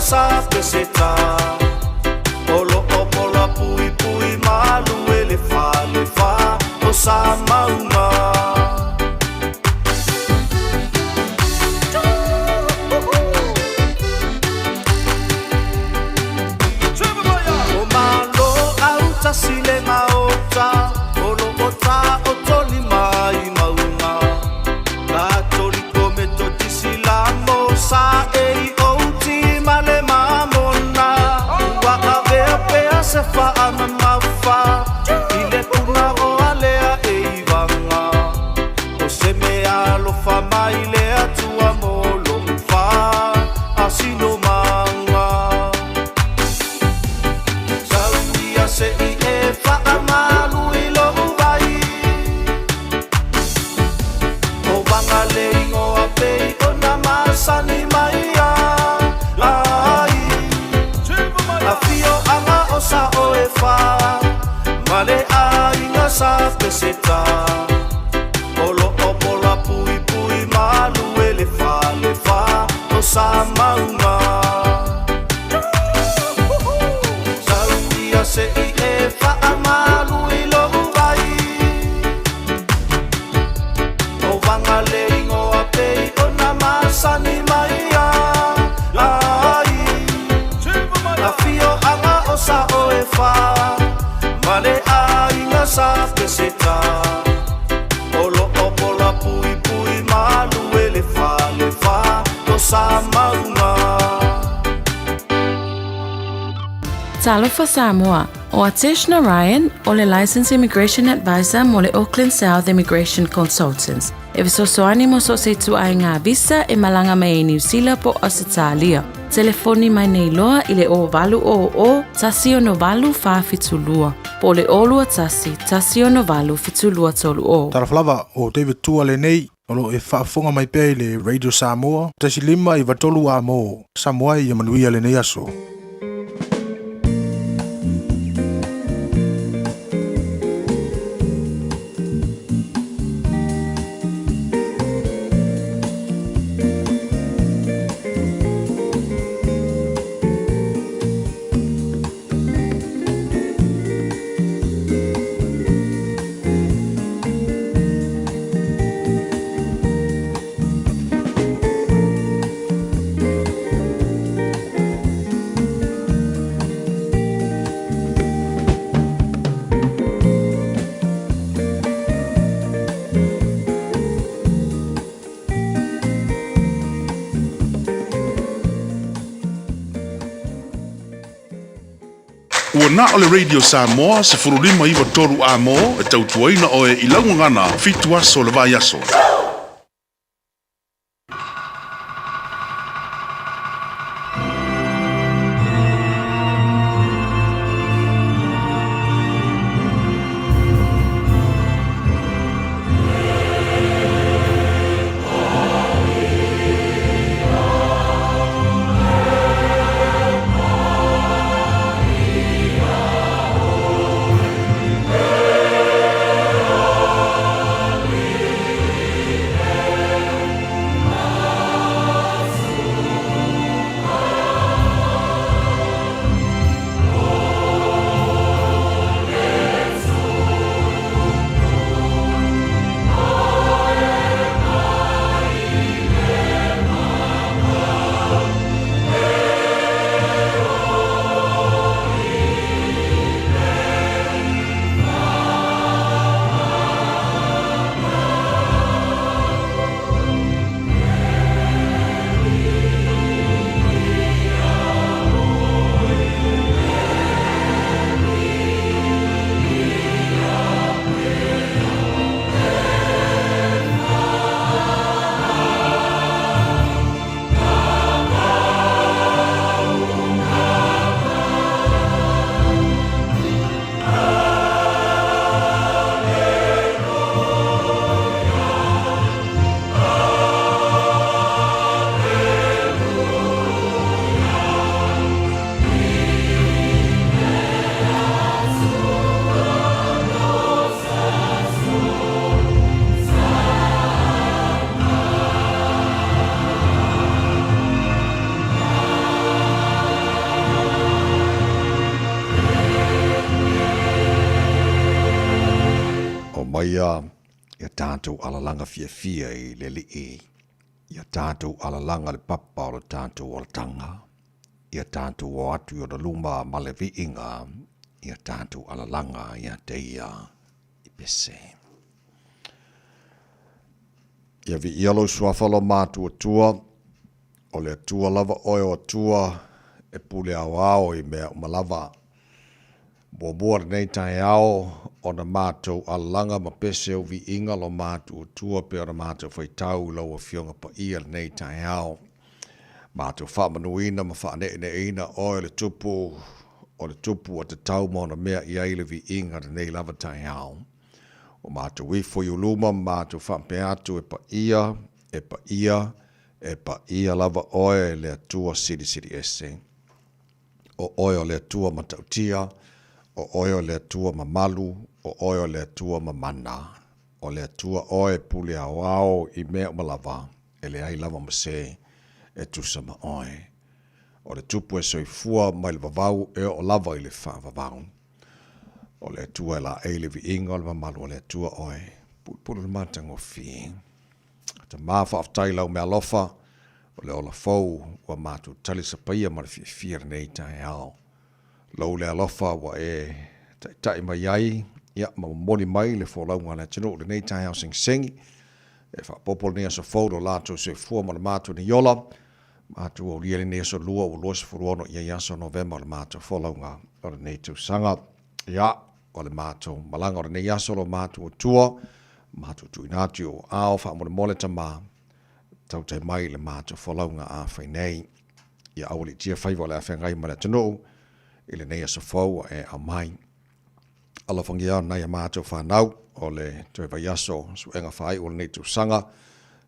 sa peseta O loo pola pui pui malu e le fale fa o sa maunga. O malo au tasi le maota o lo o ta o toli mai maunga. Katoliko metotisi lamo sa ei outi ma le mamona. Ua avea pea se faamamafa i le punaoa lea e ivaga. O se mea alofa mai le Atua mo lou faasinomaga. Saunia se i e faamalu i lou vai. O vaga le igoa pei ona masani mai ai. Afioaga o sao e fa ma le aiga sa Peseta. O loo pola puipui malu e le fale fa o sa mauga. Saunia se i e faamalu i lou vai. O vaga le igoa pei ona masani mai ai. Afioaga o sao e fa ma le aiga sa Peseta. O loo pola puipui malu e le fale fa o sa mauga. Talofa Samoa. O Atesh Ryan, o le Licensed Immigration Advisor mo le Auckland South Immigration Consultants. E fesoasoani mo so o se ituaiga visa e malaga mai ai Niu Sila po o Ausetalia. Telefoni mai nei loa i le 0800 168 472 po o le 021 168 7230. Talofa lava, o David Tua lenei, o loo e faafofoga mai pea i le Radio Samoa, 1.5 93 amo, Samoa ia manuia lenei aso. Ua na o le Radio Samoa 15 9 3 amo e tautuaina oe i lau gagana 7 aso o le vaiaso. faia ia tatou alalaga fiafia i le Alii, ia tatou alalaga le papa o le tatou olataga, ia tatou o atu i ona luma ma le viiga, ia tatou alalaga ia te ia i pese. Ia viia lou suafa lo matuatua, o le Atua lava oe o Atua e pule aoao i mea uma lava. Muamua lenei taeao ona matou alalaga ma pese ou viiga lo matuatua pe ona matou faitau i lau Afioga Paia lenei taeao. Matou faamanuina ma faaneeneeina oe le Tupu, o le Tupu ua tatau ma ona mea i ai le viiga lenei lava taeao. Ua matou ifo i uluma ma matou faapea atu e paia, e paia, e paia lava oe le Atua Silisili Ese. O oe o le Atua matautia, o oe o le Atua mamalu, o oe o le Atua mamana. O le Atua oe e pule aoao i mea uma lava, e leai lava ma se e tusa ma oe. O le Tupu e soifua mai le vavau e oo lava i le faavavau. O le Atua e laei le viiga o le mamalu o le Atua oe. Pulupulu le matagofie. Tama faafetai i lau meaalofa o le ola fou ua matou talisapaia ma le fiafia lenei taeao. Lou le alofa ua e taitai mai ai ia ma momoli mai le folauga a le atunuu lenei taeao segisegi. E faaopoopo lenei aso fou lo latou soifua ma le matou nei ola. Matou aulia lenei aso lua ua 26 i ai aso Novema o le matou folauga o lenei tausaga. Ia, o le matou malaga o lenei aso lo matou Atua, matou tuuina atu i ou aao faamolemole Tama, tautai mai i le matou folauga a fai nei. Ia aualiitia faiva o le a feagai ma le atunuu i lenei aso fou ua e aumai. Alofagia nai a matou fanau o le toe vaiaso suega faaiu o lenei tausaga,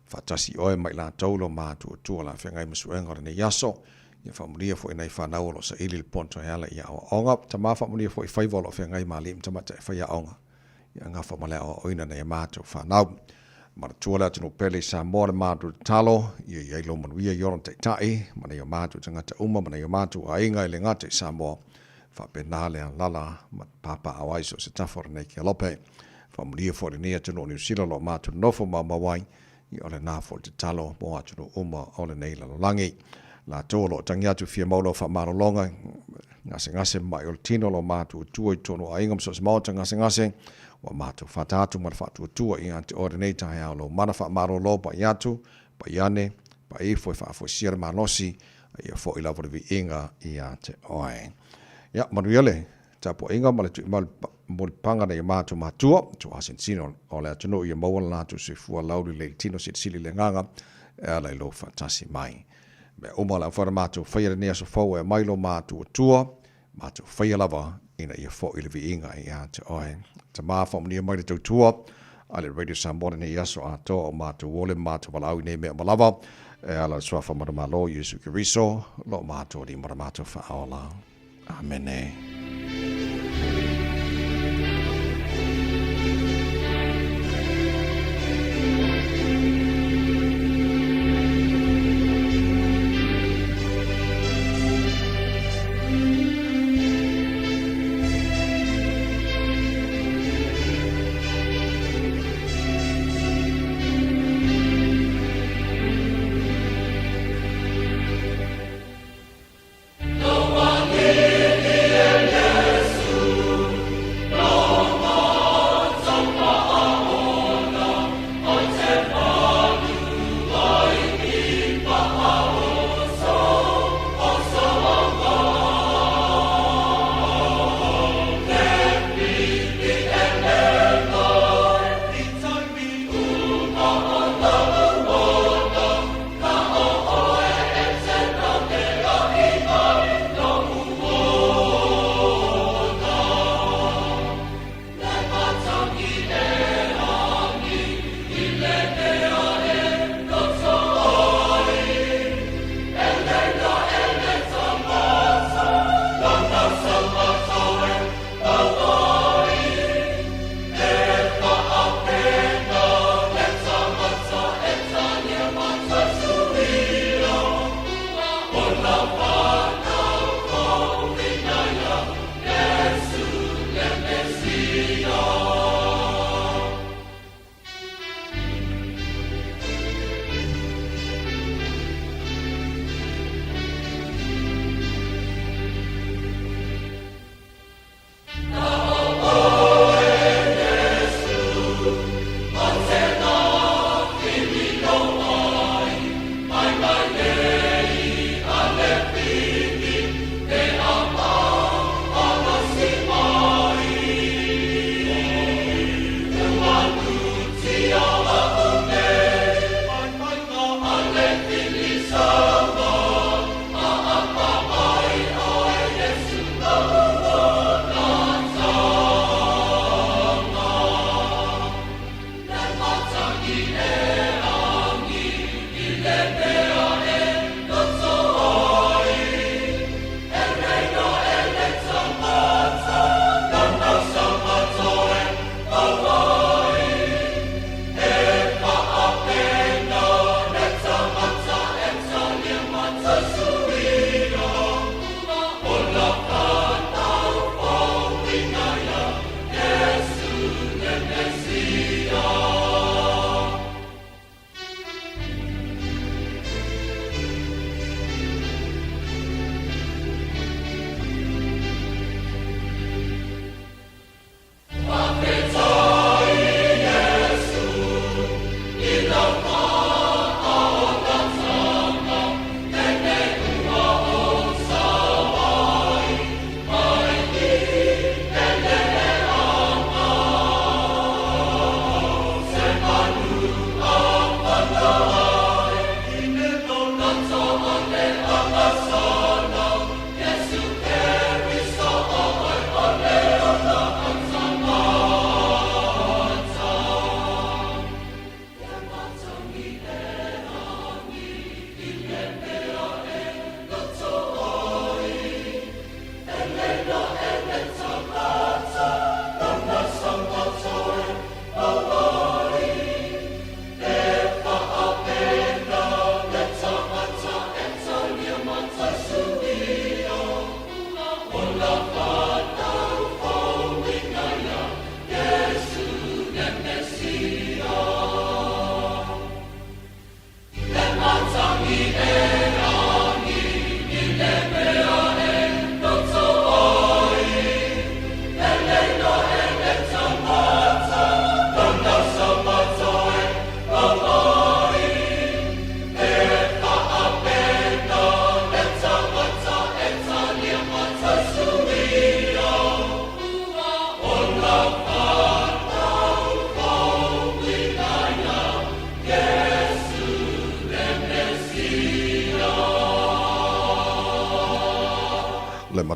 faatasi oe ma i latou lo matou Atua o le a feagai ma suega o lenei aso. Ia faamanuia foi nai fanau o lo o saili le poto e ala i aoaoga. Tama faamanuia foi faiva o lo o feagai ma alii ma tamaitai e faiaoga. Ia gafa ma le aoaoina nai a matou fanau. Manatua le atunuu pele i Samoa le matou tatalo, ia i ai lou manuia i ona taitai, ma nai o matou tagata uma ma nai o matou aiga e le gata i Samoa, faapena le alaala ma papaaao ai so o se tafa o lenei kelope. Faamanuia foi lenei atunuu o Niu Sila o lo o matou nonofo maumau ai, ia o lena foi le tatalo mo atunuu uma o lenei lalolagi. Latou o lo o tagi atu fia maua lau faamalologa, gasegase ma mai o le tino o lo o matuatua i totonu o aiga ma so o se maota gasegase, ua matou fata atu ma le faatuatua ia te oe lenei taeao lou mana faamalolo pai atu, pai ane, pai ifo e faafoisia le malosi, a ia foi lava le viiga ia te oe. Ia, manuia le tapuaiga ma le mulipaga nei o matou matua, tuasinsino o le atunuu ia maua le latou soifua lauli lei tino silisili le agaga e ala i lou faatasi mai. Mea uma o le a mafai ona matou faia lenei aso fou e aumai lo matou Atua, matou faia lava ina ia foi le viiga ia te oe. Tama faamanuia mai le tautua a le Radio Samoa lenei aso atoa o matou ole ma matou valaau i nei mea uma lava e ala i le Suafa Manumalo Iesu Keriso lo matou Alii ma lo matou Faaola. Amene.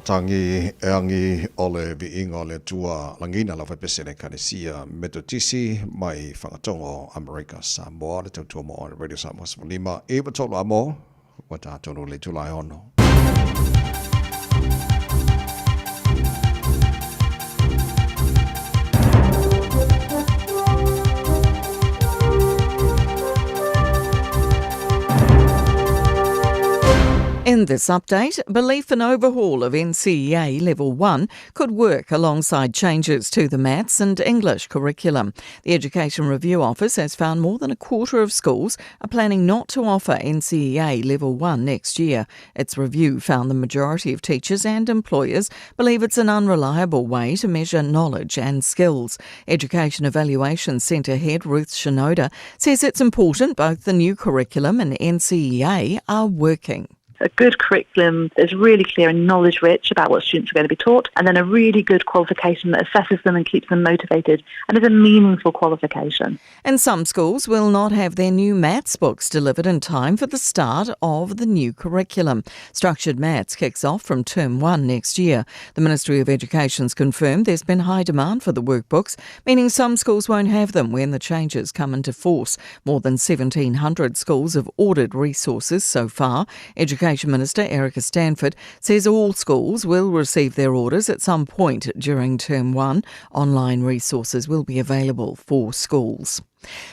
matagi e agi o le viiga o le Atua lagiina lau faipese le Ekalesia Metotisi mai Fagatogo Amerika Samoa le tautua mo oe Radio Samoa 15 93 amo ua tatou le itula e ono. In this update, belief and overhaul of NCEA Level 1 could work alongside changes to the maths and English curriculum. The Education Review Office has found more than a quarter of schools are planning not to offer NCEA Level 1 next year. Its review found the majority of teachers and employers believe it's an unreliable way to measure knowledge and skills. Education Evaluation Centre head Ruth Shinoda says it's important both the new curriculum and NCEA are working a good curriculum that's really clear and knowledge rich about what students are going to be taught, and then a really good qualification that assesses them and keeps them motivated and is a meaningful qualification. And some schools will not have their new maths books delivered in time for the start of the new curriculum. Structured Maths kicks off from term one next year. The Ministry of Education's confirmed there's been high demand for the workbooks, meaning some schools won't have them when the changes come into force. More than 1,700 schools have ordered resources so far. Education Minister Erica Stanford says all schools will receive their orders at some point during term one. Online resources will be available for schools.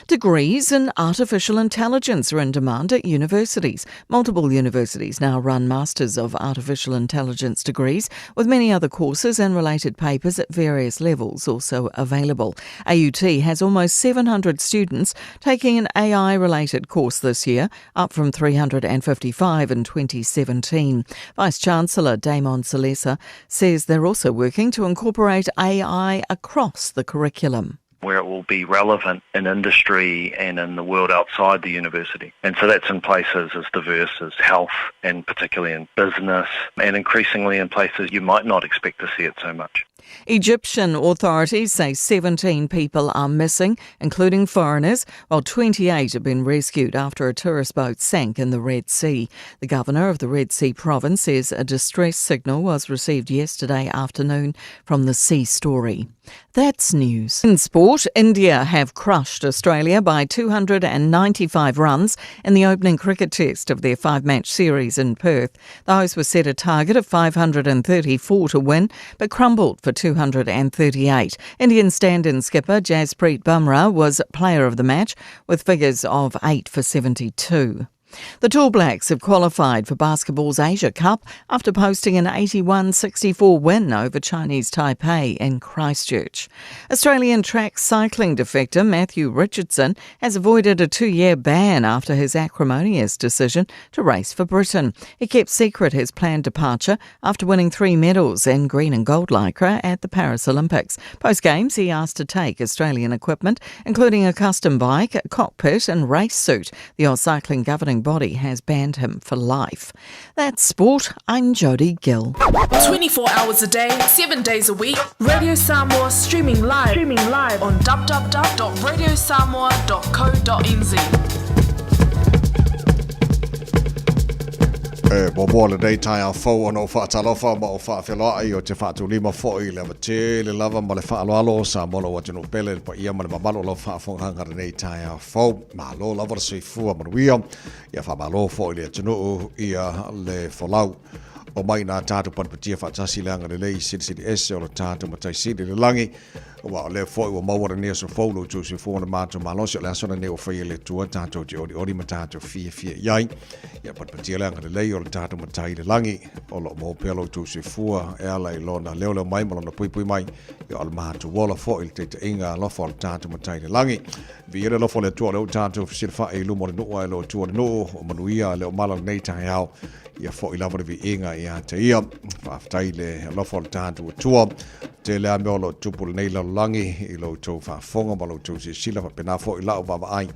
Degrees in artificial intelligence are in demand at universities. Multiple universities now run Masters of Artificial Intelligence degrees, with many other courses and related papers at various levels also available. AUT has almost 700 students taking an AI related course this year, up from 355 in 2017. Vice Chancellor Damon Salesa says they're also working to incorporate AI across the curriculum where it will be relevant in industry and in the world outside the university. And so that's in places as diverse as health and particularly in business and increasingly in places you might not expect to see it so much. Egyptian authorities say 17 people are missing, including foreigners, while 28 have been rescued after a tourist boat sank in the Red Sea. The governor of the Red Sea province says a distress signal was received yesterday afternoon from the Sea Story. That's news. In sport, India have crushed Australia by 295 runs in the opening cricket test of their five match series in Perth. The hosts were set a target of 534 to win, but crumbled for 238. Indian stand in skipper Jasprit Bumrah was player of the match with figures of 8 for 72. The Tall Blacks have qualified for basketball's Asia Cup after posting an 81-64 win over Chinese Taipei in Christchurch. Australian track cycling defector Matthew Richardson has avoided a two-year ban after his acrimonious decision to race for Britain. He kept secret his planned departure after winning three medals in green and gold lycra at the Paris Olympics. Post games, he asked to take Australian equipment, including a custom bike, cockpit, and race suit. The AusCycling governing body has banned him for life. That's sport. I'm Jody Gill. 24 hours a day, 7 days a week. Radio Samoa streaming live, streaming live on www.radiosamoa.co.nz. E muamua lenei taeao fou ona ou faatalofa ma ou faafeloai ou te faatulima foi i le ava tele lava ma le faaaloalo o Samoa lou atunuu pele le paia ma le mamalu o lau faafofogaaga lenei taeao fou. Malo lava le soifua manuia, ia faamalo foi le atunuu ia le folau. Omai nā tātou panapatia faatasi le agalelei silisili ese o le tātou Matai Sili i le lagi, aua o lea foi ua maua lenei aso fou lo outou soifua ma le matou malosi, o le aso lenei ua faia e le Atua tātou te olioli ma tātou fiafia i ai. Ia panapatia le agalelei o le tātou Matai i le lagi, o lo o maua pea lo outou soifua e ala i lona leoleo mai ma lona puipui mai, ia o le matou ola foi i le taitaiga alofa o le tātou Matai i le lagi. Viia le alofa o le Atua o lea ua tatou fesilafai i luma o le nuu ae le o tua o le nuu, o manuia le o mala lenei taeao, ia foi lava le viiga ia te ia. Faafetai le alofa o le tatou Atua. Tele lava mea o lo o tupu lenei lalolagi i lo outou faafofoga ma lo outou silasila, faapena foi lau vaavaai,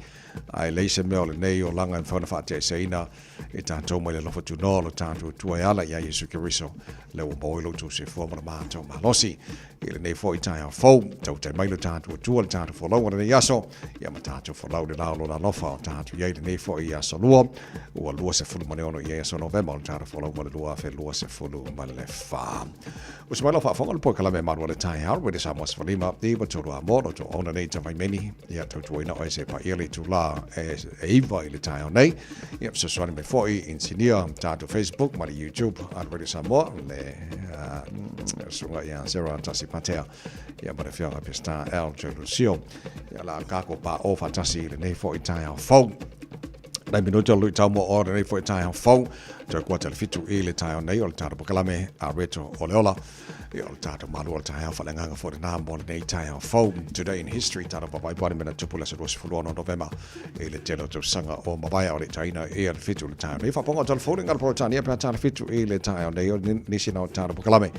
ae leai se mea o lenei olaga e mafai ona faateaseina e tatou mai le alofa tunoa o lo tatou Atua e ala ia Iesu Keriso, lea ua maua ai lo outou soifua ma le matou malosi. I lenei foi taeao fou, tautai mai lo tatou Atua le tatou folauga lenei aso, ia ma tatou folau le la o lona alofa o tatou i ai lenei foi aso lua, ua 26 i ai aso Novema o le tatou folauga le 2024. Uso mai lau faafofoga le polokalame malu o le taeao, Radio Samoa 15, 9 tolu a mo, lo tau auna nei tavaimeni, ia tautuaina oe se paia le itula e 9 i le taeao nei, ia fesoasoani mai foi insinia tatou Facebook ma le YouTube a le Radio Samoa, le susuga ia Sarah Tasi Patea, ia ma le afioga Pestar L. Joe Ia la kako pa o faatasi i lenei foi taeao fou. Nai minuta o lui tau mo o lenei foi taeao fou. Toe kuata le 7 i le taeao nei o le tatou polokalame a Reto o le Ola. Ia o le tatou malu o le taeao faaleagaga foi lena mo lenei taeao fou. Today in history, tatou vaavaai po o a ni mea na tupu i le aso 26 Novema i le tele o tausaga o mavae o le taina ia le 7 i le taeao nei. Faafofoga o telefoni ngā Peretania pe a tā le 7 i le taeao nei o nisi na o tatou polokalame.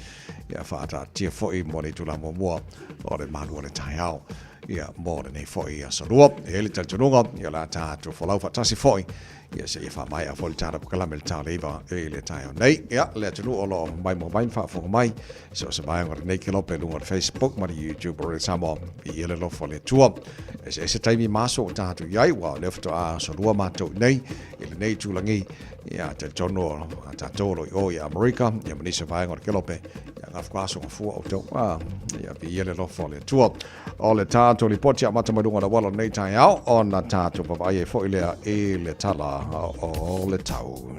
Ia faataatia foi mo le itula muamua o le malu o le taeao. Ia mo lenei foi aso lua. E i ai le talitonuga, ia o le a tatou folau faatasi foi, ia seia faamaea foi le tatou polokalame i le ta o le 9 i le taeao nei. Ia, le atunuu o lo o maimoa mai ma faafofoga mai, so o se vaega o lenei kelope i luga o le Facebook ma le YouTube o Radio Samoa, viia le alofa o le Atua. Eseese taimi ma aso ua tatou i ai, aua o lea faatoa aso lua matou i nei, i lenei itulagi, ia talitonu o tatou o lo o i o i Amerika, ia ma nisi o vaega o le kelope, ia gafa aso gafua outou, ia viia le alofa o le Atua. O le tatou lipoti amata mai luga o le auala o lenei taeao, ona tatou vaavaai ai foi lea i le tala o le tau.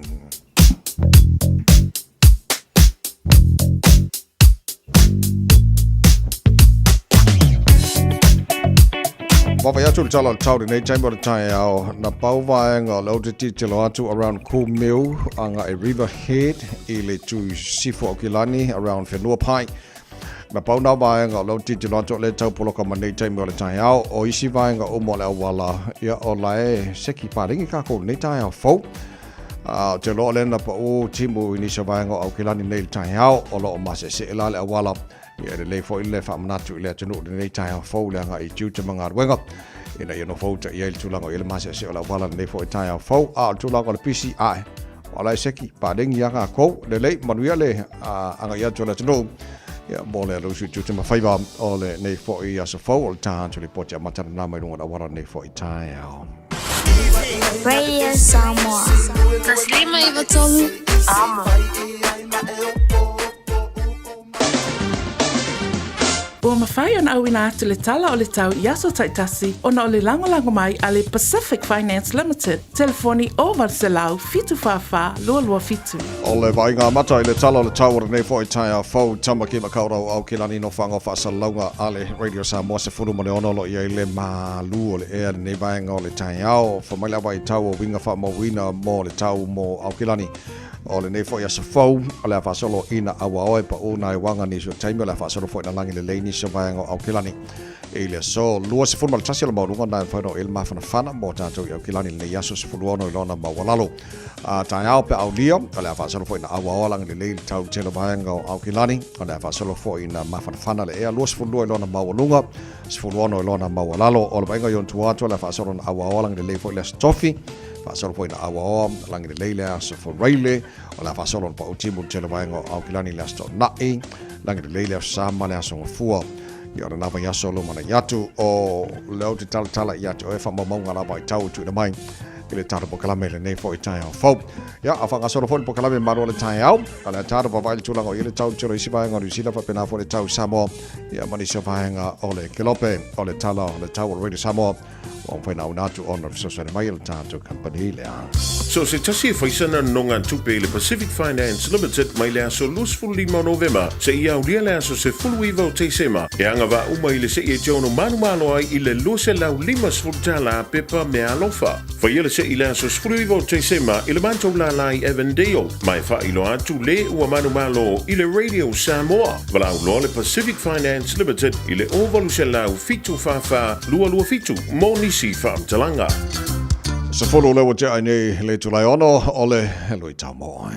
Vaavaai atu le tala o le tau lenei taimi o le taeao, na pau vaega o le ou te tilotilo atu around Kumeu agai Riverhead i le itu i sisifo o Aukilani around Whenuapai. Na pau nā vaega o le ou tilotilo atu o le tau poloka ma nei taimi o le taeao, o isi vaega uma o le auala, ia o la e seki paleni kākou lenei taeao fou. A o te loa lea na paʻū timu i nisi o vaega o Aukilani nei i le taeao, o lo o maseʻeseʻe la le auala. Ia e lelei foi le faamanatu i le atunuu i lenei taeao fou le agai i tiute ma galuega ina ia nofo uta i ai le tulaga o i ai le maseʻeseʻe o le auala lenei foi taeao fou. A o le tulaga o le pisi, ʻae, o la e seki paleni ia kākou. Lelei, manuia le agai atu o le atunuu. Ia, mo le alu usu i tiute ma faiva o lenei foi aso fou o le tā atu lipoti amata lena mai luga o le auala lenei foi taeao. Radio Samoa. 153 Amo. Ua mafai ona auina atu le tala o le tau i aso taitasi ona o le lagolago mai a le Pacific Finance Limited, telefoni 0800 744 227. O le vaaiga amata i le tala o le tau o lenei foi taeao fou, Tamaki Makaurau Aukilani Nofoaga o Faasalalauga a le Radio Samoa 16 o lo o i ai le malu o le ea lenei vaega o le taeao. Fai mai lava i tau o uiga faamauina mo le tau mo Aukilani o lenei foi aso fou, o le a faasolo ina auaoe paʻū nā uaga nisi o taimi, o le a faasolo foi ina lagi lelei nisi o vaega o Aukilani i le aso 21 o le maualuga na e mafai ona oo i ai le mafanafana mo tatou i Aukilani i lenei aso 16 i lona maualalo. A taeao pe aulia, o le a faasolo foi ina auaoa lagi lelei le tau tele o vaega o Aukilani, o le a faasolo foi ina mafanafana le ea 22 i lona maualuga, 16 i lona maualalo. O le vaaiga i ona tua atu, o le a faasolo ina auaoa lagi lelei foi le aso Tofi, faasolo foi ina auaoa lagi lelei le aso Faraile, o le a faasolo ina pau timu le tele o vaega o Aukilani i le aso Toonai, lagi lelei le aso Sama le aso Gafua. Ia o lena vaiaso lumanai atu o lea ou te talatala ia te oe faamaumauga lava i tau e tuuina mai i le tatou polokalame i lenei foi taeao fou. Ia, a faagasolo foi le polokalame malo o le taeao, a le tatou vaavaai i le tulaga o i ai le tau i le tele o isi vaega o Niu Sila faapena foi le tau i Samoa, ia ma nisi o vaega o le kelope o le tala o le tau o le Radio Samoa. Ua mafai ona auina atu ona fesoasoani mai e le tatou kamupani lea. So se tasi e fai sana nonogatupe i le Pacific Finance Limited mai le aso 25 o Novema seia aulia le aso 19 o Tesema, e agavaa uma i le se'i e te ono manumalo ai i le $250 pepa meaalofa. Faia le se'i i le aso 19 o Tesema i le matou lālā i Avondale, ma e faailoa atu le ua manumalo i le Radio Samoa. Valaau loa le Pacific Finance Limited i le 0800 744 227 mo nisi faamatalaga. 10 lea ua tea ai nei le itula e ono o le luitau moe.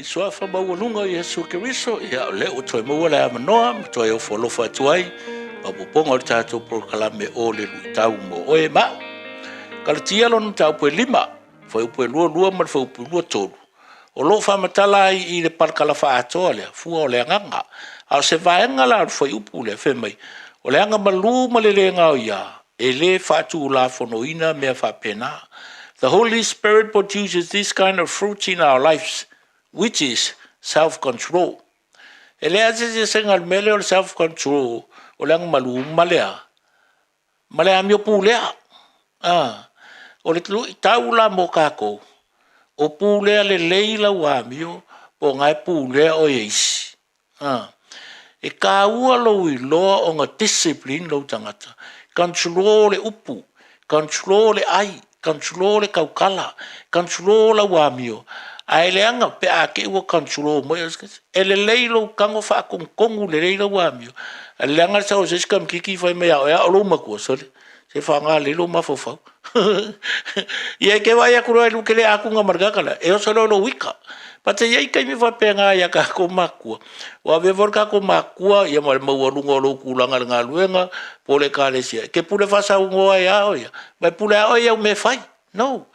Suafa maualuga o Iesu Keriso, ia o lea ua toe maua le avanoa ma toe ofo alofa atu ai faaopoopoga o le tatou polokalame o le luitau mo oe ma au. Kalatia lona mataupu e 5, fuaiupu e 22 ma le fuaiupu 23, o lo o faamatala ai i le parakalafa atoa lea, fua o le agaga. A o se vaega la o le fuaiupu lea fai mai, o le agamalu ma le le gaoia, e le faatulafonoina mea faapena. The Holy Spirit produces this kind of fruits in our lives, which is self-control. E leai lava se eseesega o le mea lea o le self-control, o le agamalu ma le a? Ma le amio pulea. O le luitau la mo tatou, o pulea lelei lau amio po o lena e pulea oe e isi. E taua lou iloa ona discipline lou tagata, control le upu, control le ai, control le tautala, control lau amio, ae leaga pe a te i ua control mai oe e se tasi. E lelei lou tago faatonutonu lelei lau amio, ae leaga le sau o se isi tamaititi fai mai ia oe lava o lou matua, sole, se faaaoga lelei lou mafaufau. Ia e te vaai atu loa e te le atuga ma le tagata lea, e oso loa i lou ita. But e i ai taimi faapena ia tatou matua, ua avea foi le tatou matua ia ma le maualuga o lou tulaga i le galuega po o le ekalesia, e te pule faasaunoa ai lava oe ia, ma e pule lava oe i au mea e fai. No,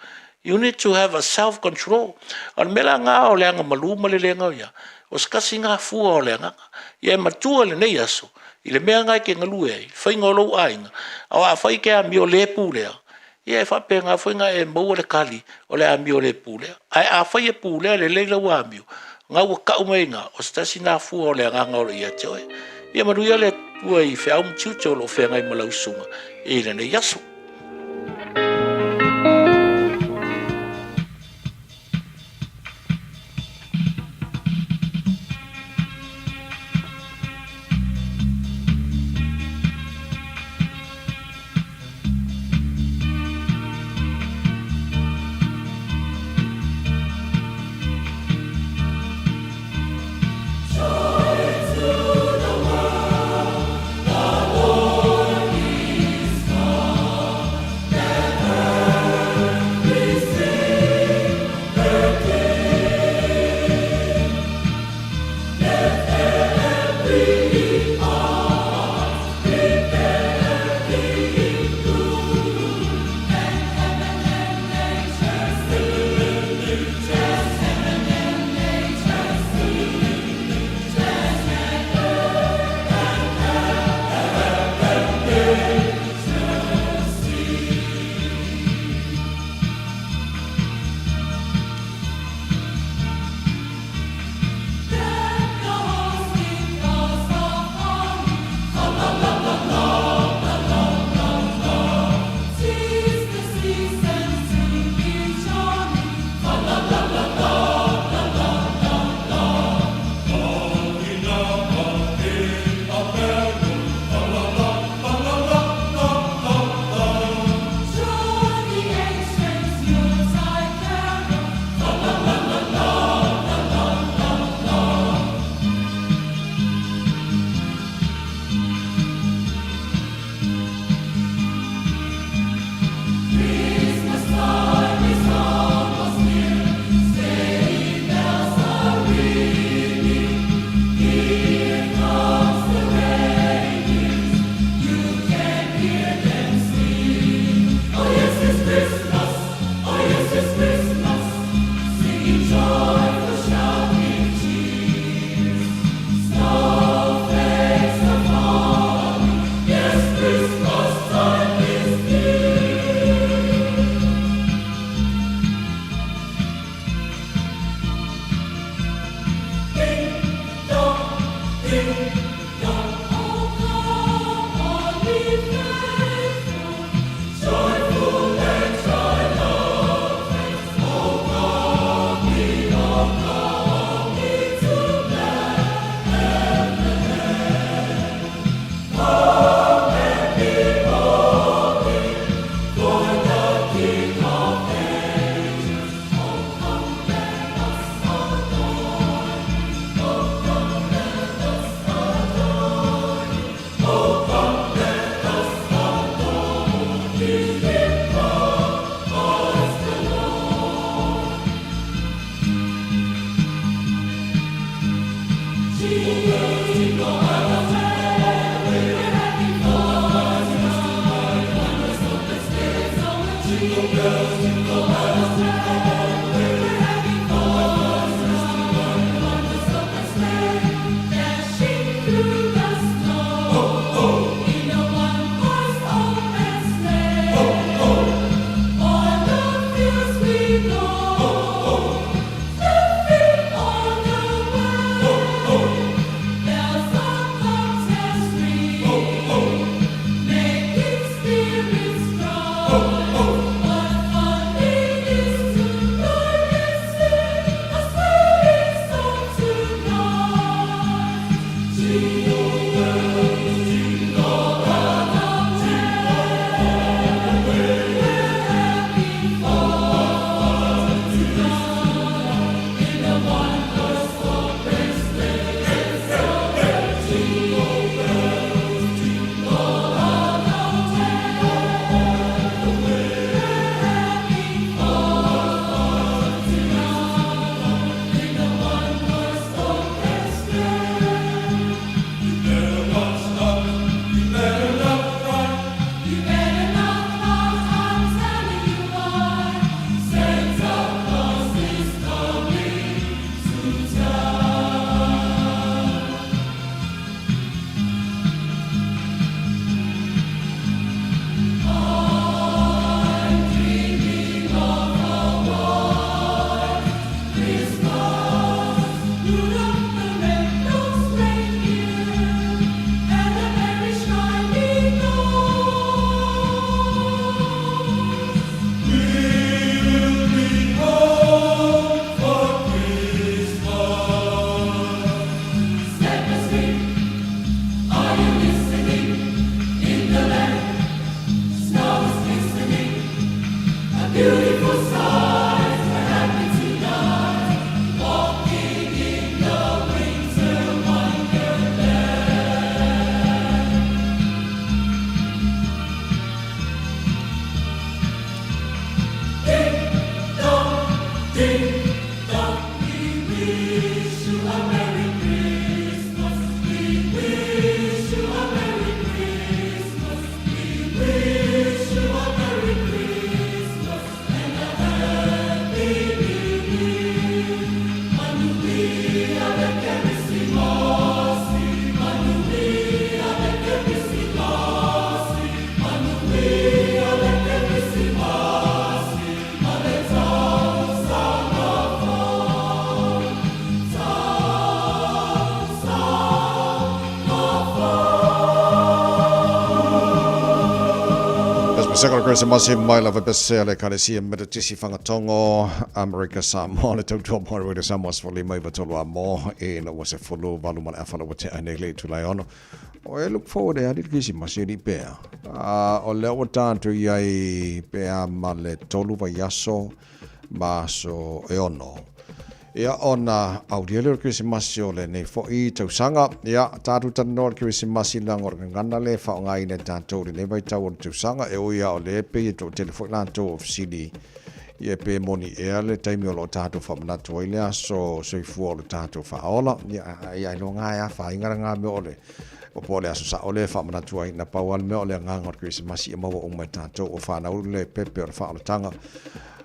you need to have a self control. O le mea la lena o le agamalu ma le le gaoia, o se tasi lena fua o le agaga. Ia e matua i lenei aso i le mea lena e te galue ai, le faiga o lou aiga, aua afai e te amio le pulea, ia e faapena foi ona e maua le tali o le amio le pulea. Ae afai e pulea lelei lau amio, o lena ua tau mai i ina, o se tasi lena fua o le agaga o lo o ia te oe. Ia manuia le Atua i feau ma tiute o lo o feagai ma lau susuga i lenei aso. Sekala Krisimasi mai lava pesea le Ekalesia Metotisi Fagatogo Amerika Samoa le tautua mo le Samoa sefulu lima iva tolu a mo ina ua sefulu valu ma le afa la ua tea nei le itula e ono. O e look forward e ali le Krisimasi e li pea. O lea ua tatou i ai pea ma le tolu vaiaso ma aso e ono. Ia, ona aulia lea o le Kerisimasi o lenei foi tausaga. Ia, tatou talanoa i le Kerisimasi leaga o le gagana lea e faaaogaina e tatou i lenei vaitau o le tausaga. E ui lava o lea e pei e toatele foi latou o fesili ia pe moni ea le taimi o lo o tatou faamanatu ai le aso soifua o le tatou faaola. Ia, ia ailoga e afaina lena mea o le po o le aso sao lea e faamanatu ai. Na pau lava le mea o le agaga o le Kerisimasi ia maua uma e tatou o fanau le pepe o le faaolataga.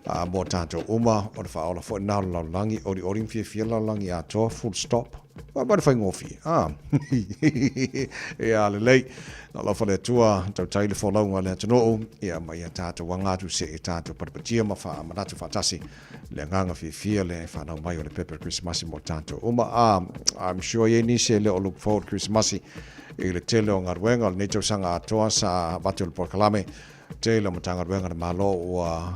Ā, mō tātou uma, o le faaola foi lena o le lalolagi, olioli ma fiafia le lalolagi atoa, full stop. Vaai mai le faigofie, ā. Ia, lelei. Na alofa le Atua, tautai le folauga a le atunuu, ia, ma ia tātou aga atu se i tātou patapatia ma faamanatu faatasi le agaga fiafia le fanau mai o le pepe o le Kerisimasi mō tātou uma. Ā, I'm sure i ai nisi e le o look forward Kerisimasi i le tele o galuega o lenei tausaga atoa sa avatu e le polokalame, Tele o Matagaluega a le Malo ua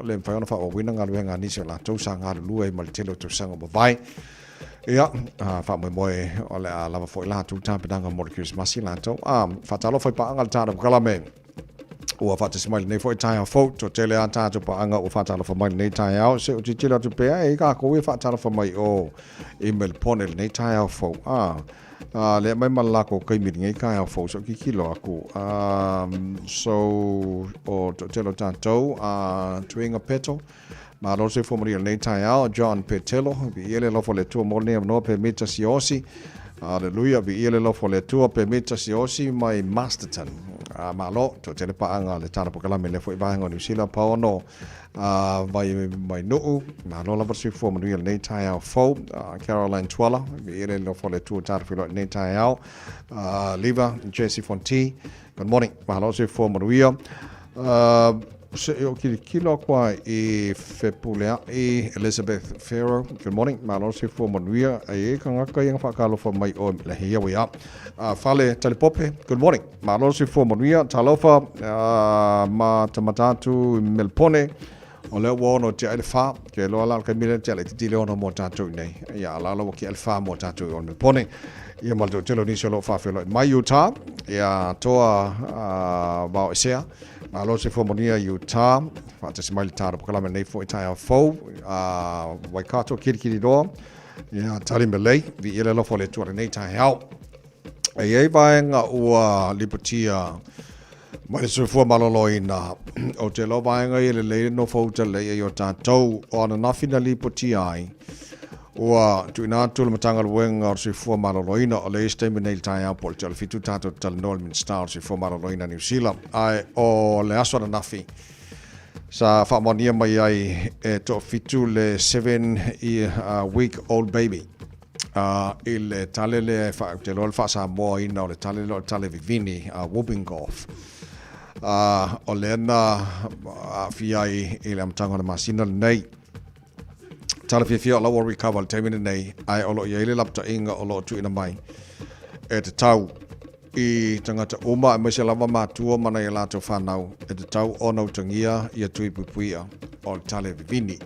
le mafai ona faaauauina galuega a nisi o latou sa galulue ai ma le tele o tausaga ua mavae. Ia, faamoemoe o le a lava foi latou tapenaga mo le Kerisimasi latou. Faatalofa i paaga le tatou kalame ua faatasi mai lenei foi taeao fou. Toatele a tatou paaga ua faatalofa mai lenei taeao. Se o tilotilo atu pea e kākou e faatalofa mai o i Melbourne lenei taeao fou. Lea mai ma le lako kaimi lenei taeao fou so kikilo aku. So o toatele o tatou tuiga peto. Malo le soifua manuia i lenei taeao. John Petelo, viia le alofa o le Atua mo lenei avanoa pe mita siosi. Haleluia, viia le alofa o le Atua pe mita siosi mai Masterton. Ah, malo, toatele paaga le tala pokalame lea foi vaega o Niu Sila, paono ah, vai mai nuu. Malo lava le soifua manuia i lenei taeao fou. Ah, Caroline Tuala, viia le alofa o le Atua tala feiloai i lenei taeao. Ah, Liva, Jesse Fonti, Good morning. Mahalo soifua manuia. Se i o kilikilo aku ai i Fepulea'i Elizabeth Farrow. Good morning. Mahalo soifua manuia. Ai e kangaka ia whaakalofa mai o le hia wea. Fale Talipope. Good morning. Mahalo soifua manuia. Talofa ma tamatatu Melpone. O lea ua ono tia i le wha. Ke loa la o le kaimile le tia le titi le ono mo tātou nei. Ia ala ala ki le wha mo tātou i on Melpone. Ia ma le toatele o nisi o lo o faafeiloai mai Utah, ia toa vao esea. Malo se fuamonia i Utah, faatasi mai le taro pokalame nei foi taeao fou, Waikato Kirikiriroa, ia Tari Melei, viia le alofa o le Atua lenei taeao. E i ai vaega ua lipotia mai le soifua maloloina, o te loa vaega ia lelei le nofo uta lelei ai o tātou o ananafi na lipotia ai, ua tuuina atu le Matagaluega o le Soifua Maloloina o le isi taimi nei i le taeao po o le 6:30 tātou te talanoa i le Minisita o le Soifua Maloloina Niu Sila, ae o le aso ananafi sa faamaonia mai ai e toafitu le 7 week old baby i le tale lea e ou te iloa le faa-Samoa-ina o le tale lea o le tale vivini, whooping cough. O lea na aafia ai i le amataga o le masina lenei. Tala fiafia o la ua recover le taimi lenei, ae o lo o i ai le lapataiga o lo o tuuina mai e tatau i tagata uma aemaise lava matua ma nai a latou fanau e tatau ona utagia ia tui puipuia o le tale vivini.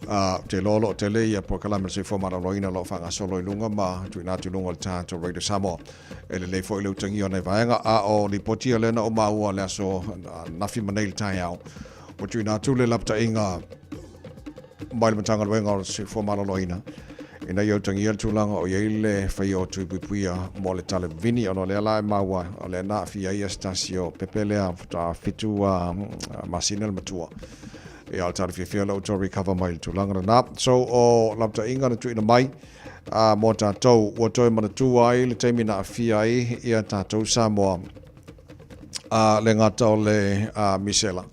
Ou te iloa o lo o tele ia polokalame o le soifua maloloina o lo o faagasolo i luga ma tuuina atu i luga o le tatou Radio Samoa. E lelei foi le utagia o nei vaega, a o lipoti lea na ou maua le aso nafi ma nei i le taeao, ua tuuina atu le lapataiga mai le Matagaluega o le Soifua Maloloina ina ia utagia le tulaga o i ai le faia o tui puipuia mo le tale vini, ona o lea la e maua o lea na aafia ai se tasi o pepe lea faatoa 7 masina le matua. Ia, o le tala fiafia lea ua toe recover mai le tulaga lena. So, o lapataiga na tuuina mai mo tātou, ua toe manatua ai le taimi na aafia ai ia tātou Samoa le gata o le misela.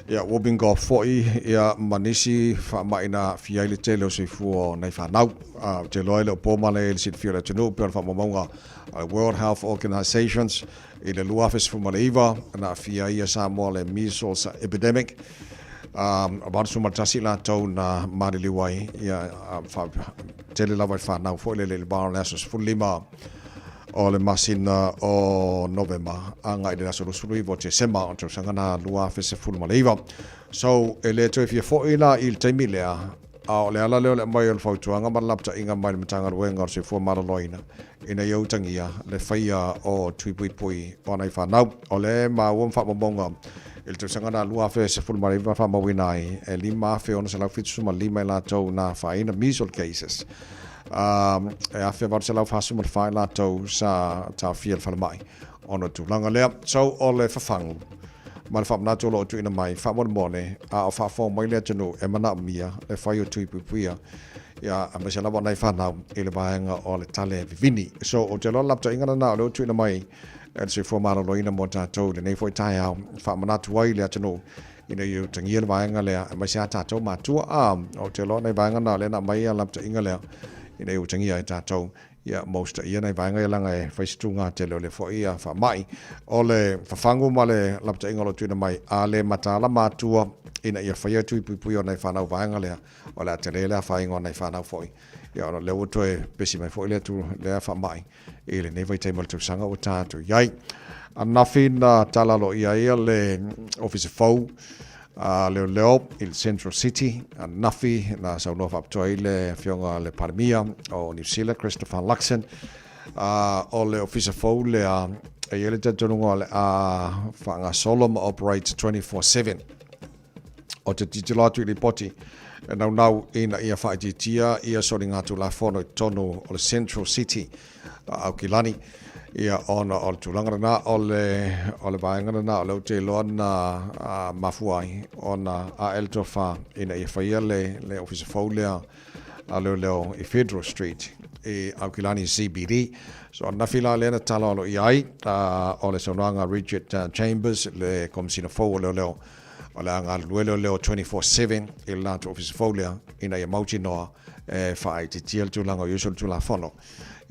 Ia, whooping cough foi, ia, ma nisi faamai na aafia ai le tele o soifua o nai fanau. Ou te iloa e le o po male i le silafia o le atunuu pei o le faamaumauga a le World Health Organizations i le 2019 na aafia ai ia Samoa le measles epidemic. 81 i latou na maliliu ai, ia, tele lava i fanau foi lele i le va o le aso 15 o le masina o Novema agai i le aso 29 o Tesema o le tausaga na 2019. So, e le toe fia foi la i le taimi lea, a o le ala lea o le aumai o le fautuaga ma le lapataiga mai le Matagaluega o le Soifua Maloloina ina ia utagia le faia o tui puipui o ana i fanau. O lea e maua ma faamaumauga i le tausaga na 2019 na faamauina ai e 5,675 i latou na afaina measles cases. E 1,844 i latou sa taofia i le falemai ona o le tulaga lea. So, o le fafagu ma le faamanatu o lo o tuuina mai, faamolemole, a o faafofoga mai le atunuu e manaomia le fai o tui puipuia, ia, aemaise lava nai fanau i le vaega o le tale vivini. So, ou te iloa le lapataiga lena o lea ua tuuina mai e le Soifua Maloloina mo tatou i lenei foi taeao, faamanatu ai le atunuu ina ia utagia le vaega lea, aemaise a tatou matua. A, ou te iloa nai vaega na o lea na aumai a lapataiga lea, ina ia utagia ai tatou, ia ma usitaia nai vaega ia leaga e fai se tūgā tele o lea foi faamai. O le fafagu ma le lapataiga o lo o tuuina mai, a le mataala matua ina ia faia tui puipui o nai fanau vaega lea, o le a tele le afaina o nai fanau foi. Ia ona o lea ua toe pesi mai foi lea, tu, lea faamai i lenei vaitaimi o le tausaga ua tatou i ai. Ananafi na tala aloaia ai le ofisa fou a leoleo i le Central City. Ananafi na saunoa faapitoa ai le afioga le Palemia o New Zealand, Christopher Luxon. O le ofisa fou lea e i ai le talitonuga o le a faagasolo ma operate 24/7. O te tilotilo atu i lipoti e naunau ina ia faaitiitia ia soligatulafono i totonu o le Central City a Aukilani. Ia, ona o le tulaga lena o le, o le vaega lena o lea ou te iloa na mafua ai ona ae le tofa ina ia faia le, le ofisa fou lea a leoleo i Federal Street i Aukilani CBD. So ananafi la lea na tala aloaia ai o le saunoaga a Richard Chambers, le Komesina fou o Leoleo, o le a galulue leoleo 24/7 i le latou ofisa fou lea ina ia mautinoa e faaitiitia le tulaga o i ai solitulafono.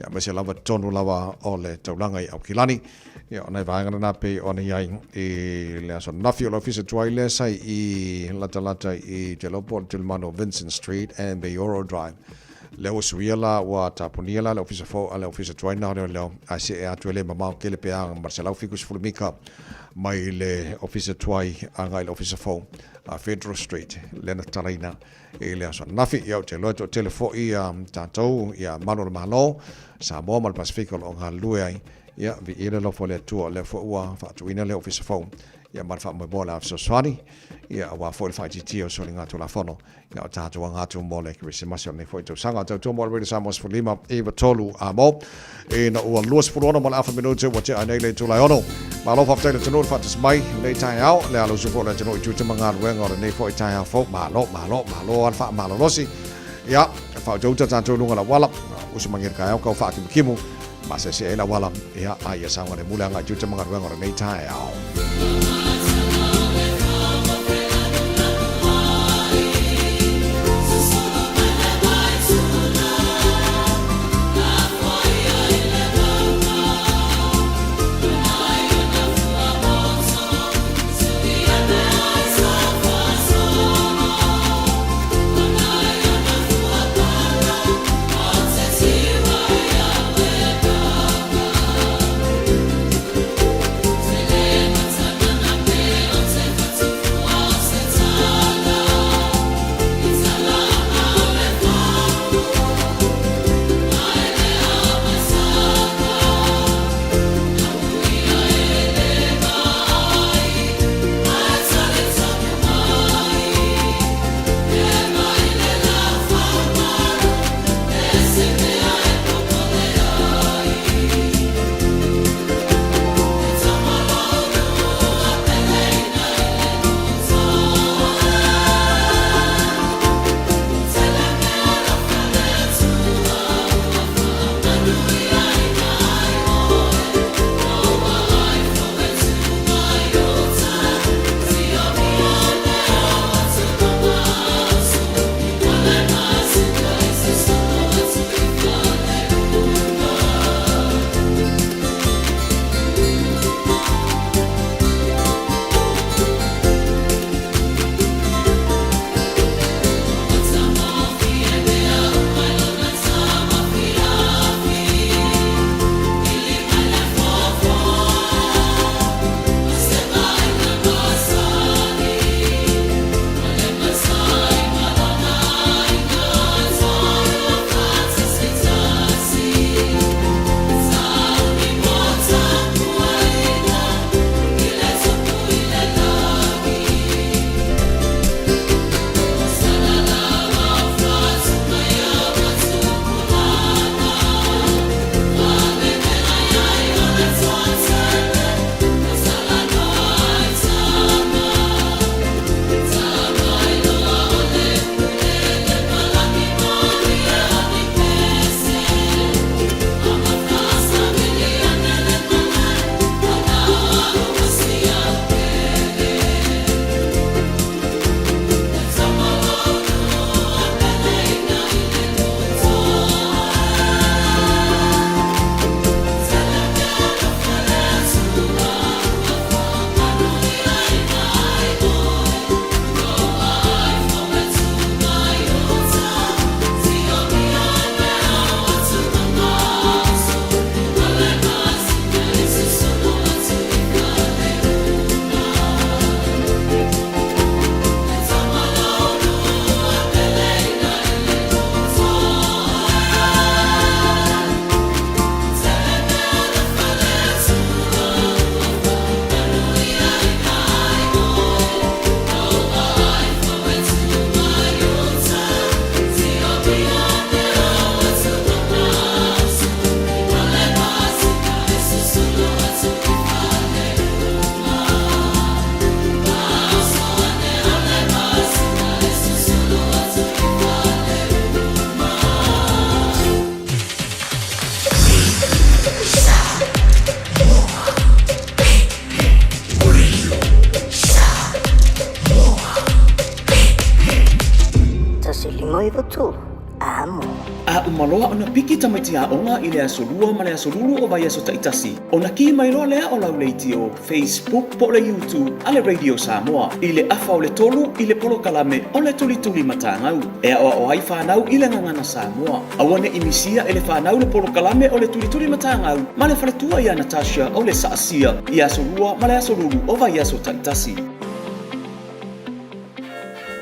Ia, aemaise lava totonu lava o le taulaga i Aukilani. Ia, o nai vaega lena pei ona i ai i le aso ananafi. O le ofisa tuai lea sa i latalata i te iloa po o le tulimanu o Vincent Street and Bayoro Drive. Lea ua suia la, ua tapunia la le ofisa fou a le ofisa tuai lena o leoleo, ae see atu e le mamao tele pe a ma le 170 mita mai le ofisa tuai agai i le ofisa fou a Federal Street lea na tatalaina i le aso ananafi. Ia, ou te iloa e toatele foi tatou ia malu o le Malo, Samoa ma le Pasefika o lo o galulue ai. Ia, viia le alofa o le Atua, o lea foi ua faatuina le ofisa fou, ia ma le faamoemoe o le a fesoasoani, ia aua foi le faaitiitia o soligatulafono, ia o tatou aga atu mo le Kerisimasi o lenei foi tausaga. Tautua mo le Radio Samoa 15 93 a mo. Ina ua 26 ma le afa minute ua tea nei le itula e 6. Malo faafetai i le atunuu le faatasi mai lenei taeao, le alo usu foi o le atunuu i tiute ma galuega o lenei foi taeao fou. Malo, malo, malo lava le faamalolosi. Ia, faautauta tatou i luga o le auala, usu magia i le taeao kau faakimukimu, maseasea ai le auala, ia, a ia saogalemu le agai i tiute ma galuega o lenei taeao. 93 Amo. A uma loa ona piki tamaiti aoga i le aso Lua ma le aso Lulu o vaiaso taitasi, ona ki mai loa lea o lau leitio, Facebook po o le YouTube a le Radio Samoa i le afa o le tolu i le polokalame o le Tulituli Matagau e aoao ai fanau i le gagana Samoa. Aua ne i misia e le fanau le polokalame o le Tulituli Matagau ma le faletua ia Natasha o le Saasia i aso Lua ma le aso Lulu o vaiaso taitasi.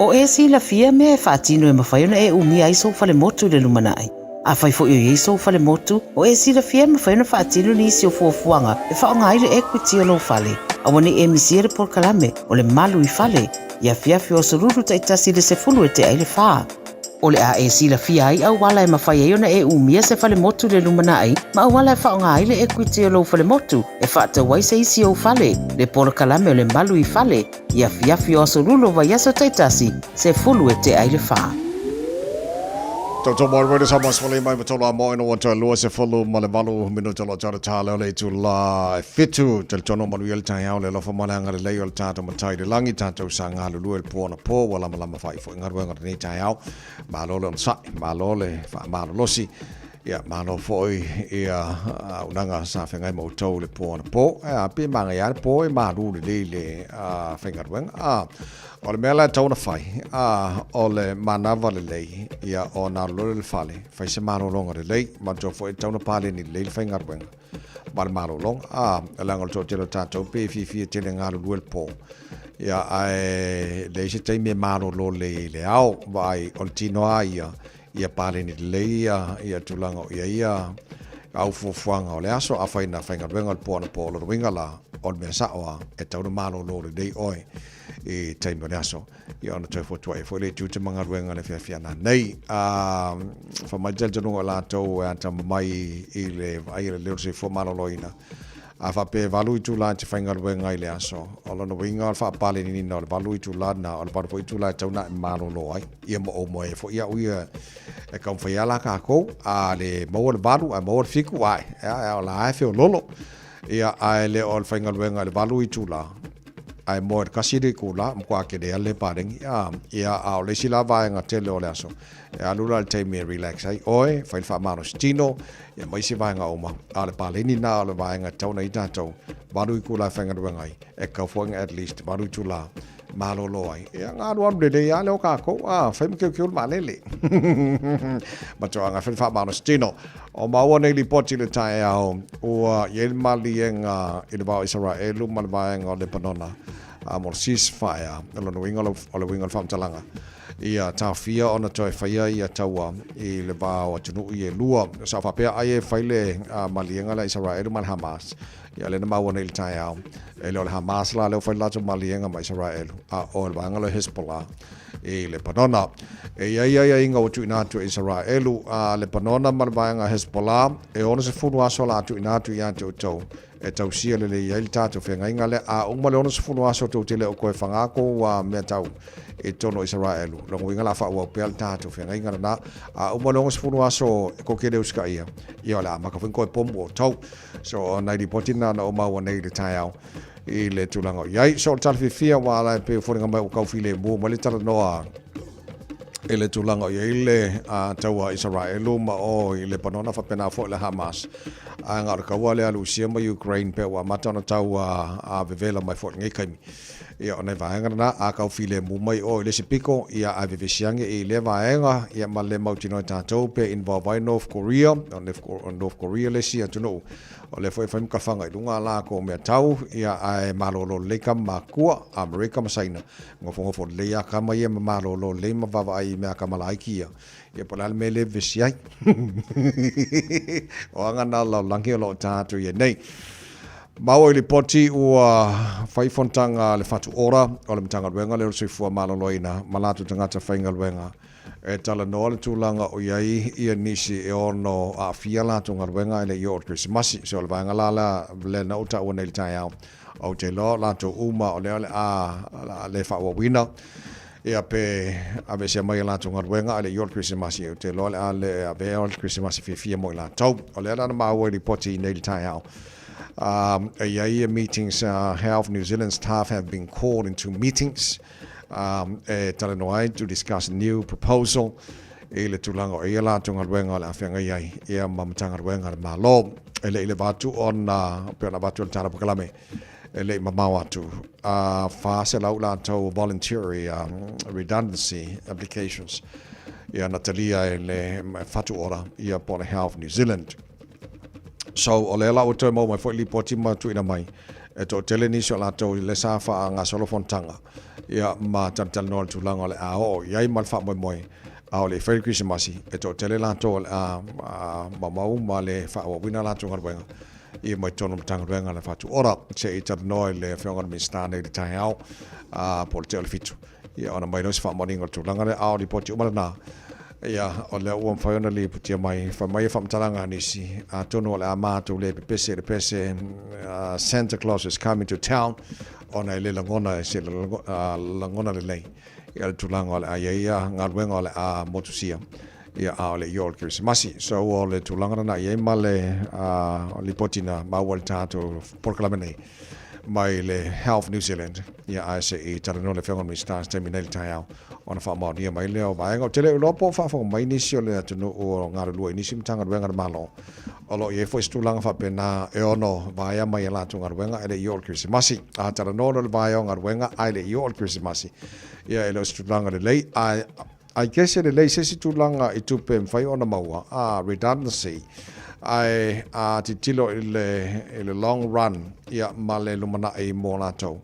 O e silafia mea e faatino e mafai ona e umia ai sou falemotu i le lumanai. Afai foi o i ai sou falemotu, o e silafia e mafai ona faatino nisi o fuafuaga e faaaoga ai le equity o lou fale. Aua ne i e misia le polokalame o le Malu i Fale i afiafi o aso Lulu taitasi i le 10 e tea i le fa. O le a e silafia ai auala e mafai ai ona e umia se falemotu i le lumanai ma auala e faaaoga ai le equity o lou falemotu e faatau ai se isi ou fale, le polokalame o le Malu i Fale i afiafi o aso Lulu o vaiaso taitasi, 10 e tea i le fa. Toto mai Radio Samoa sefulu mai ma tolu a moe no wata 28 minuta lo tata tala o le itula e fitu talitonu manuia le taeao le alofa ma le agalelei o le tatou matai i le lagi tatou sa galulue le po anapo ua lamalama faaifo'i galuega o lenei taeao malo le onosai malo le faamalolosi Ia, malo foi ia auaunaga sa feagai ma outou i le po anapo. Ea, pe manaia lava le po e malu lelei le faigaluega. A, o le mea la e tatau ona fai, a, o le manava lelei, ia, ona alu loa lea i le fale, fai se malologa lelei, manatua foi e tatau ona paleni lelei le faigaluega ma le malologa. A, leaga o le toatele o tatou pei e fiafia tele e galulue i le po, ia, ae leai se taimi e malolo lelei ai i le ao. Vaai, o le tino lava ia, Ia paleni lelei ia ia tulaga o i ai ia au fuafuaga o le aso, afai na faigaluega o le po anapo o lona uiga la, o le mea sao a, e tatau ona malolo lelei oe i taimi o le aso. Ia ona toe fotuai ai foi lea i tiute ma galuega le fiafiana nei. A, fai mai le talitonuga o latou e atamamai i le vaai a le leo o le soifua maloloina, A faapea e valu itula e te faigaluega ai i le aso, o lona uiga o le faapaleniina o le valu itula lena, o le valu foi itula e tatau ona e malolo ai. Ia ma ou moe ai foi au ia e taumafai lava la tatou, a le maua le valu ae maua le fitu, ae, ea, o la e feololo. Ia, ae le o le faigaluega i le valu itula, ae moe i le kasi le itula, matua tele lava le paleni. A, ia, a o le isi la vaega tele o le aso, E alu la i le taimi e relax ai oe, fai le faamalosi tino, ia ma isi vaega uma. A o le paleni lena o le vaega e tatau ona i ai tatou, valu itula e faigaluega ai, e tatau foi ona at least valu itula malolo ai. Ia ona alualu lelei lava lea o tatou, a, fai ma keukeu le vaalele. Ma tulaga e fai le faamalosi tino. O maua nei lipoti i le taeao, ua i ai le maliega i le va o Isaraelu ma le vaega o Lepanona, a mo le ceasefire, o lona uiga o le uiga o le faamatalaga. Ia taofia ona toe faia ia taua i le va o atunuu ia e lua. Sa faapea ai e fai le maliega lea a Isaraelu ma le Hamas. Ia lea na maua nei i le taeao, e le o le Hamas la lea ua fai le latou maliega ma Isaraelu, a o le vaega lea o Hezbollah i Lepanona. E i ai aiaiga ua tuuina atu e Isaraelu a Lepanona ma le vaega Hezbollah, e 60 aso la tuuina atu ia te outou e tausia lelei ai le tatou feagaiga lea. A uma le 60 aso tou te le o toe faga kou mea tau i totonu o Isaraelu, lona uiga la faaauau pea le tatou feagaiga lena. A uma le 60 aso e kou te le usitaia, ia o le a amata foi ona toe pomu outou. So o nai lipoti na na ou maua nei i le taeao i le tulaga o i ai. So o le tala fiafia aua la e pei e foliga mai ua tau filemu mai le talanoa i le tulaga o i ai le taua a Isaraelu ma o i Lepanona faapena foi le Hamas. Ae na o le taua lea a Rusia ma Ukraine pea ua amata ona tau a vevela mai foi i lenei taimi. Ia o nai vaega lena, a tau filemu mai o i le isi pito, ia ae vevesi ane i lea vaega, ia ma le mautinoa e tatou pe involve ai North Korea, o North Korea le isi atunuu O lea foi e fai ma tafaga i luga a latou mea tau, ia ae malolo lelei tama matua, Amerika ma Saina, nofonofo lelei a tama ia ma malolo lelei ma vaavaai i mea a tama laiti ia, ia po o le a le mea le vevesi ai. O aga na lalolagi o lo o ta atu ia nei. Maua i lipoti ua fai fonotaga a le Whatu Ora o le Matagaluega lea o le Soifua Maloloina ma latou tagata faigaluega E talanoa le tulaga o i ai ia nisi e ono aafia latou galuega ae le i oo i le Kerisimasi. So o le vaega la lea na ou taua nei i le taeao, ou te iloa o latou uma o lea o le a le faaauauina ia pe aveesea mai a latou galuega ae le i oo i le Kerisimasi. Ou te iloa o le a le avea le Kerisimasi fiafia mo i latou. O lea la na maua i lipoti i nei i le taeao. E i ai ia meetings, Health New Zealand staff have been called into meetings. e talanoa ai to discuss new proposal. i le tulaga o ia latou galuega o le a feagai ai ia ma Matagaluega a le Malo. E le i leva atu ona pei ona avatu e le Tala Polokalame e le i mamao atu a 400 latou voluntary redundancy applications ia na talia e le Whatu Ora ia po o le Health New Zealand. So o lea la ua toe maua mai foi lipoti ma tuuina mai e toatele nisi o latou i le sa faagasolo fonotaga ia ma talatalanoa i le tulaga o le a oo i ai ma le faamoemoe a o le i fai le Kerisimasi e toatele latou o le a maumau ma le faaauauina latou galuega ia mai totonu o Matagaluega a le Whatu Ora. Se i talanoa i le Afioga i le Minisita nei i le taeao po o le tea o le 7 ia ona aumai loa se faamaoniga o le tulaga lea, a o lipoti uma lena ia o lea ua mafai ona lipotia mai. Fai mai e faamatalaga a nisi, atonu o le a matou le pepese i le pese Santa Claus is coming to town ona e le lagona e se lagona lelei ia le tulaga o le a i ai ia galuega o le a motusia ia a o le i oo i le Kerisimasi. So o le tulaga lena i ai ma le lipoti na maua i le tatou polokalame nei mai le Health New Zealand ia ae se i talanoa le Afioga i le Minisita i se taimi nei i le taeao ona faamaonia mai lea o vaega. Ou te le iloa po o faafofoga mai nisi o le atunuu o galulue i nisi Matagaluega a le Malo o lo o i ai foi se tulaga faapena e ono vaea mai e latou galuega e le i oo i le Kerisimasi. A talanoa loa i le vaea o galuega ae le i oo i le Kerisimasi, ia e le o se tulaga lelei. Ae I guess e lelei se isi tulaga i tupe e mafai ona maua, a redundancy, ae a tilotilo i le i le long run ia ma le lumanai mo latou,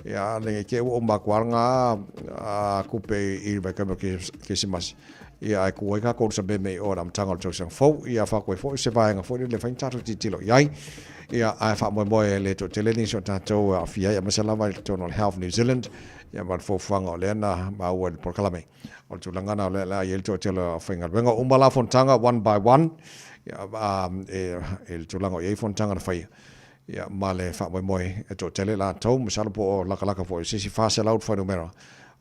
ia ne i te i ua uma atu lava na tupe i le vaitaimi o le Kerisimasi, ia ae tuu ai tatou i le sameme i o i le amataga o le tausaga fou, ia avatu ai foi se vaega foi lele e mafai ona tatou tilotilo i ai. Ia ae faamoemoe e le toatele nisi o tatou e aafia ai, aemaise lava i totonu o le Health New Zealand, Ia ma le fuafuaga o lea na maua i le polokalame. O le tulaga lena o lea o le a i ai le toatele o aufaigaluega. Uma la fonotaga one by one, ia, e, i le tulaga o i ai fonotaga na faia. Ia, ma le faamoemoe e toatele latou, masalo po o lakalaka foi i se isi 400 le fuainumera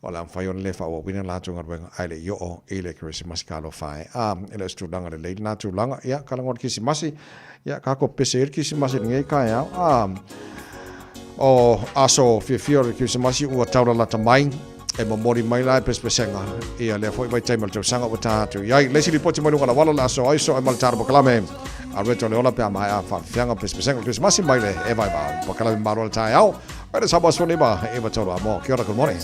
o le a mafai ona le faaauauina le latou galuega ae le i oo i le Kerisimasi talofa e. A, e le o se tulaga lelei lena tulaga. Ia, ka lagona Kerisimasi, Ia, ka ko pese i le Kerisimasi i lenei taeao. A, o aso fiafia o le Kerisimasi ua taulalata mai, e momoli mai la e pesepesega ia lea foi vaitaimi o le tausaga ua ta atu i ai. Le isi lipoti mai luga o le auala o le aso ai so ai ma le tala polokalame a Reto Leola pe a maea faafiafiaga pesepesega o le Kerisimasi mai le e vaivai. Polokalame malo le taeao. Mai le Samoa 15 e 93 a mo. Kia ora, good morning.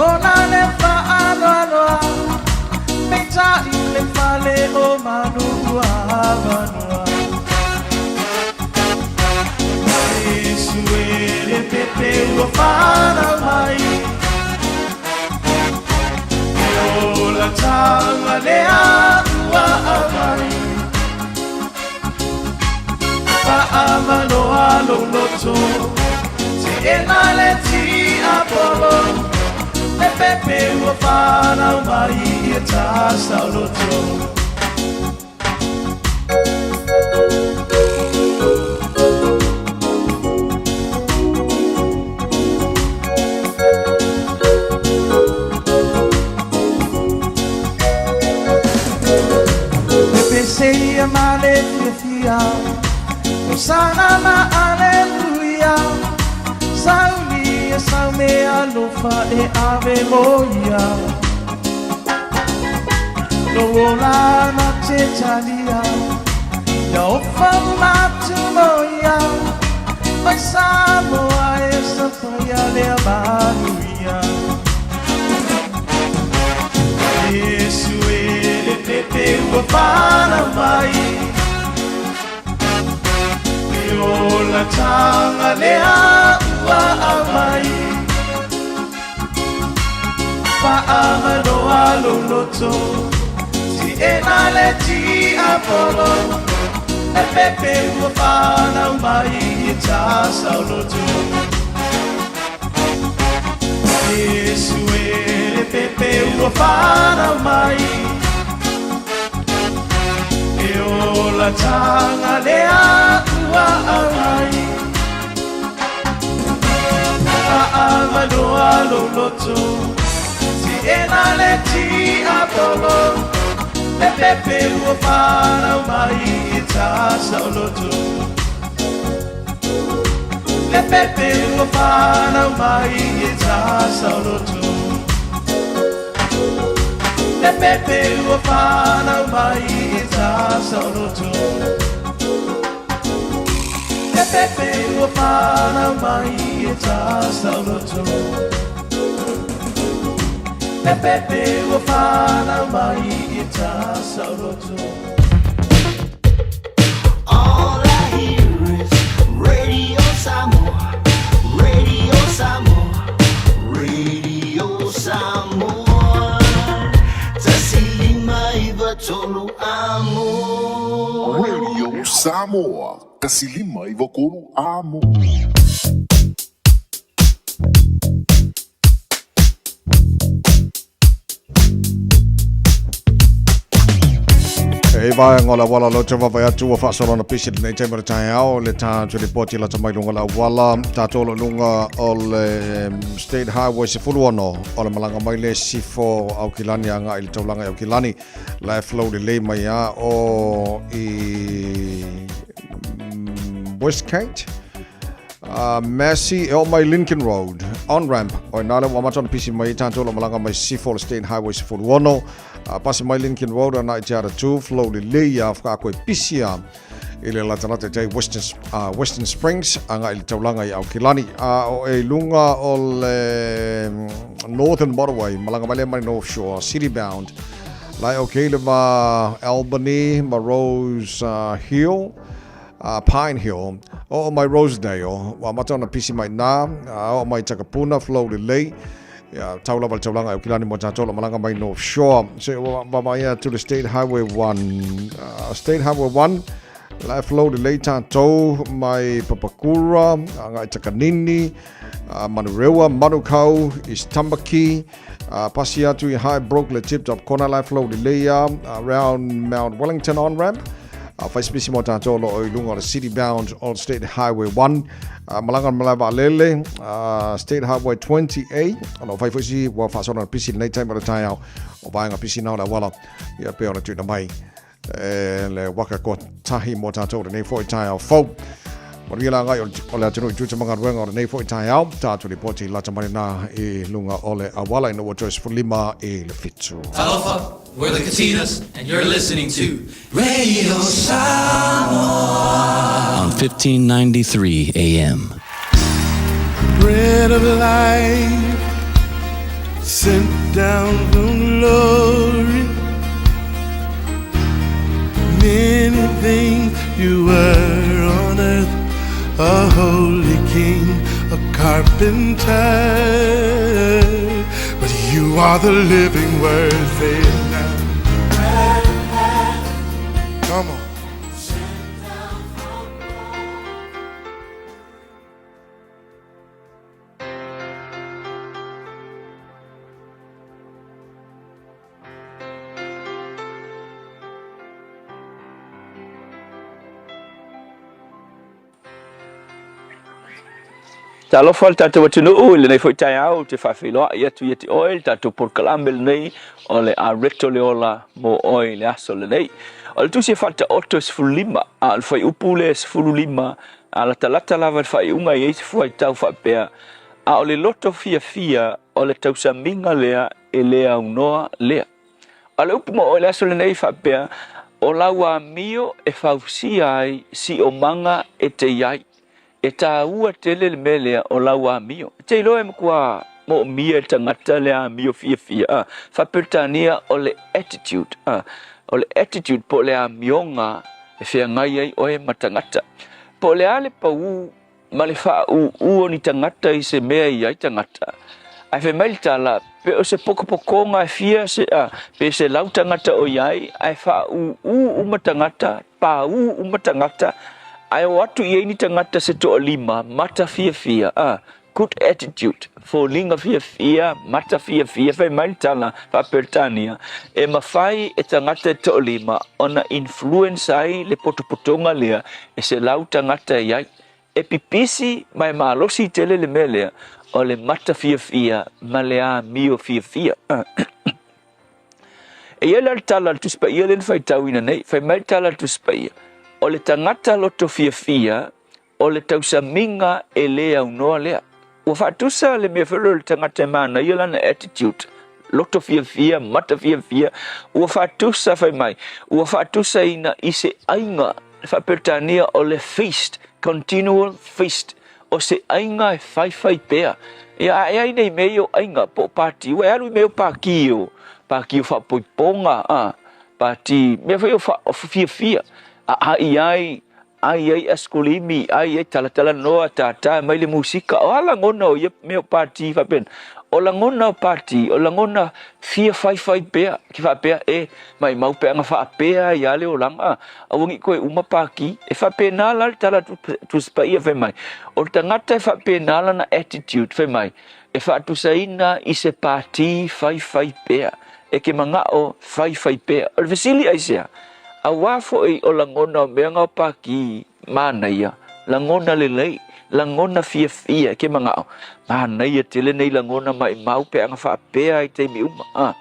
Ona le faaloaloa Peitai le fale o manu ua avanoa Iesu e le pepe ua fanau mai E ola taga lea ua aumai Faamanoa lou loto Teena le tiapolo Le pepe ua fanau mai ia tasaoloto Pepese ia ma le fiafia Hosana ma aleluia Sauli e sau me alofa e ave mo ia Lou ola na te talia Ia ofa uma atu mo ia Oi Samoa e sapaia lea manuia Iesu e le pepe ua fanau mai E olataga lea ua aumai Faamanoa lou loto Teena le tiapolo Le pepe ua fanau mai ia tasaoloto Iesu e le pepe ua fanau mai E olataga lea ua aumai Faamanoa lou loto Teena le tiapolo Le pepe ua fanau mai ia tasaoloto Le pepe ua fanau mai ia tasaoloto Le pepe ua fanau mai ia tasaoloto Le pepe ua fanau mai ia tasaoloto Le pepe ua fanau mai ia tasaoloto All I hear is Radio Samoa, Radio Samoa, Radio Samoa. 1593 amo. Radio Samoa, 1593 amo. E vaega o le auala lea ou te vaavaai atu ua faasolo ona pisi lenei taimi o le taeao le tatou lipoti lata mai luga o le auala tatou o lo o luga o le State Highway 16 o le malaga mai le sifo Aukilani agai i le taulaga i Aukilani la e flow lelei mai a o i Westgate Massey e oo mai Lincoln Road, on ramp, o ina lea ua amata ona pisi mai ai tatou lo malaga mai sisifo o le State Highway 16, pasi mai Lincoln Road ana i te ara 2, flow lelei a whakaako e pisi a i le latalata i te Western, Western Springs anga i le taulaga i Aukilani. O e lunga o le Northern Motorway, malaga mai lea mai North Shore, city bound, la e okay le va Albany ma Rose Hill, Pine Hill, oo mai Rosedale, ua amata ona pisi mai nā, oo mai Takapuna, flow lelei, ia, tau lava le taulaga e Aukilani mo tātou lo malaga mai North Shore. Se ua vaavaai atu le State Highway 1, State Highway 1, la e flow lelei tātou mai Papakura, agai Takanini, Manurewa, Manukau, East Tamaki, pasi atu i Highbrook le Tip Top Corner, la e flow lelei a, around Mount Wellington on ramp. Fai se pisi mo tātou o lo o i luga o le City Bound Old State Highway 1, malaga le malae vaalele, State Highway 20A, o lo o fai foi si ua faasolo na pisi lenei taimi o le taeao o vaega pisi na o le auala, ia pei ona tuuina mai e le waka ko tahi mō tātou lenei foi taeao fou. Manuia la ngai o le atunuu i tuta ma galuega o lenei foi taeao, tātou lipoti lata mai nā i lunga o le auala ina ua toe 15 i le 7. Talofa, we're the Katinas, and you're listening to Radio Samoa on 1593 AM. Bread of life, Sent down from glory. Many things you were on earth, a holy king, a carpenter. But you are the living word, say it now. Come on. Talofa le tatou atunuu i lenei foi taeao ou te faafeiloai atu ia te oe le tatou polokalame lenei o le Areto le Ola mo oe i le aso lenei. O le tusi e faataoto e 15, a o le fuaiupu lea e 15, a latalata lava i le faaiuga e i ai se fuaitau faapea, A o le loto fiafia o le tausamiga lea e le aunoa lea. A o le upu mo oe i le aso lenei e faapea, O lau amio e fausia ai siomaga e te i ai. E tāua tele le mea lea o lau amio. E te iloa e matua moomia e le tagata le amio fiafia, a, faa-Peretania o le attitude, a, o le attitude po o le amioga e feagai ai oe ma tagata. Po o le a le pau ma le faaūū o ni tagata i se mea e i ai tagata. Ae fai mai le tala, pe o se potopotoga e fia se, a, pe 100 tagata o i ai, ae faaūū uma tagata, pāū uma tagata, ae o atu i ai ni tagata se toalima, mata fiafia, a, good attitude, foliga fiafia, mata fiafia, fai mai le tala faa-Peretania, e mafai e tagata e toalima ona influence ai le potopotoga lea e 100 tagata e i ai. E pipisi ma e malosi tele le mea lea o le mata fiafia ma le amio fiafia. E i ai la le tala a le Tusi Paia lea na faitauina nei, fai mai le tala a le Tusi Paia, o le tagata loto fiafia, o le tausamiga e le aunoa lea. Ua faatusa le mea foi lea o le tagata e manaia lana attitude, loto fiafia, mata fiafia, ua faatusa fai mai, ua faatusaina i se aiga, faa-Peretania o le feast, continual feast, o se aiga e faifai pea. Ia, a e ai nei mea ia o aiga po o pati, ua e alu i mea o paki o, paki o faapoipoga, a, pati, mea foi o, fa, o fiafia, a ai ai, ai ai askolimi, ai ai talatalanoa, tātā mai le musika. O a lagona o ia mea o pati faapena? O lagona o pati, o lagona fia faifai pea, ki faapea, e, maimau pe aga faapea ai a le olaga, aua ne i toe uma paki. E faapena la le tala Tusi Paia fai mai, o le tagata e faapena lana attitude, fai mai, e faatusaina i se pati faifai pea, e ke manao faifai pea. O le fesili aisea? Auā foi o lagona o mea nga o pākī manaia, lagona lelei, lagona fiafia ke manao, manaia tele nei lagona maimau pe aga faapea i taimi uma. A.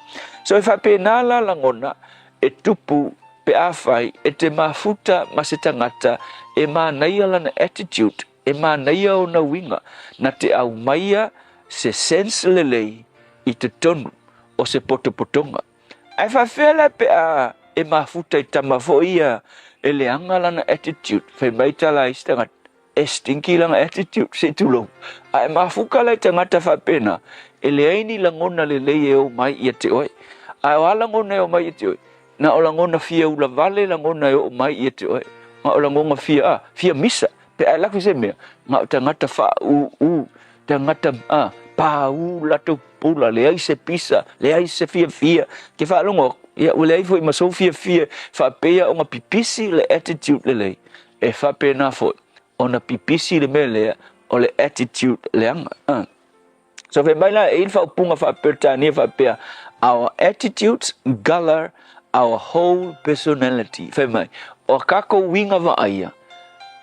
So e faapena la lagona e tupu pe afai e te mafuta ma se tagata e manaia lana attitude, e manaia ona uiga, na te aumaia se sense lelei i totonu o se potopotoga. Ae faafefea la pe a e mafuta i tama foi ia e leaga lana attitude, fai mai tala a isi tagata, e stinky lana attitude, se i tulou. A e mafuka la i tagata faapena, e leai ni lagona lelei e oo mai ia te oe. Ae o a lagona e oo mai ia te oe? Na o lagona fia ula vale lagona e oo mai ia te oe. Na o lagona fia, a, fia misa. Pe a e lako i se mea, na o tagata faaūū, tagata, a, pāū latou pula, leai se pisa, leai se fiafia. Ke faalogo aku, ia, ua leai foi ma sou fiafia faapea ona pipisi le attitude lelei, e faapena foi ona pipisi le mea lea o le attitude leaga. A. So fai mai la e i le faaupuga faa-Peretania faapea, Our attitudes colour our whole personality. Fai mai, o a kākou uiga vaaia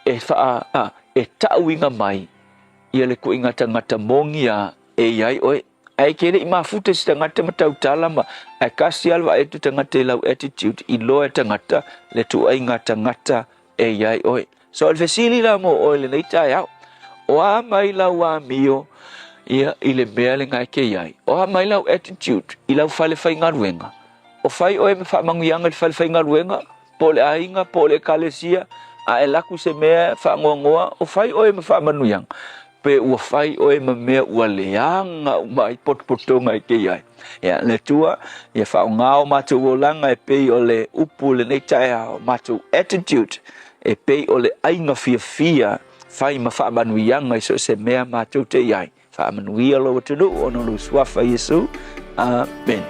e wha, a, e ta'uiga mai ia le kuiga tagata mogia e i ai oe. Ae ke le'i mafuta i se tagata ma tautala ma, ae kasi lava le vaai atu tagata i lau attitude, iloa e tagata le tuaiga tagata e i ai oe. So o le fesili la mo oe lenei taeao, o a mai lau amio ia i le mea le gae ke i ai? O a mai lau attitude i lau fale faigaluega? O fai oe ma faamanuiaga i le fale faigaluega, po o le aiga, po o le ekalesia, a e laku se mea faanoanoa, o fai oe ma faamanuiaga? Pe ua fai oe ma mea ua leaga uma ai potopotoga e te i ai. Ia, le Atua, ia faaaoga o matou olaga e pei o le upu i lenei taeao, matou attitude e pei o le aiga fiafia fai ma faamanuiaga i so o se mea matou te i ai. Faamanuia lou atunuu ona o lou Suafa Iesu. Amene.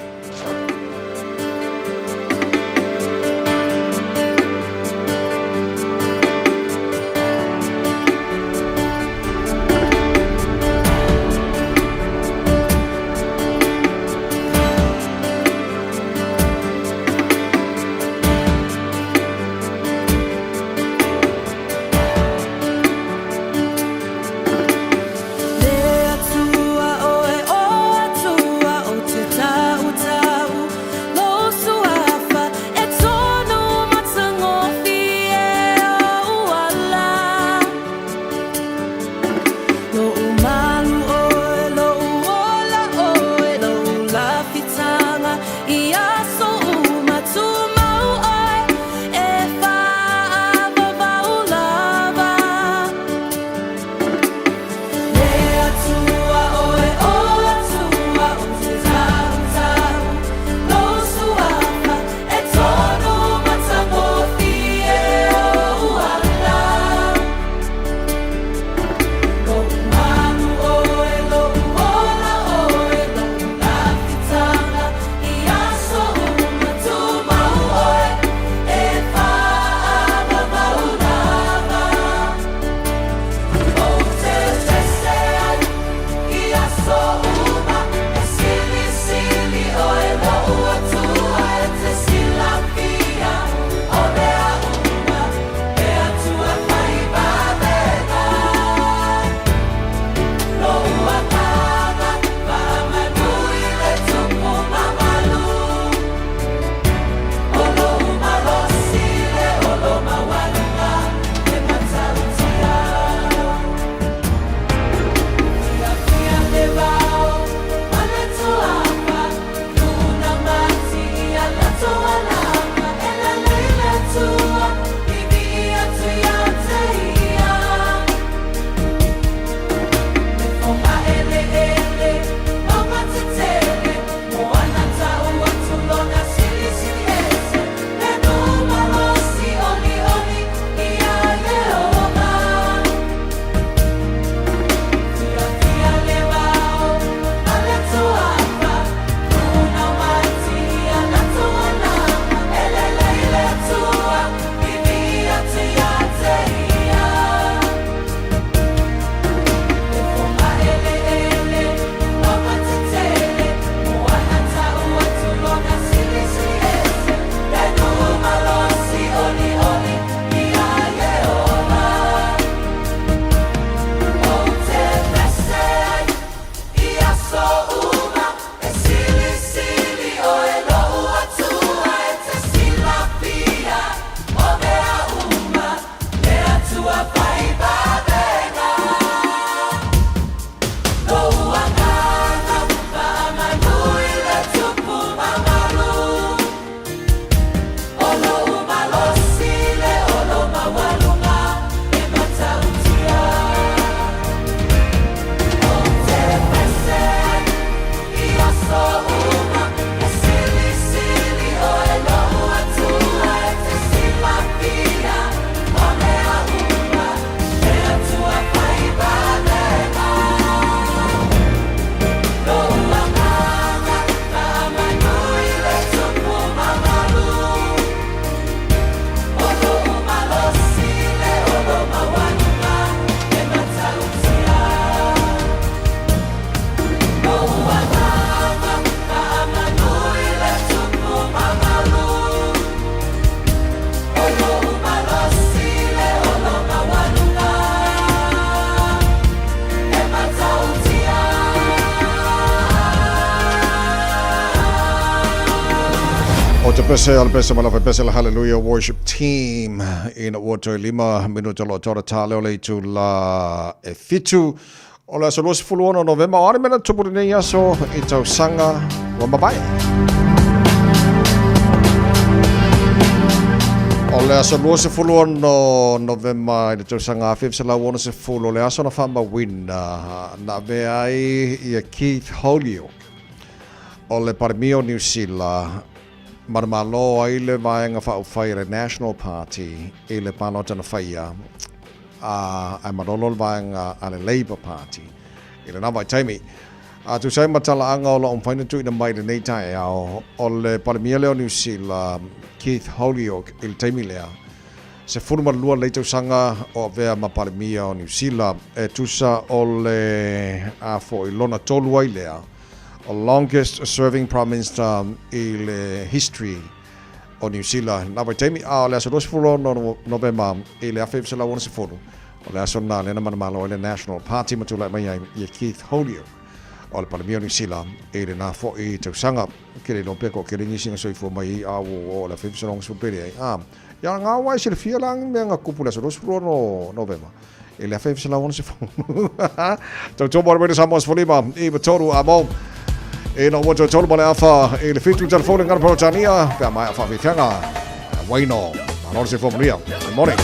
Le Atua oe o Atua o te tautau Lou suafa e tonu matagofie ou ala Lou malu oe, lou ola oe, lou lafitaga i aso uma Tumau oe e faavavau lava Le Atua oe o Atua o te tautau Lou suafa e tonu matagofie ou ala Lou malu oe, lou ola oe, lou lafitaga i aso uma Tumau oe e faavavau lava Ou te pese ai i aso uma E silisili oe lou Atua e te silafia O mea uma le Atua fai vavega Lou agaga faamanu i le Tupu mamalu O lou malosi le olo maualuga e matautia Fiafia le vao ma le tuafa Luna mati ia latou alama E lelei le Atua i vii atu ia te ia Le fogaeleele mauga tetele Moana tau atu lona silisili ese Le nuu malosi olioli ia Ieova Fiafia le vao ma le tuafa Luna mati ia latou alama E lelei le Atua i vii atu ia te ia Le fogaeleele mauga tetele Moana tau atu lona silisili ese Le nuu malosi olioli ia Ieova Ou te pese ai i aso uma E silisili oe lou Atua e te silafia O mea uma le Atua fai vavega Lou agaga faamanu i le Tupu mamalu O lou malosi le olo maualuga e matautia Ou te pese ai i aso uma E silisili oe lou Atua e te silafia O mea uma le Atua fai vavega Lou agaga faamanu i le Tupu mamalu O lou malosi le olo maualuga e matautia Lou agaga faamanu i le Tupu mamalu O lou malosi le olo maualuga e matautia O te pese o le pese ma le pese la Hallelujah Worship Team ina ua toe lima minuta lo tora tā leo le itu la e fitu o le aso 26 Novema o ane mena tupu lenei aso i tausaga ua mavae. O le aso 26 Novema i le tausaga 1960, o le aso na faamauina na avea ai ia Keith Holyoake o le Palemia o Niu Sila manumalo ai le Vaega Faaupufai a le National Party i le palota na faia a ae malolo le vaega a le Labour Party i lena vaitaimi. A tusa ai ma talaaga o lo o mafai ona tuuina mai i lenei taeao, o le Palemia lea o Niu Sila, Keith Holyoake i le taimi lea, 12 lelei tausaga o avea ma Palemia o Niu Sila, e tusa o le a foi lona tolu ai lea o longest serving Prime Minister i le history o Niu Sila i lena vaitaimi, a o le aso 26 Novema i le 1960, o le aso lena lea na manumalo ai le National Party ma tulai mai ai ia Keith Holyoake o le Palemia o Niu Sila i lena foi tausaga. Ke le iloa pea ko kele nisi na soifua mai ai a ua o le 1960 pele ai. A, ia ngā wai silafia la mea nga kupu le aso 26 Novema i le 1960. Tautua mo le Radio Samoa 15 i 3 a mo. E no mo tolu ma le afa i le fitu telefone ngana Peretania pe a mai a whaawhiwhianga. Waino, malo se fua Good morning.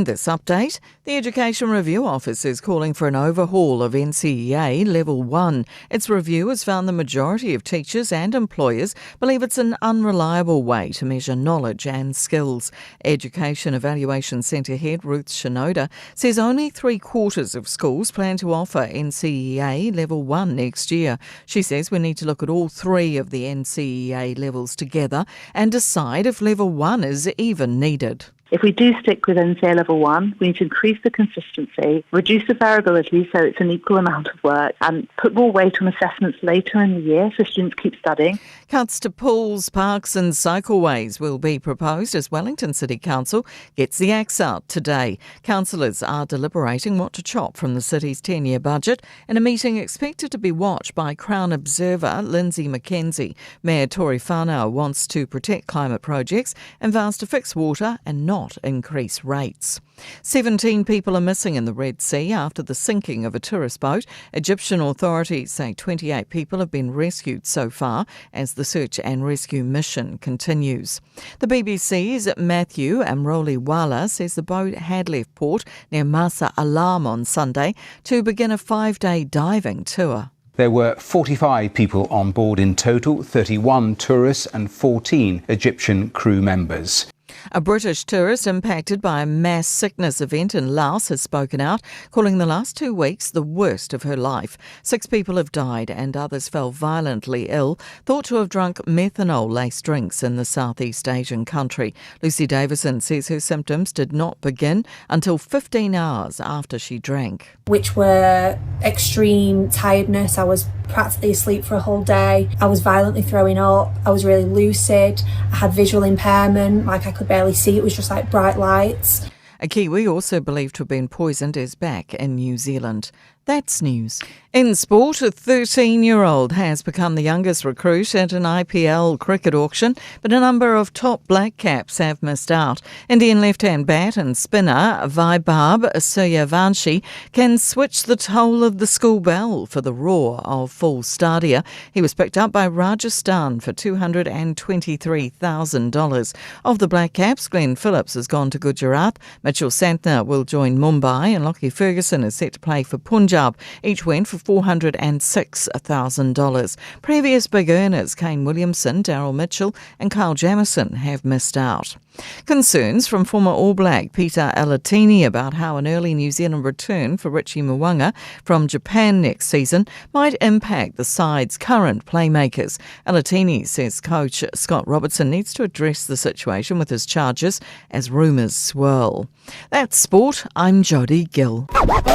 In this update, the Education Review Office is calling for an overhaul of NCEA Level 1. Its review has found the majority of teachers and employers believe it's an unreliable way to measure knowledge and skills. Education Evaluation Centre head Ruth Shinoda says only three quarters of schools plan to offer NCEA Level 1 next year. She says we need to look at all three of the NCEA levels together and decide if Level 1 is even needed. If we do stick with NCEA Level 1, we need to increase the consistency, reduce the variability so it's an equal amount of work, and put more weight on assessments later in the year so students keep studying. Cuts to pools, parks and cycleways will be proposed as Wellington City Council gets the axe out today. Councillors are deliberating what to chop from the city's 10-year budget in a meeting expected to be watched by Crown Observer Lindsay McKenzie. Mayor Tory Whanau wants to protect climate projects and vows to fix water and not increase rates. 17 people are missing in the Red Sea after the sinking of a tourist boat. Egyptian authorities say 28 people have been rescued so far as the search and rescue mission continues. The BBC's Matthew Amroliwala says the boat had left port near Marsa Alam on Sunday to begin a five-day diving tour. There were 45 people on board in total, 31 tourists and 14 Egyptian crew members. A British tourist impacted by a mass sickness event in Laos has spoken out, calling the last 2 weeks the worst of her life. 6 people have died and others fell violently ill, thought to have drunk methanol-laced drinks in the Southeast Asian country. Lucy Davison says her symptoms did not begin until 15 hours after she drank. Which were extreme tiredness. I was practically asleep for a whole day. I was violently throwing up. I was really lucid. I had visual impairment, like I could barely see. It was just like bright lights. A Kiwi also believed to have been poisoned is back in New Zealand. That's news. In sport, a 13-year-old has become the youngest recruit at an IPL cricket auction, but a number of top black caps have missed out. Indian left-hand bat and spinner Vaibhav Suryavanshi can switch the toll of the school bell for the roar of full stadia. He was picked up by Rajasthan for $223,000. Of the black caps, Glenn Phillips has gone to Gujarat, Mitchell Santner will join Mumbai, and Lockie Ferguson is set to play for Punjab. Each went for $406,000. Previous big earners Kane Williamson, Daryl Mitchell and Kyle Jamieson have missed out. Concerns from former All Black Peter Alatini about how an early New Zealand return for Richie Mo'unga from Japan next season might impact the side's current playmakers. Alatini says coach Scott Robertson needs to address the situation with his charges as rumours swirl. That's sport. I'm Jodie Gill.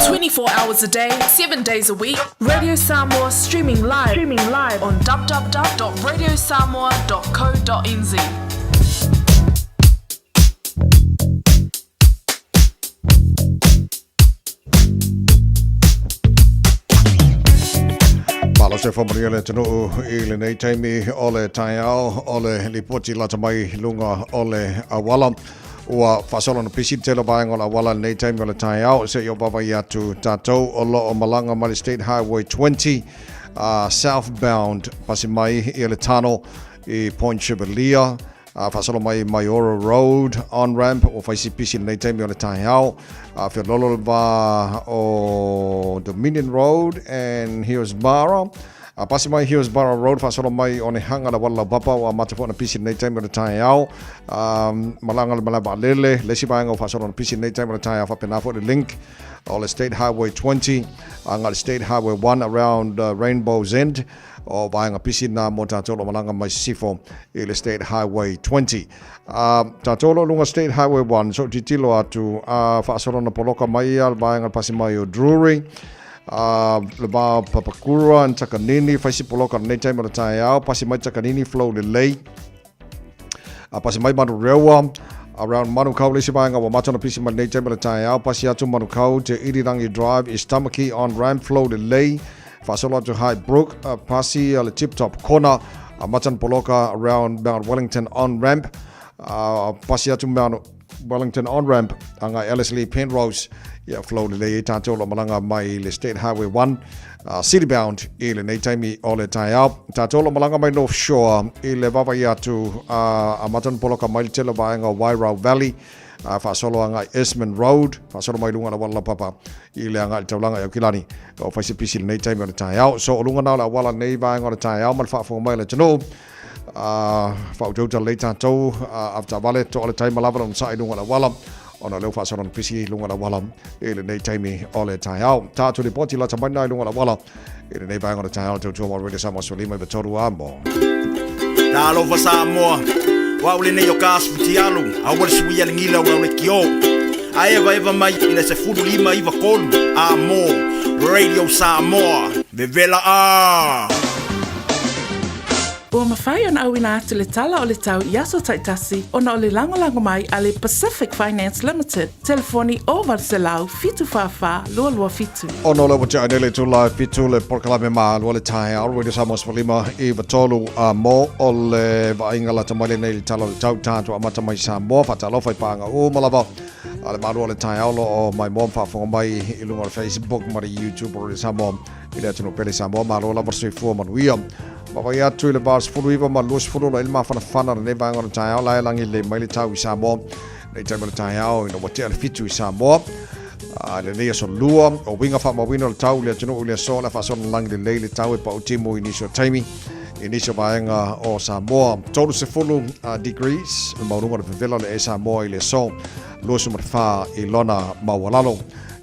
24 hours a day, 7 days a week. Radio Samoa streaming live, on www.radiosamoa.co.nz. Malo se whamaria le atunuu i lenei taimi o le taeao o le lipoti lata mai lunga o le auala. Ua faasolo ona pisi le tele o vaega o le auala i lenei taimi o le taeao seia vaavaai atu tatou o lo o malaga mai le State Highway 20 southbound pasi mai i le tunnel i Point Chevalier faasolo mai Maioro Road on ramp ua fai si pisi i lenei taimi o le taeao feololo le va o Dominion Road and Hillsborough A pasi mai Hillsborough Road faasolo mai Onehunga le auala laupapa ua amata foi ona pisi i lenei taimi o le taeao. Malaga le malae vaalele, le isi vaega ua faasolo ona pisi i lenei taimi o le taeao faapena foi le link o le State Highway 20 agai le State Highway 1 around Rainbow's End o vaega pisi na mo tatou o lo o malaga mai sisifo i le State Highway 20. Tatou o lo o luga State Highway 1 so tilotilo atu faasolo ona poloka mai ia le vaega pasi mai o Drury le va Papakura and Takanini, fai si poloka lenei taimi o le taeao, pasi mai Takanini flow lelei, pasi mai Manurewa, around Manukau le isi vaega ua mata ona pisi mai lenei taimi o le taeao, pasi atu Manukau te Irirangi Drive East Tamaki on ramp flow lelei, faasolo atu High Brook, pasi le Tip Top Corner, mata ona poloka around Mount Wellington on ramp, pasi atu Mount Wellington on-ramp agai Ellerslie Penrose ia flow lelei ai tatou o lo o malaga mai le State Highway 1 city bound i lenei taimi o le taeao. Tatou o lo o malaga mai North Shore i le vaavaai atu a amata ona poloka mai le tele o vaega o Wairau Valley. Faasolo agai Esmond Road, faasolo mai luga o le auala laupapa i le agai i le taulaga i Aukilani. O fai se pisi i lenei taimi o le taeao. So o luga na o le auala lenei vaega o le taeao ma le faafofoga mai a le atunuu. Faautauta lelei tatou avetaavale, toa le taima lava le onosai i luga o le auala ona o lea ua faasolo ona pisi i luga o le auala i lenei taimi o le taeao. Tatou lipoti lata mai na i luga o le auala i lenei vaega o le taeao tautua mo Radio Samoa 15 a mo. Talofa Samoa, o au lenei o ka asu fitialu, aua le suia le gila o lau le kio. A evaeva mai i le 15 93 a mo Radio Samoa, vevela a! Ua mafai ona auina atu le tala o le tau i aso taitasi ona o le lagolago mai a le Pacific Finance Limited, telefoni 0800 744 227. Ono o le ua tea nei le itula e 7 le polokalame malua le taeao Radio Samoa 15 93 a mo o le vaaiga lata mai lenei i le tala o le tau tatou amata mai Samoa faatalofa i paaga uma lava a le malua o le taeao lo o maimoa ma faafofoga mai i luga o le Facebook ma le YouTube o Radio Samoa i le atunuu pele Samoa malo lava le soifua manuia. Vaavaai atu i le va 19 ma 20 la i le mafanafana lenei vaega o le taeao la e lagi lelei mai le tau i Samoa nei taimi o le taeao ina ua tea le 7 i Samoa. A lenei aso lua, o uiga faamauina o le tau i le atunuu i le aso le faasolo lagi lelei le tau e pautimu i nisi o taimi i nisi o vaega o Samoa. 30 degrees le maualuga o le vevela o le e Samoa i le aso 24 i lona maualalo.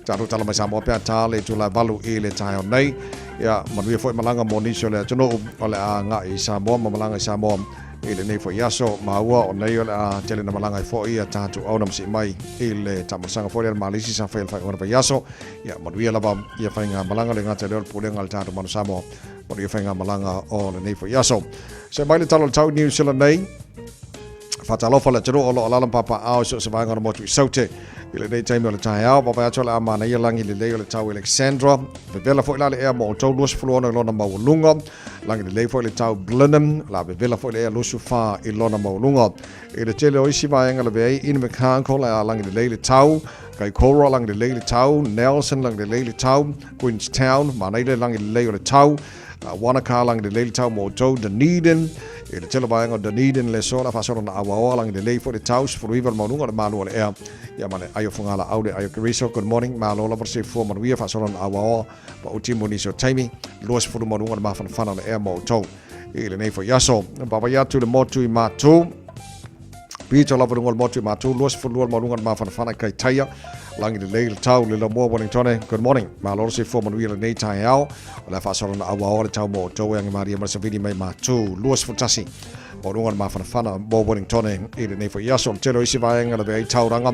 Tatou tala mai Samoa pea tā le itula e 8 i le taeao nei. Ia, manuia foi malaga mo nisi o le atunuu o le a agai i Samoa ma malaga i Samoa i lenei foi aso. Maua o nei o le a tele na malaga ai foi ia tatou auna ma sii mai i le taamaisaga foi lea le Malisi sa faia le faaiuga o le vaiaso. Ia, manuia lava ia faigamalaga le gata i lea o le pulega a le tatou Manu Samoa. Manuia faigamalaga o lenei foi aso. Se mai le tala o le tau i New Zealand nei. Faatalofa le atunuu o lo o alaala ma papaaao i so o se vaega o le motu i Saute i lenei taimi o le taeao. Vaavaai atu o le a manaia lagi lelei o le tau i Alexandra. Vevela foi la le ea mo outou 26 i lona maualuga. Lagi lelei foi le tau Blenheim. La vevela foi le ea 24 i lona maualuga. I le tele o isi vaega lavea ai Invercargill le a lagi lelei le tau. Kaikoura lagi lelei le tau. Nelson lagi lelei le tau. Queenstown manaia le lagi lelei o le tau. Wanaka lagi lelei le tau mo outou Dunedin i le tele o vaega o Dunedin le aso o le a faasolo na auaoa lagi lelei foi le tau 19 le maualuga o le malu o le ea ia ma le ai o Fogalaau le ai o Keriso. Good morning, malo lava le soifua manuia faasolo na auaoa pa uti mo nisi o taimi 20 maualuga o le mafanafana o le ea mo outou i lenei foi aso. Vaavaai atu i le motu i Matu. Pito lava luga o le motu i Matu, 22 le maualuga o le mafanafana i Kaitaia. Lagi lelei le tau le lamoa Wellingtone. Good morning. Malo le soifua manuia lenei taeao. O le a faasolo na auaoa le tau mo outou e age malie ma le savili mai Matu. 21 maualuga o le mafanafana mo Wellingtone i lenei foi aso. O le tele o isi vaega lavea ai tauranga.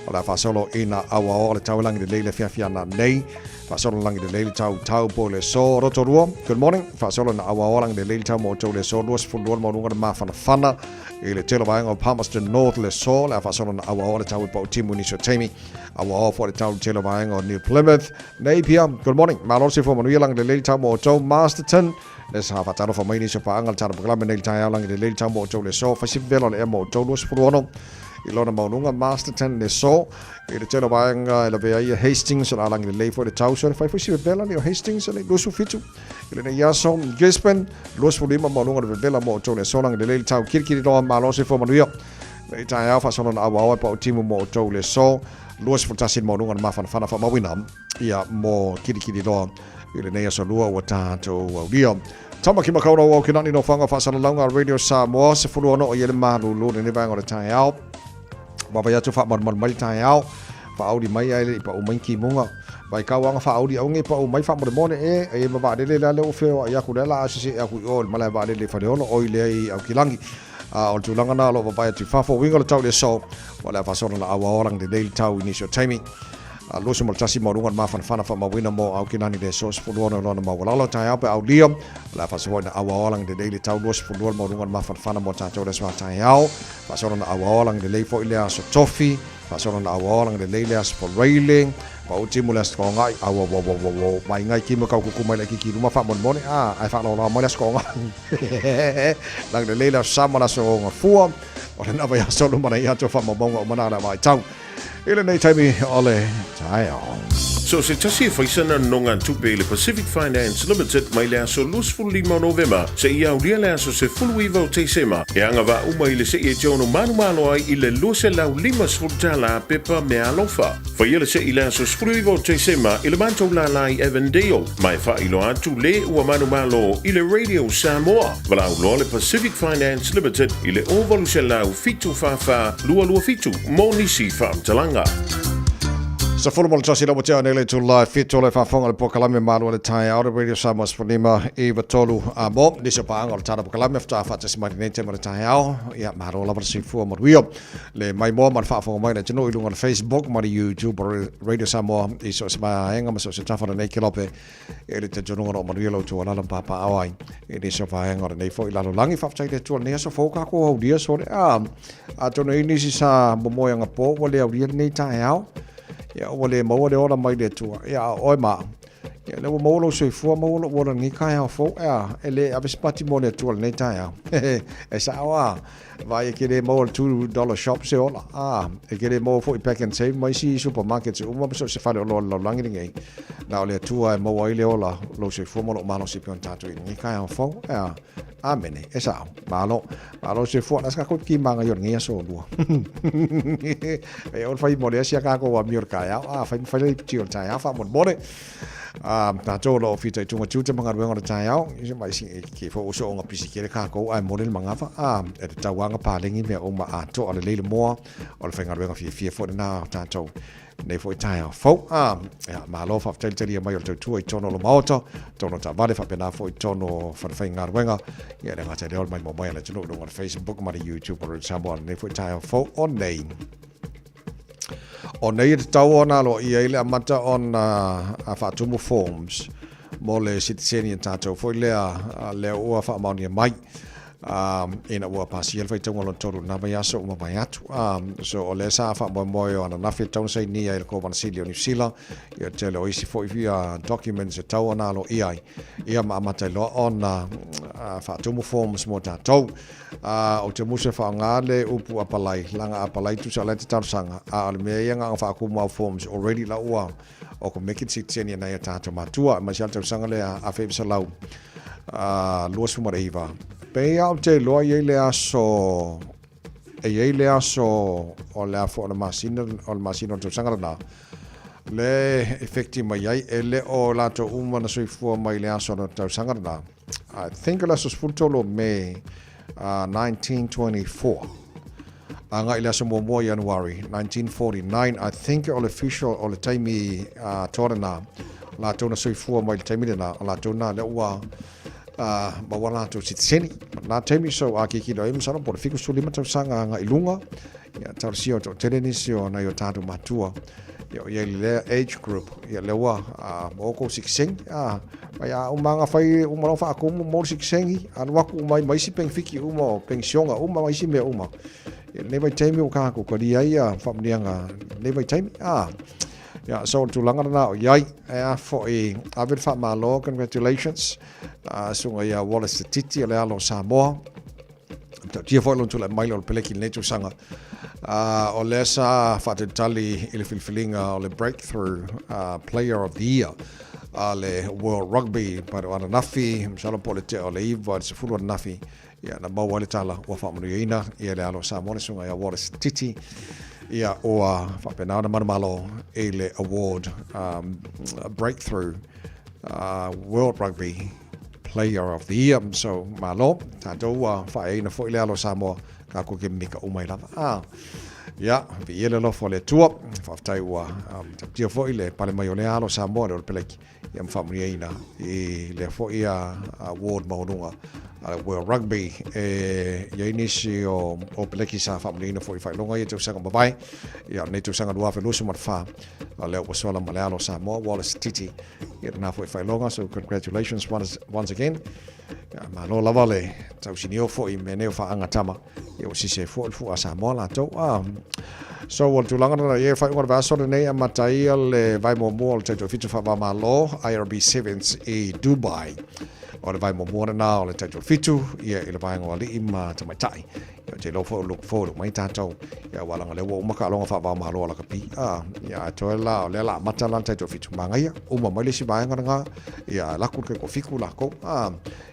O le a faasolo ina auaoa le tau e lagi lelei le afiafi ana nei. Faasolo lagi lelei le tau Taupo i le aso Rotorua. Good morning. Faasolo ina auaoa lagi lelei le tau mo outou i le aso 22 le maualuga o le mafanafana i le tele o vaega o Palmerston North le aso le a faasolo ina auaoa le tau i Pautimu i nisi o taimi. Auaoa foi le tau i le tele o vaega o New Plymouth. Napier. Good morning. Malo le soifua manuia lagi lelei le tau mo outou Masterton. Le sa faatalofa mai nisi o paaga le tala polokalame nei le taeao lagi lelei le tau mo outou le aso. Fai se vevela o le ea mo outou 26 i lona maualuga Masterton le aso. I le tele o vaega e lavea ai Hastings o le a lagi lelei foi le tau. So le fai foi se vevela le o Hastings le 27 i lenei aso. Gisborne 25 maualuga le vevela mo outou le aso lagi lelei le tau. Kirikiriroa malo soifua manuia. Nei taeao faasolo na auaoa e pautimu mo outou le aso. 21 le maualuga le mafanafana faamauina ia mo Kirikiriroa i lenei aso lua ua tatou aulia. Tamaki Makaurau au ki lani no whanga whaasalalauga Radio Samoa, 16 o i ele malulu lenei vaega o le taeao. Vaavaai atu faamalumalu mai le taeao, faauli mai ae le i pau mai kimuga. Vai kauaga faauli aua ne i pau mai faamolemole e, e ma vaalele la lea ua feoai aku lea la a sesee aku i o i le malae vaalele i Faleolo oi lea i Aukilagi. A o le tulaga na o lo o vaavaai atu i fafo, uiga o le tau i le aso, ua le a faasolo na auaoa lagi lelei le tau i nisi o taimi. A 21 maualuga le mafanafana faamauina mo Aukilani le aso 16 i lona maualalo taeao pe aulia. O le a faasoa ina auaoa lagi lelei le tau 22 le maualuga le mafanafana mo tatou le aso a taeao. Faasolo na auaoa lagi lelei foi le aso Tofi. Faasolo na auaoa lagi lelei le aso Foreile. Pautimu le aso Toonga'i. Auauauauauau. Mai ngai kimo kau kuku mai le kiki luma faamolemole. A, ae faalaolao mai le aso Toonga'i. Lagi lelei le aso Sama le aso Gafua. O lena vaiaso luma nei atu faamaumauga uma na le vaitau i lenei taimi o le taeao. So o se tasi e faisana nonogatupe i le Pacific Finance Limited mai le aso 25 o Novema seia aulia le aso 19 o Tesema e agavaa uma i le se'i e te ono manumalo ai i le $250 pepa meaalofa. Faia le se'i i le aso 19 o Tesema i le matou lālā i Avondale ma e faailoa atu le ua manumalo i le Radio Samoa. Valaau loa le Pacific Finance Limited i le 0800 744 227 mo nisi faamatalaga. 11 la ua tea nei le itula e 7 o le faafofoga i le polokalame Malu o le Taeao le Radio Samoa 15 i 3 a mo nisi o paaga o le tala polokalame faatoa faatasi mai lenei taimi o le taeao. Ia malo lava le soifua manuia le maimoa ma le faafofoga mai le atunuu i luga o le Facebook ma le YouTube o Radio Samoa i so o se vaega ma so o se tafa o lenei kelope. E le talitonuga o lo o manuia lo outou alaala ma papaaao ai i nisi o vaega o lenei foi lalolagi. Faafetai i le Atua i lenei aso fou kākou aulia sole. A, atonu e i ai nisi sa momoe agapō ua le aulia lenei taeao. Ia, ua le maua le ola mai le Atua. Ia, a o oe ma au, ia, lea ua maua lou soifua, maua lou ola i lenei taeao fou. Ea, e le ave se pati mo le Atua i lenei taeao. E sao a. Vaai e ke le maua le $2 shop se ola. Ah, e ke le maua foi pack and save ma isi supermarkets uma ma so o se fale oloa o le lalolagi lenei. Na o le Atua e maua ai le ola, lou soifua ma lou malosi pei ona tatou i lenei taeao fou. Ea, amene, e sao. Malo, malo le soifua. La se kakou ki maga i o lenei aso olua. E o le fai mo le asia kakou amio le taeao. Ah, fai ma fai le iputi o le taeao faamolemole. A tatou o lo o fitaituga tiute ma galuega o le taeao, i se mai ke fo uso onga pisikele kākou ae mole le mangafa, a e te tauanga palegi mea uma atoa lelei le moa o le faigaluega fiafia foi lena o tatou nei foi taeao fou. A ia, malo faafetai le talia mai o le tautua i tonu o le maota, tonu o taavale faapena foi i tonu o falefaigaluega. Ia le gata i lea o le maimoa mai a le atunuu i luga o le Facebook ma le YouTube o Radio Samoa lenei foi taeao fou o nei. O nei e tatau ona aloaia ai le amata ona faatumu forms mo le sitiseni a tatou foi lea lea ua faamaonia mai ina ua pasia le faitauga lona tolu lena vaiaso ua mavae atu. So o lea sa faamoemoe o ananafi e tatau ona sainia e le Kovana Sili o Niu Sila ia tele o isi foi documents e tatau ona aloaia ai ia ma amata ai loa ona faatumu forms mo tatou. Ā, ou te musu e whaonga le upu apalai, langa apalai tusa o lai te talosaga, a o le mea ia nga whaakumu au forms already la ua o ko make it sitiseni e nai o tātou matua, mai se al tausaga lea a whaivasalau 29. Pei a o te iloa i ai le aso, e i ai le aso o le a fo o le masina, o le masina o le tausaga lena, le effective mai ai, e le o latou uma na soifua mai le aso o le tausaga lena. I think o le aso 13 o Me 1924 agai i le aso muamua o Ianuari 1949. I think o le official o le taimi atoa lena latou na soifua mai le taimi lena o latou na lea ua maua latou sitiseni na taimi. So a kikilo ai masalo po le 75 tausaga agai i luga ia talosia o toatele nisi o nai o tatou matua ia o iai le lea age group ia lea ua maua kou sitiseni. A mai a uma anga fai uma lau faakumu mo le sitiseni alu atu uma ai ma isi penefiti uma o penisiona uma ma isi mea uma ia lenei vaitaimi ua tatou talia ai ia faamanuiaga lenei vaitaimi. A ia so o le tulaga lena o iai e a foi ave le faamalo, congratulations susuga ia Wallace Te Titi o le alo o Samoa. Tautia foi lona tulai mai o le peleki i lenei tausaga. O lea sa faatalitali i le filifiliga o le Breakthrough Player of the Year a le World Rugby pai o ananafi, masalo po o le tea o le 9 i le 10 ananafi, ia na maua ai le tala ua faamanuiaina ia le alo o Samoa le susuga ia Wallace Titi ia ua faapena ona manumalo i le award Breakthrough World Rugby Player of the Year. So, malo, tatou ua faaeaina foi le alo o Samoa, kākou ke mimika uma ai lava. Ah, ia, viia le alofa o le Atua. Faafetai ua tautia foi le pale mai o lea alo o Samoa le o le peleki, ia ma faamanuiaina i lea foi award maualuga a le World Rugby. E i ai nisi o peleki sa faamanuiaina foi i faailoga ia tausaga mavae, ia o lenei tausaga 2024, o lea ua sola ma le alo o Samoa, Wallace Titi, Ia lena foi faailoga, so congratulations once again. Ia, malo lava le tausinio foi i mea nei o faaga tama. Ia ua sise foi le fua a Samoa latou. Ah. So, o le tulaga lena, ia faaiuga o le vaiaso lenei amata ai le vae muamua o le taitoafitu faava-o-Malo, IRB Sevens i Dubai. O le vae muamua lena o le taitoafitu, ia i le vaega o alii ma tamaitai. Ia, ou te iloa foi o look forward uma ai tatou, ia, aua leaga o lea ua uma taaloga faava-o-Malo a lakapi, a, ia, ae toe la, o lea o le a amata la le taitoafitu. Manaia, uma mai le isi vaega lena, ia, ae alu atu le taitoafitu latou, a,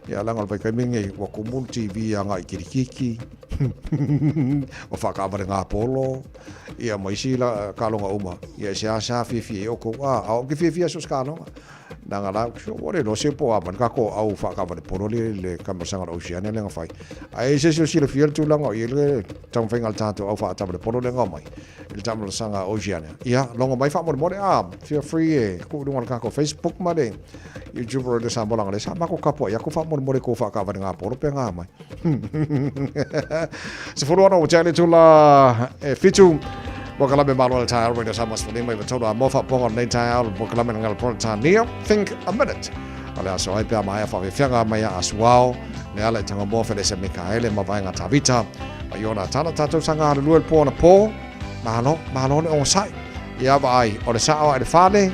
ia, leaga o le vaitaimi lenei, ua tumu le TV agai i kirikiti, ua faataavalega polo, ia, ma isi la, taaloga uma, ia, e seasea fiafia ai outou, a, a o au ou te fiafia i so o se taaloga. Leaga la, ua le iloa se po o a mai le tatou au faataavale polo lea i le taamilosaga o le Oceania lea na fai. Ae i se isi o silafia le tulaga o i ai le taumafaiga a le tatou au faataavale polo lea na omai i le taamilosaga Oceania. Ia, logo mai faamolemole, a, feel free e tuu i luga o le tatou Facebook ma le YouTube o Radio Samoa leaga o lea sa matou tapuai atu faamolemole i tou faataavalega polo pe na mai. 16 ua tea le itula e 7 Polokalame malo le taeao Radio Samoa 15 93 a mo faapoga o lenei taeao le polokalame le ngala Peretania Think a Minute o le aso ai pe a maea faafiafiaga mai a asuao le ala i Tagamoa Felese Mikaele ma Vaega Tavita ma Iona Tana tatou saga alulue le po ona po malo malo le ogasai ia vaai o le sao a le fale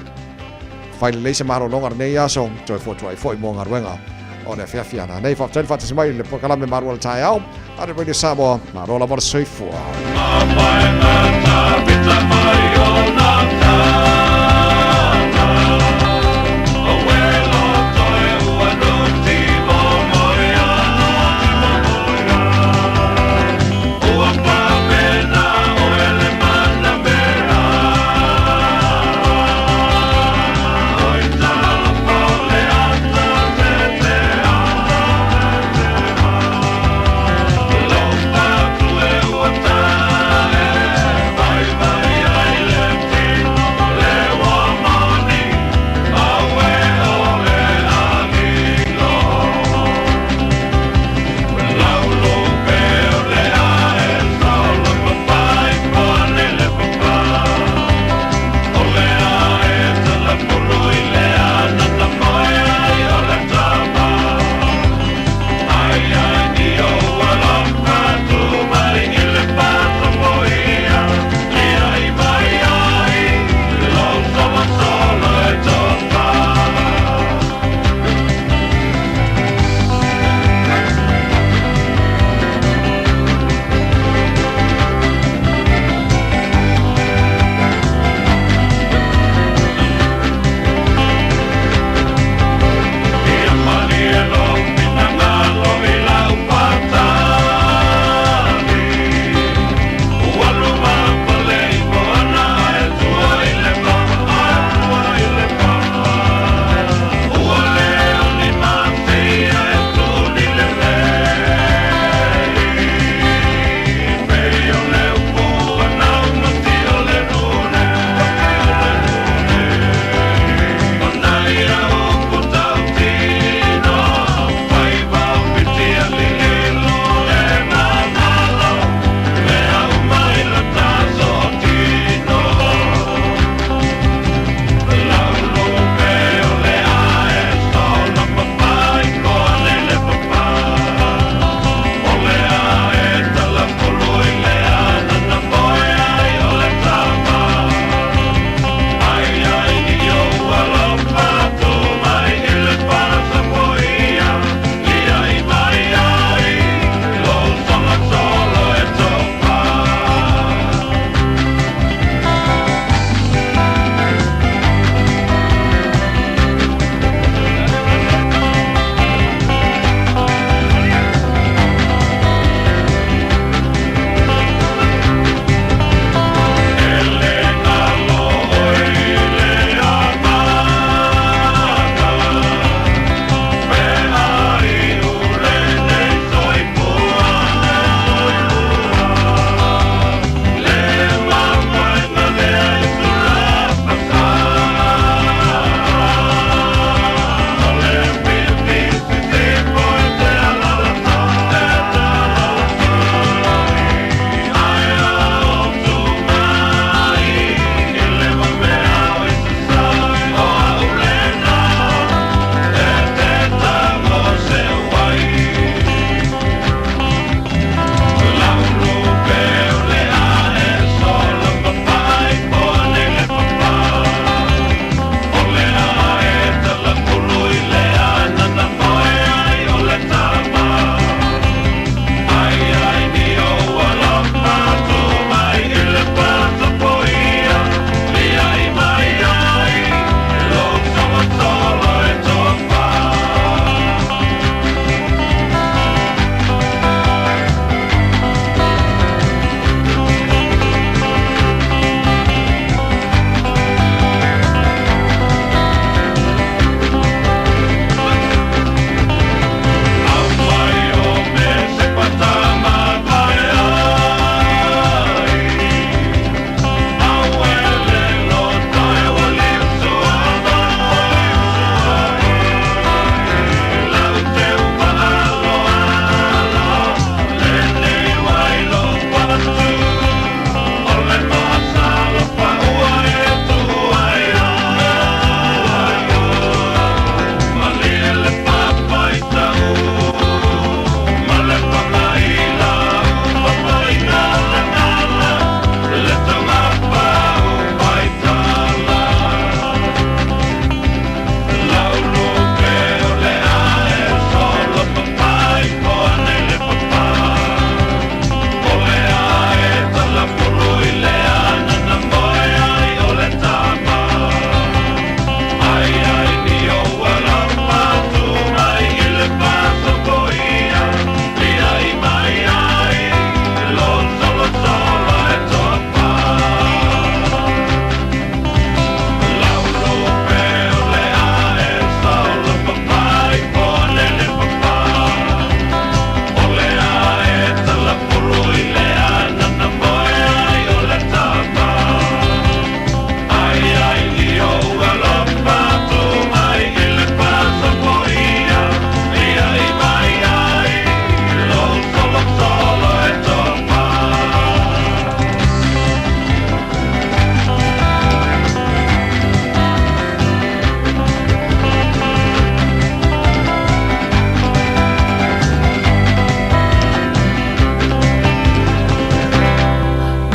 Fai lelei se malologa lenei aso, toe fotuai foi mo galuega o le afiafi a nanei. Faafetai le faatasi mai i le polokalame malu o le taeao a le Radio Samoa. Malo lava le soifua.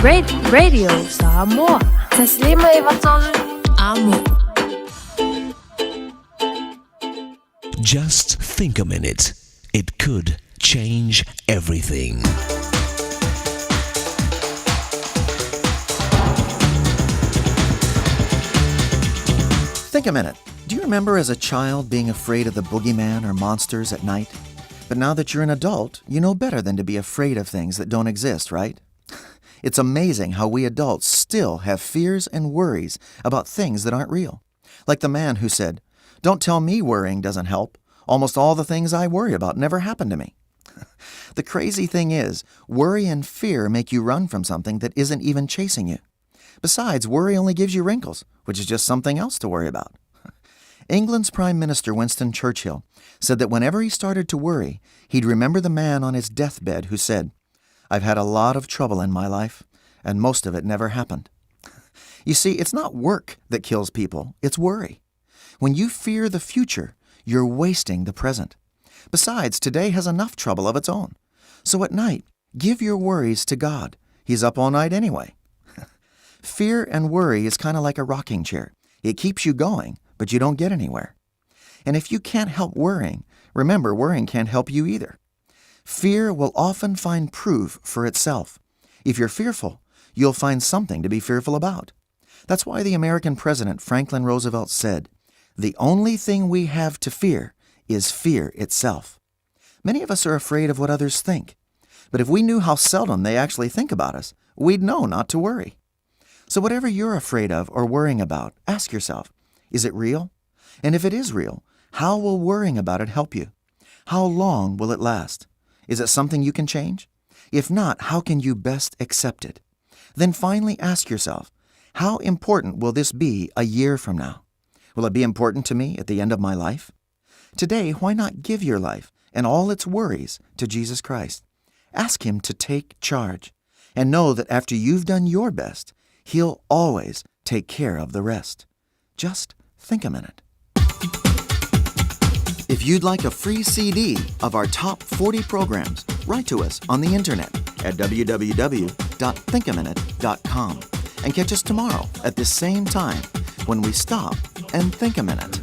Radio Samoa. 153 Amo. Just think a minute. It could change everything. Think a minute. Do you remember as a child being afraid of the boogeyman or monsters at night? But now that you're an adult, you know better than to be afraid of things that don't exist, right? It's amazing how we adults still have fears and worries about things that aren't real. Like the man who said, Don't tell me worrying doesn't help. Almost all the things I worry about never happen to me. The crazy thing is, worry and fear make you run from something that isn't even chasing you. Besides, worry only gives you wrinkles, which is just something else to worry about. England's Prime Minister Winston Churchill said that whenever he started to worry, he'd remember the man on his deathbed who said, I've had a lot of trouble in my life, and most of it never happened. You see, it's not work that kills people, it's worry. When you fear the future, you're wasting the present. Besides, today has enough trouble of its own. So at night, give your worries to God. He's up all night anyway. Fear and worry is kind of like a rocking chair. It keeps you going, but you don't get anywhere. And if you can't help worrying, remember worrying can't help you either. Fear will often find proof for itself. If you're fearful, you'll find something to be fearful about. That's why the American president Franklin Roosevelt said, The only thing we have to fear is fear itself. Many of us are afraid of what others think. But if we knew how seldom they actually think about us, we'd know not to worry. So, whatever you're afraid of or worrying about, ask yourself is it real? And if it is real, how will worrying about it help you? How long will it last? Is it something you can change? If not, how can you best accept it? Then finally ask yourself, how important will this be a year from now? Will it be important to me at the end of my life? Today, why not give your life and all its worries to Jesus Christ? Ask Him to take charge and know that after you've done your best, He'll always take care of the rest. Just think a minute. If you'd like a free CD of our top 40 programs, write to us on the internet at www.thinkaminute.com and catch us tomorrow at this same time when we stop and think a minute.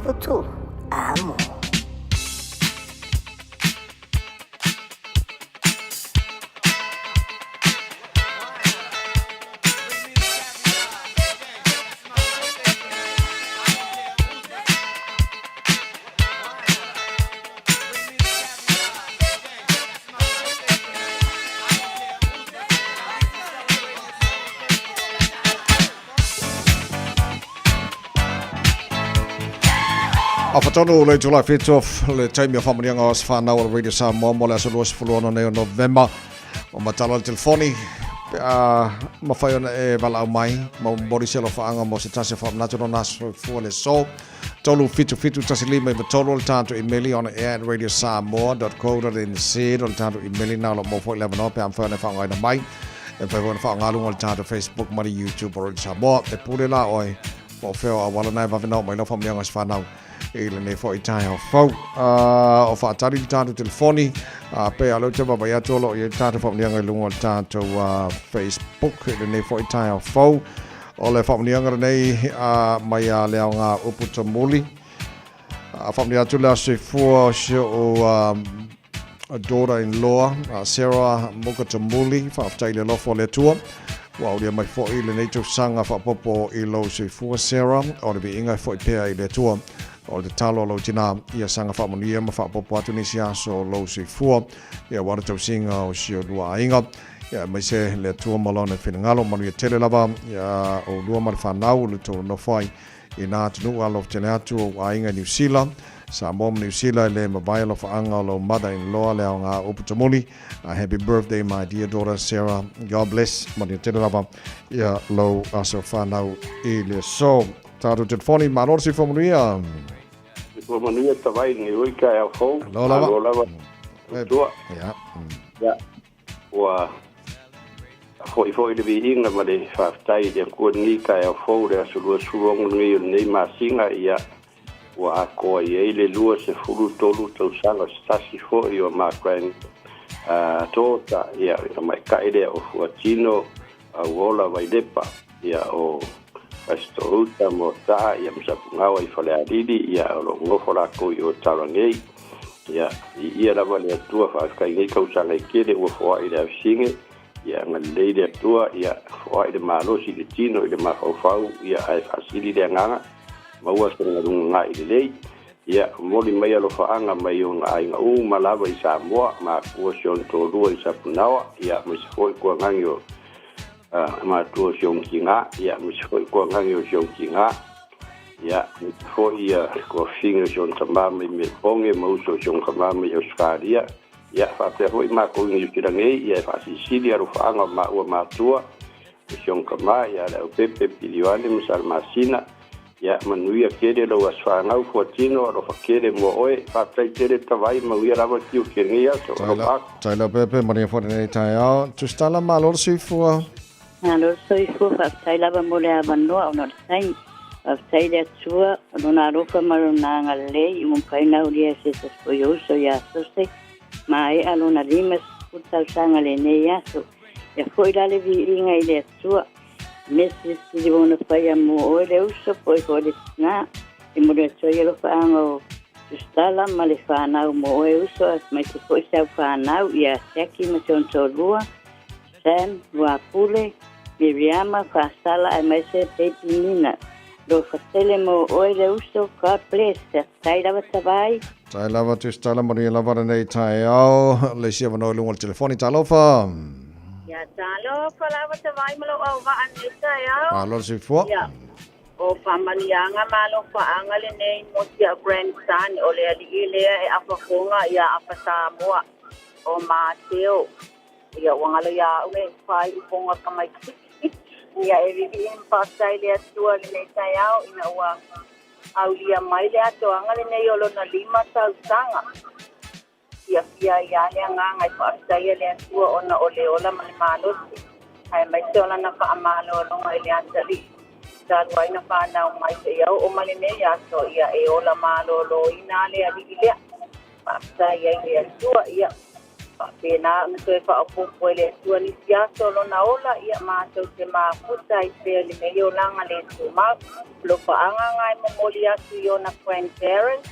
93 Amo. Afatonu le itula e 7 le taimi o faamanuiaga o aso fanau o le Radio Samoa mo le aso 26 nei o Novema. O matala le telefoni pe a mafai ona e valaau mai ma momoli se alofaaga mo se tasi o faamanatu lona aso soifua le aso. 377 1593 o le tatou imeli on air at radiosamoa.co.nz o le tatou imeli na o lo o maua foi le avanoa pe a mafai ona e faaaogaina mai. E mafai foi ona faaaoga luga o le tatou Facebook ma le YouTube o Radio Samoa. E pule la oe po o fea o auala na e vave ona oo mai lau faamanuiaga o se fanau i lenei foi taeao fou. O faatali le tatou telefoni, pei a o lea ou te vaavaai atu o lo o i ai le tatou faamanuiaga i luga o le tatou Facebook i lenei foi taeao fou. O le faamanuiaga lenei mai ia Leaoga Upu Tamuli. Faamanuia atu le aso soifua o si o'u daughter-in-law, Sarah Moka Tamuli, faafetai i le alofa o le Atua. Ua aulia mai foi lenei tausaga faaopoopo i lou soifua Sarah, o le viiga e foi pea i le Atua. O le tatalo a lou tinā, ia saga faamanuia ma faaopoopo atu nisi aso o lou soifua, ia aua le tausiga o si olua aiga. Ia aemaise le Atua ma Lona finagalo, manuia tele lava ia oulua ma le fanau le tou nonofo ai i nā atunuu alofa tele atu o ou aiga i Niu Sila, Samoa ma Niu Sila e le mavae alofaaga o lou mother-in-law le aoga upu tamuli. Happy birthday my dear daughter Sarah. God bless. Manuia tele lava ia lou aso fanau i le aso. Tatou telefoni, malo le soifua manuia. Soifua manuia tavai nei oi taeao fou. Alo lava. Malo lava. Tua. Ia. Ia. Ua foi foi le viiga ma le faafetai i le Atua i lenei taeao fou, le aso 26 lenei o lenei masina, ia, ua atoa i ai le 23 tausaga o se tasi foi o ma grand daughter, ia, le tamaitai lea o Fuatino Auola Vailepa, ia, o Pastor Uta Motaa, ia, ma Sapugaoa i Falealili, ia, o lo o nofo lakou i o Taurangei. Ia, viia lava le Atua, faafetai i nei tausaga e tele ua foai le afesine, ia agalelei le Atua, ia foai le malosi i le tino i le mafaufau, ia ae faasili le agaga, maua se galugagai lelei. Ia, momoli mai alofaaga mai ona aiga uma lava i Samoa, matua si ona toalua i Sapunaoa, ia aemaise foi tuagagi o matua o si ona tina, ia aemaise foi tuagagi o si ona tina. Ia, foi ia tuafafine o si ona tama mai Melbourne ma uso o si ona tama mai Ausetalia. Ia, faapea foi matou i Niu Sila nei, ia e faasilisili alofaaga o maua matua o si ona tama ia Leaupepe Pilioane ma Salamasina. Ia, manuia tele lou aso fanau Fuatino, alofa tele mo oe. Faafetai tele Tavai, manuia lava le tiute i lenei aso. Alofa atu. Tai Leaupepe, manuia foi lenei taeao. Tusitala, malo le soifua. Malo le soifua, faafetai lava mo le avanoa ona o le taimi. Faafetai i le Atua o Lona alofa ma Lona agalelei ua mafai ona aulia e se tasi foi o uso ia Sose maea lona 50 tausaga lenei aso. Ia foi la le viiga i le Atua, mea silisili ua ona faia mo oe le uso po o foi le tina. E momoli atu ai alofaaga o Tusitala ma le fanau mo oe uso aemaise foi si au fanau ia Jackie ma si ona toalua. Sam, Luapule, Miriama, Faasala aemaise Baby Nina. Lofa tele mo oe le uso, God bless. Tai lava tavai. Tai lava Tusitala, manuia lava lenei taeao. Le isi avanoa i luga o le telefoni, talofa. Ia talofa lava tavai ma lou auvaa lenei taeao. Malo le soifua. Ia, o faamanuiaga ma alofaaga lenei mo si au grandson o le alii lea e afafoga ia afa Samoa o Mateo. Ia ua galo ia au e fai i ponga tamaiti. Ia e vivii ma faafetai le Atua lenei taeao ina ua aulia mai le atoaga lenei o lona lima tausaga. Fiafia ai a le agaga e faafetaia le Atua ona o le ola ma le malosi, aemaise o lana faamalologa i le atalii talu ai na fanau mai seia oo ma lenei aso, ia e ola maloloina le alii lea. Faafetai ai le Atua, ia. Faapena ona toe faaopoopo e le Atua nisi aso o lona ola, ia matou te mafuta ai pea i lenei olaga le tumau. Alofaaga e momoli atu i ona grandparents,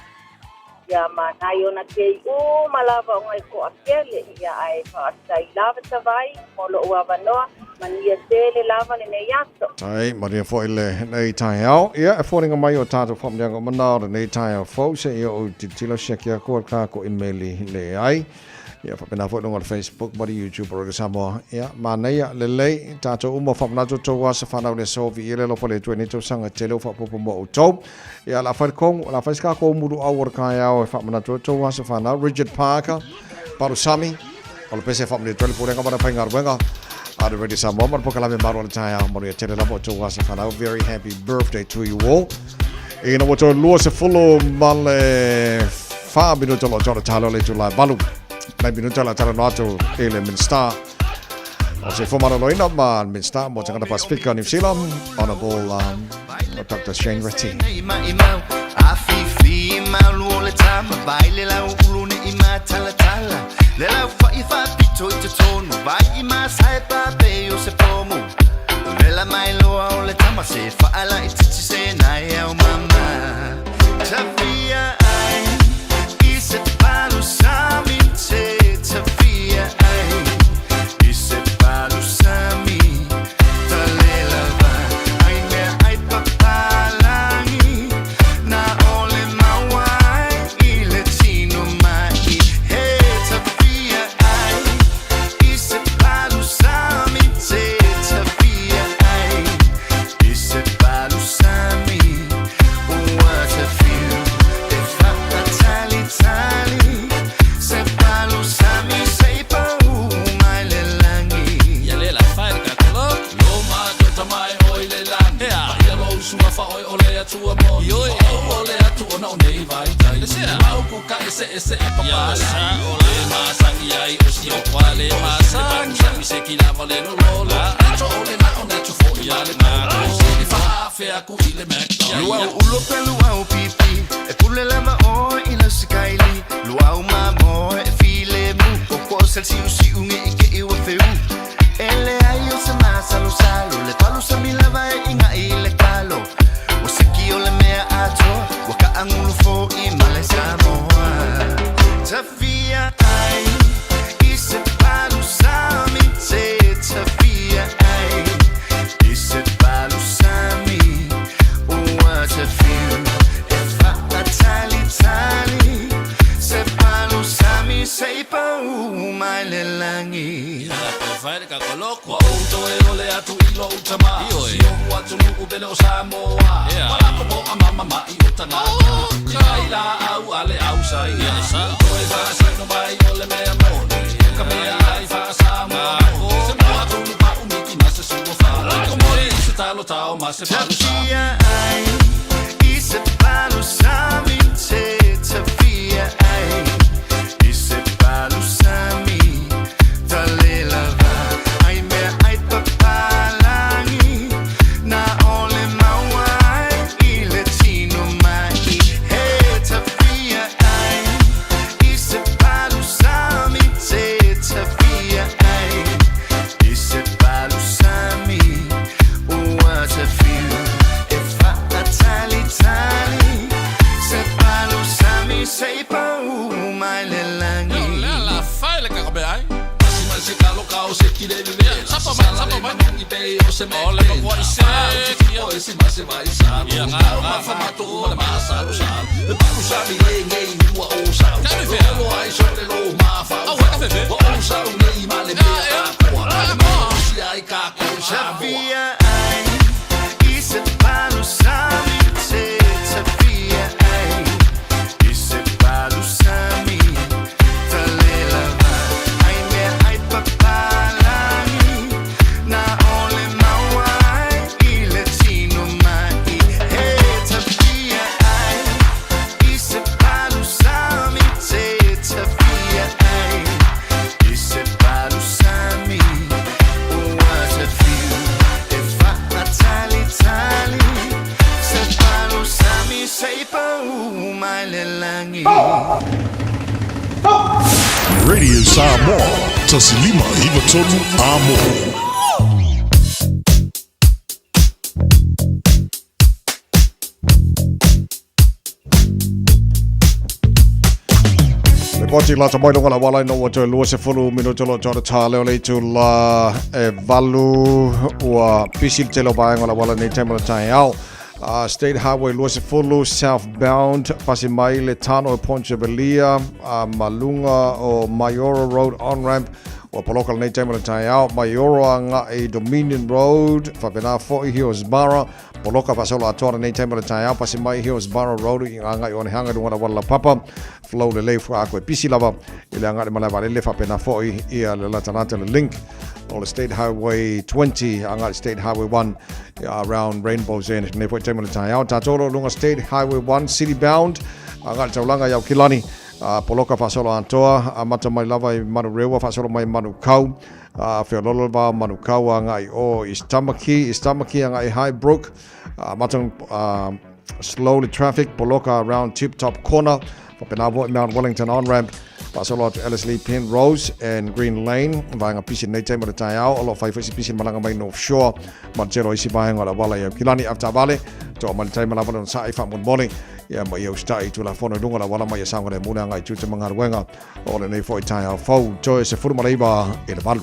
ia ma nai ona kei uma lava o ngai toatele, ia ae faafetai lava Tavai mo lou avanoa, manuia tele lava lenei aso. Tai, manuia foi lenei taeao. Ia, e foliga mai o tatou faamanuiaga uma na o lenei taeao fou, seia ou tilotilo siaki aku o le tatou imeli leai. Ia, faapena foi i luga o le Facebook ma le YouTube o Radio Samoa. Ia, manaia, lelei, tatou uma faamanatu outou aso fanau i le aso, viia le alofa o le Atua i lenei tausaga e tele ua faaopoopo mo outou. Ia, o le a fai le kogu, o le a fai se tatou muluau o le taeao e faamanatu ai outou aso fanau. Richard Parker, Palusami, o le pese e faamanuia atu ai le Pulega ma le aufaigaluega a le Radio Samoa ma le polokalame malu o le taeao. Manuia tele lava outou aso fanau. Very happy birthday to you all. Ina ua toe 24 minuta o lo o tau le talo le itula e 8. Nai minuta o le a talanoa atu i le Minista o Soifua Maloloina ma le Minista mo Tagata Pasifika o New Zealand, Honourable Dr. Shane Reti. Radio Samoa, 1593 Amo. Lipoti lata mai lunga la wala ina ua toe 20 minuto lo tōra tā leo le itu la e valu ua pisi le tele o vaenga o la wala nei taima le tae ao. State Highway 20 southbound pasi mai le tano e Ponte Belia ma lunga o Maioro Road on-ramp ua poloka lenei taima le taeao Maioro agai Dominion Road faapena foi Hillsborough poloka faasolo atoa lenei taima le taeao pasi mai Hillsborough Road i agai o Onehanga i luga o le auala laupapa flow lelei fuaako e pisi lava i le agai i le malae vaalele faapena foi ia le latalata le link o le State Highway 20 agai i State Highway 1 around Rainbow's End. Nei foi taimi o le taeao, tātou o lunga State Highway 1 City Bound, agai le taulaga i Aukilani, poloka faasolo atoa, amata mai lava i Manurewa, faasolo mai Manukau, feololo le va o Manukau agai o East Tamaki, East Tamaki agai Highbrook, amata slowly traffic, poloka around Tip Top Corner, faapena foi Mount Wellington on-ramp, faasolo atu Ellerslie Penrose and Green Lane, vaega pisi nei taimi o le taeao, o lo o fai foi si pisi malaga mai North Shore, ma le tele o isi vaega o le auala i Aukilani, avetaavale, toa mai le taimi lava lona sa'i faamolemole, ia ma ia usitai i Tulafono i luga o le auala ma ia saogalemu le agai i tiute ma galuega o lenei foi taeao fou, toe 19 i le valu.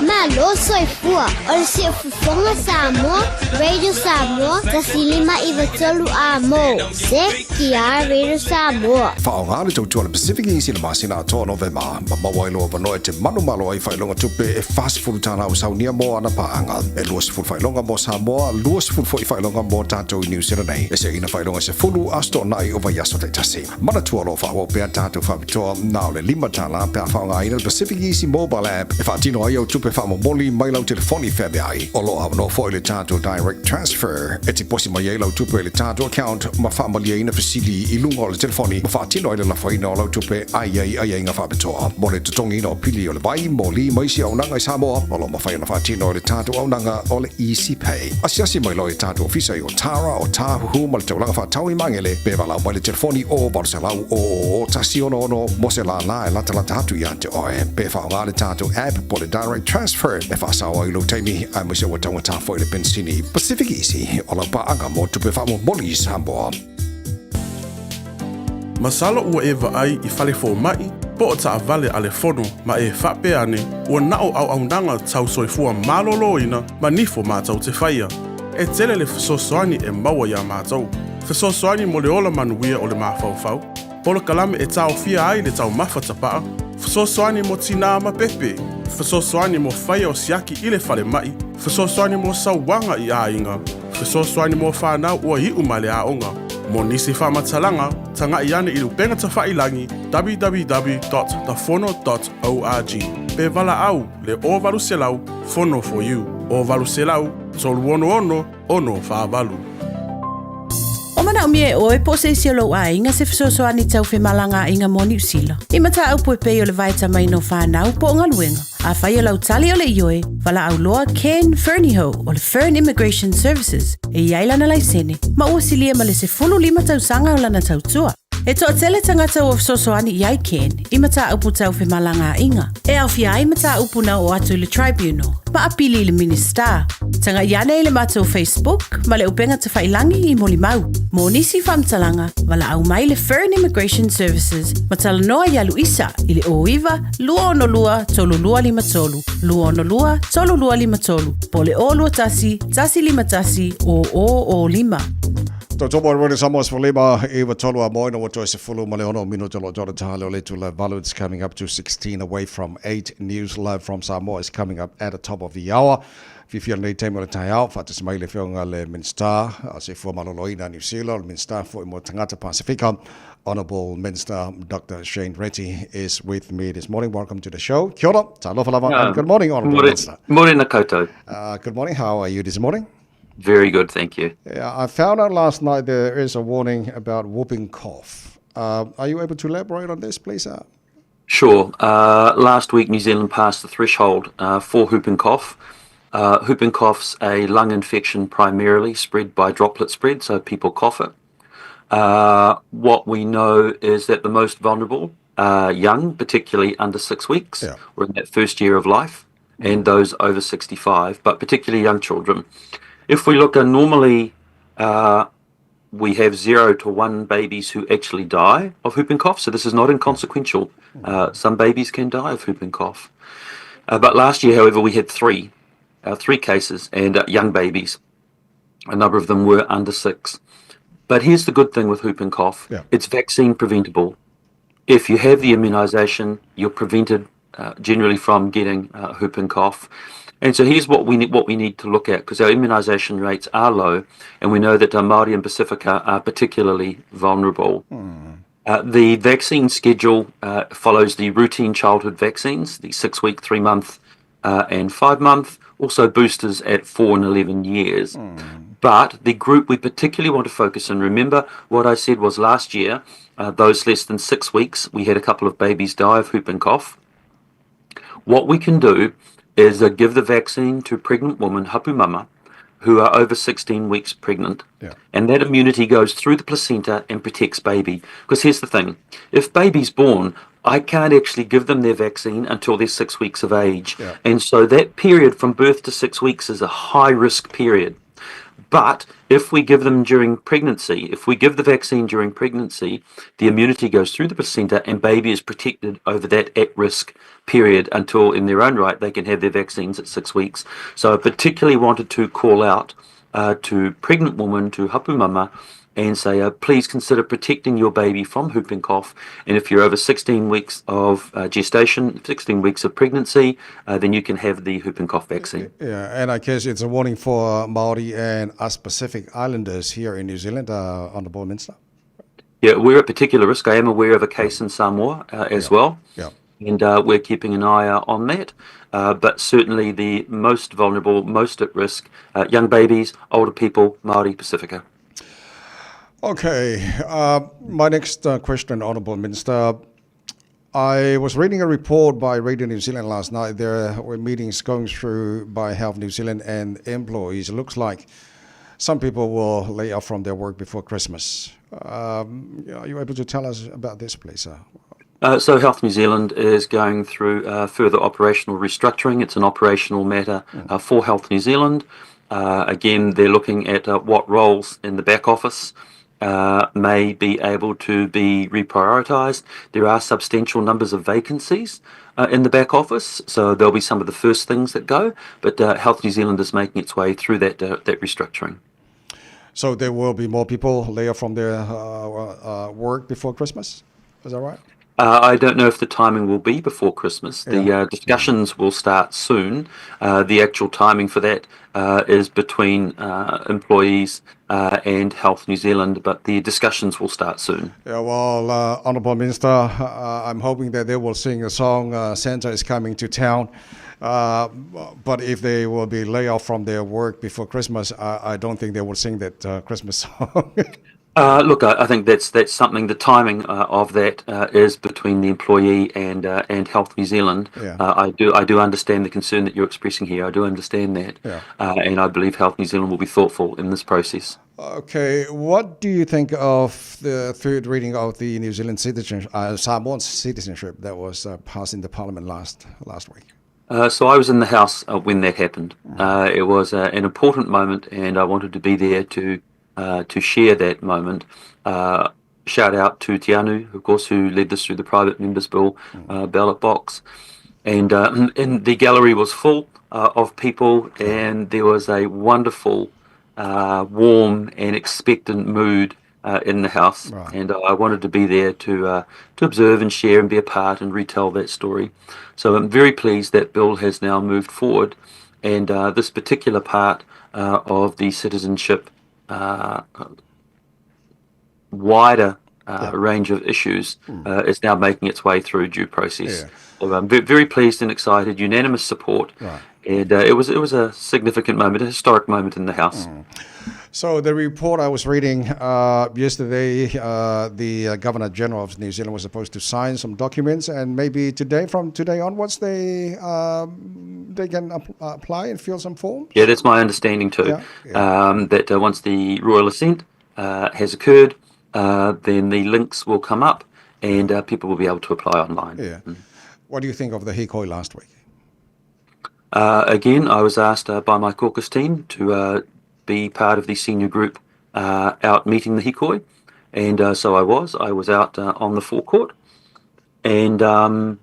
Malo soifua o le Siufofoga Samoa, Radio Samoa, 1593 A mo. CKR Radio Samoa. Faaaoga le tautua a le Pacific Easy i le masina atoa o Novema, ma maua ai lou avanoa e te manumalo ai faailoga tupe e 40 tala o saunia mo ana paaga, e 20 faailoga mo Samoa, 20 foi faailoga mo tatou i Niu Sila nei, e seina faailoga e 10 aso toonai o vaiaso taitasi. Manatua o lo o faaauau pea tatou faapitoa na o le $5 pe a faaaogaina le Pacific Easy Mobile App e faatino ai au tupe faamomoli mai lau telefoni feaveai. O lo o avanoa foi le tatou Direct Transfer e tiposi mai ai lau tupe i le tatou account ma faamalieina fesili i luga o le telefoni ma faatino ai le lafoina o lau tupe a i ai aiaiga faapitoa mo le totogiina o pili o le vai, moli ma isi auaunaga i Samoa. O lo o mafai ona faatino e le tatou auaunaga o le Easy Pay. Asiasi mai loa i tatou ofisa i Otara, Otāhuhu ma le taulaga faatau i Magele pe valaau mai le telefoni o 800 000 166 mo se lālā e latalata atu iā te oe. Pe faaaoga le tatou app po o le Direct Transfer e faasao ai lou taimi aemaise ua taugata foi le penisini. Pacific Easy, o lau paaga mo tupe faamomoli i Samoa. Masalo ua e vaai i fale fomaʻi po o taʻawale a le fono ma e faapea ane ua na o auaunaga tau soifua malōlōina ma nifo mātou te faia. E tele le fesoasoani e maua iā mātou. Fesoasoani mo le ola manuia o le mafaufau, polokalame e taofia ai le taumafa tapaʻa, fesoasoani mo tinā ma pepe, fesoasoani mo faia o siaki i le falemaʻi, fesoasoani mo sauaga i aiga, fesoasoani mo fanau ua iʻu ma le aoga. Mo nisi faamatalaga, tagaʻi ane i le upega tafailagi www.thefono.org pe valaau le 0800 Fono for you 0800 366 648. O manaʻomia e ʻoe po o se isi o lou aiga se fesoasoani tau femalagaaiga mo Niu Sila. I mataupu e pei o le vaetamaina o fanau po o galuega. Afai o lau tali o le ioe, valaau loa Ken Fernihough o le Fern Immigration Services e i ai lana laisene ma ua silia ma le 15 tausaga o lana tautua. E toatele tagata ua fesoasoani i ai Ken i mataupu tau femalagaaiga, e aofia ai mataupu na oo atu i le Tribunal ma apili i le Minisita. Tagaʻi ane i le matou Facebook ma le upega tafailangi i molimau. Mo nisi faamatalaga, valaau mai le Fern Immigration Services ma talanoa iā Luisa i le 09 262 3253, 262 3253, po o le 021 151 0005. Tautua mo Radio Samoa 15 i wa tolu a moe na ua toe sefulu ma le ono minuta lo tōra tāle o le tula valu. It's coming up to 16 away from 8. News live from Samoa is coming up at the top of the hour. Fiafia lenei taimi o le taeao, faatasi mai le afioga le Minista a Soifua Maloloina Niu Sila, o le Minista foi mo Tagata Pasifika, Honourable Minister Dr. Shane Reti is with me this morning. Welcome to the show. Kia ora, talofa lava, and good morning, Honourable Minister. Morena koutou. Good morning. How are you this morning? Very good, thank you. Yeah, I found out last night there is a warning about whooping cough. Are you able to elaborate on this, please, sir? Sure. Last week, New Zealand passed the threshold for whooping cough. Whooping cough's a lung infection primarily spread by droplet spread, so people cough it. What we know is that the most vulnerable are young, particularly under 6 weeks, or in that first year of life, and those over 65, but particularly young children. If we look at normally, we have 0 to 1 babies who actually die of whooping cough, so this is not inconsequential. Some babies can die of whooping cough. But last year, however, we had 3 cases and young babies. A number of them were under 6. But here's the good thing with whooping cough. It's vaccine preventable. If you have the immunisation, you're prevented generally from getting whooping cough. And so here's what we need to look at, because our immunisation rates are low, and we know that Māori and Pasifika are particularly vulnerable. The vaccine schedule follows the routine childhood vaccines, the 6-week, 3-month, and 5-month, also boosters at 4 and 11 years. But the group we particularly want to focus on, remember what I said was last year, those less than 6 weeks, we had a couple of babies die of whooping cough. What we can do is give the vaccine to pregnant women, hapu mama, who are over 16 weeks pregnant. And that immunity goes through the placenta and protects baby. Because here's the thing, if baby's born, I can't actually give them their vaccine until they're 6 weeks of age. And so that period from birth to 6 weeks is a high-risk period. But if we give them during pregnancy, if we give the vaccine during pregnancy, the immunity goes through the placenta and baby is protected over that at-risk period until, in their own right, they can have their vaccines at 6 weeks. So I particularly wanted to call out to pregnant women, to hapu mama, and say, please consider protecting your baby from whooping cough. And if you're over 16 weeks of gestation, 16 weeks of pregnancy, then you can have the whooping cough vaccine. Yeah, and I guess it's a warning for Māori and us Pacific Islanders here in New Zealand, Honourable Minister. Yeah, we're at particular risk. I am aware of a case in Samoa as well. And we're keeping an eye out on that. But certainly the most vulnerable, most at risk, young babies, older people, Māori, Pasifika. Okay, my next question, Honourable Minister. I was reading a report by Radio New Zealand last night. There were meetings going through by Health New Zealand and employees. It looks like some people will lay off from their work before Christmas. Are you able to tell us about this, please, sir? So Health New Zealand is going through further operational restructuring. It's an operational matter for Health New Zealand. Again, they're looking at what roles in the back office may be able to be reprioritised. There are substantial numbers of vacancies in the back office, so there'll be some of the first things that go, but Health New Zealand is making its way through that restructuring. So there will be more people lay off from their work before Christmas? Is that right? I don't know if the timing will be before Christmas. The discussions will start soon. The actual timing for that is between employees and Health New Zealand, but the discussions will start soon. Yeah, well, Honourable Minister, I'm hoping that they will sing a song, Santa is coming to town. But if they will be laid off from their work before Christmas, I don't think they will sing that Christmas song. Look, I think that's something. The timing of that is between the employee and Health New Zealand. Yeah. I do understand the concern that you're expressing here. I do understand that, and I believe Health New Zealand will be thoughtful in this process. Okay, what do you think of the third reading of the New Zealand citizenship, Samoan citizenship that was passed in the Parliament last week? So I was in the House when that happened. It was an important moment, and I wanted to be there to share that moment. Shout out to Tianu, of course, who led this through the private members bill ballot box. And the gallery was full of people, and there was a wonderful, warm and expectant mood in the House. Right. And I wanted to be there to observe and share and be a part and retell that story. So I'm very pleased that bill has now moved forward, and this particular part of the citizenship wider range of issues is now making its way through due process. Yeah. So I'm very pleased and excited, unanimous support, and it was a significant moment, a historic moment in the House. So the report I was reading yesterday, the Governor General of New Zealand was supposed to sign some documents, and maybe today, from today onwards, they can apply and fill some forms? Yeah, that's my understanding too, Yeah. That once the royal assent has occurred, then the links will come up and people will be able to apply online. Yeah. What do you think of the hikoi last week? Again, I was asked by my caucus team to be part of the senior group out meeting the hikoi, and so I was. I was out on the forecourt, and that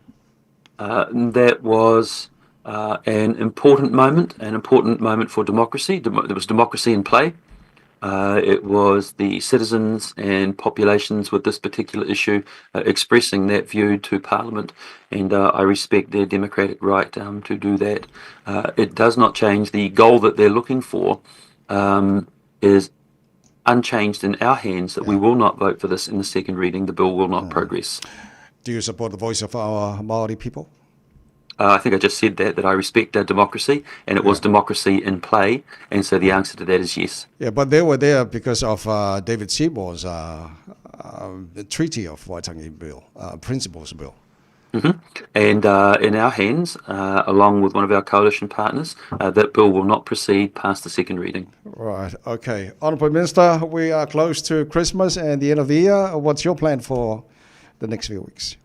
was an important moment, an important moment for democracy. There was democracy in play. It was the citizens and populations with this particular issue expressing that view to Parliament, and I respect their democratic right to do that. It does not change the goal that they're looking for, is unchanged in our hands, that we will not vote for this in the second reading. The bill will not progress. Do you support the voice of our Māori people? I think I just said that I respect our democracy, and it was democracy in play, and so the answer to that is yes. Yeah, but they were there because of David Seymour's Treaty of Waitangi Bill, Principles Bill. Mm-hmm. And in our hands, along with one of our coalition partners, that bill will not proceed past the second reading. Right, okay. Honourable Minister, we are close to Christmas and the end of the year. What's your plan for the next few weeks?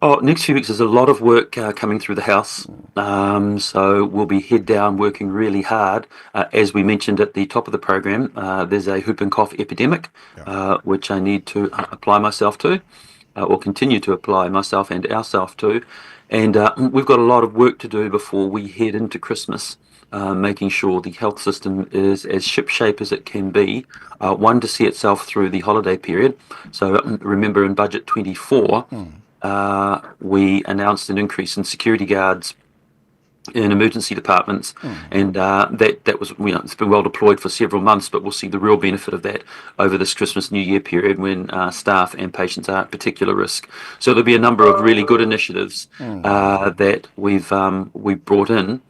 Oh, next few weeks there's a lot of work coming through the House, so we'll be head down working really hard. As we mentioned at the top of the program, there's a whooping cough epidemic, which I need to apply myself to, or continue to apply myself and ourself to. And we've got a lot of work to do before we head into Christmas, making sure the health system is as shipshape as it can be, one, to see itself through the holiday period. So remember in Budget 24, we announced an increase in security guards in emergency departments, and that was, you know, it's been well deployed for several months, but we'll see the real benefit of that over this Christmas New Year period when staff and patients are at particular risk. So there'll be a number of really good initiatives that we've brought in,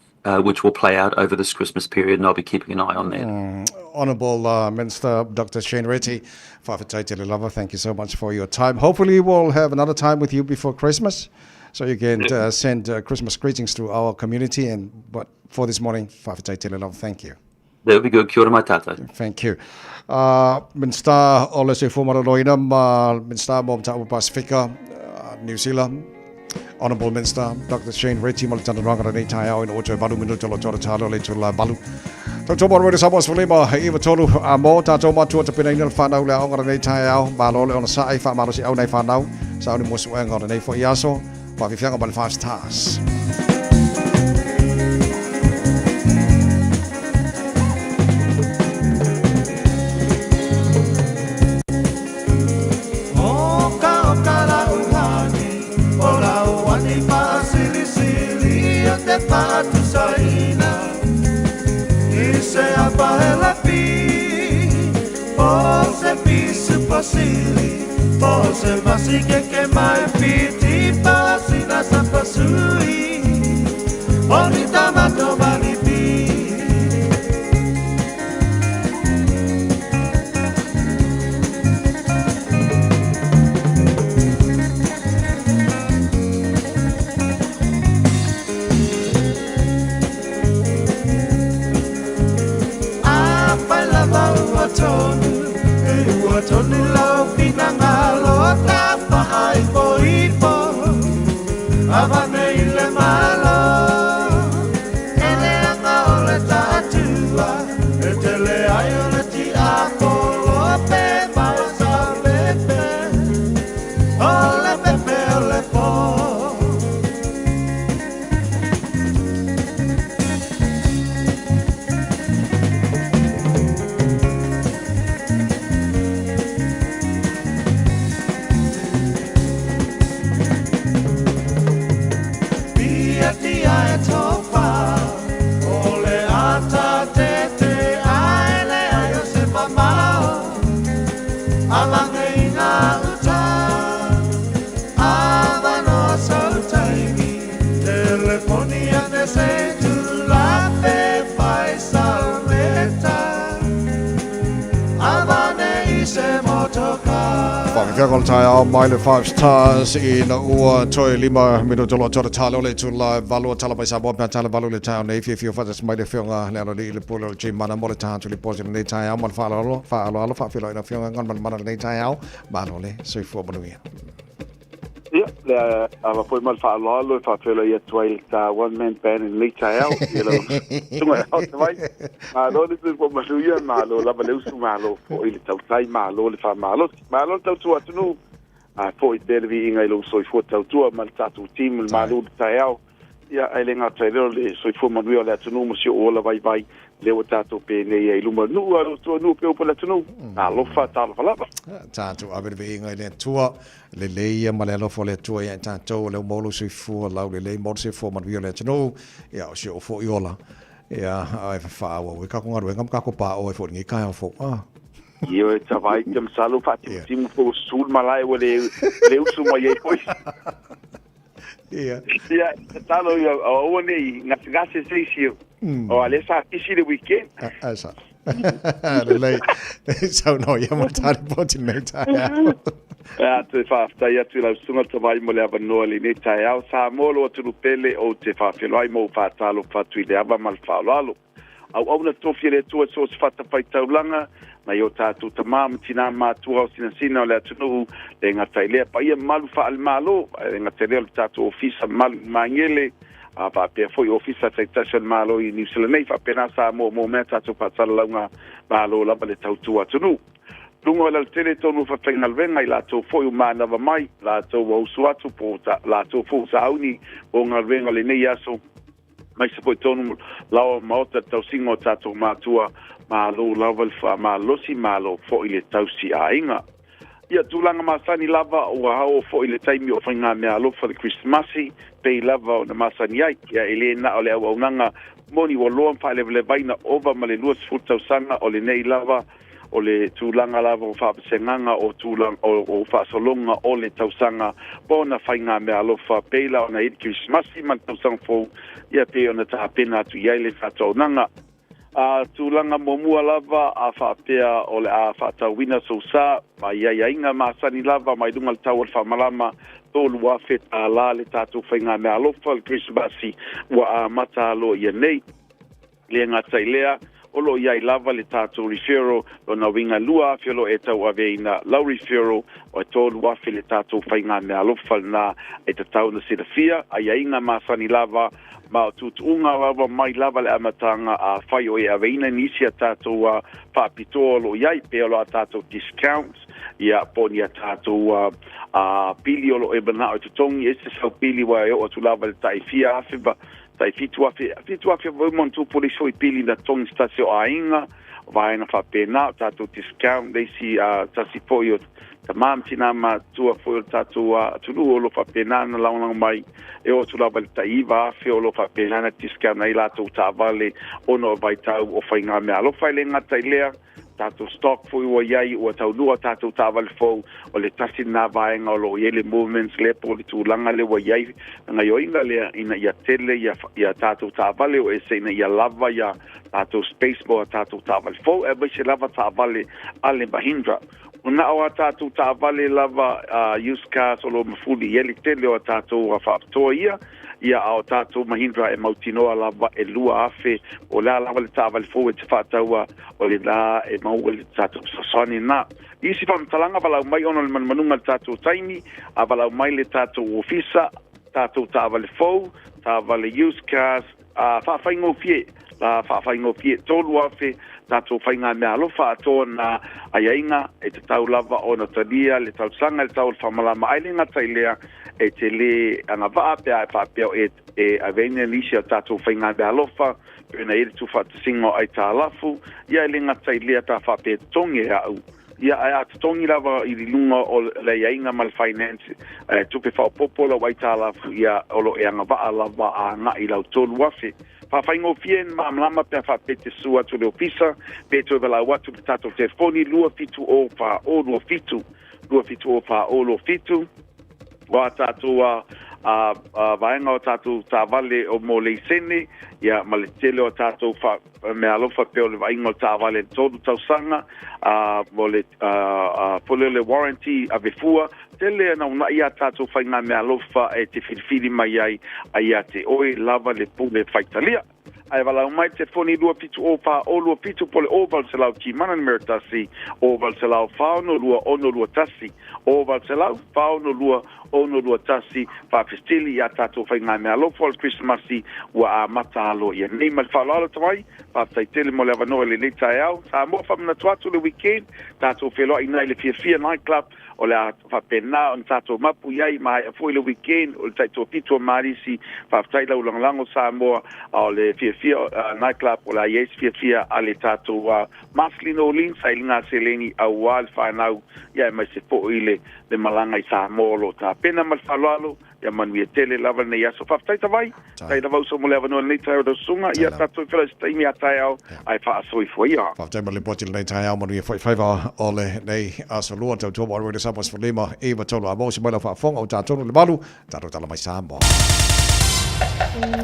which will play out over this Christmas period, and I'll be keeping an eye on that. Honourable Minister Dr. Shane Reti, thank you so much for your time. Hopefully we'll have another time with you before Christmas, so you can send Christmas greetings to our community. But for this morning, thank you. That would be good. Kia ora mai tātou. Thank you. Minister o le Soifua Maloloina ma Minister mo Mataupu Pasifika, New Zealand, Honourable Minister Dr. Shane Reti ma le tandanoaga lenei taeao ina ua toe valu minuta lo tōra tālo le tula valu. Tautua mo roere Samoa sefulima e iwa tolu a mō tātou matua tapenaina le whānau le aoga lenei taeao malo le ona saai whaamalosi au nei whānau sa au ni mo suenga o lenei fo i aso whawhiwhianga ma le Five Stars. Pia Afioga o le taeao mai le Five Stars ina ua toe 5 minuta loa tole tale o le itula e 8 o tala mai Samoa pe a tale 8 i le taeao nei. Fiafia o faatasi mai le afioga le aloalii le pule o le G-Mana mo le taha atu lipoti lenei taeao ma le faaaloalo faaaloalo faafeiloai lau afioga Galumalemana lenei taeao. Malo le soifua manuia. Ia, le ava foi ma le faaaloalo e faafeiloai atu ai le ta one man band i lenei taeao. Ia lau susuga e aote mai. Malo le soifua manuia, malo lava le usu, malo foi le tautai, malo le faamalosi. Malo le tautua atunuu, a foi pea le viiga i lou soifua tautua ma le tatou team le malu le taeao. Ia, ae le gata i lea o le soifua manuia o le atunuu ma si ou ola vaivai, lea ua tatou penei ai i luma nuu a lo tua nuu pe upu a le atunuu. Alofa, talofa lava. Tatou ave le viiga i le Atua, lelei ia ma le alofa o le Atua ia i tatou, o lea ua maua lou soifua laulelei, maua le soifua manuia o le atunuu, ia o si ou foi ola, ia ae faaauau ai tatou galuega ma tatou paoa ai foi i lenei taeao fou. Ah. Ioe, tavai te masalo faatimutimu foi ua susu le malae ua le le usu mai ai foi. Ia. Ia, tatalo ia aua ne i gasegase se isi o a lea sa pisi le weekend. Ai sa. Lelei. Saunoa ia ma tā ripoti nei taeao. Ea, toe faafetai atu i lau susuga Tavai mo le avanoa i lenei taeao. Samoa lou atunuu pele, ou te faafeiloai ma ou faatalofa atu i le ava ma le faaaloalo. Auauna tofi a le Atua i so o se fatafaitaulaga, nai o tatou tamā ma tinā matua o sinasina o le atunuu, le gata i lea paia mamalu faale-Malo, ae le gata i lea o le tatou Ofisa mamalu i Magele, a faapea foi Ofisa taitasi o le Malo i Niu Sila nei, faapena Samoa mo mea tatou faasalalauga Malo lava le tautua atunuu. Luga o le alatele tonu o faafaigaluega i latou foi ua manava mai, latou ua usu atu po o latou foi ua sauni mo galuega o lenei aso, aemaise foi tonu laoa maota le tausiga o tatou matua, malo lava le faamalosi, malo foi le tausi aiga. Ia tulaga masani lava ua oo foi le taimi o faigameaalofa le Kerisimasi, pei lava ona masani ai. Ia e le na o le auaunaga moni ua loa ma faalevalevaina ova ma le 20 tausaga o lenei lava o le tulaga lava o faavasegaga o tulaga o faasologa o le tausaga po ona faigameaalofa pei la ona i le Kerisimasi ma le tausaga fou, ia pei ona tapena atu i ai le faataunaga. A tulaga muamua lava a faapea o le a faatauina sou sa ma i aiaiga masani lava mai luga le tau o le faamalama $3,000 le tatou faigameaalofa le Kerisimasi ua amata aloaia nei. Le gata i lea, o lo o i ai lava le tatou referral, lona uiga 2,000 o lo o e tauaveina lau referral, o e 3,000 le tatou faigameaalofa lena e tatau ona silafia, aiaiga masani lava, ma o tuutuuga lava mai lava le amataga afai o e aveina nisi a tatou faapitoa o lo o i ai, pei o lo a tatou discounts, ia po o ni a tatou pili o lo o e manao e totogi, ese sau pili ua e oo atu lava i le tai fia afe ma tai 7,000, 7,000 foi ma ona tupu le isi foi pili na totogi se tasi o aiga, o vaega faapena, o tatou discount, le isi tasi foi o tamā ma tinā matutua foi o le tatou atunuu o lo o faapena ona lagolago mai, e oo atu lava i le tai 9,000 o lo o faapena ona discount ai latou taavale ona o vaitau o faigameaalofa. E le gata i lea, tatou stock foi ua i ai, ua taunuu a tatou taavale fou, o le tasi lena vaega o lo o i ai le movements lea po o le tulaga lea ua i ai le gaoioiga lea ina ia tele ia tatou taavale o ese ina ia lava ia tatou space mo a tatou taavale fou, aemaise lava taavale a le Mahindra. Ua na o a tatou taavale lava used cars o lo o mafuli i ai le tele o a tatou faapitoa ia, ia a o tatou Mahindra e mautinoa lava e 2,000, o le a lava le taavale fou e te faataua, o le la e maua le tatou fesoasoani lena. Isi faamatalaga valaau mai ona o le manumanuga i le tatou taimi, a valaau mai le tatou ofisa, tatou taavale fou, taavale used cars, a faafaigofie, la faafaigofie 3,000 tatou faigameaalofa atoa na aiaiga e tatau lava ona talia le talosaga i le tau o le faamalama ai le gata i lea e te lē agavaa pe a e faapea o e aveina nisi o tatou faigameaalofa pe ona i ai le tuufaatasiga o aitalafu ia e le gata i lea pe a faapea e totogi e a'u ia ae a totogi lava i luga o le aiaiga ma le finance tupe faaopoopo lau aitalafu ia o lo o e agavaa lava a agai i lau 3,000. Faafaigofie ni malamalama pe a faapea te susu atu i le ofisa pe toe valaau atu i le tatou telefoni 270 40 27 270 40 27 o a tatou vaega o tatou taavale o mo leisene, ia ma le tele o tatou meaalofa pei o le vaaiga o le taavale 3 tausaga, mo le foi lea o le warranty avefua, tele ana uunai a tatou faigameaalofa e te filifili mai ai, a ia te oe lava le pule faitalia. Ae valaau mai telefoni 27 04 0 27 po o le 0800 Timana numera 1 0800 462 621 0800 462 621. Faafesili i a tatou faigameaalofa o le Kerisimasi ua amata aloaia nei. Ma le faaaloalo Tavai, faafetai tele mo le avanoa i lenei taeao. Samoa, faamanatu atu le weekend, tatou feiloai i ina i le Fiafia Night Club, o le a faapena ona tatou mapu i ai, maea foi le weekend o le taitoafitu o Marisi. Faafetai lau lagolago Samoa, a o le Fiafia Night Club o le a i ai se fiafia a le tatou Marceline Orleans, sailiga seleni aua le fanau, ia aemaise foi le le malaga i Samoa o lo o tapena. Ma le faaaloalo, ia manuia tele lava lenei aso. Faafetai Tavai, faafetai lava uso mo le avanoa lenei taeao lau susuga. Ia tatou feiloai i se taimi a taeao, ae faasoifua ia. Faafetai mo le lipoti i lenei taeao, manuia foi faiva o lenei aso lua. Tautua mo Radio Samoa 15 9 3 a maua se mai lau faafofoga o tatou le malu, tatou tala mai Samoa.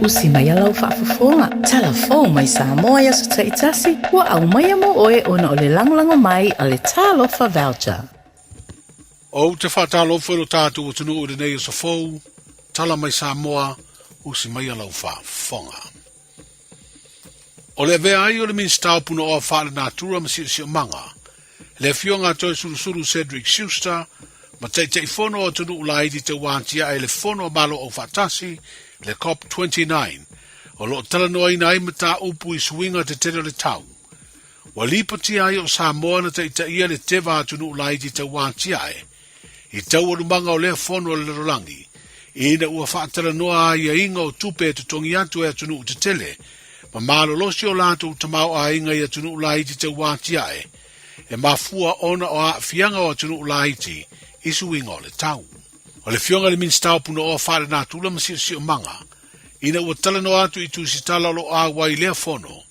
Usi mai lau faafofoga, tala fou mai Samoa i aso taitasi, ua aumaia mo oe ona o le lagolago mai a le Talofa Voucher. Ou te faatalofa i lo tatou atunuu i lenei aso fou, tala mai Samoa, usi maia lau faafofoga. O le avea ai o le Minisita o Punaoa Faalenatura ma Siosiomaga, le Afioga a Toesulusulu Cedric Schuster, ma Taitaifono o atunuu laiti tauatiae i le Fono a Malo Aufaatasi, le COP29, o lo o talanoaina ai mataupu i suiga tetele o le tau. Ua lipotia ai o Samoa na taitaia le teva atunuu laiti tauatiae i taualumaga o lea fono a le lalolagi, ina ua faatalanoa aiaiga o tupe e totogi atu e atunuu tetele ma malolosi o latou tamaoaiga i atunuu laiti tauatiae e mafua ona o aafiaga o atunuu laiti i suiga o le tau. O le Afioga i le Minisita o Punaoa Faalenatura ma Siosiomaga, ina ua talanoa atu i tusitala o lo o auai i lea fono,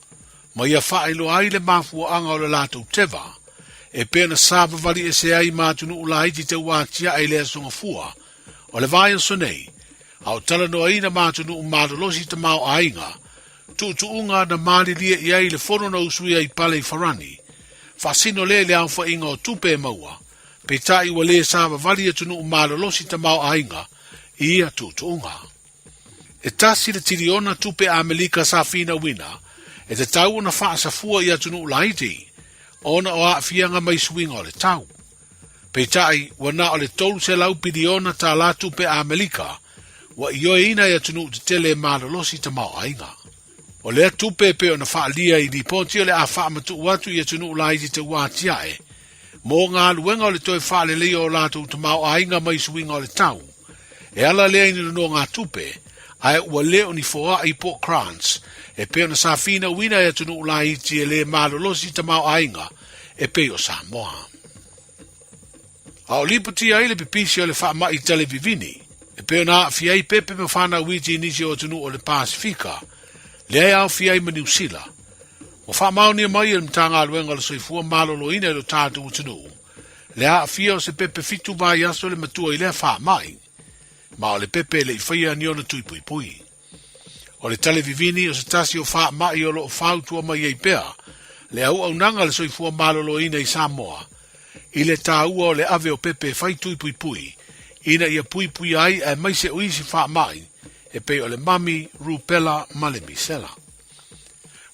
ma ia faailoa ai le mafuaaga o le latou teva, e pei ona savavali ese ai ma atunuu laiti tauatiae i le Aso Gafua o le vaiaso nei, a o talanoaina ma atunuu malolosi tamaoaiga, tuutuuga na malilie i ai le fono na usuia i pale i Farani, faasino lea i le aofaiga o tupe e maua, peitai ua le savavali atunuu malolosi tamaoaiga i ia tuutuuga. E tasi le tiliona tupe Amelika sa finauina e tatau ona faasafua i atunuu laiti ona o aafiaga mai suiga o le tau. Peitai, ua na o le 300 piliona tālā tupe Amelika ua ioeina e atunuu tetele e malolosi tamaoaiga. O lea tupe e pei ona faaalia i lipoti o le a faamatuu atu i atunuu laiti tauatiae mō galuega o le toe faaleleia o latou tamaoaiga mai suiga o le tau. E ala lea i ni nonogatupe, ae ua le o ni foai po o grants, e pei ona sa finauina e atunuu laiti e le malolosi tamaoaiga e pei o Samoa. A o lipotia ai le pipisi o le faamai talevivini, e pei ona aafia ai pepe ma fanau iti i nisi o atunuu o le Pasifika, lea e aofia ai ma Niu Sila. Ua faamaonia mai e le Matagaluega o le Soifua Maloloina i lo tatou atunuu, le aafia o se pepe fitu vaiaso le matua i lea faamai, ma o le pepe e le i faia ni ona tui puipui. O le talevivini o se tasi o faamai o lo o fautua mai ai pea le auaunaga a le Soifua Maloloina i Samoa i le taua o le ave o pepe e fai tui puipui ina ia puipuia ai aemaise o isi faamai e pei o le mami, rupela ma le misela.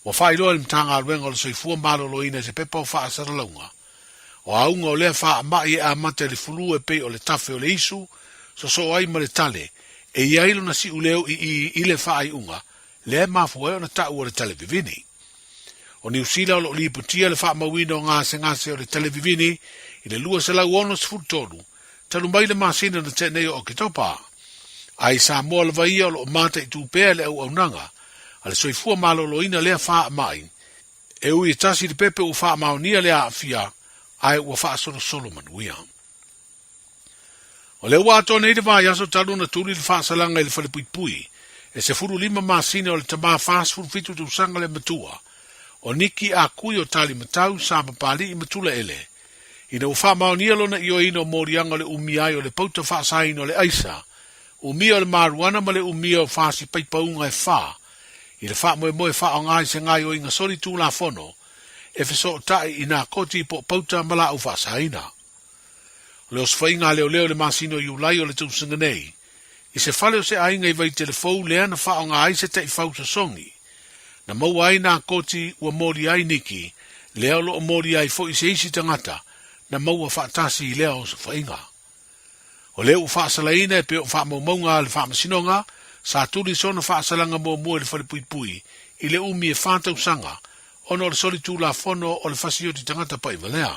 Ua faailoa e le Matagaluega o le Soifua Maloloina i se pepa o faasalalauga, o auga o lea faamai e amata i le fulu e pei o le tafe o le isu, sosoo ai ma le tale, e i ai lona siuleu i i i le faaiuga lea e mafua ai ona tau o le tale vivini. O Niu Sila o lo o lipotia le faamauina o gasegase o le tale vivini i le 263 talu mai le masina na tea nei o Oketopa. A i Samoa lava ia o lo o mataitu pea le auaunaga a le soifua maloloina lea faamai, e ui e tasi le pepe ua faamaonia le aafia ae ua faasolosolo manuia. O lea ua atoa nei le vaiaso talu ona tuli le faasalaga i le falepuipui e 15 masina o le tama 47 tausaga le matua o Niki Akui o Talimatau, Sa Papali'i ma Tulaele, ina ua faamaonia lona ioeina o moliaga o le umia ai o le pauta faasaina o le aisa. Umia o le maruana ma le umia o fasi paipauga e fā, i le faamoemoe e faaaoga i se gaoioiga solitulafono e fesootai i nā koti po o pauta ma laau faasaina. O le osofaiga a leoleo i le masina o Iulai o le tausaga nei, i se fale o se aiga i Vaitelefou lea na faaaoga ai se taifau sosogi, na maua ai nā koti ua molia ai Niki, lea o lo o molia ai foi se isi tagata na maua faatasi i lea osofaiga. O lea ua faasalaina e pei o faamaumauga a le Faamasinoga, sa tuli sona faasalaga muamua i le falepuipui i le umi e fa tausaga ona o le solitulafono o le fasioti tagata paʻivalea.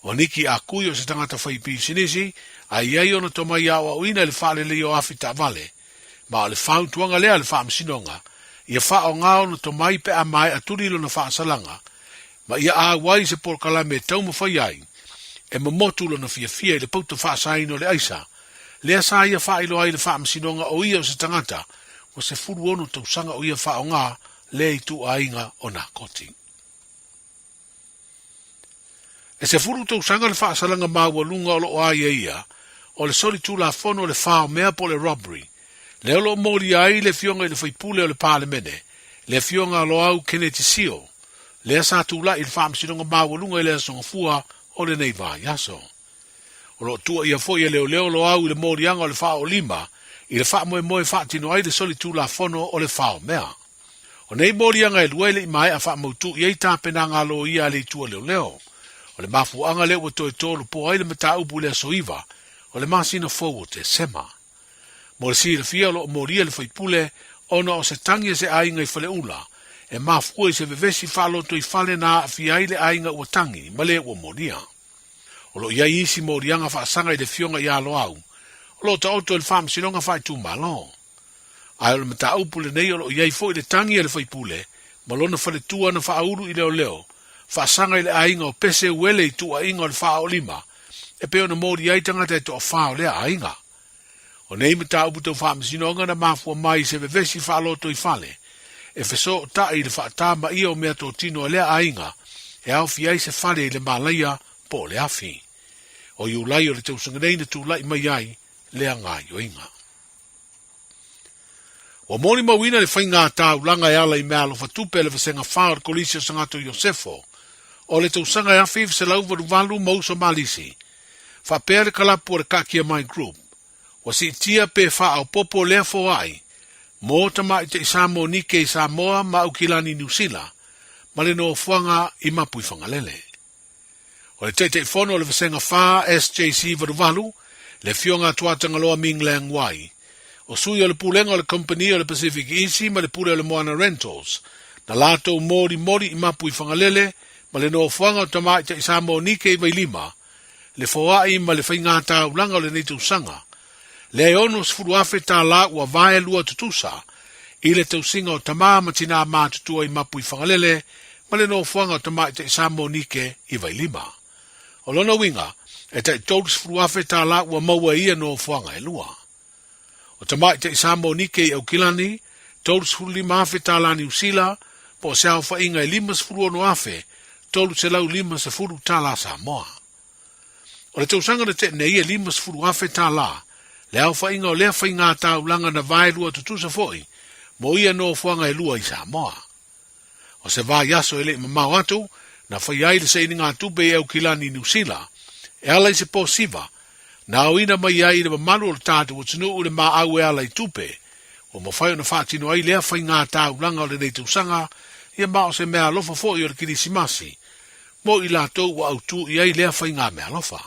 O Niki Akui o se tagata fai pisinisi a i ai ona tomai aoaoina i le faaleleia o afi taavale, ma o le fautuaga lea a le Faamasinoga, ia faaaoga ona tomai pe a maea tuli lona faasalaga, ma ia auai se polokalame e taumafai ai e momotu lona fiafia i le pauta faasaina o le aisa, lea sa ia faailoa ai le Faamasinoga o ia o se tagata ua 16 tausaga o ia faaaoga lea ituaiga o nakoti. E 10 tausaga le faasalaga maualuga o lo o aiaia o le solitulafono o le fao mea po o le robbery, lea o lo o molia ai le Afioga i le Faipule o le Palemene, le Afioga Loau Keneti Sio, lea sa tulai i le Faamasinoga Maualuga i le Aso Gafua o lenei vaiaso. O lo o tuuaia foi e leoleo Loau i le moliaga o le faaoolima i le faamoemoe e faatino ai le solitulafono o le fao mea. O nei moliaga e lua e le i maea faamautu i ai tapenaga a loia a le Itu a Leoleo. O le mafuaaga lea ua toe tolopo ai le mataupu i le aso 9 o le masina fou o Tesema. Mo le silafia o lo o molia le faipule ona o se tagi a se aiga i Faleula e mafua i se vevesi faalotoifale na aafia ai le aiga ua tagi ma le ua molia. O lo o i ai isi moliaga faasaga i le Afioga ia Loau o lo o taoto i le Faamasinoga Faaitumalo. Ae o le mataupu lenei o lo o i ai foi le tagi a le faipule ma lona faletua na faaulu i leoleo faasaga i le aiga o Pese Uele i tuuaiga o le faaoolima e pei ona moli ai tagata e toafa o lea aiga. O nei mataupu tau faamasinoga na mafua mai i se vevesi faalotoifale e fesootai i le faatamaia o meatotino a lea aiga e aofia ai se fale i le malaia po o le afi. O Iulai o le tausaga nei na tulai mai ai lea gaoioiga. Ua molimauina le faiga taulaga e ala i meaalofa tupe a le Vasega 4 o le Kolisi o Sagato Iosefo o le tausaga e 1988 ma uso malisi, faapea le kalapu o le Kaakia Mai Group, ua siitia pe faaopoopo lea foai mo tamaitai Samoa Nike i Samoa ma Aukilani Niu Sila ma le nofoaga i Mapuifagalele. O le Taitaifono o le Vasega 4 SJC 88, le Afioga a Tuatagaloa Ming Lang Wai, o sui o le Pulega o le Kompeni o le Pacific Easy ma le Pule o le Moana Rentals, na latou molimoli i Mapuifagalele ma le nofoaga o tamaitai Samoa Nike i Vailima, le foai ma le faiga taulaga o lenei tausaga, lea e $60,000 ua vae lua tutusa i le tausiga o tama ma tinā matutua i Mapuifagalele ma le nofoaga o tamaitai Samoa Nike i Vailima. O lona uiga, e tai $30,000 ua maua e ia nofoaga e lua. O tamaitai Samoa Nike i Aukilani, $35,000 Niu Sila, po o se aofaiga e $56,350 Samoa. O le tausaga na tea nei e $50,000 le aofaiga o lea faiga taulaga na vaelua tutusa foi mo ia nofoaga e lua i Samoa. O se vaiaso e le i mamao atu, na faia ai le sailiga tupe i Aukilani i Niu Sila, e ala i se posiva, na aoina mai ai i le mamalu o le tatou atunuu le maau e ala i tupe, ua mafai ona faatino ai lea faiga taulaga o lenei tausaga, ia ma o se meaalofa foi o le Kerisimasi, mo i latou ua autū i ai lea faiga meaalofa.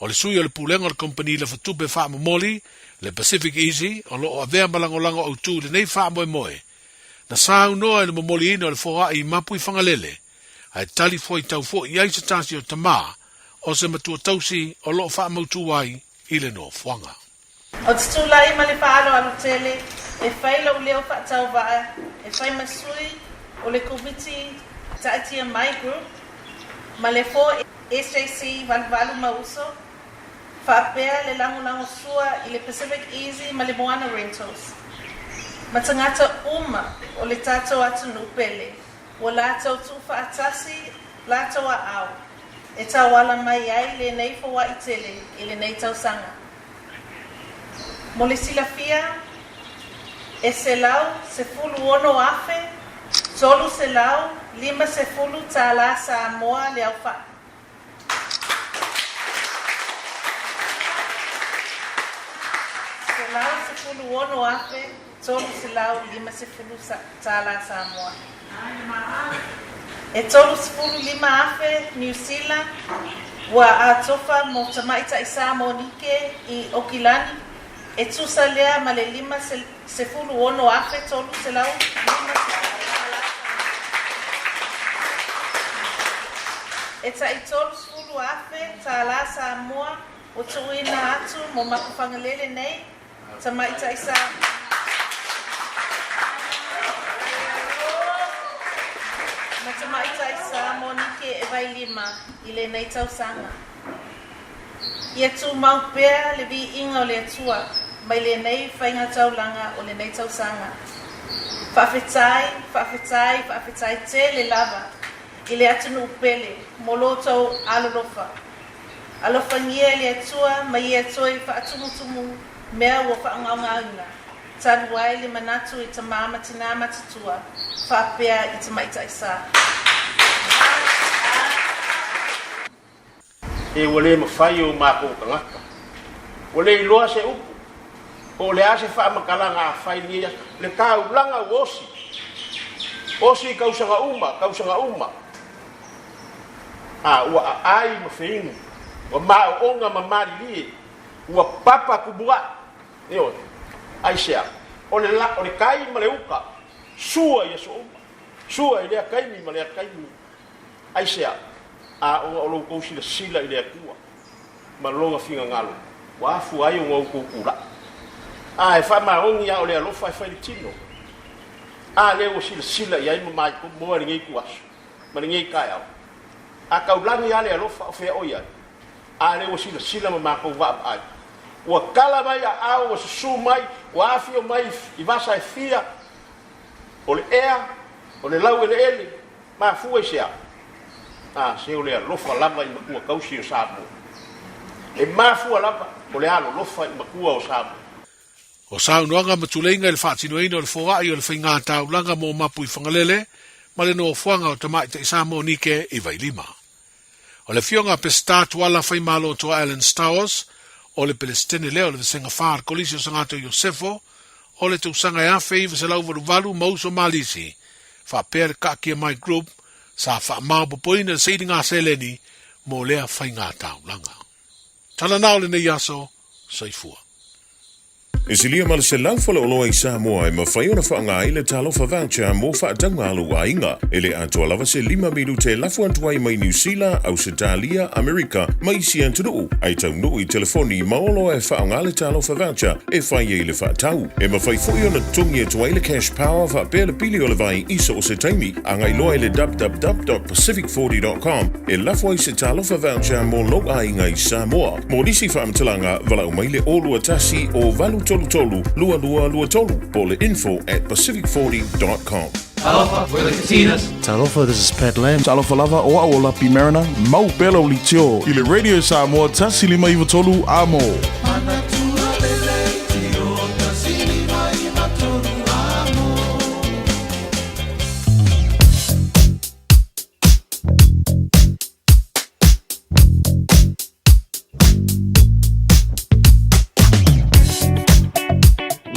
O le sui o le Pulega o le Kompeni Lafatupe Faamomoli, le Pacific Easy, o lo o avea ma lagolago autū i lenei faamoemoe, na saunoa i le momoliina o le foai i Mapuifagalele, ae tali fuaitau foi i ai se tasi o tamā o se matua tausi o lo o faamautū ai i le nofoaga. Ou te tulai ma le faaaloalo tele e fai lou leo faatauvaa e fai ma sui o le Komiti Taatia Mai Group ma le 4 SJC 88 ma Uso, faapea le lagolago sua i le Pacific Easy ma le Moana Rentals, ma tagata uma o le tatou atunuu pele ua latou tuufaatasi latou aao e tauala mai ai lenei foai tele i lenei tausaga. Mo le silafia, e $116,350 tālā Samoa le aofa'i. $116,350 tālā Samoa. E $35,000 Niu Sila ua atofa mo tamaitai Samoa Nike i Okilani, e tusa lea ma le $56,350 tālā Samoa. E tai $30,000 tālā Samoa ua tuuina atu mo Mapuifagalele nei, tamaitai sa ma tamaitai Samoa Nike e Vailima i lenei tausaga. Ia tumau pea le viiga o le Atua mai lenei faigataulaga o lenei tausaga. Faafetai, faafetai, faafetai tele lava i le atunuu pele mo lo outou alolofa. Alofagia e le Atua ma Ia toe faatumutumu mea ua faagaogaina, talu ai le manatu i tamā ma tinā matutua faapea i tamaitai sa. E ua le mafai e o makou tagata. Ua le iloa se upu, po o le a se faamatalaga a fai i lenei aso. Le taulaga ua osi, osi i tausaga uma, tausaga uma. A ua aai ma feinu, ua maoona ma malilie, ua papa tumua'i. Ioe. Aisea? O le la, o le tai ma le uta, sua i aso uma, sua i lea taimi ma lea taimi. Aisea? A ona o lo outou silasila i le Atua ma Lona finagalo, ua afua ai ona outou tula'i. A e faamaoni a o le alofa e fai le tino. A lea ua silasila i ai ma maimoa i lenei ituaso ma lenei taeao. A taulagi a le alofa o fea o i ai? A lea ua silasila ma matou vaavaai. Ua tala mai aao, ua susu mai, ua afio mai i vasa e fia, o le ea, o le laueleele, Mafua i se a? A, se o le alofa lava i matua tausi o Samoa. E mafua lava o le alolofa i matua o Samoa. O saunoaga ma tuleiga i le faatinoina o le foai o le faigā taulaga mō Mapuifagalele ma le nofoaga o Tamaitai Samoa Nike i Vailima. O le afioga a Peseta Tuala Faimalo Toa Alan Stowers, o le Pelesitene lea o le Vasega 4 a le Kolisi o Sagato Iosefo, o le tausaga e 1988 ma uso Malisi, faapea le Kaakia Mai Group sa faamaopoopoina le sailiga seleni mo lea faiga taulaga. Tala na o lenei aso, soifua. E silia ma le 100 faleoloa i Samoa e mafai ona faaaoga ai le Talofa Voucher mo faatauga a lou aiga. E le atoa lava se lima minute e lafo atu ai mai Niu Sila, Ausetalia, Amerika ma isi atunuu, ae taunuu i telefoni ma oloa e faaaoga le Talofa Voucher e fai ai le faatau. E mafai foi ona totogi atu ai le Cash Power faapea le pili o le vai i so o se taimi. Agai loa i le www.pacific40.com e lafo ai se Talofa Voucher mo lou aiga i Samoa. Mo nisi faamatalaga, valaau mai le 021 o 833 2223 po o le info at pacific40.com. Talofa, we're the Katinas. Talofa, this is Pat Lam. Talofa lava, o au o Lapi Mariner, mau pea lau leitio i le Radio Samoa 153 Amo.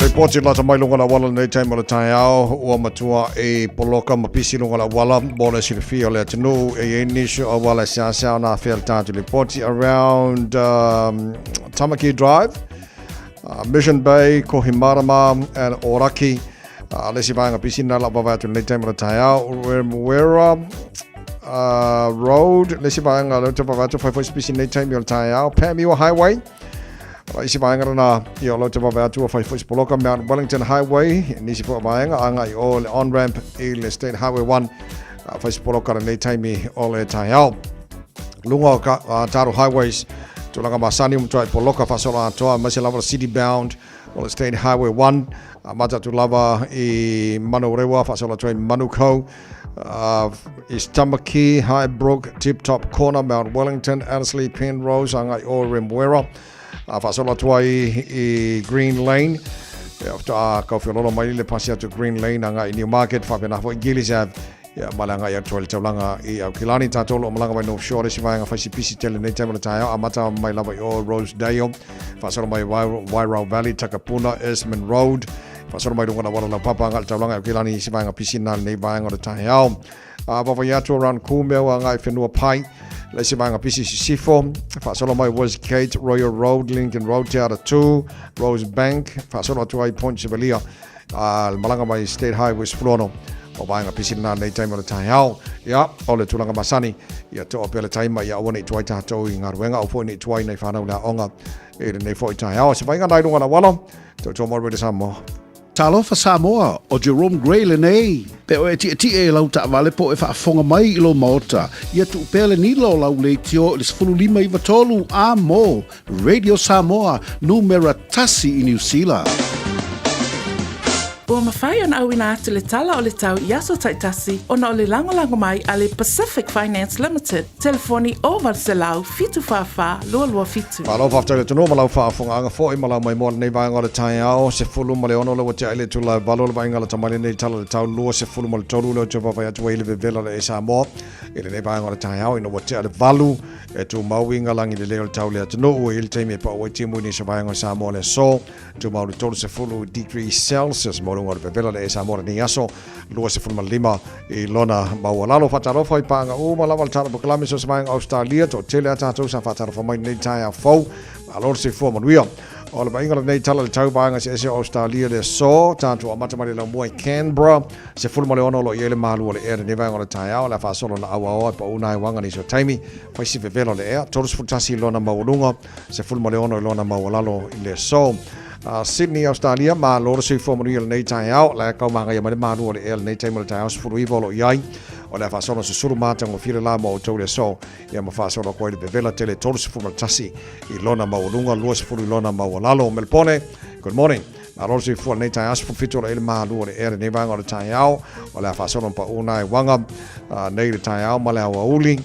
Lipoti lata mai luga o le auala lenei taimi o le taeao, ua matua i poloka ma pisi luga o le auala mo le silafia o le atunuu e i ai nisi o auala e seasea ona afea le tatou lipoti around Tamaki Drive, Mission Bay, Kohimarama and Ōraki. Le isi vaega pisi na lau vaavaai atu i lenei taimi o le taeao, Remuera Road, le isi vaega lea ou te vaavaai atu fai foi se pisi i lenei taimi o le taeao, Panmure Highway, o isi vaega lena ia o lea ou te vaavaai atu ua fai foi se poloka Mount Wellington Highway, nisi foi o vaega agai i o le on-ramp i le State Highway 1, fai se poloka lenei taimi o le taeao. Luga o ka, Taro Highways, tulaga masani ua matuai poloka faasolo atoa, aemaise lava le city bound o le State Highway 1, amata atu lava i Manurewa, faasolo atu ai Manukau, East Tamaki, Highbrook, Tip Top Corner, Mount Wellington, Annesley, Penrose, agai o Remuera. A faasolo atu ai i Green Lane, ia faatoa tau feoloolo mai le pasi atu Green Lane agai i Newmarket, faapena foi Gillies Ave, ia ma le agai atu ai le taulaga i Aukilani. Tatou o lo o malaga mai North Shore, le isi vaega fai si pisi tele nei taimi o le taeao, amata mai lava i o Rosedale, faasolo mai Wairau Valley, Takapuna, Eastman Road, faasolo mai luga o le auala laupapa agai le taulaga i Aukilani, isi vaega pisi na lenei vaega o le taeao. A vaavaai atu around Kumeu agai Whenua Pai, le isi vaega pisi sisifo, faasolo mai Westgate, Royal Road, Lincoln Road, Te Ara 2, Rosebank, faasolo atu ai Point Chevalier, a le malaga mai State Highway 16, o vaega pisi lena nei taimi o le taeao. Ia, o le tulaga masani, ia toa pea le taima ia aua ne i tuai tatou i galuega, aua foi ne i tuai nai whanau le aoga i lenei foi taeao. Se vaaiga nai lunga o le auala, tautua mai Radio Samoa. Talofa Samoa, o Jerome Gray lenei. Pe o e tietie i lau taavale po o e faafofoga mai i lou maota, ia tuu pea le nila o lau leitio i le 15 93 a mo Radio Samoa, numera tasi i Niu Sila. Ua mafai ona auina atu le tala o le tau i aso taitasi ona o le lagolago mai a le Pacific Finance Limited, telefoni 0800 744 227. Malo faafetai le atunuu ma lau faafofogaaga foi ma lau maimoa lenei vaega o le taeao 16 le ua tea ai le itula e 8 o le vaaiga lata mai lenei tala le tau 23 le ou te vaavaai atu ai i le vevela le Samoa i lenei vaega o le taeao ina ua tea le 8 e tumau i lagi lelei o le tau le atunuu i le taimi e pau ai timu i nisi o vaega o Samoa le aso tumau le 30 degree Celsius mo luga o le vevela le Samoa lenei aso 25 i lona maualalo. Faatalofa i paaga uma lava le tala polokalame so se vaega Australia, toatele a tatou sa faatalofa mai lenei taeao fou. Malo le soifua manuia. O le vaaiga o lenei tala le tau vaega eseese o Australia le aso, tatou amata mai le laumua i Canberra, 16 o lo o i ai le malu o le ea lenei vaega o le taeao, o le a faasolo na auaoa e pau nai uaga nisi o taimi, fai si vevela o le ea, 31 i lona maualuga, 16 i lona maualalo i le aso. Sydney, Australia, malo le soifua manuia lenei taeao. La e kau magaia mai le malu o le ea lenei taimi o le taeao 19 o lo o i ai. O le a faasolo susulu matagofie le la mo outou le aso. Ia ma faasolo atu ai le vevela tele 31 i lona maualuga, 20 i lona maualalo. Melbourne, good morning. Malo le soifua lenei taeao, 17 o lo o i ai le malu o le ea lenei vaega o le taeao. O le a faasolo pau nai uaga nei le taeao ma le aoauli.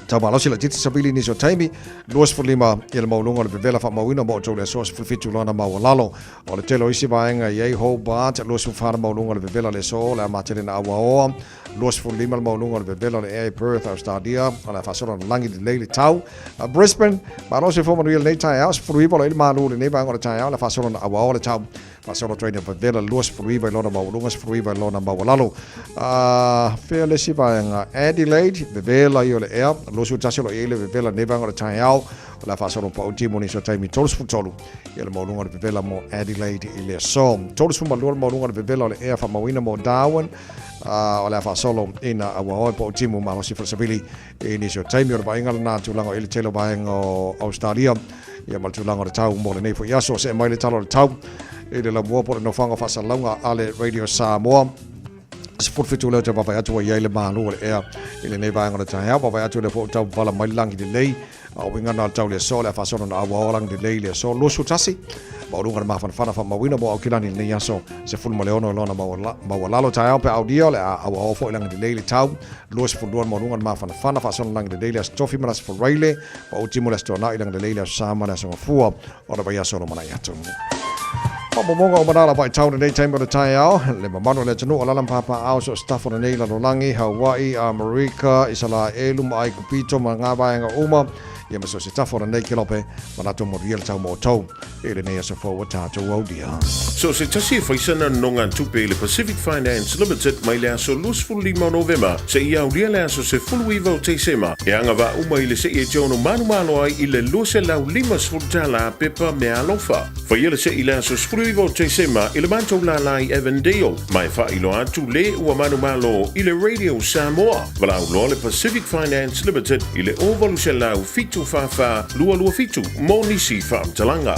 Tau malosi laitiiti savili nisi o taimi, 25 i le maualuga o le vevela faamauina mo outou le aso 17 lona maualalo. O le tele o isi vaega i ai Hobart, 24 le maualuga o le vevela le aso, o le a matele na auaoa, 25 le maualuga o le vevela o le ea i Perth, Australia, o le a faasolo na lagi lelei le tau. Brisbane, malosi fua manuia lenei taeao, 19 o lo o i le malu lenei vaega o le taeao, o le a faasolo na auaoa le tau. Faasolo atu ai na vevela 29 i lona maualuga, 19 i lona maualalo. Fea le isi vaega? Adelaide, vevela ia o le ea, 21 o lo o i ai le vevela lenei vaega o le taeao, o le a faasolo pau timu nisi o taimi 33 ia le maualuga o le vevela mo Adelaide i le aso. 32 le maualuga o le vevela o le ea faamauina mo Darwin, o le a faasolo ina auaoa pau timu malosi falesavili i nisi o taimi. O le vaaiga lena tulaga o i le tele o vaega o Australia ia ma le tulaga o le tau mo lenei foi aso. See mai le tala o le tau i le laumua po o le nofoaga o faasalalauga a le Radio Samoa. 17 leo te vaavaai atu ai le malu o le ea i lenei vaega o le taeao. Vaavaai atu le fo tau vala mai le lagi lelei. A o uiga na o le tau le aso, le a faasolo na auaoa lagi lelei le aso 21. Maualuga le mafanafana faamauina mo Aukilani lenei aso 16 i lona maualalo taeao pe aulia o le a auaoa foi lagi lelei le tau 22 maualuga le mafanafana faasolo lagi lelei le aso Tofi ma le aso Faraile pa ultimo le aso Toanai lagi lelei le aso Sa ma le aso Gafua o le vaiaso o lo manai atu. Faamaumauga o manala vaitau lenei taimi o le taeao, le mamalu o le atunuu o lala ma so se tafa o lenei lalolagi, Hawaii, Amerika, Isalaelu ma Aikupito ma ngā vaega uma, ia ma so se tafa o lenei kelope, manatu manuia le tau mo outou i lenei aso fou o tatou aulia. So se tasi e faisana nonogatupe i le Pacific Finance Limited mai le aso 25 o Novema seia aulia le aso 19 o Tesema e agavaa uma i le se'i e te ono manumalo ai i le $250 tala pepa meaalofa. Faia le se'i i le aso 19 o Tesema i le matou lālā i Avondale ma e faailoa atu le ua manumalo i le Radio Samoa. Valaau loa le Pacific Finance Limited i le 0800 744 227 mo nisi faamatalaga.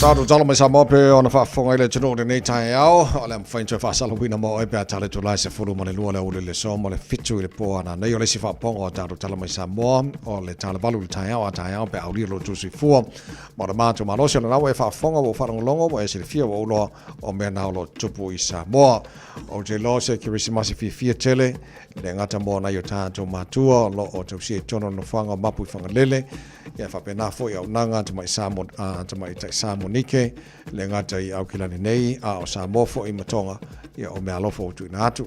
Tatou tala mai Samoa pe ona faafofoga i le atunuu i lenei taeao. O le a mafai ona toe faasalauina mo oe pe a tala atu la e 12 le aoauli i le aso ma le 7 i le po a nanei. O le isi faapopoga o tatou tala mai Samoa o le tala 8 i le taeao a taeao pe a aulia lo outou soifua ma le matou malosi. O lena ua e faafofoga, ua ou faalogologo, ua e silafia, ua ou iloa o mea na o lo o tutupu i Samoa. Ou te iloa o se Kerisimasi fiafia tele, le gata mo nai o tatou matua o lo o tausia i totonu o le nofoaga o Mapu i Fagalele, Ia faapena foi auaunaga tamai Samo, tamaitai Samonike, le gata i Aukilani nei, a o Samoa foi ma Tonga, ia o meaalofa ua tuuina atu.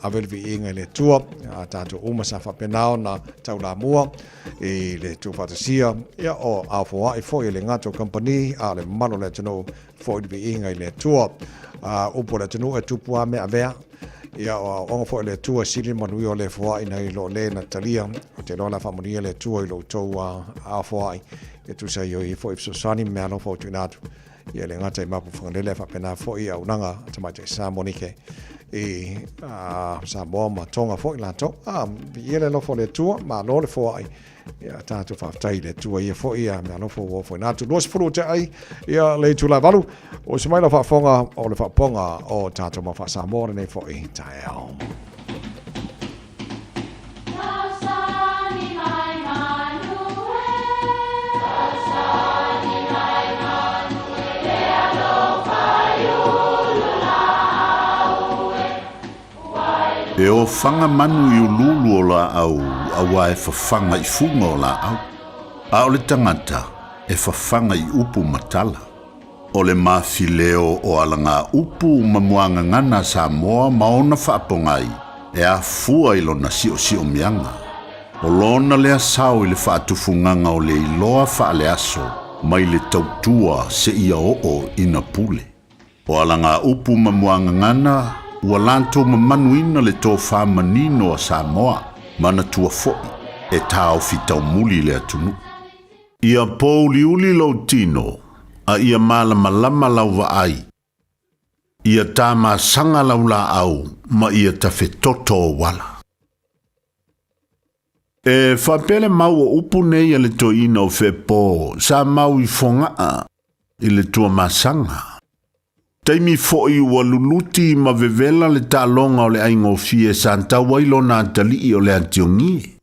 Ave le viiga i le Atua, a tatou uma sa faapena ona taulamua i le tuufaatasia, ia o aofoai foi e le gata o kamupani, a o le mamalu o le atunuu, foi le viiga i le Atua. Upu o le atunuu e tupu a mea avea, Ia, o aoaoga foi a le Atua e sili le manuia o le foai nai lo le na talia. Ou te iloa o le a faamanuia le Atua i lo outou aofoai e tusa ai o ia foi fesoasoani ma meaalofa ua tuuina atu. Ia le gata i Mapu Fagalele ae faapena foi i auaunaga a Tamaitai Samonike i Samoa ma Tonga foi latou. Viia le alofa o le Atua, malo le foai. Ia tatou faafetai i le Atua ia foi ia meaalofa ua ofoina atu. 20 o te ai ia le itula e 8. Oso mai lau faafofoga o le faapopoga o tatou mau faa-Samoa lenei foi taeao. E ofaga manu i uluulu o laau auā e fafaga i fuga o laau, a o le tagata e fafaga i upu ma tala. O le mafileo o alagaupu ma muagagana a Samoa ma ona faapogai e afua i lona siosiomiaga. O lona lea sao i le faatufugaga o le iloa faaleaso mai le tautua seia oo ina pule. O alagaupu ma muagagana ua latou mamanuina le tofa manino a Samoa, manatua foi e taofi taumuli le atunuu. Ia pouliuli lou tino, a ia malamalama lau vaai. Ia tamasaga lau laau ma ia tafetoto ou ala. E faapea le mau o upu nei a le toeaina o Fepo sa mau i Fogaa i le Tuamasaga. Taimi foi ua luluti ma vevela le taaloga o le aigofie sa tau ai lona atalii o le Atiogie.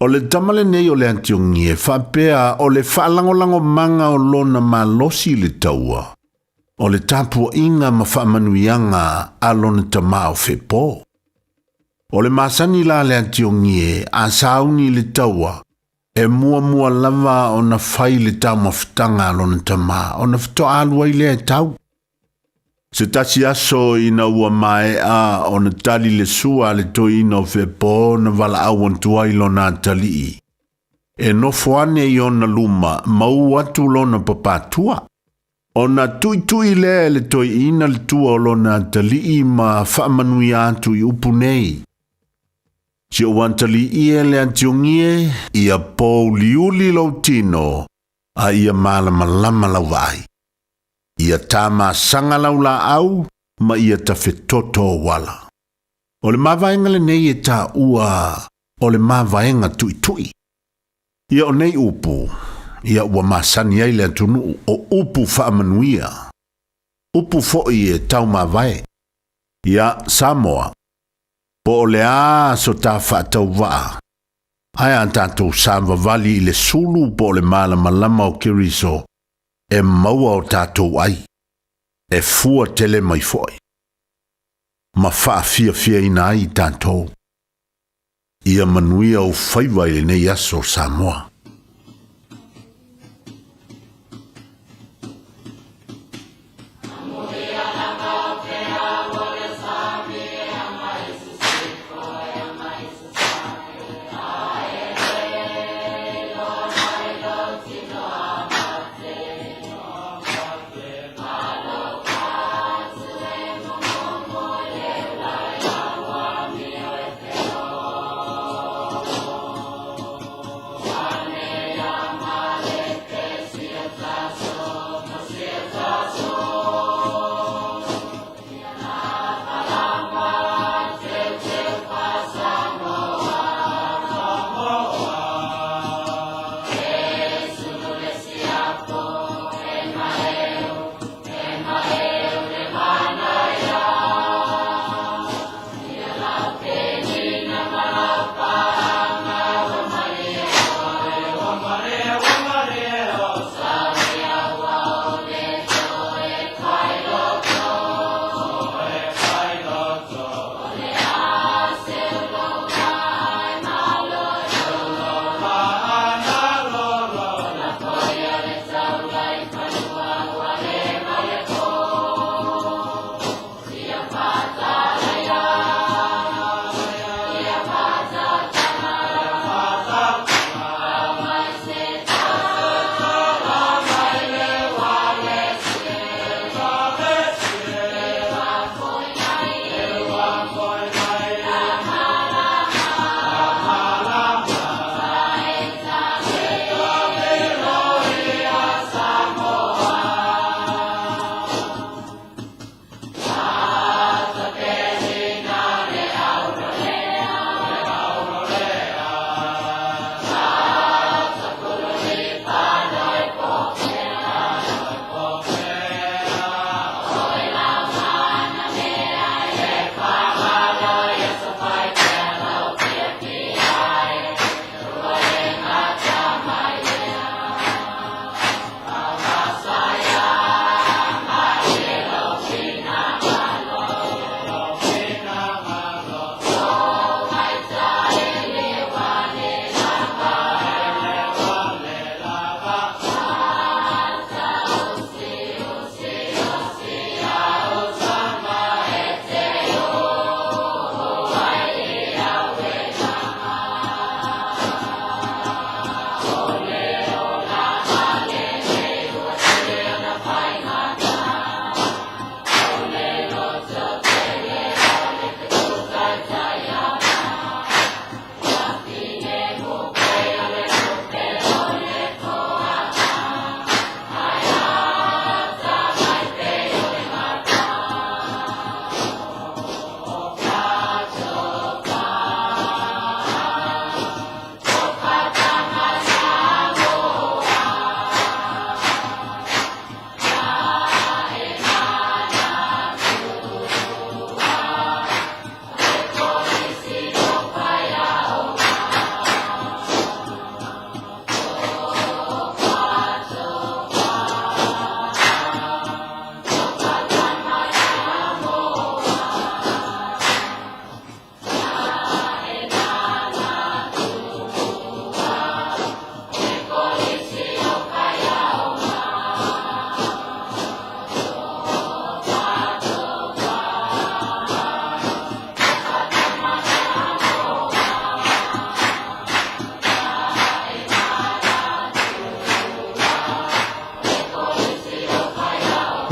O le tama lenei o le Atiogie faapea o le faalagolagomaga o lona malosi i le taua, o le tapuaiga ma faamanuiaga a lona tama o Fepo. O le masani la a le Atiogie a sauni i le taua, e muamua lava ona fai le taumafataga a lona tama ona faatoa alu ai lea e tau. Se tasi aso ina ua maea ona tali le sua a le toeaina o Fepo na valaau atu ai lona atalii e nofo ane i ona luma ma u atu lona papatua. Ona tuitui lea e le toeaina le tua o lona atalii ma faamanuia atu i upu nei, Si ou atalii e le atiogie, ia pouliuli lou tino, a ia malamalama lau vaai. Ia tamasaga lau laau ma ia tafetoto ou ala. O le mavaega lenei e taua o le mavaega tuitui. Ia o nei upu, ia ua masani ai le atunuu o upu faamanuia, upu foi e taumavae. Ia Samoa, po o le a so ta faatauvaa, ae a tatou savavali i le sulu po o le malamalama o Keriso e maua o tatou ai, e fua tele mai foi, ma faafiafiaina ai tatou. Ia manuia ou faiva i lenei aso Samoa.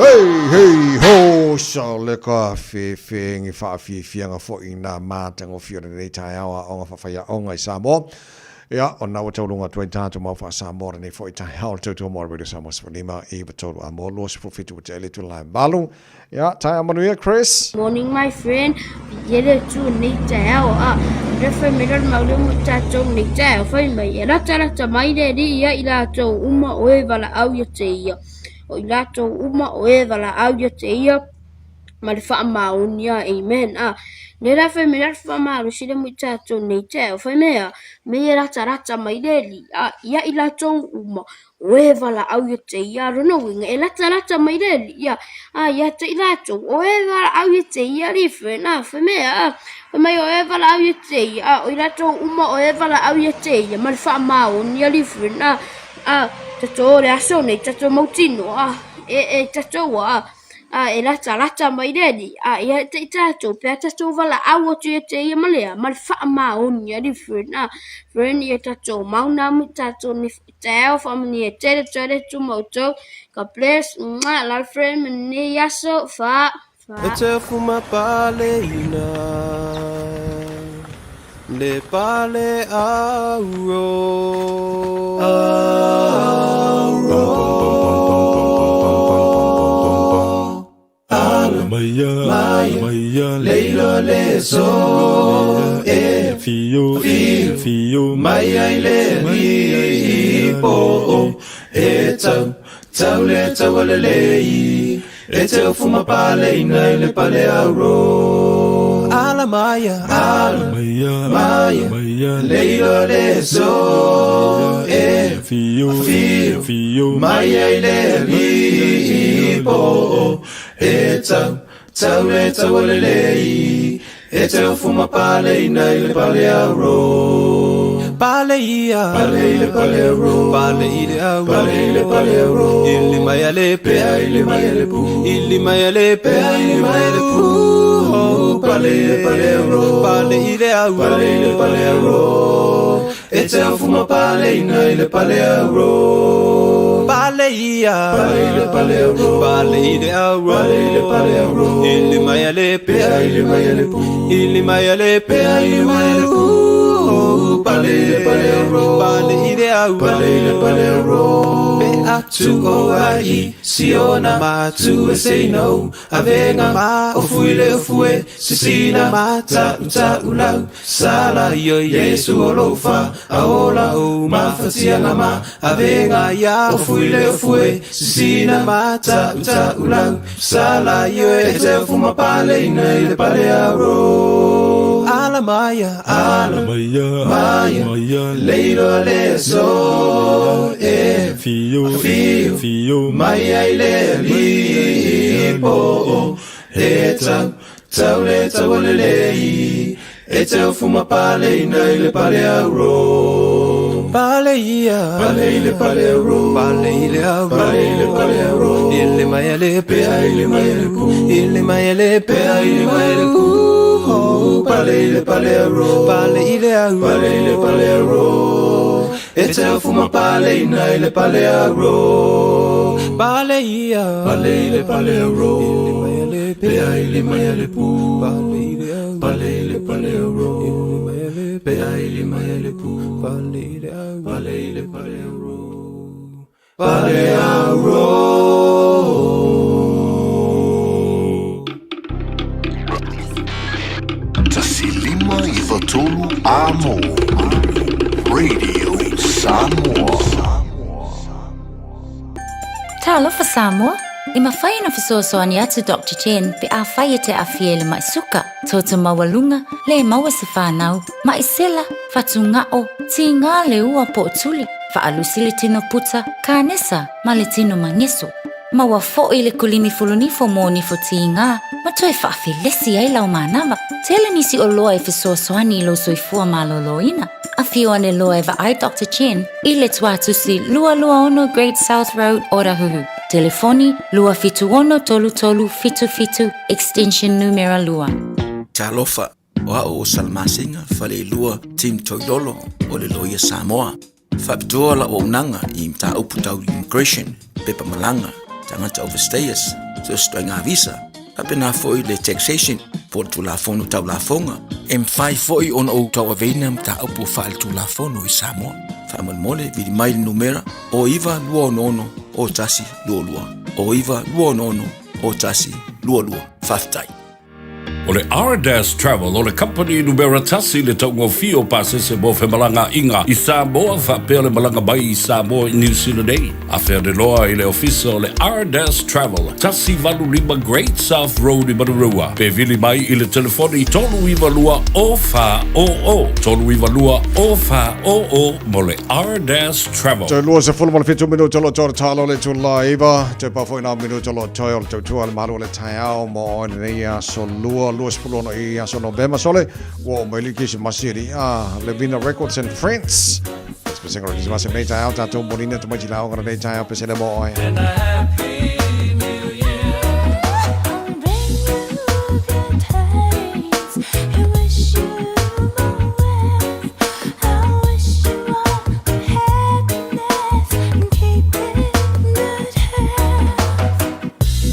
Hei, hei, ho, sa le ka whewhengi whaafiafianga fo i nā mātangofie o lenei taeao aoga whawhaiaoga i Samoa. Ia, o nā ua taulunga atu ai tātou mau wha-Samoa lenei fo i taeao le tautua mo Radio Samoa 15 i 3 a mo 27 ua te ele tu lai malu. Ia, taeao manuia, Chris. Morning my friend, Viia le Atua nei taeao a le fai mai lana mau lea mo i tatou nei taeao fai mai e latalata mai le Alii ia i latou uma o e valaau ia te ia o i latou uma o e valaau ia te ia ma le faamaoni a amen a le la fai mai la faamalosi le mo i tatou nei taeao fai mai a me e latalata mai le Alii a ia i latou uma o e valaau ia te ia lona uiga e latalata mai le Alii ia a ia te i latou o e valaau ia te ia alii friend a fai mai a fai mai o e valaau ia te ia a o i latou uma o e valaau ia te ia ma le faamaoni alii friend a a tatou o le aso nei tatou mautino a e e tatou a a e latalata mai le Alii, a ia te i tatou, pe a tatou valaau atu ia te ia ma lea, ma le faamaoni alii friend, a friend ia tatou mauna mo tatou nei taeao faamanuia tele tele tu ma outou, God bless, mwah, love friend manuia aso, fa, fa. E te fuma paleina Le pale auro Auro Ala maia maia Leilo le so E fio fio Mai ai le lipo E tau tau le tau le lei E te ufuma pale ina i le pale auro Ala maia, ala maia, maia, maia Leilo le so E fio fio, fio Maia i le lipo E tau, tau le tau le lei E te ufuma pale ina i le pale auro Pale ia Pale i le pale auro Pale i le auro Pale i le pale auro Ili mai a le pea ili mai a le pu Ili mai a le pea ili mai a le pu Pale i le pale auro Pale i le auro Pale i le pale auro E te ufuma pale ina i le pale auro Pale ia Pale i le pale auro Pale i le auro Pale i le pale auro Ili mai a le pea ili mai a le pu Ili mai a le pea ili mai a le pu Pale i le pale auro Pale i le auro Pale i le pale auro Pe atu o ai Siona ma tu e say no Avenga ma o fui le o fue Sisina ma ta uta ulau Sala io Yesu o lofa Aola o mafatianga ma Avenga ia o fui le o fue Sisina ma ta uta ulau Sala io e te fuma pale ina i le pale auro Ala maia, ala maia, maia, maia Leilo le so e fio, fio, fio Maia i le lipo E tau, tau le tau le lei E te ufuma pale ina i le pale auro Pale ia Pale i le pale auro Pale i le auro Pale i le pale auro Ili mai le pea ili mai le pu Ili mai le pea ili mai le pu Pale i le pale auro Pale i le auro Pale i le pale auro E te ufuma pale ina i le pale auro Pale ia Pale i le pale auro Ili mai le pea ili mai le pu Pale i le auro Pale i le pale auro Ili mai le pea ili mai le pu Pale i le auro Pale i le pale auro Pale auro Tasilima i Vatolu Amo. Radio Samoa. Talofa Samoa, e mafai ona fesoasoani atu Dr Chen pe afai e te aafia i le ma'i suka, toto maualuga, le maua se fanau, ma'i sela, fatuga'o, tigā le ua po o tuli, faalusi le tino puta, kanesa ma le tino mageso. Maua fo'i le kulimi fulunifo mo nifo tigā ma toe faafelesi ai lau manava. Tele nisi oloa e fesoasoani i lou soifua malōlōina. Afio ane loa e vaai Dr Chen i le Tuatusi 226 Great South Road, Otahuhu. Telefoni 276 3377 extension numera 2. Talofa, o au o Salamasina, Faleilua, Tim Toilolo, o le Loia Samoa. Faapitoa lau auaunaga i mataupu tau immigration, pepa malaga, tagata overstayers, so se ituaiga visa, faapena foi le taxation po o le Tulafono Tau Lafoga. E mafai foi ona ou tauaveina mataupu faaletulafono i Samoa. Faamolemole, vili mai le numera o 9266 0122, o 9266 0122. Faafetai. O le Ardas Travel o le kamupani numera tasi i le taugofie o pasese mo femalagaaiga i Samoa faapea le malaga mai i Samoa i Niu Sila nei. Afe ane loa i le ofisa o le Ardas Travel, 185 Great South Road i Manurewa, pe vili mai i le telefoni 392 0400, 392 0400 mo le Ardas Travel. Toe 27 minute o lo toe talo le tula iva, toe pa foi nā minute o lo toe o le tautua le malu o le taeao mo oe lenei aso lua, 26 i aso Novema sole, ua o mai le Kirisimasi e a Levina Records and Friends. Pesesega o le Kirisimasi lenei taeao, tātou molina tamaiti la oga lenei taeao pesele mo oe. And a happy new year.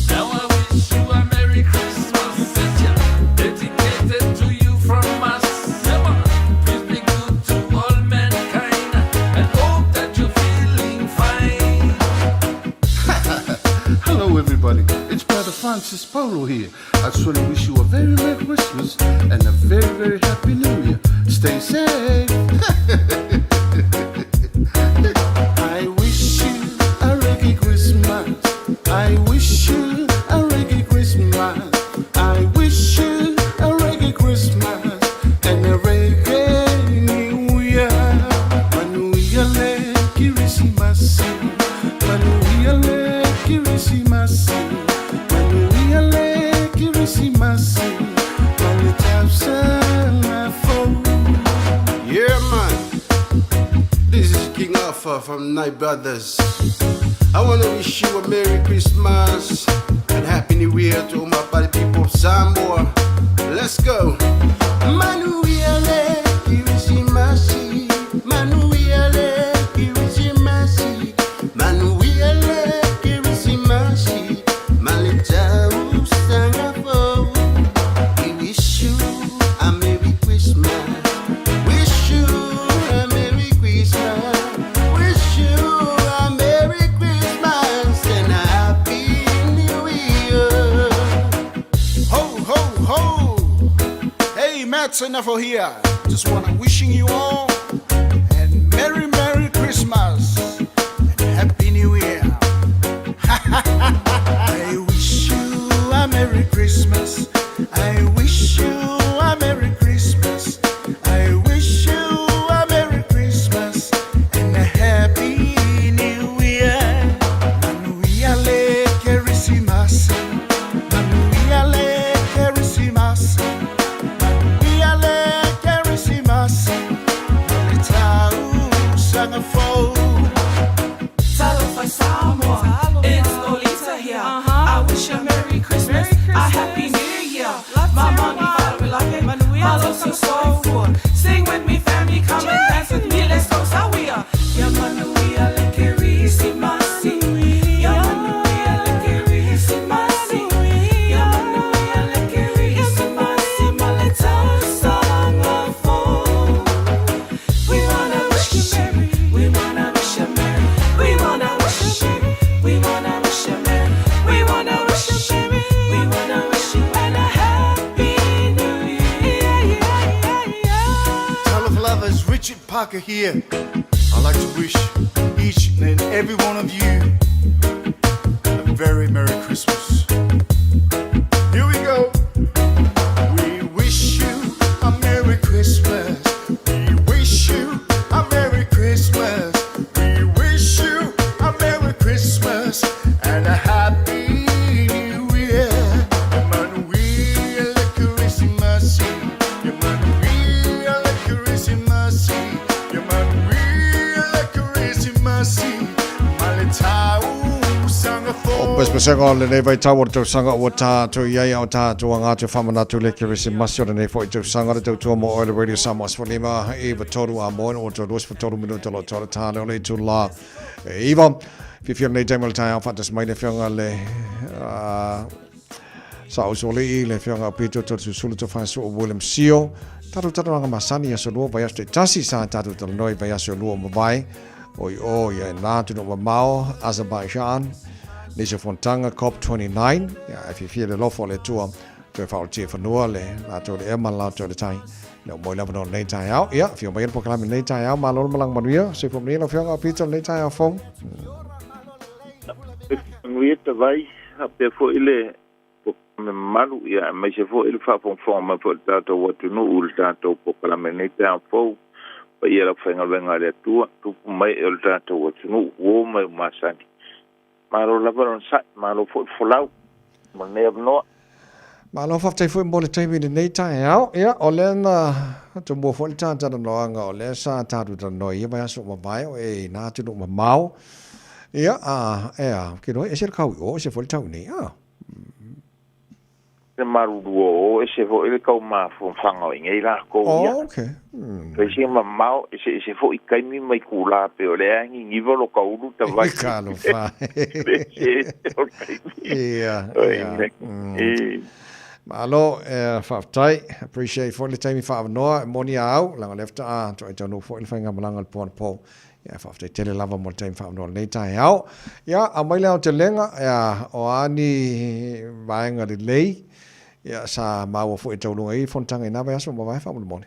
Now I wish you a Merry Christmas, dedicated to you from us. Please be good to all mankind and hope that you're feeling fine. Hello, everybody. It's Brother Francis Polo here. I just want to wish you a very Merry Christmas and a very, very Happy New Year. Stay safe. I wish you a reggae Christmas. I wish you a reggae Christmas. I wish you a reggae Christmas and a reggae New Year. Manuia le Kirisimasi. Manuia le Kirisimasi. Manuia le Kirisimasi. Manu Yeah, man. This is King Alpha from Night Brothers. I want to wish you a Merry Christmas and Happy New Year to all my party people of Samoa. Let's go. Manuia le Kirisimasi. Manuia le Kirisimasi. Manuia le Kirisimasi. Maletau sangafo. We wish you a Merry Christmas. Wish you a Merry Christmas. Wish you a Merry Christmas and a Happy New Year. Ho, ho, ho! Hey, Matt Senafo here. Just wanna wishing you all and Merry, Merry Christmas and Happy New Year. I wish you a Merry Christmas. I wish you a Merry Christmas. I wish you a Merry Christmas and a Happy New Year. Manuia le Kerisimasi. Manuia le Kerisimasi. Manuia le Kerisimasi. Maletau sangafou. Talofa Samoa, it's Lolita here. I wish you a Merry Christmas, a Happy New Year. My mommy, father, love it. Malo so soifua. Sing with me, family, come and dance with me. Let's go, Sawia. Ya manuia le Kerisimasi. Ya manuia le Kerisimasi. Ya manuia le Kerisimasi. Maletau sangafo. We wanna wish you merry. We wanna wish you merry. We wanna wish you merry. We wanna wish you merry. We wanna wish you merry. We wanna wish you and a happy new year. Yeah, yeah, yeah. Tale of Lovers, Richard Parker here. I'd like to wish each and every one of you a very Merry Christmas. Here we go. We wish you a Merry Christmas. We wish you a Merry Christmas. We wish you a Merry Christmas and a Happy New Year. Emmanuel Christmas. Emmanuel Christmas. Emmanuel Christmas. Maletau sangafo. O pesepesega o lenei vaitau o le tausaga ua tātou i ai a o tātou aga atu e faamanatu i le Kerisimasi o lenei foi tausaga le tautua mo oe le Radio Samoa 15 i 3 a moe o toe 23 minuta lo toe le tāle o le itulā e iva. Fiafia lenei taimi o le taeao faatasi mai le Afioga le Saʻausoalii, le Afioga Aupito Tolesusulu Tofaesu'u William Sio. Tatou talanoaga masani i aso lua vaiaso taitasi sa tatou talanoa i vaiaso e lua o mavae o i o ia e nā atunuu mamao Azerbaijan nisi o fonotaga COP29 ia e fiafia le alofa o le Atua toe faaolatia i fanua le latou le ea ma le latou le tai le o moi lava no lenei taeao. Ia, afio mai le polokalame lenei taeao, malo le malaga manuia, soifua manuia lau Afioga Aupito lenei taeao fou. Manuia Tavai, faapea foi le polokalame mamalu, ia aemaise foi le faafogafoga mai foi o le tatou atunuu i le tatou polokalame i lenei taeao fou. Paia i le aufaigaluega a le Atua, tupu mai e o le tatou atunuu, uo ma e masani. Malo lava le onosai, malo foi le folau mo lenei avanoa. Malo faafetai foi mo le taimi i lenei taeao. Ia, o lea na tomua foi le ta talanoaga, o lea sa tatou talanoa i ia vaiaso ua mavae, o e i nā atunuu mamao. Ia, a, e a, ke loa, ese le kau i o, ese foi le tau i nei, a. Le malulu o o, ese foi le kau mafafaga o i nei lakou ia. Oh, okay. Fai sina mamao, eseese foi taimi ma itulā pei o lea e niniva lo ka ulu tavai. Talofa. Le eseese o taimi. Ia, ia. Malo, faafetai. Appreciate foi le taimi faaavanoa e moni a au, leaga o lea faatoa toai taunuu foi le faigamalaga i le po anapo. Ia, faafetai tele lava mo le taimi faaavanoa i lenei taeao. Ia, aumai le aotelega, ia, o a ni vaega lelei, ia, sa maua foi e tauluga i fonotaga i na vaiaso ua mavae faamolemole.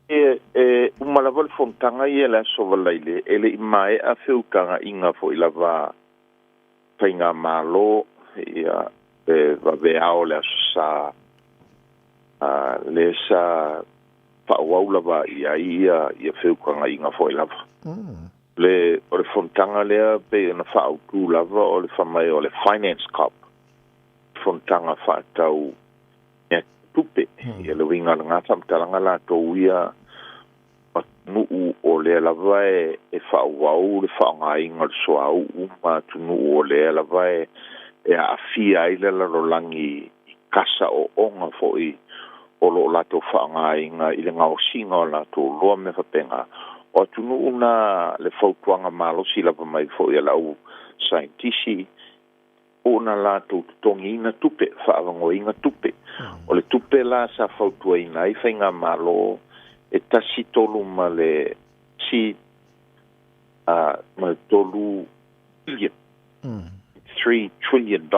E, e uma lava le fonotaga ia i le Aso Faraile, e le i maea feutagaina foi lava a Faigamalo, ia, e vaveao le Aso Sa, a, lea sa faaauau lava i ai ia, ia feutagaina foi lava. Le, o le fonotaga lea pei ona faaautu lava o le fai mai o le Finance Cop, fonotaga faatatau mea tupe. Ia le uiga o lena faamatalaga latou ia atunuu o lea lava e, e faaauau le faaaogaina o le suauu ma atunuu o lea lava e, e aafia ai le lalolagi i kasa ooga foi o lo o latou faaaogaina i le gaosiga o latou oloa ma mea faapena. O atunuu na le fautuaga malosi lava mai foi a le au saienitisi ona latou totogiina tupe, faaavagoina tupe. O le tupe la sa fautuaina ai faigamalo e tasi tolu ma le si a ma le tolu billion, $3 trillion.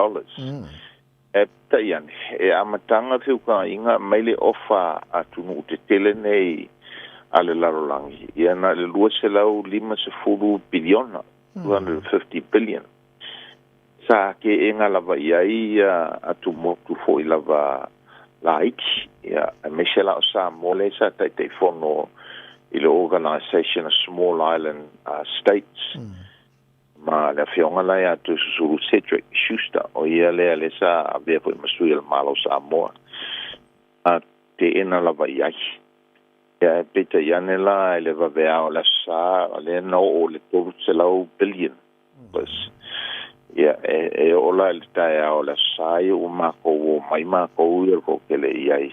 E peitai ane, e amataga feukagaina mai le ofa a atunuu tetele nei a le lalolagi, ia na o le 250 piliona, 250 billion. Sa keena lava i ai ia atumotu foi lava laiti, ia, aemaise la o Samoa lea sa Taitaifono i le Organisation of Small Island States, ma le afioga la ia Toeolesulusulu Cedric Schuster, o ia lea lea sa avea foi ma sui o le Malo o Samoa, a teena lava i ai. Ia, ae peitai ane la i le vaveao o le Aso Sa, o lea na oo i le 300 billion. Ia, e, e oo la i le taeao o le Aso Sa ia ua makou o mai makou ia le toatele i ai,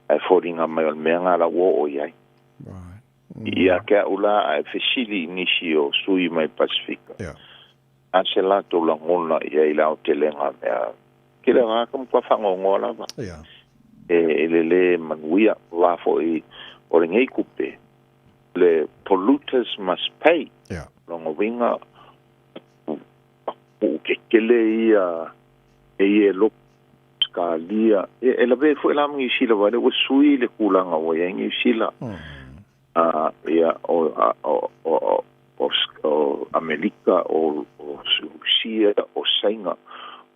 ae foliga mai o le mea lena la ua oo i ai. Ia te au la ae fesili i nisi o sui mai Pasifika, a se latou lagona i ai i le aotelega mea, kele tagata matua faanoanoa lava. E, e le lē manuia, va foi o lenei tupe, le polluters must pay. Lona uiga, atunuu tetele ia e i e lotu Ausetalia, e, e lavea foi la ma Niu Sila aua o lea ua sui le tulaga ua i ai Niu Sila. A, ia, o, a, o, o, o, o Amelika, o, o Rusia, o Saina,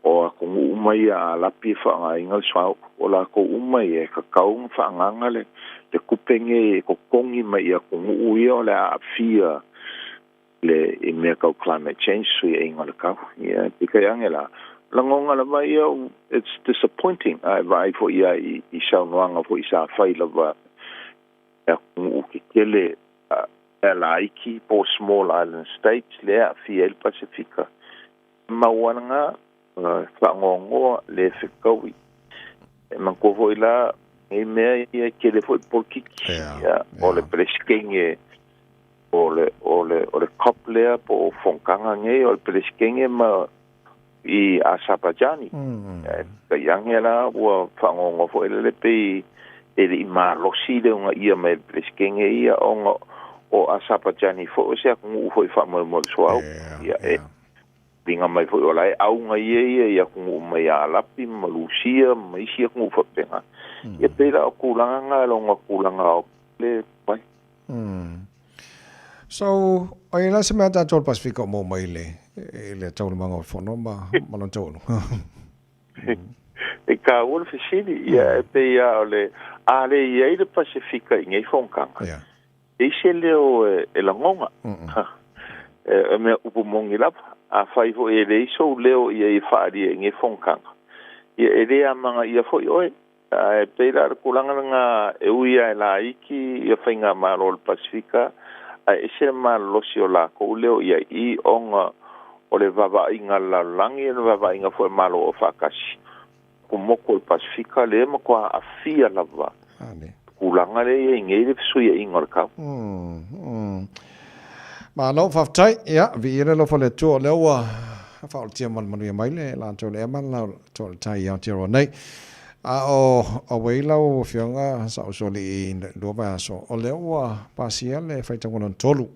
o atunuu uma ia a lapi e faaaogaina le suauu, o latou uma ia e tatau ona faaagaaga le, le tupe nei e totogi mai i atunuu ia o le a aafia le i mea tau climate change, fesuiaiga o le tau. Ia, peitai ane la, lagona lava ia, it's disappointing, a e vaai foi ia i, i saunoaga foi sa fai lava e atunuu tetele mea laiti po o small island states lea e aafia ai le Pasefika, e mau lava lena faanoanoa le fetaui. E manatua foi la nei mea ia e tele foi le polokiki. Ia, o le Peresetene O le o le o le COP lea po o fonotaga nei o le Peresetene ma i Azerbaijan. Ae peitai ane la ua fagogo foi lele pei e le'i malosi le ugaia mai e le Peresetene ia ona o Azerbaijan foi o se atunuu foi faamoemoe suauu ia e liga mai foi o la e auga ia ia i atunuu mai Alapi ma Lusia ma isi atunuu faapena. Ia pei la o tulaga ga loga tulaga o le mai. So, o ia la se mea tātou le Pasifika o mō mai le, i le taualumaga o le fono ma lona taunu. E kāua le fesili ia e pei a o le a le i ai le Pasifika i nei fonotaga e ise leo e lagoga e mea upu moni lava a fai foi e leai sou leo ia i faaalia i nei fonotaga ia e lē amaga ia foi oe ae pei la le tulaga laga e ui a e laiti ia faigamalo o le Pasifika ae ese le malolosi o lakou leo ia i ona o le vavaaiga le lalolagi le vavaaiga foi malo o faatasi kumoku o le Pasifika le matua aafia lava tulaga lea ia i nei le fesuiaiga o le tau. Malo faafetai, ia, viia le alofa o le Atua o lea ua faaolatia ma le manuia mai le latou le ea ma le latou le tai i Aotearoa nei. A o auai lau afioga Saʻusoalii i le 2 vaiaso, o lea ua pasia le faitauga lona tolu.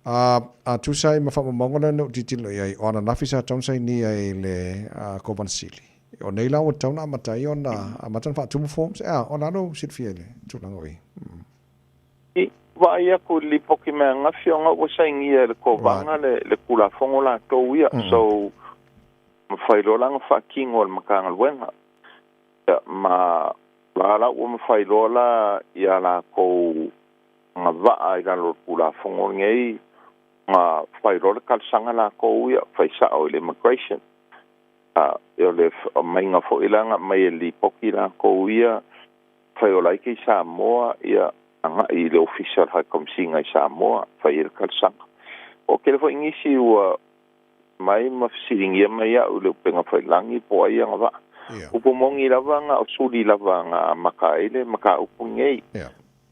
A tusa ai ma faamaumauga lea na ou tilotilo i ai, o ananafi sa tatau ona sainia i le Kovana Sili. O nei la ua tatau ona amata ai ona amata ona faatumu forms, ea, o le a lou silafia i le tulaga o i? I vaai atu i le lipoti mai ananafi ona ua sainia e le Kovana le Tulafono latou ia. So, mafai loa la ona faatino e le Matagaluega. Ia, ma la la ua mafai loa la ia lakou agavaa i lalo o le Tulafono lenei na fai loa le talosaga lakou ia fai sao i le immigration. A, e o le maiga foi la na aumai e le lipoti lakou ia fai ola ai ke i Samoa ia agai i le ofisa o le High Commissioner i Samoa fai ai le talosaga. O tele foi nisi ua mai ma fesiligia mai au i le upega tafailagi po o ai agavaa. Upu moni lava na o suli lava na amata ai le mataupu nei.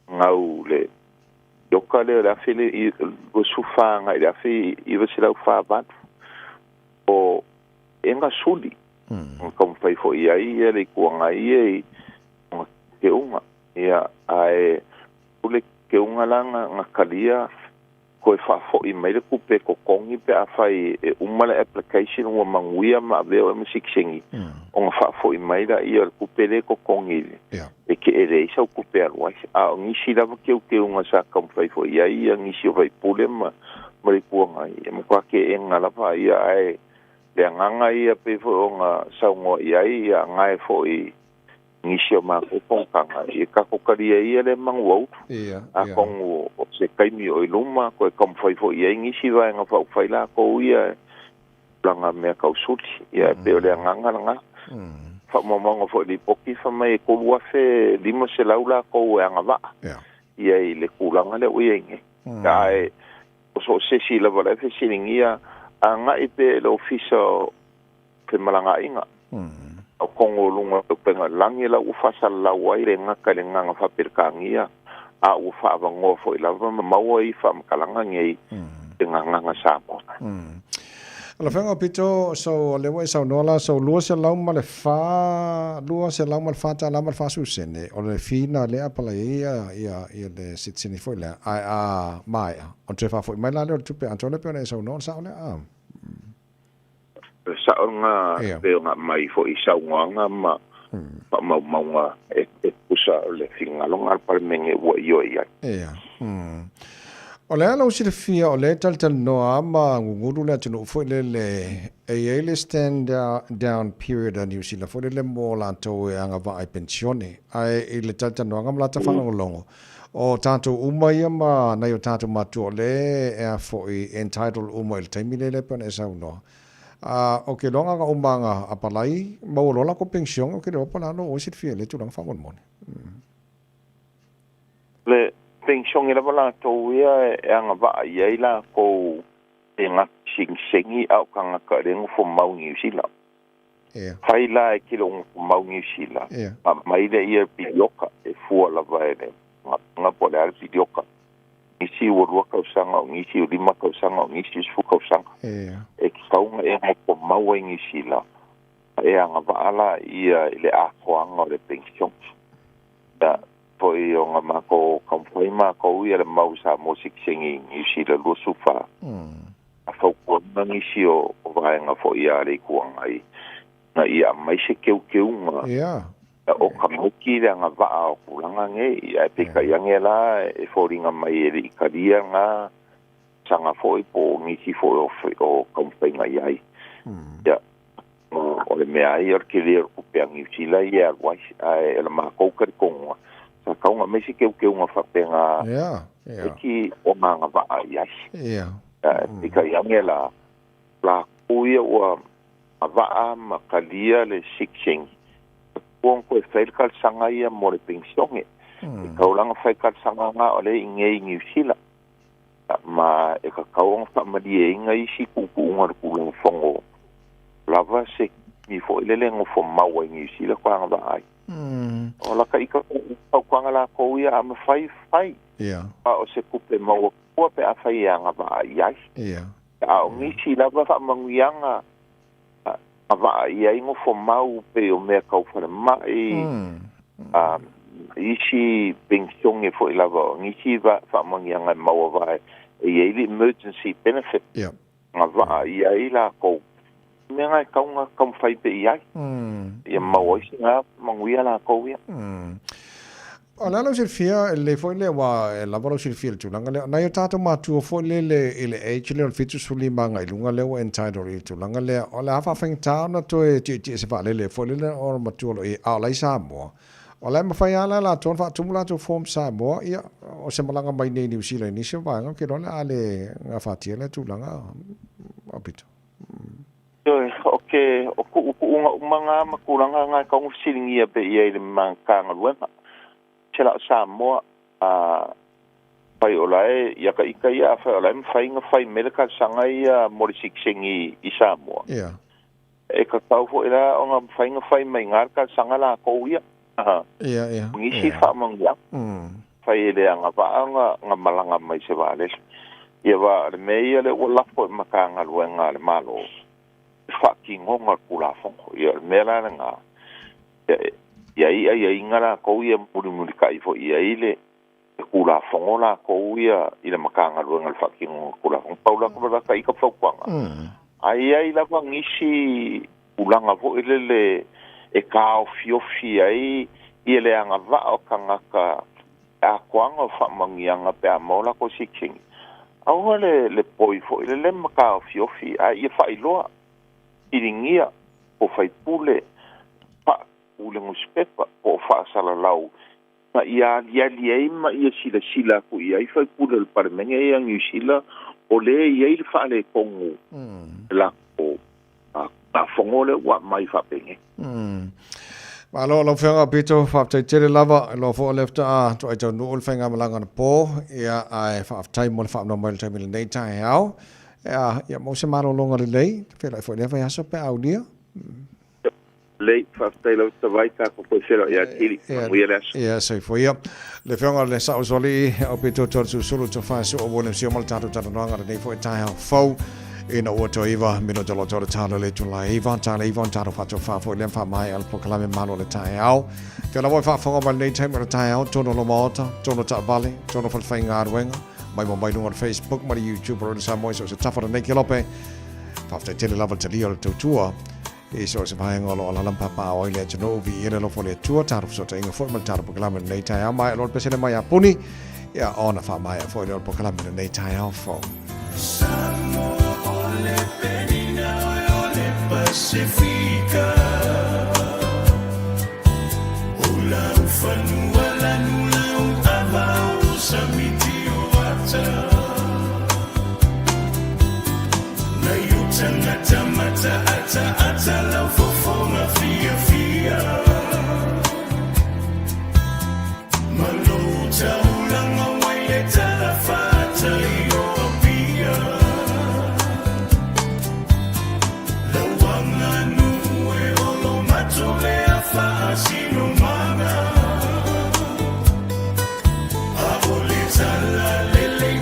Gau le ioka lea o le afe le 24 agai i le 1948 o e gasuli. Na taumafai foi ai ia le Itu Agai ia i ona teuteuga. Ia, ae o le teuteuga la na talia toe faafoi mai le tupe totogi pe afai e uma le application ua manuia ma avea oe ma sitiseni ona faafoi mai laia o le tupe lea totogi e te e leai sau tupe alu ai. A o nisi lava teuteuga sa taumafai foi i ai ia nisi o faipule ma le Itu Agai e matua teena lava ia ae le agaga ia pei foi ona saunoa i ai ia agae foi nisi o matou fonotaga ia tatou talia ia le manu aulu. Atonu o se taimi o i luma toe taumafai foi i ai nisi vaega faaupufai lakou ia tulaga mea tau suli. Ia e pei o le agaga lena. Faamaumauga foi i lipoti fai mai e 3,500 lakou e agavaa ia i le tulaga lea ua i ai nei. Ae o so o se isi lava o la e fesiligia agai pea i le ofisa o femalagaaiga. O kogo o luga o le upega lagi la ua faasalalau ai le gata i le agaga faapeletania a ua faavanoa foi lava ma maua ai faamatalaga nei le gagaga Samoa. Lau Afioga Pito, so o lea ua e saunoa la, so 204, $204 ma le 40 sene, o le fee na lea apalai ai ia, ia, ia le sitiseni foi lea, ae a maea, ona toe faafoi mai la lea o le tupe atoa lea pei ona e saunoa, o le sao lea? Ah. Le sao lena pei ona aumai foi i saunoaga ma faamaumauga e tusa o le finagalo a le Palemene ua ioe i ai. Ia. O le a lau silafia o lea e talatalanoa ma gugulu le atunuu foi lele e i ai le stand down period a Niu Sila foi lele mo latou e agavaa i penisione. Ae i le talatalanoaga ma lata faalogologo, o tatou uma ia ma nai o tatou matua o lea e a foi entitled uma i le taimi lea pei ona e saunoa. A o ke iloa na uma aga apalai maua loa latou penisione o ke iloa po o le a lou oe silafia i lea tulaga faamolemole. Le penisione lava latou ia e agavaa i ai lakou e gata segisegi a o tagata e le nofomau i Niu Sila. Fai la e tele o nofomau Niu Sila, ma mai lea ia pilioka e fua lava e le ga po o le a le pilioka. Nisi ua lua tausaga, o nisi ua 5 tausaga, o nisi ua 10 tausaga. E tatau ona e nofomau ai i Niu Sila, ma e agavaa laia i le atoaga o le penisione. Ia, foi ona matou taumafai matou ia le mau Samoa sitiseni i Niu Sila 24, a fautuaina nisi o vaega foi a le Itu Agai ina ia aumai se teuteuga o tamaiti le agavaa o tulaga nei, ae peitai ane la e foliga mai e le i talia lena saga foi po o nisi foi o taumafaiga i ai. Ia, o le mea ai o le tele o le tupe a Niu Sila ia e alu ai, ae o le matou talitonuga, sa tatau ona aumai se teuteuga faapena iti ona agavaa i ai. Ae peitai ane la, latou ia ua agavaa ma talia le sitiseni, ua ona toe fai le talosaga ia mo le penisione. E tatau la ona fai talosaga na o lea i inei i Niu Sila, ma e tatau ona faamalieina isi tuutuuga o le Tulafono lava se taimi foi lele e nofo mau ai i Niu Sila toe agavaa ai. O lata ita fautuaga latou ia, a mafai, fai. A o se tupe maua tua pe afai e agavaa i ai. A o nisi lava faamanuiaga agavaa i ai nofo mau pei o mea tau falemai, isi penisione foi lava, o nisi faamanuiaga e maua vae e i ai le emergency benefit, agavaa i ai latou. Mea na e tatau ona taumafai pea i ai, ia maua ai sina manuia latou ia. O le a lau silafia, e lelei foi lea aua e lava lau silafia i le tulaga lea. O nai o tatou matua foi lele i le age lea o le 75 agai i luga lea ua entitled i le tulaga lea, o le a faafaigata ona toe tietie se vaalele foi lele ona matua loa i ai, a o la e i Samoa. O la e mafai lava la e latou ona faatumu latou form Samoa, ia, o se malaga mai nei i Niu Sila i nisi o vaega, ou te iloa o le a le gafatia lea tulaga, Aupito. Ioe, o ke, o tuutuuga uma na ma tulaga na e tatau ona fesiligia pea i ai i le Matagaluega. Se la o Samoa, a fai o la e, ia ka ita ia, a fai o la e mafai ona fai mai le talosaga ia mo le sitiseni i Samoa, e tatau foi la ona mafai ona fai mai i ina le talosaga latou ia. Ia, ia. Nisi faamanuiaga, fai e le agavaa ona malaga mai i se vaalele. Ia aua o le mea ia lea ua lafo i Matagaluega a le Malo, le faatinoga o le Tulafono. Ia o le mea la lena, ia i ai aiaiga latou ia e mulimulitai foi i ai le Tulafono latou ia i le Matagaluega i le faatinoga o le Tulafono. Pau la lata ita fautuaga, a i ai lava nisi tulaga foi lele e taofiofi ai ia le agavaa o tagata atoaga o faamanuiaga pe a maua latou sitiseni. Aua le le poi foi lele ma taofiofi, a ia faailoa, fesiligia po o faipule, faatu le nusipepa po o faasalalau ina ia aliali ai ma ia silasila atu i ai faipule o le Palemene ia Niu Sila o lea e i ai le faaletonu i latou Tulafono lea ua aumai faapenei. Malo lau Afioga Pito, faafetai tele lava, iloa foi o lea faatoa toai taunuu le faigamalaga anapo, ia ae faafetai mo le faaaunoa mai o le taimi i lenei taeao. Ia, ia maua se malologa lelei, feiloai foi i lea vaiaso pe a aulia. Lelei, faafetai lava Tavai, tatou toe feiloai ia Kili, manuia le aso. Ia, soifua ia. Le Afioga i le Saosoalii, Aupito Toeolesulusulu, Tofa Sua Williams Sio ma le tatou talanoaga lenei foi taeao fou ina ua toe 9 minute o lo toe talo le itula e 9, tala 9 ona tatou faatofa foi lea ma faamaea le polokalame malo o le taeao. Fea lava e faafofoga mai lenei taimi o le taeao, tonu o lo maota, tonu o taavale, tonu o falefaigaluega, mai mo mai luga o le Facebook ma le YouTube o Radio Samoa i so o se tafa o lenei kelope. Faafetai tele lava le talia o le tautua i so o se vaega o lo o alaala ma papaaao ai le atunuu. Viia le alofa o le Atua, tatou fesootaiga foi ma le tatou polokalame i lenei taeao. Maea loa le pesele mai ia Puni, ia ona faamaea foi lea o le polokalame i lenei taeao fou. Samoa o le penina o le Pasefika O lau fanua lanu lau ava o samiti o ata Nai o tangata mata ata ata lau fofoga fiafia Ma lou taulaga wai le tala faatai o Apia Lau aganuu e olo matolea faasinomaga A o le tala lelei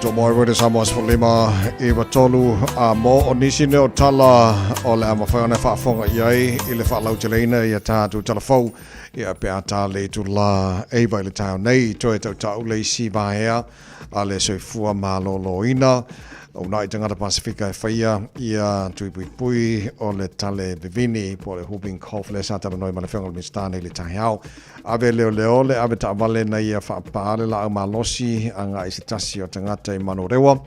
Tautua mo e Samoa 15 i tolu a mo o nisi neo tala o le a mawhai ona whaafonga i ai i le whaalauteleina i a tātou talafou i a pe a tā le tu la eiva i le tau nei toe tau tau le isi vaea a le soifua malōlōina o nai tangata Pasifika e whaia ia tui pui pui o le tale vivini po le whooping cough le sa tala noi ma le whenga o le Minista nei le tahiao. Ave leo leo le ave taavale na ia whaapale la au malosi anga i se tasi o tangata i Manurewa.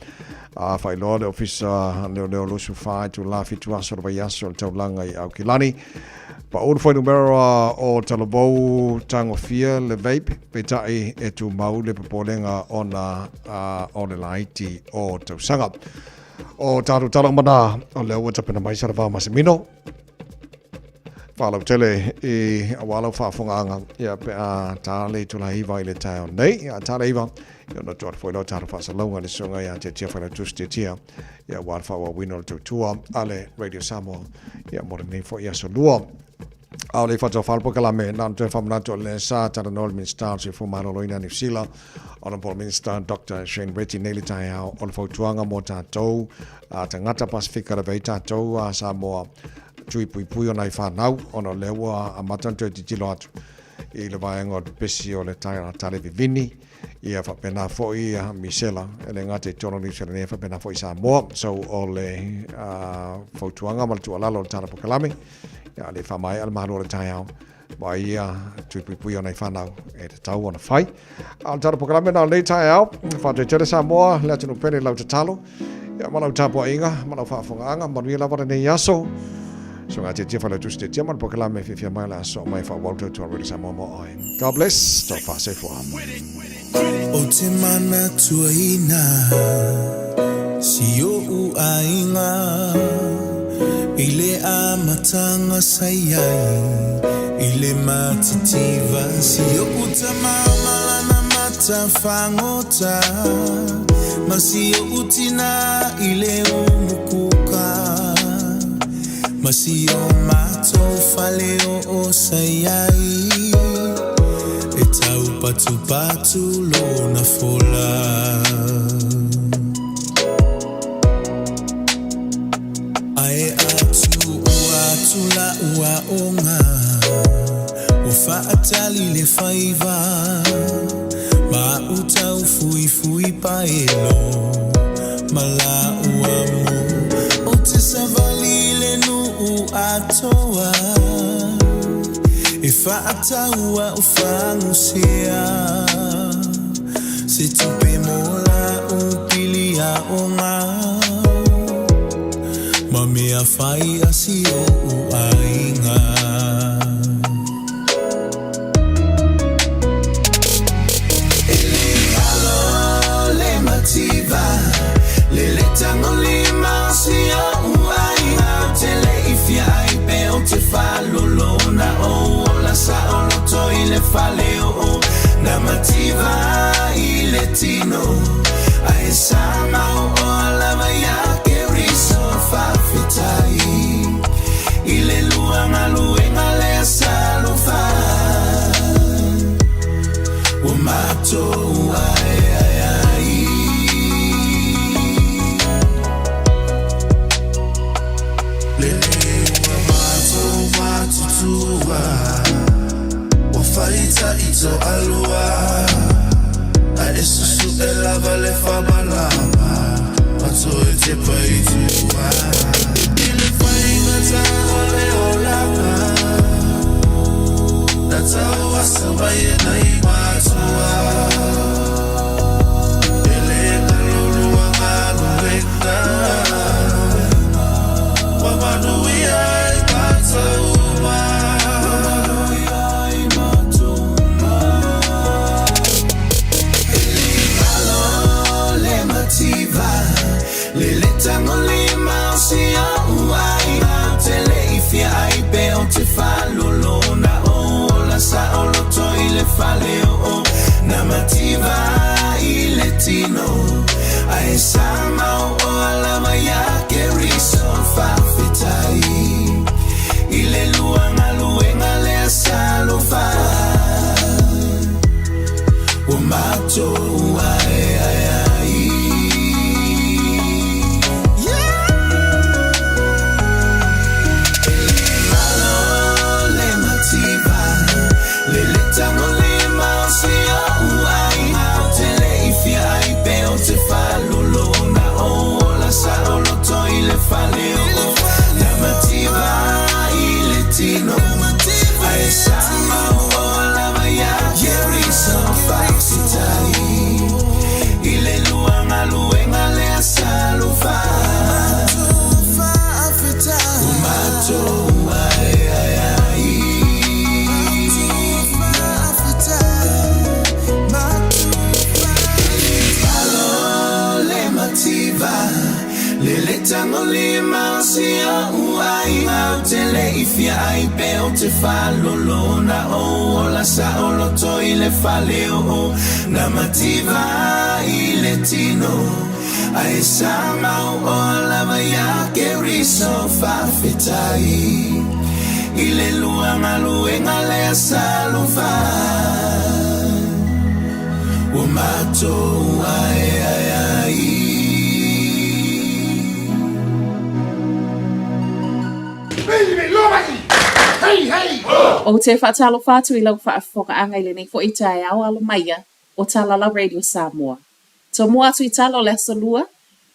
A whailoa le ofisa leo leo lusu whai tu la fitu aso le vai aso le taulanga i Aukilani. Pa ulu whai numera o talabou tangofia le vape, petai e tu mau le papolenga ona o le laiti o tausanga. O tātou tala mana o leo ua tapena mai sara masemino. Whalau tele i awalau whaafongaanga ia pe a tāle tula hiva i le tau nei. Ia tāle hiva, ia no tuat whailo tātou whaasalonga le sunga ia te tia whailo tusi te tia. Ia wā whaua wino le tautua ale Radio Samoa. Ia mo le nei fo ia solua. Au le whatua whalpo kalame, nā te whamanatu o le sa tara no le Minista o Soifua Malōlōina Niu Sila, Honorable Minister Dr. Shane Reti nei le taeao o le fautuaga mo tātou a tagata Pasifika le vei tātou a Samoa tui puipui o nai whanau ona o lea ua amata ona toe tilotilo atu i le vaega o le pepesi o le tale vivini ia faapena foi ia misela e le gata i totonu o Niu Sila nei faapena foi i Samoa. So o le fautuaga ma le tuualalo o le Tala Pokalame ia le faamaea le malo o le taeao ma ia tui puipui o nai whanau e te tau ona whai. A o le tala pokalame na o nei taeao, whātoi tele Samoa, le atunu pene lau tatalo, ia ma lau tapuainga, ma lau whaafongaanga, manuia lava lenei aso. So ngā tia tia whalau tusi te tia ma le pokalame whiwhia mai le aso mai wha wautou to a Samoa mo ai. God bless, tau whaasefoa. O te mana tuaina si o'u aiga I le amatanga sa iai i le matitiva Si o'u tama malana matafagota Ma si o'u tina i le umukuka Ma si o matou fale o'o sa iai E taupatupatu lona fola. Ae atu ua atu la ua onga Ua faatali le faiva Ma uta u fuifui paelo Ma la ua mo O te savali le nuu atoa E faataua o fagusea Se tupe mo la u pili aoga Ma mea fai a si o'u aiga. E le alo le mativa Le le tagolima o si o'u aiga Ou te le i fia ai pe ou te faalolona Ou ola saoloto i le fale o'o Na mativa i le tino Ae sa mau oa lava ia Keriso Faafetai i le. E lava le faamalama ma toe tepa i tua I le faigata o le olaga Na tauasa mai e nai matua E le galo lua galuega Ua manuia ai matou uma. E le galo le mativa Le letagolima o si o'u aiga Ou te le i fia ai pe ou te faalolo Na ou ola saoloto i le fale oo Na mativa i le tino Ae sa mao'oa lava iā Keriso Faafetai i le lua galuega lea sa alofa Ua matou aeae ai. E le galo le mativa Le letagolima o si o'u aiga Ou te le i fia ai pe ou te faalolo Na ou ola saoloto i le fale oo Na mativa i le tino Ae sa mao'oa lava iā Keriso Faafetai i le lua galuega lea sa alofa Ua matou aeae ai. Alo le mativa Le letagolima o si o'u aiga Ou te le i fia ai pe ou te faalolo Na ou ola saoloto i le fale oo Na mativa i le tino Ae sa mao'oa lava iā Keriso Faafetai i le lua galuega lea sa alofa Ua matou aeae ai. Ou te faatalofa atu i lau faafofogaaga i lenei foi taeao alo maia o Talala Radio Samoa. Tomua atu i tala o le Aso Lua,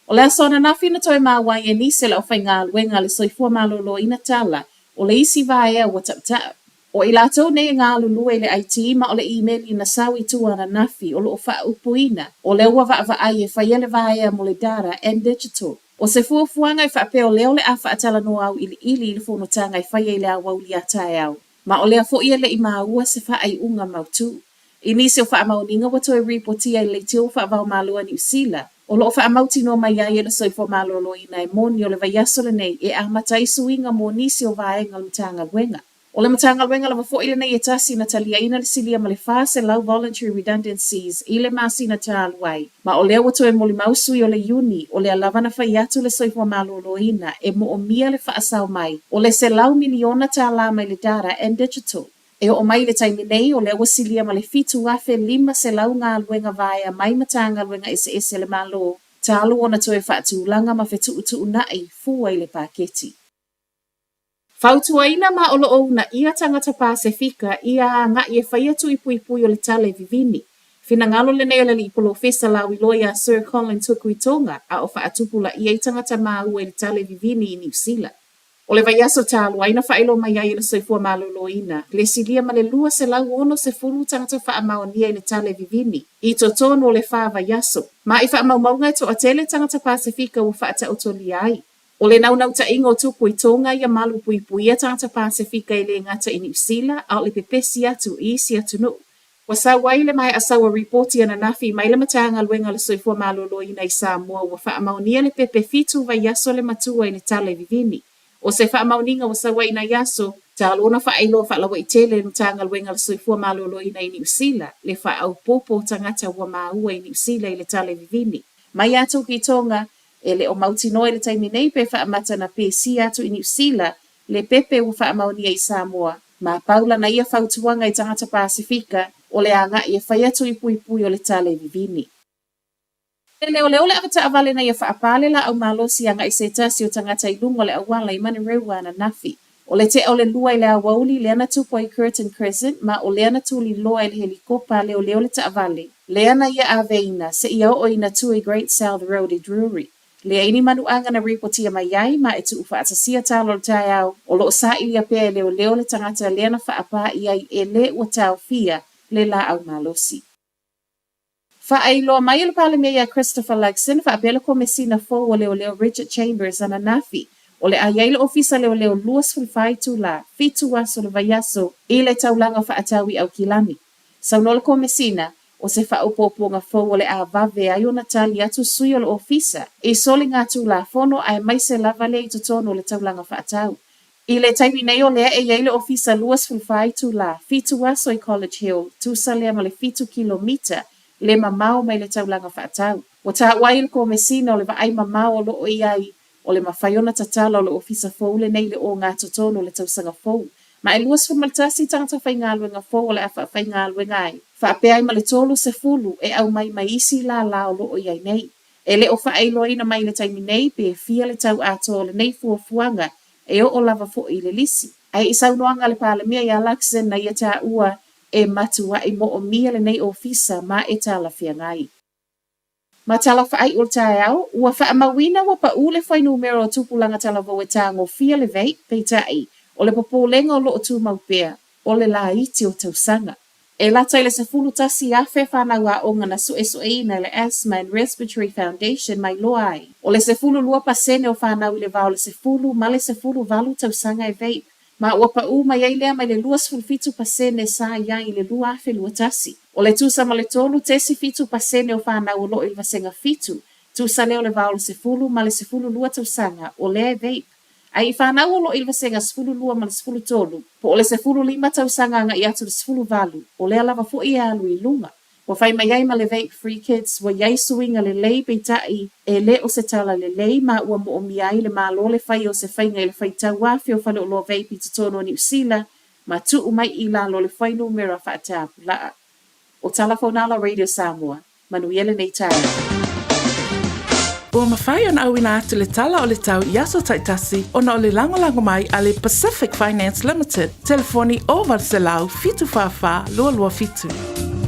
o le aso ananafi na toe maua ai e nisi o le aufaigaluega a le Soifua Maloloina tala o le isi vaea ua taʻutaʻu. O i latou nei e galulue i le IT ma o le imeli na sau i tua ananafi o lo o faaupuina o lea ua vaavaai e faia le vaea mo le Data and Digital. O se fuafuaga e faapea o lea o le a faatalanoa auiliili i le fonotaga e faia i le aoauli a taeao, ma o lea foi e le i maua se faaiuga mautū. I nisi o faamaoniga ua toe ripotia i le leitio faava-o-Malo a Niu Sila, o lo o faamautinoa mai ai e le Soifua Maloloina e moni o le vaiaso lenei e amata ai suiga mo nisi o vaega o le Matagaluega. O le Matagaluega lava foi lenei e tasi na taliaina le silia ma le 400 voluntary redundancies i le masina talu ai, ma o lea ua toe molimau sui o le Iuni o lea lava na fai atu le Soifua Maloloina e moomia le faasao mai o le $100 miliona tālā mai le Data and Digital. E oo mai i le taimi nei, o lea ua silia ma le 7,500 galuega vaea mai Matagaluega eseese a le Malo, talu ona toe faatulaga ma fetuutuunai fua i le paketi. Fautuaina ma o lo o uunaia tagata Pasefika ia agai e faia tui puipui o le tala e vivini. Finagalo lenei o le Alii Polofesa Lauiloa iā Sir Colin Tukuitonga a o faatupulaia ai tagata māua i le tala e vivini i Niu Sila. O le vaiaso talu ai na faailoa mai ai e le Soifua Maloloina le silia ma le 260 tagata faamaonia i le tala e vivini i totonu o le fa vaiaso. Ma i faamaumauga e toatele tagata Pasefika ua faataotolia ai. O le naunautaiga o tupu i Tonga ia malu puipuia tagata Pasefika e le gata i Niu Sila a o le pepesi atu i isi atunuu. Ua sau ai le maea sau a ripoti ananafi mai le Matagaluega o le Soifua Maloloina i Samoa ua faamaonia le pepe fitu vaiaso le matua i le tala e vivini. O se faamaoniga ua sau ai i nai aso, talu ona faailoa faalauaitele e le Matagaluega o le Soifua Maloloina i Niu Sila le faaopoopo o tagata ua maua i Niu Sila i le tala e vivini. Mai atu ki Tonga, e le o mautinoa i le taimi nei pe faamata na pesia atu i Niu Sila le pepe ua faamaonia i Samoa. Ma pau lana ia fautuaga i tagata Pasefika o le agai e fai atu i puipui o le tala e vivini. E leoleo le avetaavale ina ia faapale laau malosi agai se tasi o tagata i luga o le auala i Manurewa ananafi. O le tea o le 2 i le aoauli lea na tupu ai i Curtin Crescent ma o lea na tuliloa e le helikopa a leoleo le taavale lea na ia aveina seia oo ina tu i Great South Road i Drury. Leai ni manuaga na ripotia mai ai ma e tuufaatasia tala o le taeao o lo o sailia pea e leoleo le tagata lea na faapā i ai e le ua taofia le laau malosi. Faailoa mai e le Palemia ia Christopher Luxon faapea le Komesina fou o Leoleo Bridget Chambers ananafi, o le a i ai le Ofisa Leoleo 24 itula, fitu aso o le vaiaso, i le taulaga faatau i Aukilani. Saunoa le Komesina, o se faaopoopoga fou o le a vave ai ona tali atu sui o le Ofisa i soligatulafono aemaise lava lea i totonu o le taulaga faatau. I le taimi nei o lea e i ai le Ofisa 24 itula, fitu aso i College Hill, tusa lea ma le fitu kilomita le mamao mai le taulaga faatau. Ua taua ai e le Komesina o le vaai mamao o lo o i ai, o le mafai ona tatala o le Ofisa fou lenei i le ogatotonu o le tausaga fou. Ma e 21 tagata faigaluega fou o le a faafaigaluega ai, faapea ai ma le 30 e aumai mai isi lala o lo o i ai nei. E le o faailoaina mai i le taimi nei pe fia le tau atoa o lenei fuafuaga e oo lava foi i le lisi. Ae i saunoaga a le Palemia ia Luxon na ia taua e matuai moomia lenei ofisa ma e talafeagai. Ma tala faaiu o le taeao, ua faamauina ua paū le fuainumera o tupulaga talavou e tagofia le vape, peitai, o le popolega o lo o tumau pea, o le laiti o tausaga. E lata i le 11,000 fanau aoga na suesueina e le Asthma and Respiratory Foundation ma iloa ai, o le 12% o fanau i le va o le 10 ma le 18 tausaga e vape, ma ua paū mai ai lea mai le 27% sa i ai i le 2021. O le tusa ma le 3.7% o fanau o lo o i le vasega fitu, tusa lea o le va o le 10 ma le 12 tausaga, o lea e vape. Ae i fanau o lo o i le vasega 12 ma le 13, po o le 15 tausaga agai atu i le 18, o lea lava foi e alu i luga. Ua fai mai ai ma le Vape Free Kids, ua i ai suiga lelei peitai e le o se tala lelei ma ua moomia ai le Malo le fai o se faiga i le faitau afe o faleoloa vape i totonu o Niu Sila ma tuu mai i lalo o le fuainumera faatapulaa. O Tala Faunala Radio Samoa, manuia lenei taeao. Ua mafai ona auina atu le tala o le tau i aso taitasi ona o le lagolago mai a le Pacific Finance Limited, telefoni 0800 744 227.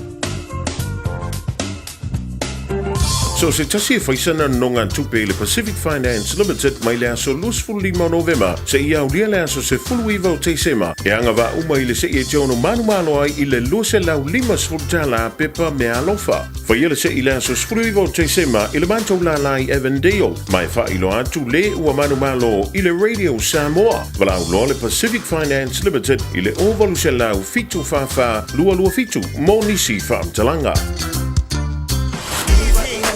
So se tasi e faisana nonogatupe i le Pacific Finance Limited mai le aso 25 o Novema seia aulia le aso 19 o Tesema e agavaa uma i le se'i e te ono manumalo ai i le $250 pepa meaalofa. Faia le se'i i le aso 19 o Tesema i le matou lālā i Avondale ma e faailoa atu le ua manumalo i le Radio Samoa. Valaau loa le Pacific Finance Limited i le 0800 744 227 mo nisi faamatalaga.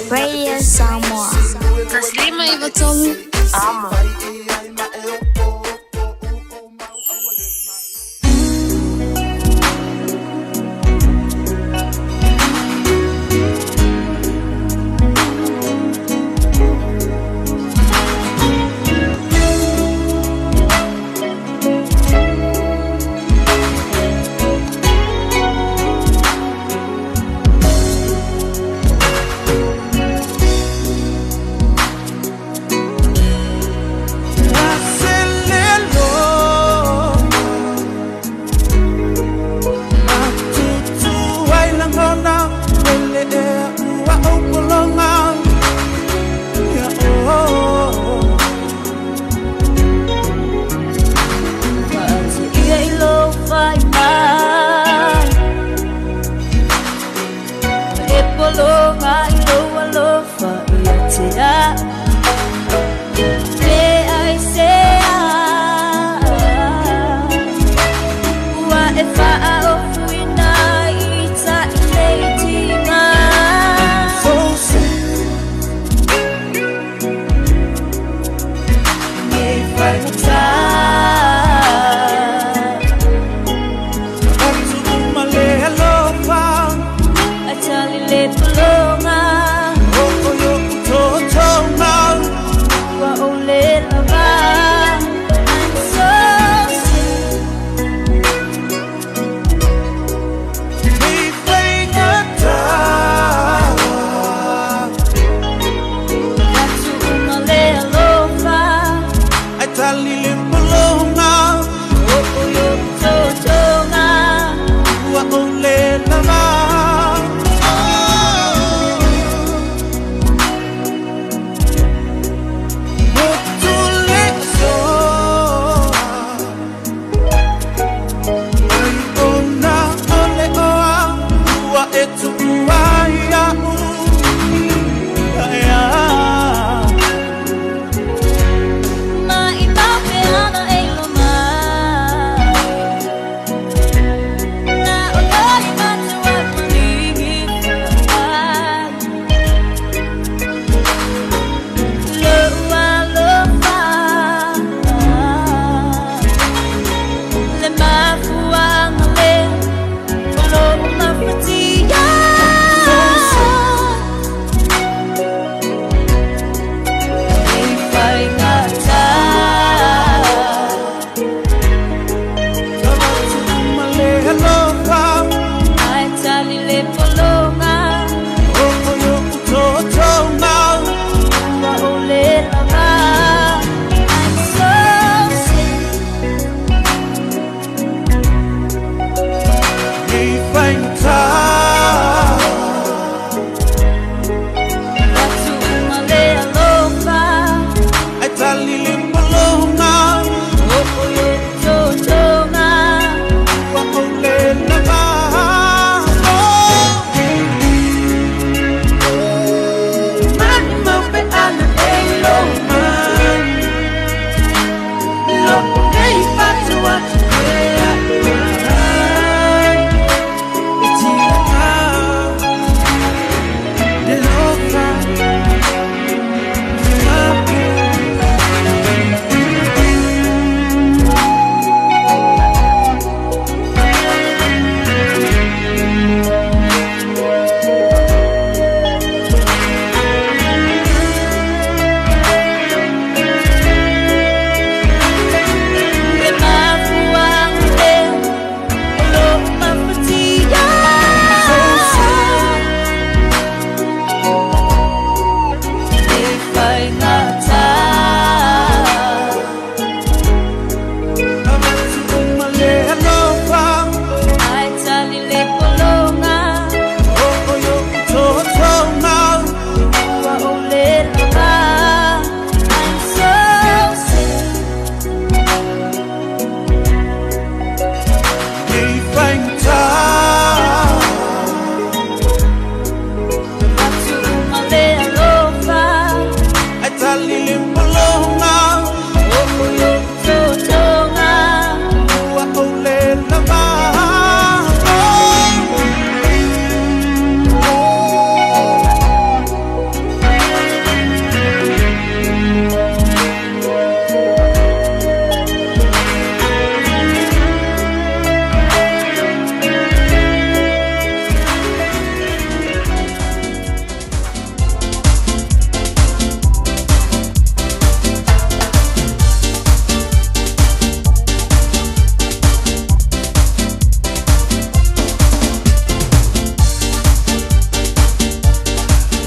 Radio Samoa. 153 Amo.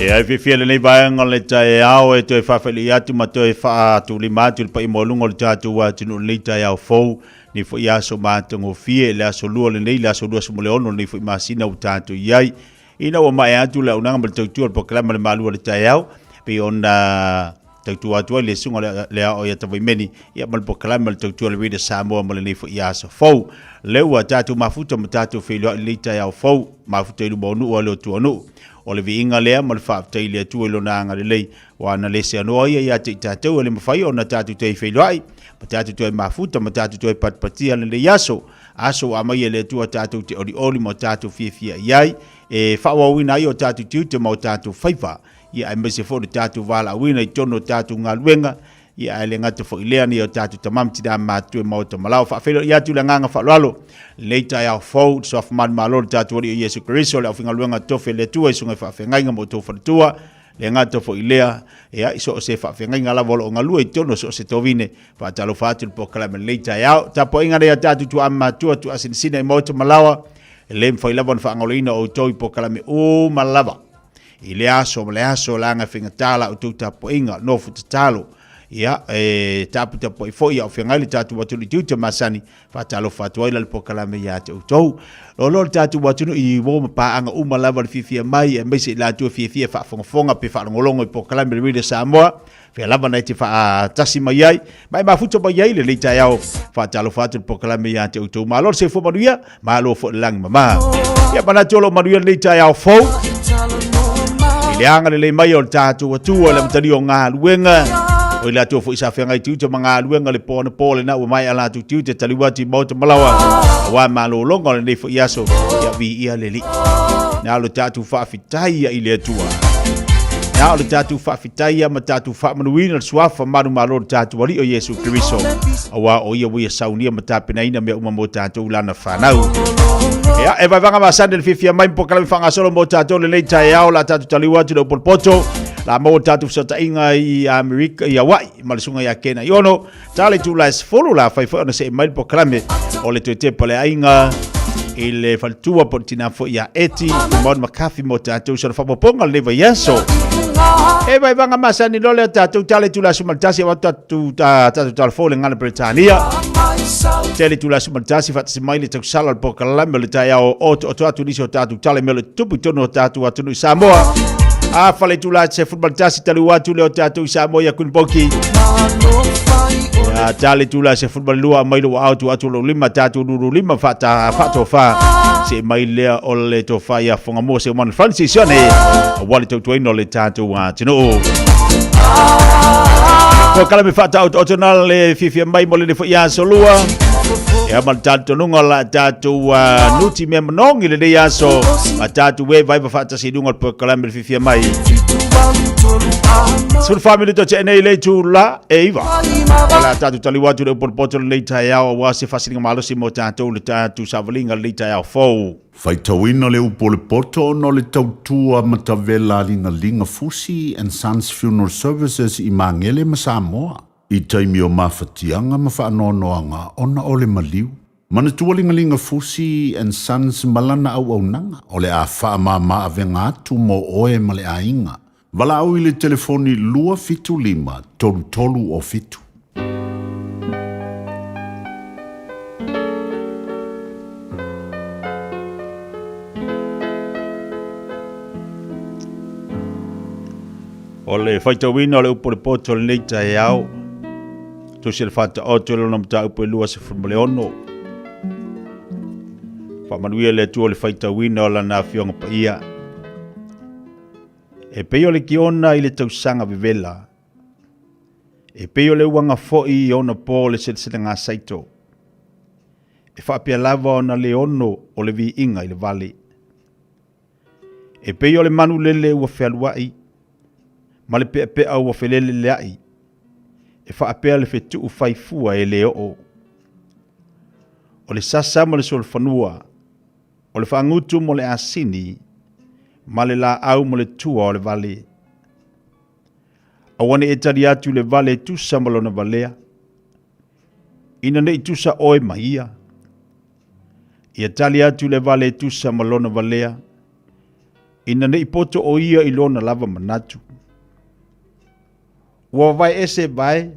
E ai fiafia lenei vaega o le taeao e toe faafeiloai atu ma toe faatulima atu i le paia maualuga o le tatou atunuu i lenei taeao fou, lenei foi aso matagofie, le aso lua lenei, le aso 26 lenei foi masina ua tatou i ai. Ina ua maea atu le auaunaga ma le tautua o le polokalame o le Malu o le Taeao, pei ona tautua atu ai le susuga le ao ia Tavaimeni ia ma le polokalame o le tautua o le Radio Samoa mo lenei foi aso fou. Lea ua tatou mafuta ma tatou feiloai i lenei taeao fou, mafuta i luma o nuu a le atunuu. O le viiga lea ma le faafetai i le Atua i lona agalelei, ua ana le seanoa ia ia te i tatou e le mafai ona tatou toe feiloai, ma tatou toe mafuta ma tatou toe patipatia lenei aso. Aso ua aumai e le Atua tatou te olioli ma o tatou fiafia i ai, e faaauauina ai o tatou tiute ma o tatou faiva, ia aemaise foi o le tatou valaauina i totonu o tatou galuega, ia ae le gata foi i lea, nei o tatou tama ma tina matutua i maota ma laoa. Faafeiloai atu le agaga faaaloalo i lenei taeao fou, le suafa manumalo o le tatou Alii o Iesu Keriso, le aufaigaluega totofi a le Atua i susuga i faafeagaiga ma outou faletua, le gata foi i lea, ia i so o se faafeagaiga lava o lo o galue i totonu o so o se tovine. Faatalofa atu i le polokalame i lenei taeao. Tapuaiga nei a tatou tuaa matua, tuaa sinasina i maota ma laoa, e le mafai lava ona faagaloina outou i polokalame uma lava. I lea aso ma le aso, leaga e faigata la outou tapuaiga, nofo tatalo. Ia, e taputapuai foi a o feagai le tatou atunuu i tiute masani, faatalofa atu ai la le polokalame ia te outou. Loaloa le tatou atunuu i uo ma paaga uma lava le fiafia mai, aemaise i latou e fiafia e faafogafoga pe faalogologo i polokalame le Radio Samoa, fea lava na e te faatasi mai ai, ma e mafuta mai ai lenei taeao. Faatalofa atu le polokalame ia te outou. Malo le soifua manuia, malo foi le lagi mama. Ia manatu o lo o manuia lenei taeao fou. I le agalelei mai o le tatou Atua i le amatalia o galuega, o i latou foi sa feagai tiute ma galuega le po anapo lena ua maea latou tiute taliu atu i maota ma laoa, aua malologa o lenei foi aso, ia viia le Alii. Na o le tatou faafetai ia i le Atua. Na o le tatou faafetai ia ma tatou faamanuina le suafa manumalo o le tatou Alii o Iesu Keriso, aua o ia ua ia saunia ma tapenaina mea uma mo tatou lana fanau. Ia, e vaevaga masani le fiafia mai ma polokalame faagasolo mo tatou lenei taeao, la tatou taliu atu le upolepoto, la maua le tatou fesootaiga i Amerika, i Hawaii, ma le susuga ia Kena Iono, ta le itula e 10 la fai foi ona see mai le polokalame o le toe tepa le aiga i le faletua po o le tina foi ia Eti, Mon McCarthy mo tatou sona faaopoopoga o lenei vaiaso. E vaevaga masani loa lea tatou ta le itula 11 avatu tatou tatou talafou i le gagana Peretania. Tele itula 11 faatasi mai le tausala o le polokalame o le taeao o otooto atu nisi o tatou tala i mea o lo o tutupu i totonu o tatou atunuu i Samoa. A fale itula 11 taliu atu lea o tatou i Samoa ia Queen Boki. Ia tale itula 12 aumai lou aao tuu atu lou lima tatou lulu lima faata faatofa see mai lea o le tofa ia Whangamua Seumanu Francis Sione aua le tautuaina o le tatou atunuu. Polokalame faataotooto na le fiafia mai mo lenei foi aso lua. Ia ma le talitonuga o la tatou nuti mea manogi lenei aso. Ma tatou e vaeva faatasi i luga o le polokalame le fiafia mai. 14 minuto te nei le itula e iva. O la tatou taliu atu le upolepoto lenei taeao aua se faasiliga malosi mo tatou le tatou savaliga lenei taeao fou. Faitauina le upu o le poto ona o le tautua matavela a Ligaliga Fusi and Sons Funeral Services i Magele ma Samoa i taimi o mafatiaga ma faanoanoaga ona o le maliu. Manatua Ligaliga Fusi and Sons ma lana auaunaga o le a faamama avega atu mo oe ma le aiga. Valaau i le telefoni 275 33 o 7. O le faitauina o le upu o le poto o lenei taeao, tusi le Faataoto i lona mataupu e 26. Faamanuia le Atua i le faitauina o lana Afioga Paia. E pei o le kiona i le tausaga vevela, e pei o le uaga foi i ona po o le seleselega saito, e faapea lava ona le ono o le viiga i le vale. E pei o le manu lele ua fealuai, ma le peapea ua feleleleai, e faapea le fetuu faifua e le oo. O le sasa ma le solofanua, O le faagutu mo le asini, ma le laau mo le tua o le vale. Aua ne i e tali atu i le vale e tusa ma lona valea, ina ne i tusa oe ma ia. Ia tali atu i le vale e tusa ma lona valea, Ina ne i poto ʻo ia i lona lava manatu. Ua wawae ese vae,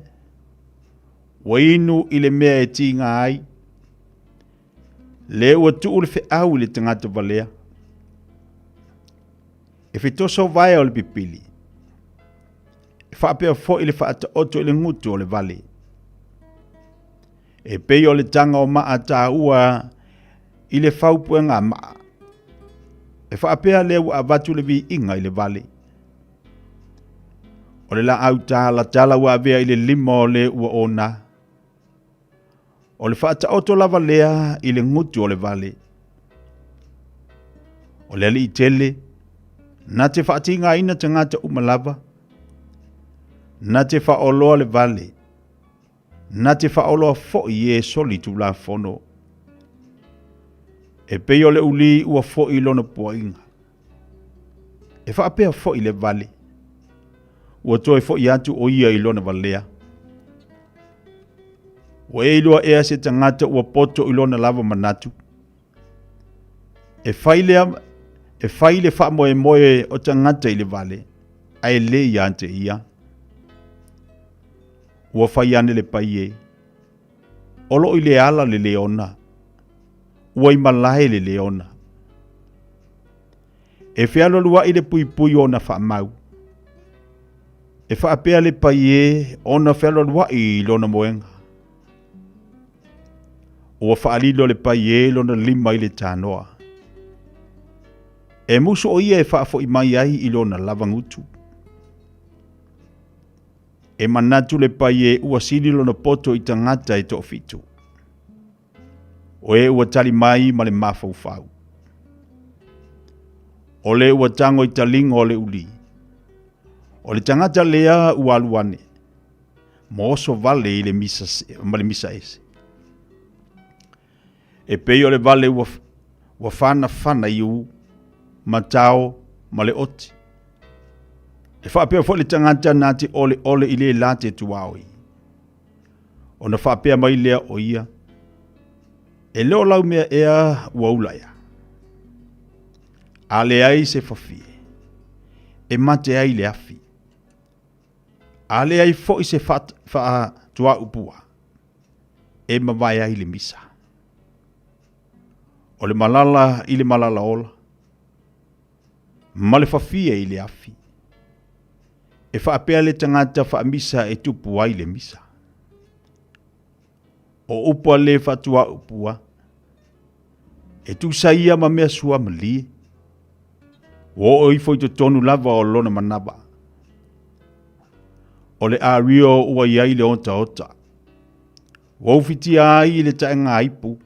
ua inu i le mea e tiga ai. Le ua tuu le feau i le tagata valea. E fetoso vae o le pipili. E faapea foi le faataoto i le gutu o le vale. E pei o le taga o maa taua i le faupuega maa. E faapea lea ua avatu le viiga i le vale. O le laau talatala ua avea i le lima o le ua ona. O le faataoto lava lea i le gutu o le vale. O le alii tele, na te faatigaina tagata uma lava, na te faaoloa le vale, na te faaoloa foi e soli tulafono. E pei o le ulī ua foi lona puaiga. E faapea foi le vale, ua toe foi atu o ia i lona valea. Ua e iloa ea se tagata ua poto i lona lava manatu. E fai lea, e fai le faamoemoe o tagata i le vale, ae le ia te ia. Ua fai ane le pai e, o loo i le ala le leona, ua i malae le leona. E fealualuai le puipui o ona faamau. E faapea le pai e ona fealualuai i lona moega. Ua faalilo le pai e lona lima i le tanoa. E musu o ia e faafoi mai ai i lona lava gutu. E manatu le pai e ua sili lona poto i tagata e toafitu. O e ua tali mai ma le mafaufau. O le ua tago i taliga o le uli. O le tagata lea ua alu ane, ma oso vale i le misa, ma le misa ese. E pei o le vale ua, ua fanafana i u, ma tao, ma le oti. E faapea foi le tagata na te oleole i le la te tuaoi. Ona faapea mai lea o ia, E le o lau mea ea ua ula ea. A leai se fafie, e mate ai le afi. A leai foi se faatuaupua, e mavae ai le misa. O le malala i le malala ola, ma le fafie i le afi. E faapea le tagata faamisa e tupu ai le misa. O upu a le faatuaupua, e tusa ia ma mea suamalie. Ua oo ifo i totonu lava o lona manava. O le ario ua i ai le otaota. Ua ufitia ai i le taega ipu.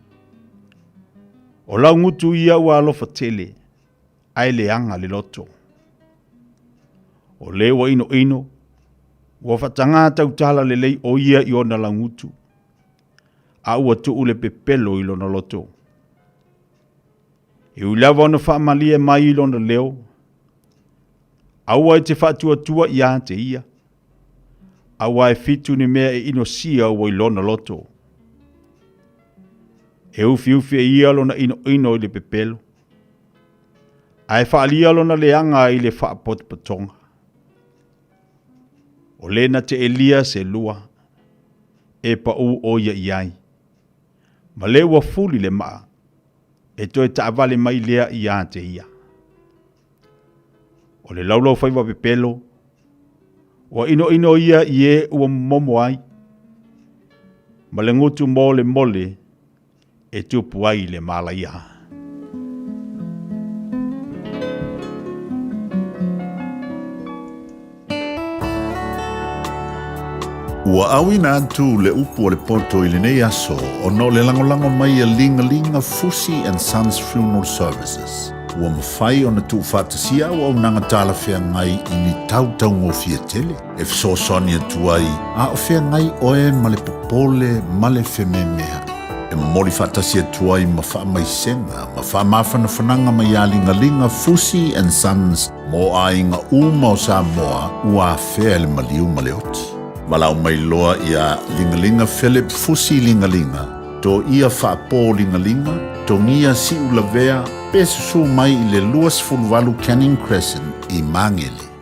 O lau gutu ia ua alofa tele, ae leaga le loto. O le ua inoino, ua faatagā tautala lelei o ia i ona laugutu, a ua tuu le pepelo i lona loto. E ui lava ona faamalie mai i lona leo, aua e te faatuatua ia te ia, aua e fitu ni mea e inosia ua i lona loto. E ufiufi e ia lona inoino i le pepelo, ae faaalia lona leaga i le faapotopotoga. O le na te elia se lua, e paū o ia i ai. Ma le ua fuli le maa, e toe taavale mai lea ia te ia. O le laulau faiva pepelo, ua inoino ia i e ua momomo ai, ma le gutu molemole e tupu ai le malaia. Ua auina atu le upu a le poto i lenei aso ona o le lagolago mai a Ligalinga Fusi and Sons Funeral Services. Ua mafai ona tuufaatasia auaunaga talafeagai i ni tau taugofie tele e fesoasoani atu ai a o feagai oe ma le popole ma le fememea'i. E momoli faatasi atu ai ma faamaisega ma faamafanafanaga mai iā Ligaliga Fusi and Sons mo aiga uma o Samoa ua afea e le maliu ma le oti. Valaau mai loa iā Ligaliga Philip Fusi Ligaliga, Toia Faapō Ligaliga, Togia Siulavea, pe susu mai i le 28 Canning Crescent i Magele.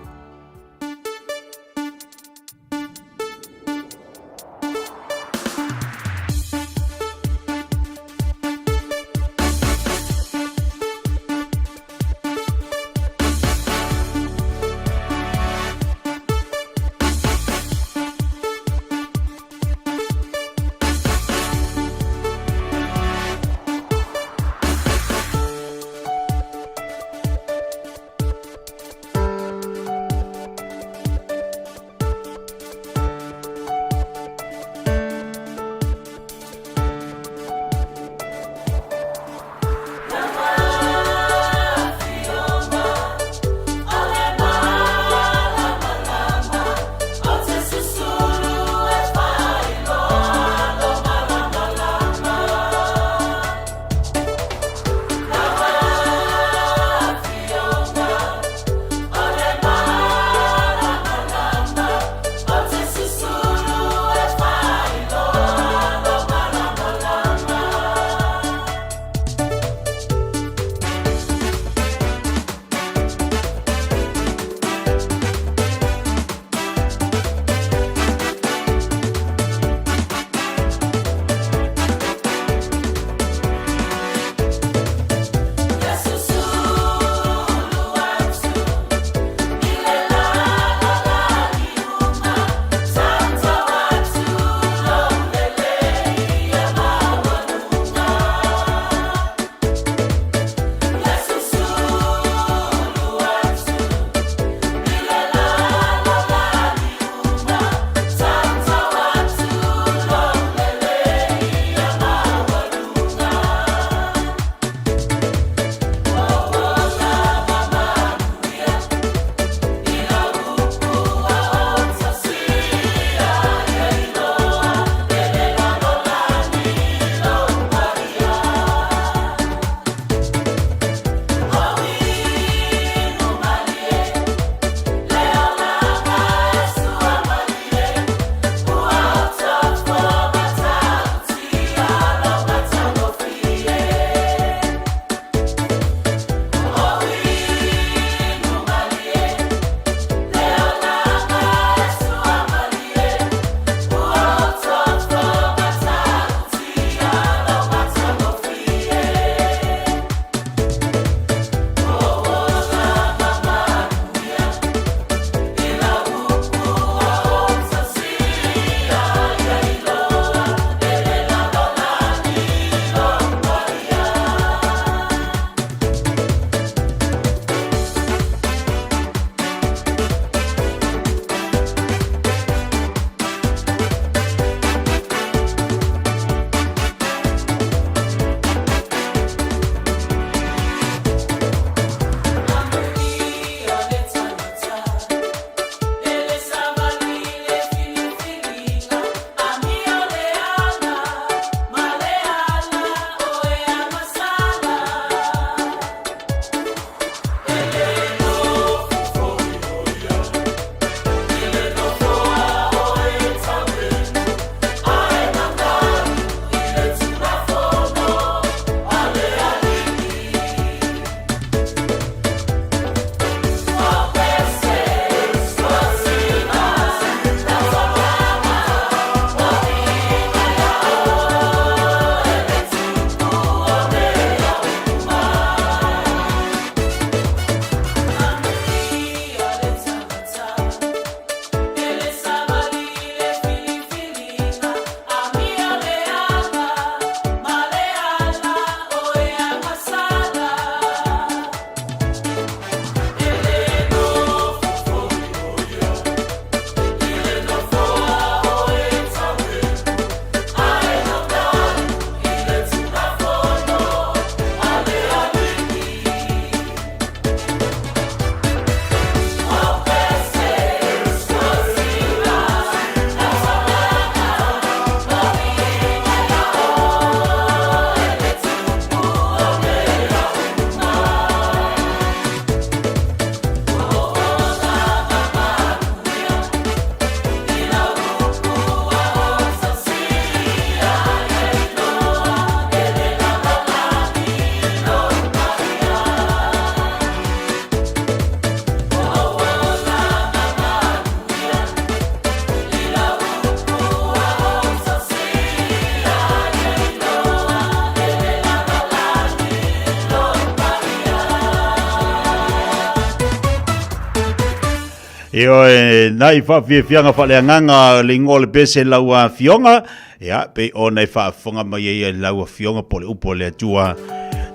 Ioe, nai faafiafiaga faaleagaga le igoa o le pese i lau afioga, ia, pei ona e faafofoga mai ai i lau afioga po o le upu a le Atua.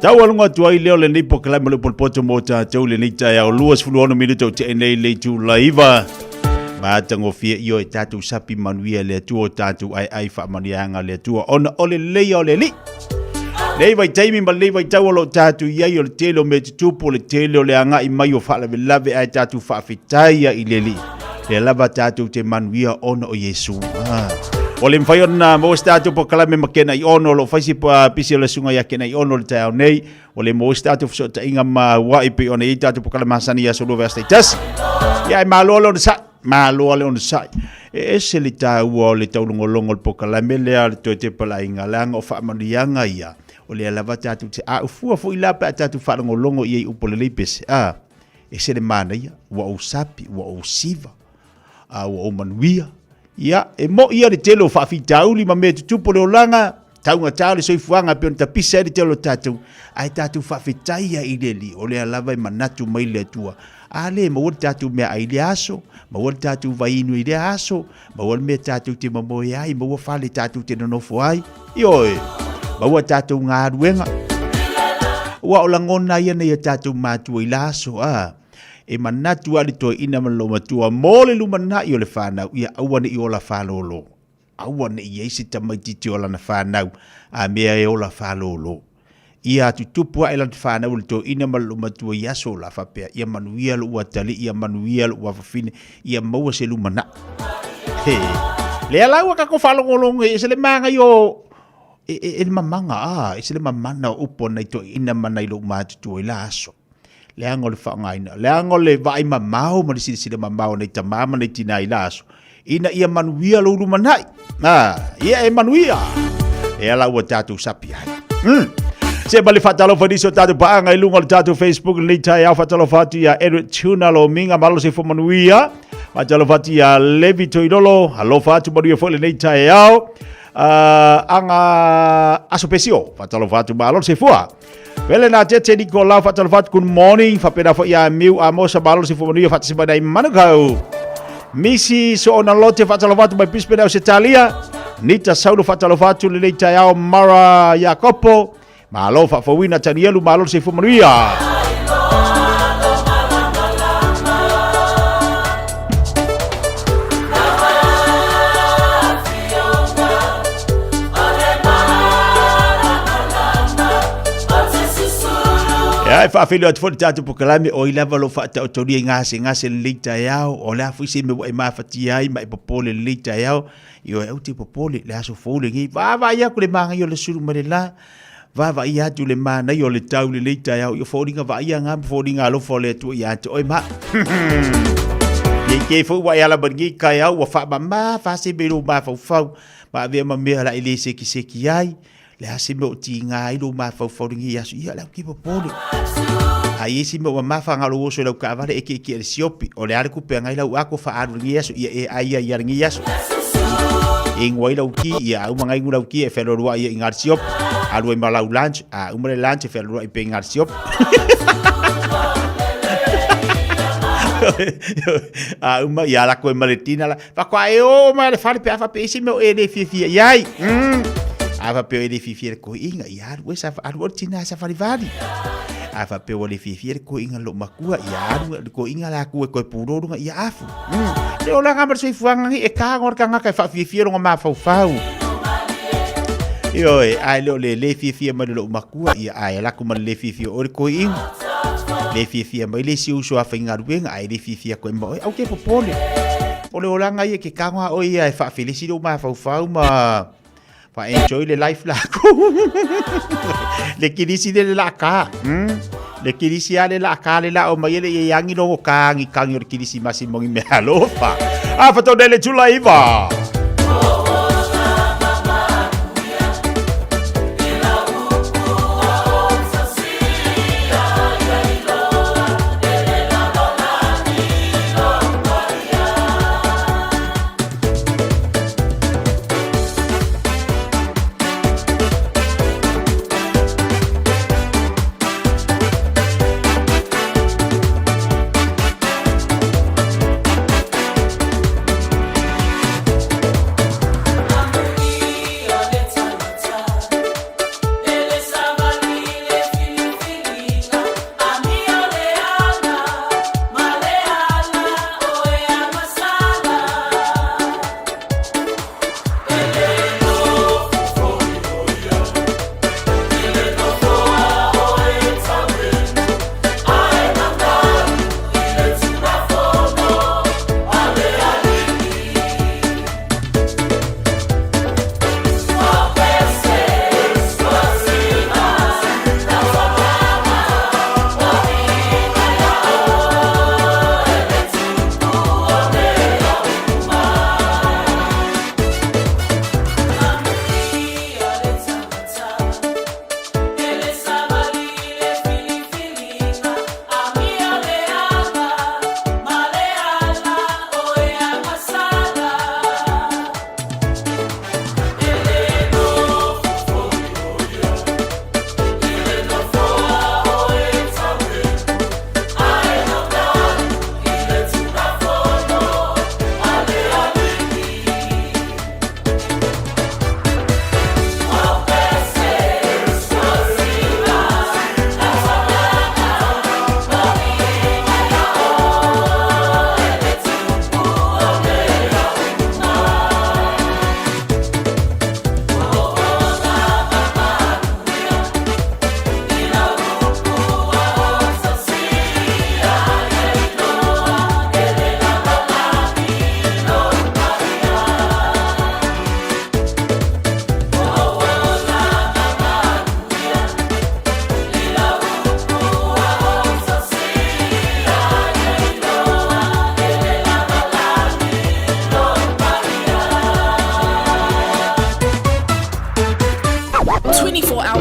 Taualuga atu ai lea o lenei polokalame o le upu o le poto mo tatou i lenei taeao 26 minute o tea nei le itula 9. Matagofie ioe tatou sapi manuia i le Atua o tatou aeae faamanuiaga a le Atua ona o le lelei o le Alii. Lenei vaitaimi ma lenei vaitau o lo o tatou i ai o le tele o mea tutupu, o le tele o le agai mai o faalavelave ae tatou faafetai ai i le Alii. Lea lava tatou te manuia ona o Iesu. Ah. Ua le mafai ona maua se tatou polokalame ma Kena i Ono, o lo o fai si pisi o le susuga ia Kena i Ono i le taeao nei. Ua le maua se tatou fesootaiga ma ua'i pei ona i ai tatou polokalame masani i aso lua vaiaso taitasi. Ia, e malo le onosai, malo le onosai. E ese le taua o le taulogologo o le polokalame lea o le toe tepalaiga, leaga o faamanuiaga ia, o lea lava tatou te a'ufua foi la pe a tatou faalogologo i ai i upu o lenei pese. A, ese le manaia, ua ou sapi, ua ou siva, a ua ou manuia. Ia, e mo'i ia le tele o faafitauli ma mea tutupu o le olaga, taugata o le soifuaga e pei ona tapisa ai le tele o tatou, ae tatou faafetai ai i le Alii, o lea lava e manatu mai le Atua. A le maua le tatou meaai i lea aso, maua le tatou vaiinu i lea aso, maua le mea tatou te momoe ai, maua fale tatou te nonofo ai, ioe, maua tatou galuega. Ua o lagona ia nei a tatou matua i la aso, a, e manatu lava le toeaina ma le loomatua mo le lumanai o le fanau, ia aua ne i ola faalolo. Aua ne i i ai se tamaitiiti o lana fanau, a mea e ola faalolo. Ia tutupu ae lana fanau o le toeaina ma le loomatua i aso la faapea, ia manuia lou atalii, ia manuia lou afafine, ia maua se lumanai. He. Lea la ua tatou faalogologo e ese le manaia o e, e, e le mamaga, a, ese le mamana o upu a nai toeaina ma nai loomatutua i la aso. Leaga o le faaaogaina, leaga o le vaai mamao ma le silasila mamao a nai tamā ma nai tinā i la aso, ina ia manuia lou lumanai. Ah, ia e manuia. E ala ua tatou sapi ai. Se ma le faatalofa i nisi o tatou paaga i luga o le tatou Facebook lenei taeao. Faatalofa atu ia Edward Tuna Lominga, malo se manuia. Faatalofa atu ia Levi Toilolo, alofa atu manuia foi lenei taeao. Aga Aso Pesio, faatalofa atu malo se fua. Vele na te te Nikolau, faatalofa atu good morning. Faapena foi ia Miu Amosa, malo se fua manuia, faatasi mai nai Manukau. Misi Soona Lote, faatalofa atu mai Brisbane, Ausetalia. Nita Saulo, faatalofa atu lenei taeao. Mara Iakopo, malo faafouina. Tanielu, malo se fua manuia. Ia, e faafeiloai atu foi le tatou polokalame o ai lava o lo o faataotolia i gasegase lenei taeao, o le a foi se mea ua e mafatia ai ma e popole lenei taeao, ioe, aua te popole, le aso fou lenei, vaavaai atu le manaia o le sulu ma le la, vaavaai atu le manaia o le tau lenei taeao, ia foliga vaaia nga ma foliga alofa o le Atua ia te oe ma. Nei te foi ua e ala mai lenei taeao ua faamama faa se mea i lou mafaufau, ma avea ma mea la e le sekiseki ai, le a se mea o tiga ai lou mafaufau i lenei aso, ia o le a ou te popole. A i ai se mea o mamafa na o lou oso i lau taavale e tietie i le siopi, o le a le tupe a nai lau ato faaalu i lenei aso, ia e ai ai ia lenei aso. E inu ai lau ti, ia a uma na inu lau ti e fealualuai ia i ina i le siopi. Alu ai ma lau lunch, a uma le lunch e fealualuai pea i ina i le siopi. A uma, ia ala atu ai ma le tina la, faatoa e oo mai le fale pe a faapea i se mea o e le fiafia i ai. A faapea o e le fiafia i le toeaina, ia alu oe sa, alu oe le tina e savalivali. A faapea ua le fiafia le toeaina i lou matua, ia alu le toeaina la atu e toe pulou luga, ia afu. Le olaga ma le soifuaga nei, e tago le tagata e faafiafia lona mafaufau. Ioe, ae le o le le fiafia mai le lou matua, ia ae alu atu ma le le fiafia o oe le toeaina. Le fiafia mai le isi uso a faigaluega, ae le fiafia atu ai ma oe, aua te popole. O le olaga ia, ke tago lava oe ia e faafelesi lou mafaufau ma fa-enjoy le life lakou. Le kilisi le le laa Le kilisi lava le laa ka le laa o mai e le i e agi logo ka agi kagi o le kilisimasi mo ni mea alofa. A fatone le tula iva.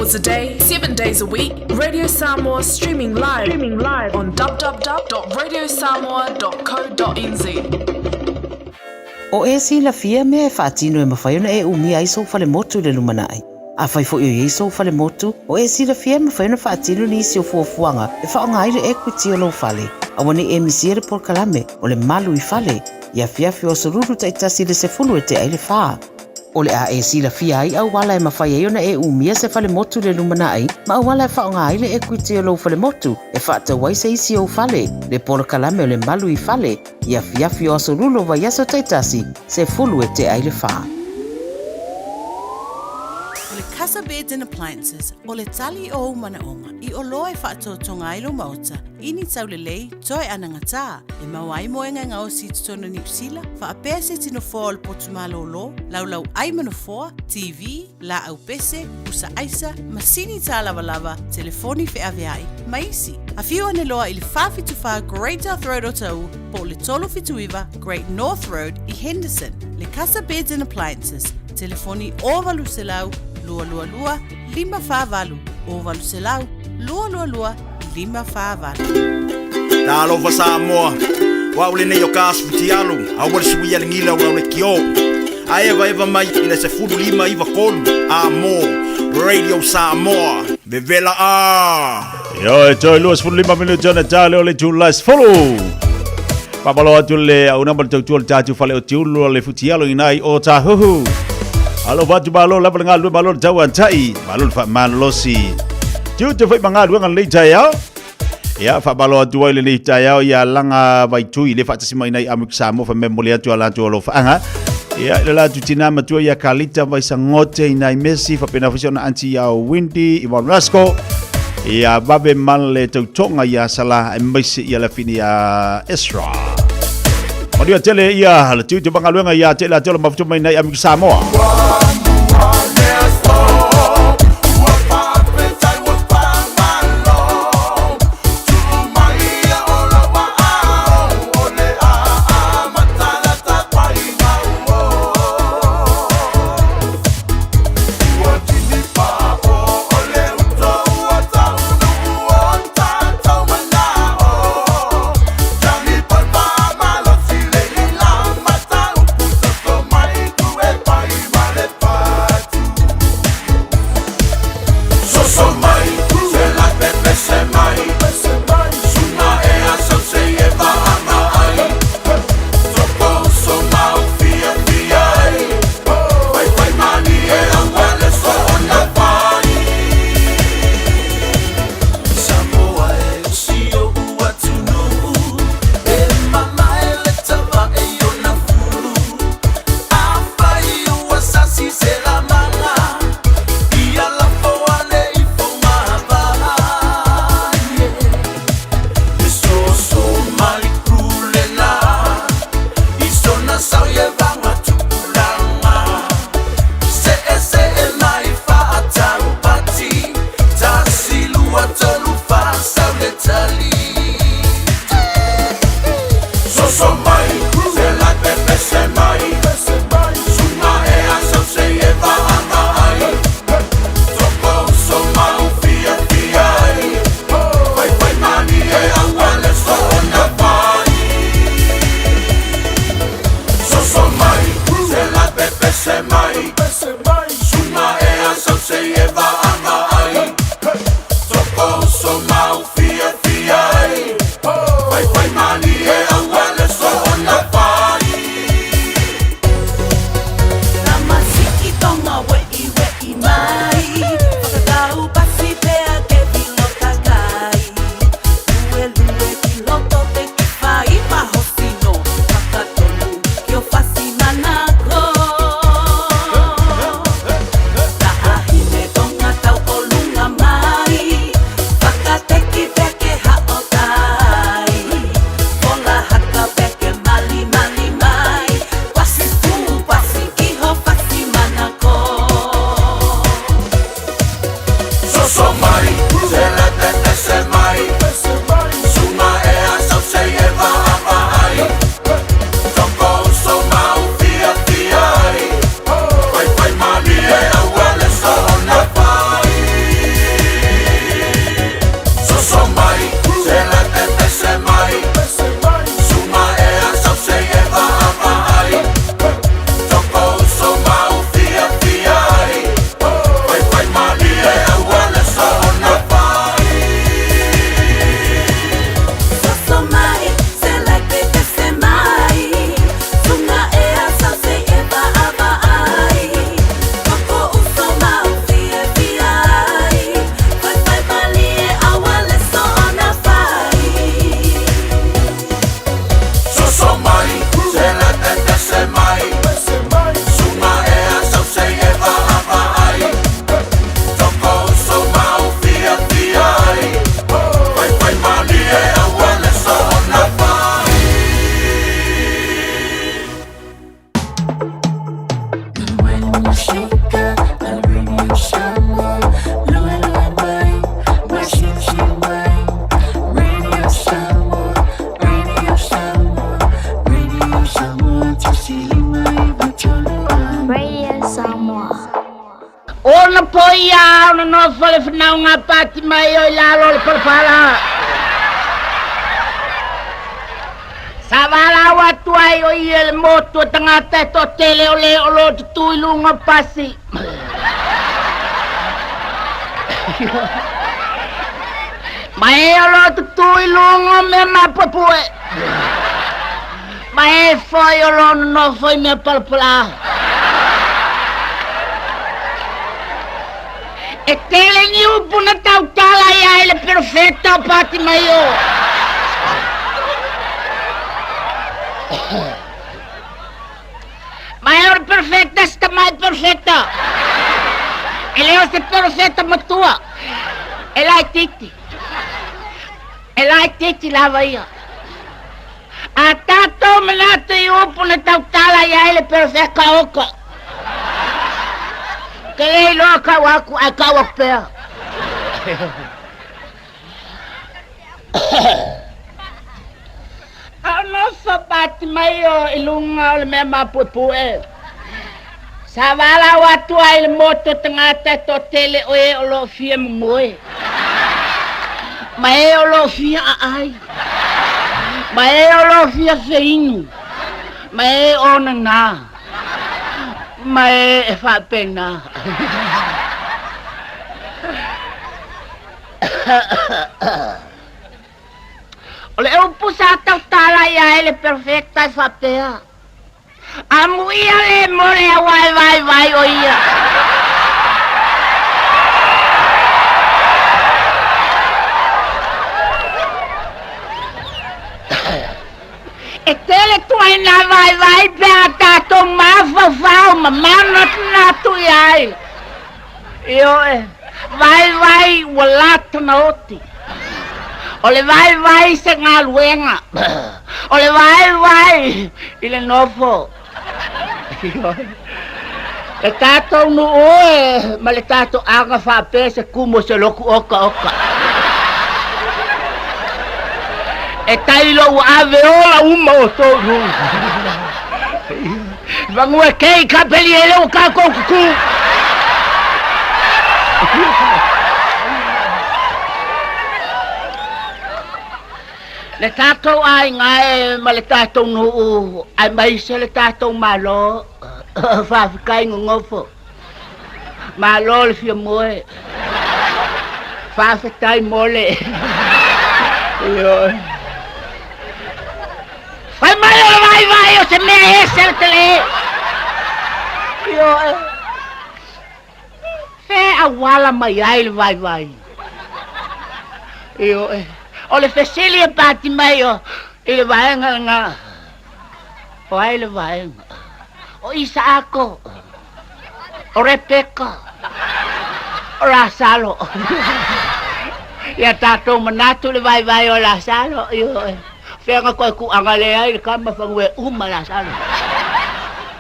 hours a day, 7 days a week. Radio Samoa streaming live, streaming live on www.radiosamoa.co.nz. O e silafia mea e faatino e mafai ona e umia ai sou falemotu i le lumanai. Afai foi o i ai sou falemotu, o e silafia e mafai ona faatino nisi o fuafuaga e faaaoga ai le equity o lou fale. Aua ne i e misia le polokalame o le Malu i Fale i afiafi o Aso Lulu taitasi i le 10 e tea i le fa. O le a e silafia ai auala e mafai ai ona e umia se falemotu i le lumanai ma auala e faaaoga ai le equity o lou falemotu e faatau ai se isi ou fale, le polokalame o le Malu i Fale i afiafi o Aso Lulu o vaiaso taitasi, 10 e tea i le fa. O le Casa Beds and Appliances, o le tali o ou manaoga i oloa e faatotoga ai lou maota i ni taulelei toe anagatā, e maua ai moega e gaosi i totonu o Niu Sila, faapea se tino foa o le potu malōlō, laulau ai ma nofoa, TV, laau pese, pusa aisa, masini tālavalava, telefoni feaveai, ma isi. Afio ane loa i le 474 Great South Road o Taū po o le 379 Great North Road i Henderson. Le Casa Beds and Appliances, telefoni 0800 222 548, 0800 222 548. Talofa Samoa, o au lenei o ka asu fitialu, aua le suia le gila ua le kio. A eva eva mai i le 15 iva kolu, a mo, Radio Samoa, vevela a! Io e toe 25 minuti ona tale o le tula sefulu. Faamalo atu le auauna ma le tautua o le tatou fale o Tiulu o le Futialo i nai o Tāhuhu. Alo fatu malo lava le galulue malo le tauantai, malo le faamalolosi. Tiute foi ma galuega lenei taeao. Ia, faamalo atu ai lenei taeao ia Laga Vaitui le faatasi mai nai Amerika Samoa fa me mole atu a latou alofaaga. Ia, i le latou tinā matua ia Kalita Vaisagote i nai Messi, faapena foi si ona aunty ia Wendy Yvonne Rasco. Ia vave ma le tautoga ia Salah aemaise ia le afine ia Esra. Manuia tele ia le tiute ma galuega ia te latou le mafuta mai nai Amerika Samoa. Radio Samoa. Ona po ia ona nofo le fanauga a Patimaio i lalo o le palapala. Sa valaau atu ai o ia le motu o tagata e toatele o le o lo o tutū i luga o pasi. Ma e o lo o tutū i luga o mea mapuepue. Ma e foi o lo o nonofo i mea palapala. E tele ni upu na tautala i ai le perofeta o Patimaio. Ma e o le perofeta se tamai perofeta. E le o se perofeta matua. E laitiiti. E laitiiti lava ia. A tatou manatu i upu na tautala i ai le perofeta oka. Ke le iloa kau aku ae kau aku pea. A o nofo Patimaio i luga o le mea mapuepue, sa valaau atu ai i le motu o tagata e toatele o e o lo o fia momoe, ma e o lo o fia aai, ma e o lo o fia feinu, ma e o nanā, ma e e faapena. O le upu sa tautala i ai le perofeta e faapea, Amuia le mo le aua e vaivai o ia. E tele tuaiga vaivai pe a tatou mafaufau ma manatunatu i ai. Ioe, vaivai ua lata na oti. O le vaivai i se galuega. O le vaivai i le nofo. Ioe. Le tatou nuu e ma le tatou aga faapea se kumu o se loku okaoka. E tailo ua ave ola uma outou i luga. Vagua kei ka peli e leo ka kou kuku. Le tatou aiga e ma le tatou nuu aemaise le tatou Malo, faafetai nonofo. Malo le fia moe. Faafetai mo le. Ioe. Fai mai o le vaivai o se mea ese le tele. Ioe. Fe auala mai ai le vaivai. Ioe. O le fesili e pati mai o i le vaega lena. O ai le vaega? O Isaako, o Rebeka, o Lasalo. Ia tatou manatu le vaivai o Lasalo, ioe. Fea na koe kuaga le ai le kama fanue uma Lasalo.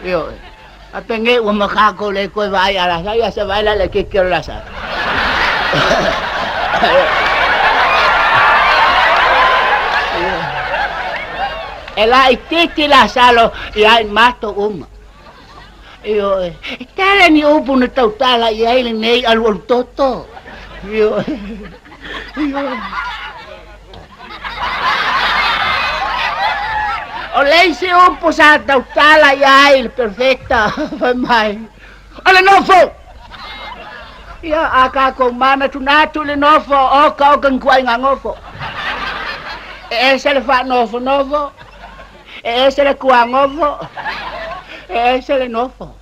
Ioe. A penge ua makako le koe vaai a Lasalo, ia se vaai la le keke o Lasalo. E laitiiti Lasalo ia i matou uma. Ioe, e tele ni upu na tautala i ai lenei alualu toto. Ioe, ioe. O le isi upu sa tautala i ai le perfecta, fai mai, o le nofo! Ia, a kākou manatunatu i le nofo, oka oka ni kuaiga nofo. E ese le faanofonofo, e ese le kuagofo, e ese le nofo.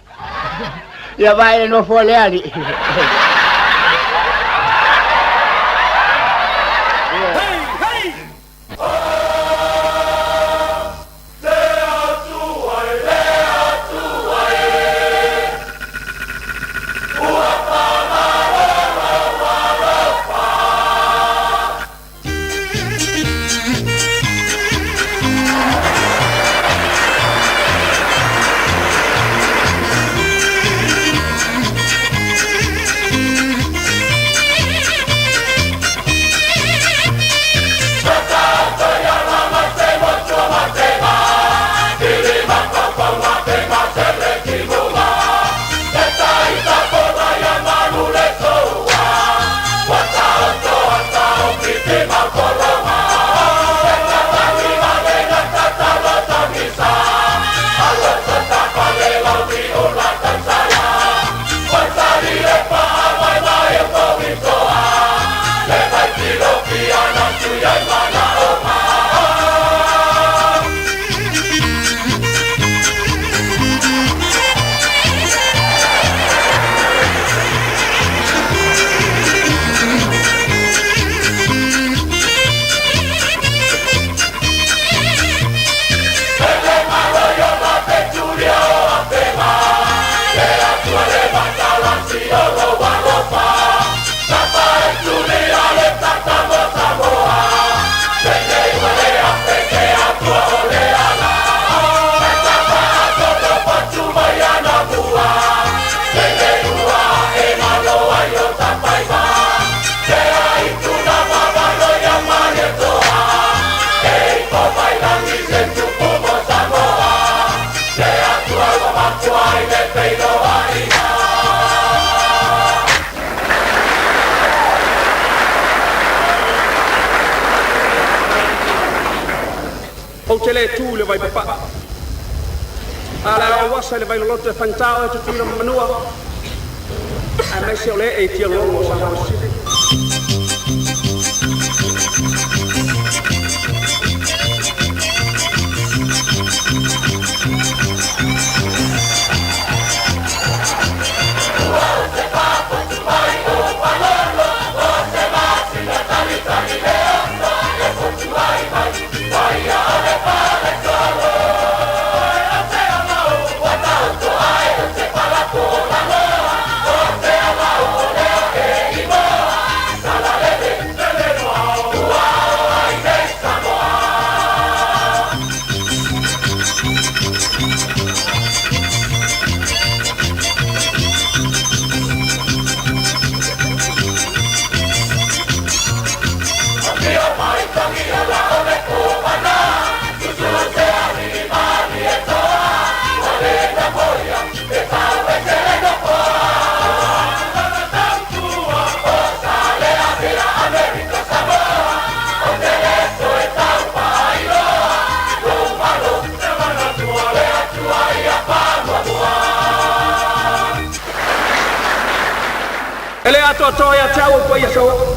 Ia vaai le nofo a le alii. Ou te le tu i le vai papa'a, a o le a ou asa i le vai loloto e faigata oe Tutuila ma Manua, aemaise o le ee i tialogo o Samoa Sisifo. E le atoatoa ia te au ou paia sauoo.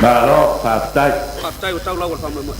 Malo, faafetai. Faafetai ua tau lau o le faamoemoe.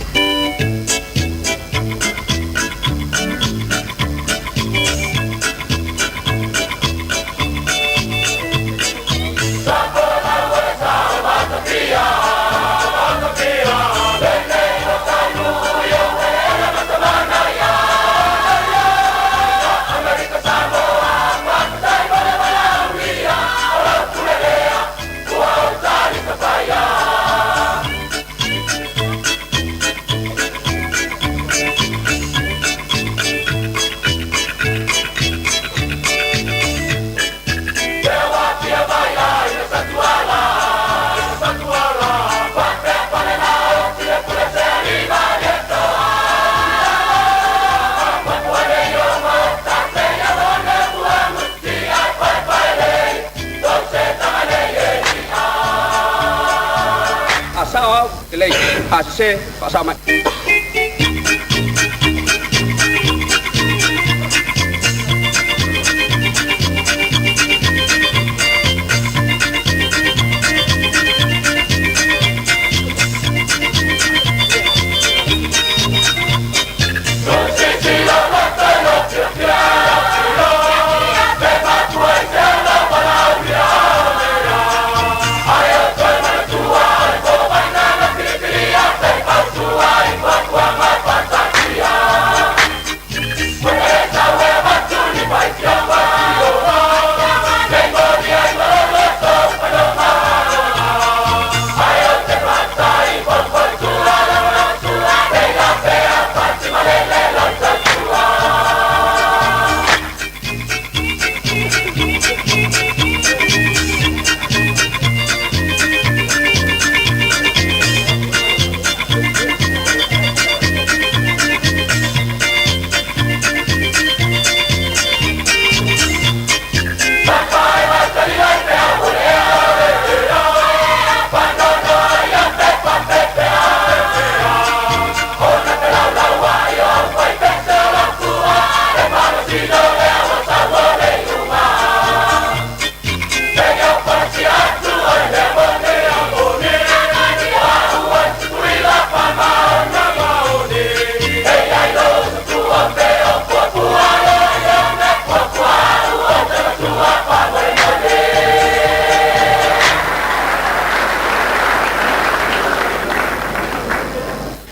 A sao au, lelei. A sese, faasao mai.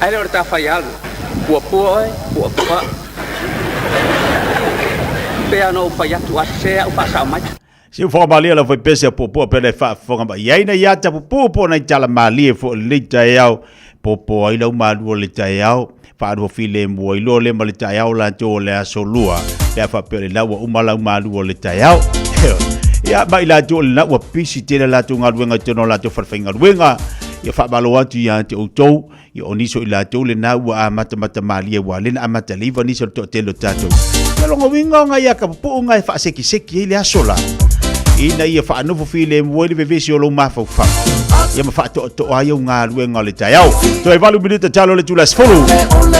Ae le o le ta faialu. Puapua oe, puapua. Pei lava ona ou fai atu, a sese au faasao mai. Siufofoga malie lau faipese a puapua pele faafofoga mai i ai nai ata pupuu po o nai tala malie foi o lenei taeao. Popo ai lau malu o le taeao, faalua filemu ai loa le ma le taeao latou o le aso lua, pe a faapea o lena ua uma lau malu o le taeao. Ia, ma i latou o lena ua pisi tele latou galuega i totonu o latou falefaigaluega. Ia faamalo atu ia te outou. Ia o nisi o i latou lena ua amatamata malie ua lena amata leiva nisi o le toatele o tatou. Ia lona uiga o ngai aka pupuu ngai faasekiseki ai le aso la. Ina ia faanofo filemu ai le vevesi o lou mafaufau. Ia ma faatoatoa ai au galuega o le taeao. Toe 8 minute talo le tula 10.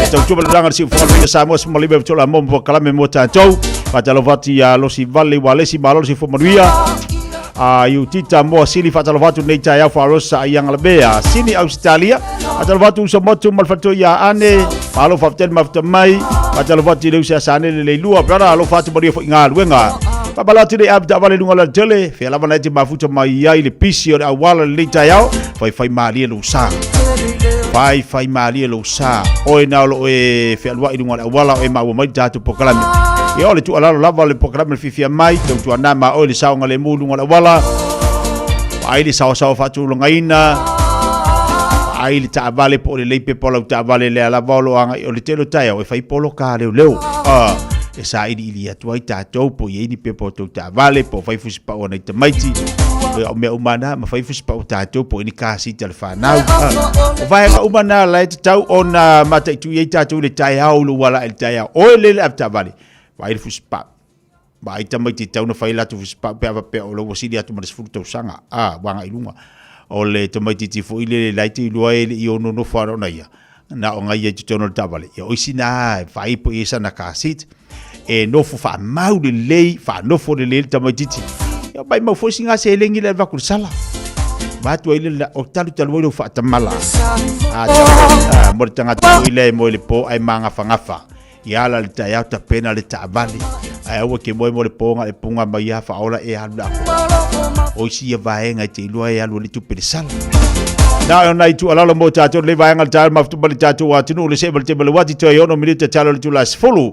E tautua malulaga le siufofoga le Samoa se malima e tola mo mo kalame mo tatou. Faatalofa atu ia Losi Vale Walesi malo le soifua manuia. A Iutita Moa Sili faatalofa atu nei taeao faalosa ai Angalamea Sini Ausitalia faatalofa atu uso motu ma le faletua ia Ane malo faafetai le mafuta mai faatalofa atu i le uso ia Sane le Leilua brother alofa atu manuia foi galuega faamalo atu nei avetaavale i luga o le alatele fea lava na e te mafuta mai ai le pisi o le auala lenei taeao faifai malie lou sa faifai malie lou sa oe na o lo o e fealuai i luga o le auala o e maua mai le tatou polokalame. Ia o le tuualalo lava o le polokalame le fiafia mai, tautuana ma oe le saogalemu i luga o le auala, vaai le saoasaoa faatulagaina, vaai le taavale po o lelei pepa o lau taavale lea lava o lo o agai o le tele o taeao e fai poloka leoleo. Ah, e sailiili atu ai tatou po o i ai ni pepa o tou taavale po o fai fusipau a nai tamaiti. O mea uma na, ma fai fusipau tatou po o i ai ni car seat a le whanau. O vaega uma na la e tatau ona mataitu i ai tatou i le taeao i lou ala i le taeao. Oe le le avetaavale, vaai le fusipau. Vaai tamaiti e tatau ona fai latou fusipau pe a faapea o la ua sili atu ma le 10 tausaga. A, ua agai i luga. O le tamaititi foi lele la e te iloa e le i ono nofo ana ona ia, na o ngai ai totonu o le taavale. Ia o isi na vaai po i ai sana car seat. E nofo faamau lelei, faanofo lelei le tamaititi. Ia maimau foi sina seleni le avatu i le sala. Vaeatu ai le o talu talu ai lou faatamala. A a mo le tagata foi lea e moe i le po ae magafagafa. Ia ala le taeao tapena le taavale. Ae aua ke moe mo le po na e punga mai ia faaola e alu la ko. O isi ia vaega e te iloa e alu ai le tupe i le sala. Na o nai tuualalo mo tatou lenei vaega o le taeao mafutu ma le tatou atunuu le see ma le tema le uati toe 6 minute talo le itula 10.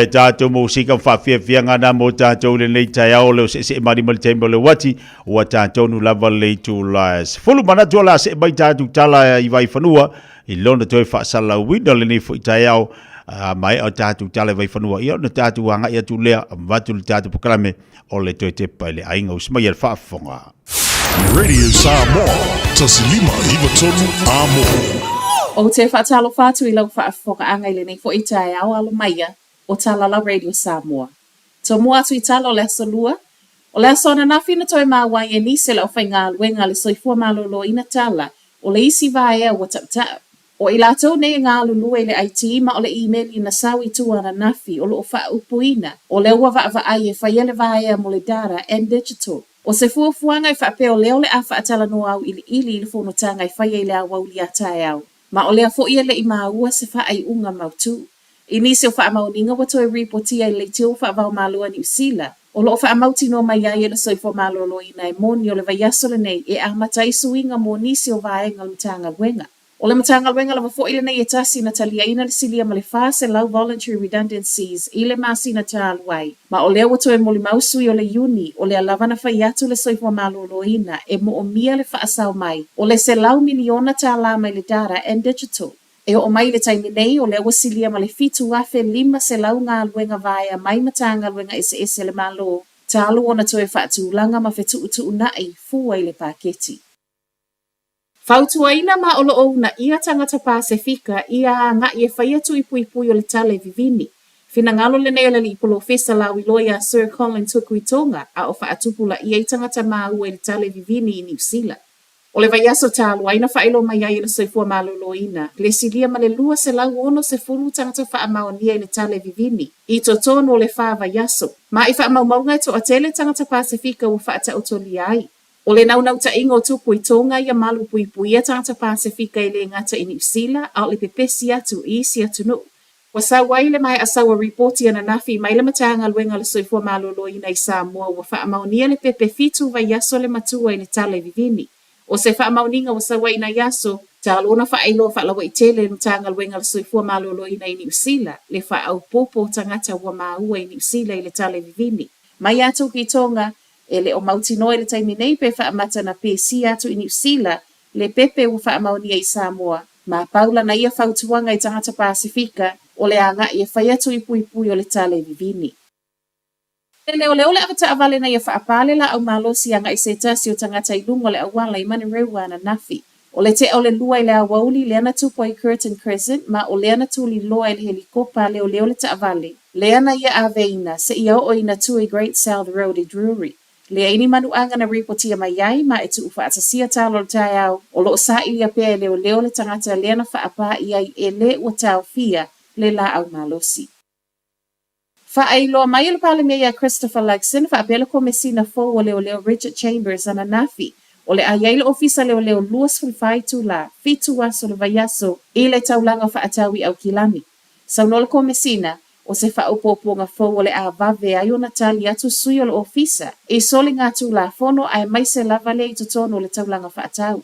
Le tatou musika ma faafiafiaga na mo tatou i lenei taeao le o seesee malima i le taimi o le uati ua tatonu lava le itula e 10. Manatu o le a see mai tatou tala i Vaifanua i lona toe faasalauina lenei foi taeao a maea o tatou tala i Vaifanua ia ona tatou agai atu lea avatu le tatou polokalame o le toe tepa i le aiga usi mai e le faafofoga. Radio Samoa, 1593 Amo. Ou te faatalofa atu i lau faafofogaaga i lenei foi taeao alo maia o Talalau Radio Samoa. Tomua atu i tala o le Aso Lua, o le aso ananafi na toe maua ai e nisi o le aufaigaluega a le Soifua Maloloina tala o le isi vaea ua tautau. O i latou nei e galulue i le IT ma o le imeli na sau i tua ananafi o lo o faaupuina o lea ua vaavaai e faia le vaea mo le Data and Digital. O se fuafuaga e faapea o lea o le a faatalanoa auiliili i le fonotaga e faia i le aoauli a taeao, ma o lea foi e le i maua se faaiuga mautū. I nisi o faamaoniga ua toe ripotia i le leitio faava-o-Malo a Niu Sila, o lo o faamautinoa mai ai e le Soifua Maloloina e moni o le vaiaso lenei e amata ai suiga mo nisi o vaega o le Matagaluega. O le Matagaluega lava foi lenei e tasi na taliaina le silia ma le 400 voluntary redundancies i le masina talu ai, ma o lea ua toe molimau sui o le Iuni o lea lava na fai atu le Soifua Maloloina e moomia le faasao mai o le $100 miliona tala mai le Data and Digital. E oo mai i le taimi nei o lea ua silia ma le 7,500 galuega vaea mai Matagaluega eseese a le Malo talu ona toe faatulaga ma fetuutuunai fua i le paketi. Fautuaina ma o lo o uunaia tagata Pasefika ia agai e faia tui puipui o le tala e vivini. Finagalo lenei o le Alii Polofesa Lauiloa iā Sir Colin Tukuitonga a o faatupulaia ai tagata māua i le tala e vivini i Niu Sila. O le vaiaso talu ai na faailoa mai ai e le Soifua Maloloina le silia ma le 260 tagata faamaonia i le tala e vivini i totonu o le fa vaiaso. Ma i faamaumauga e toatele tagata Pasefika ua faataotolia ai. O le naunautaiga o tupu i Tonga ia malu puipuia tagata Pasefika e le gata i Niu Sila a o le pepesi atu i isi atunuu. Ua sau ai le maea sau a ripoti ananafi mai le Matagaluega o le Soifua Maloloina i Samoa ua faamaonia le pepe fitu vaiaso le matua i le tala e vivini. O se faamaoniga ua sau ai i nai aso, talu ona faailoa faalauaitele e le Matagaluega o le Soifua Maloloina i Niu Sila le faaopoopo o tagata ua maua i Niu Sila i le tala e vivini. Mai atu ki Tonga, E le o mautinoa i le taimi nei pe faamata na pesia atu i Niu Sila le pepe ua faamaonia i Samoa, ma pau lana ia fautuaga i tagata Pasefika o le agai e fai atu i puipui o le tala e vivini. E leoleo le avetaavale na ia faapā le laau malosi agai se tasi o tagata i luga o le auala i Manurewa ananafi. O le tea o le lua i le aoauli lea na tupu ai Curtin Crescent ma o lea na tuliloa e le helikopa a leoleo le taavale lea na ia aveina seia oo ina tu i Great South Road i Drury. Leai ni manuaga na ripotia mai ai ma e tuufaatasia talo o le taeao o lo o sailia pea e leoleo le tagata lea na faapā i ai e le ua taofia le laau malosi. Faailoa mai e le Palemia iā Christopher Luxon faapea le Komesina fou o Leoleo Bridget Chambers ananafi, o le a i ai le Ofisa Leoleo 24 itulā, fitu aso le vaiaso, i le taulaga faatau i Aukilani. Saunoa le Komesina, o se faaopoopoga fou o le a vave ai ona tali atu sui o le Ofisa i soligatulafono aemaise lava lea i totonu o le taulaga faatau.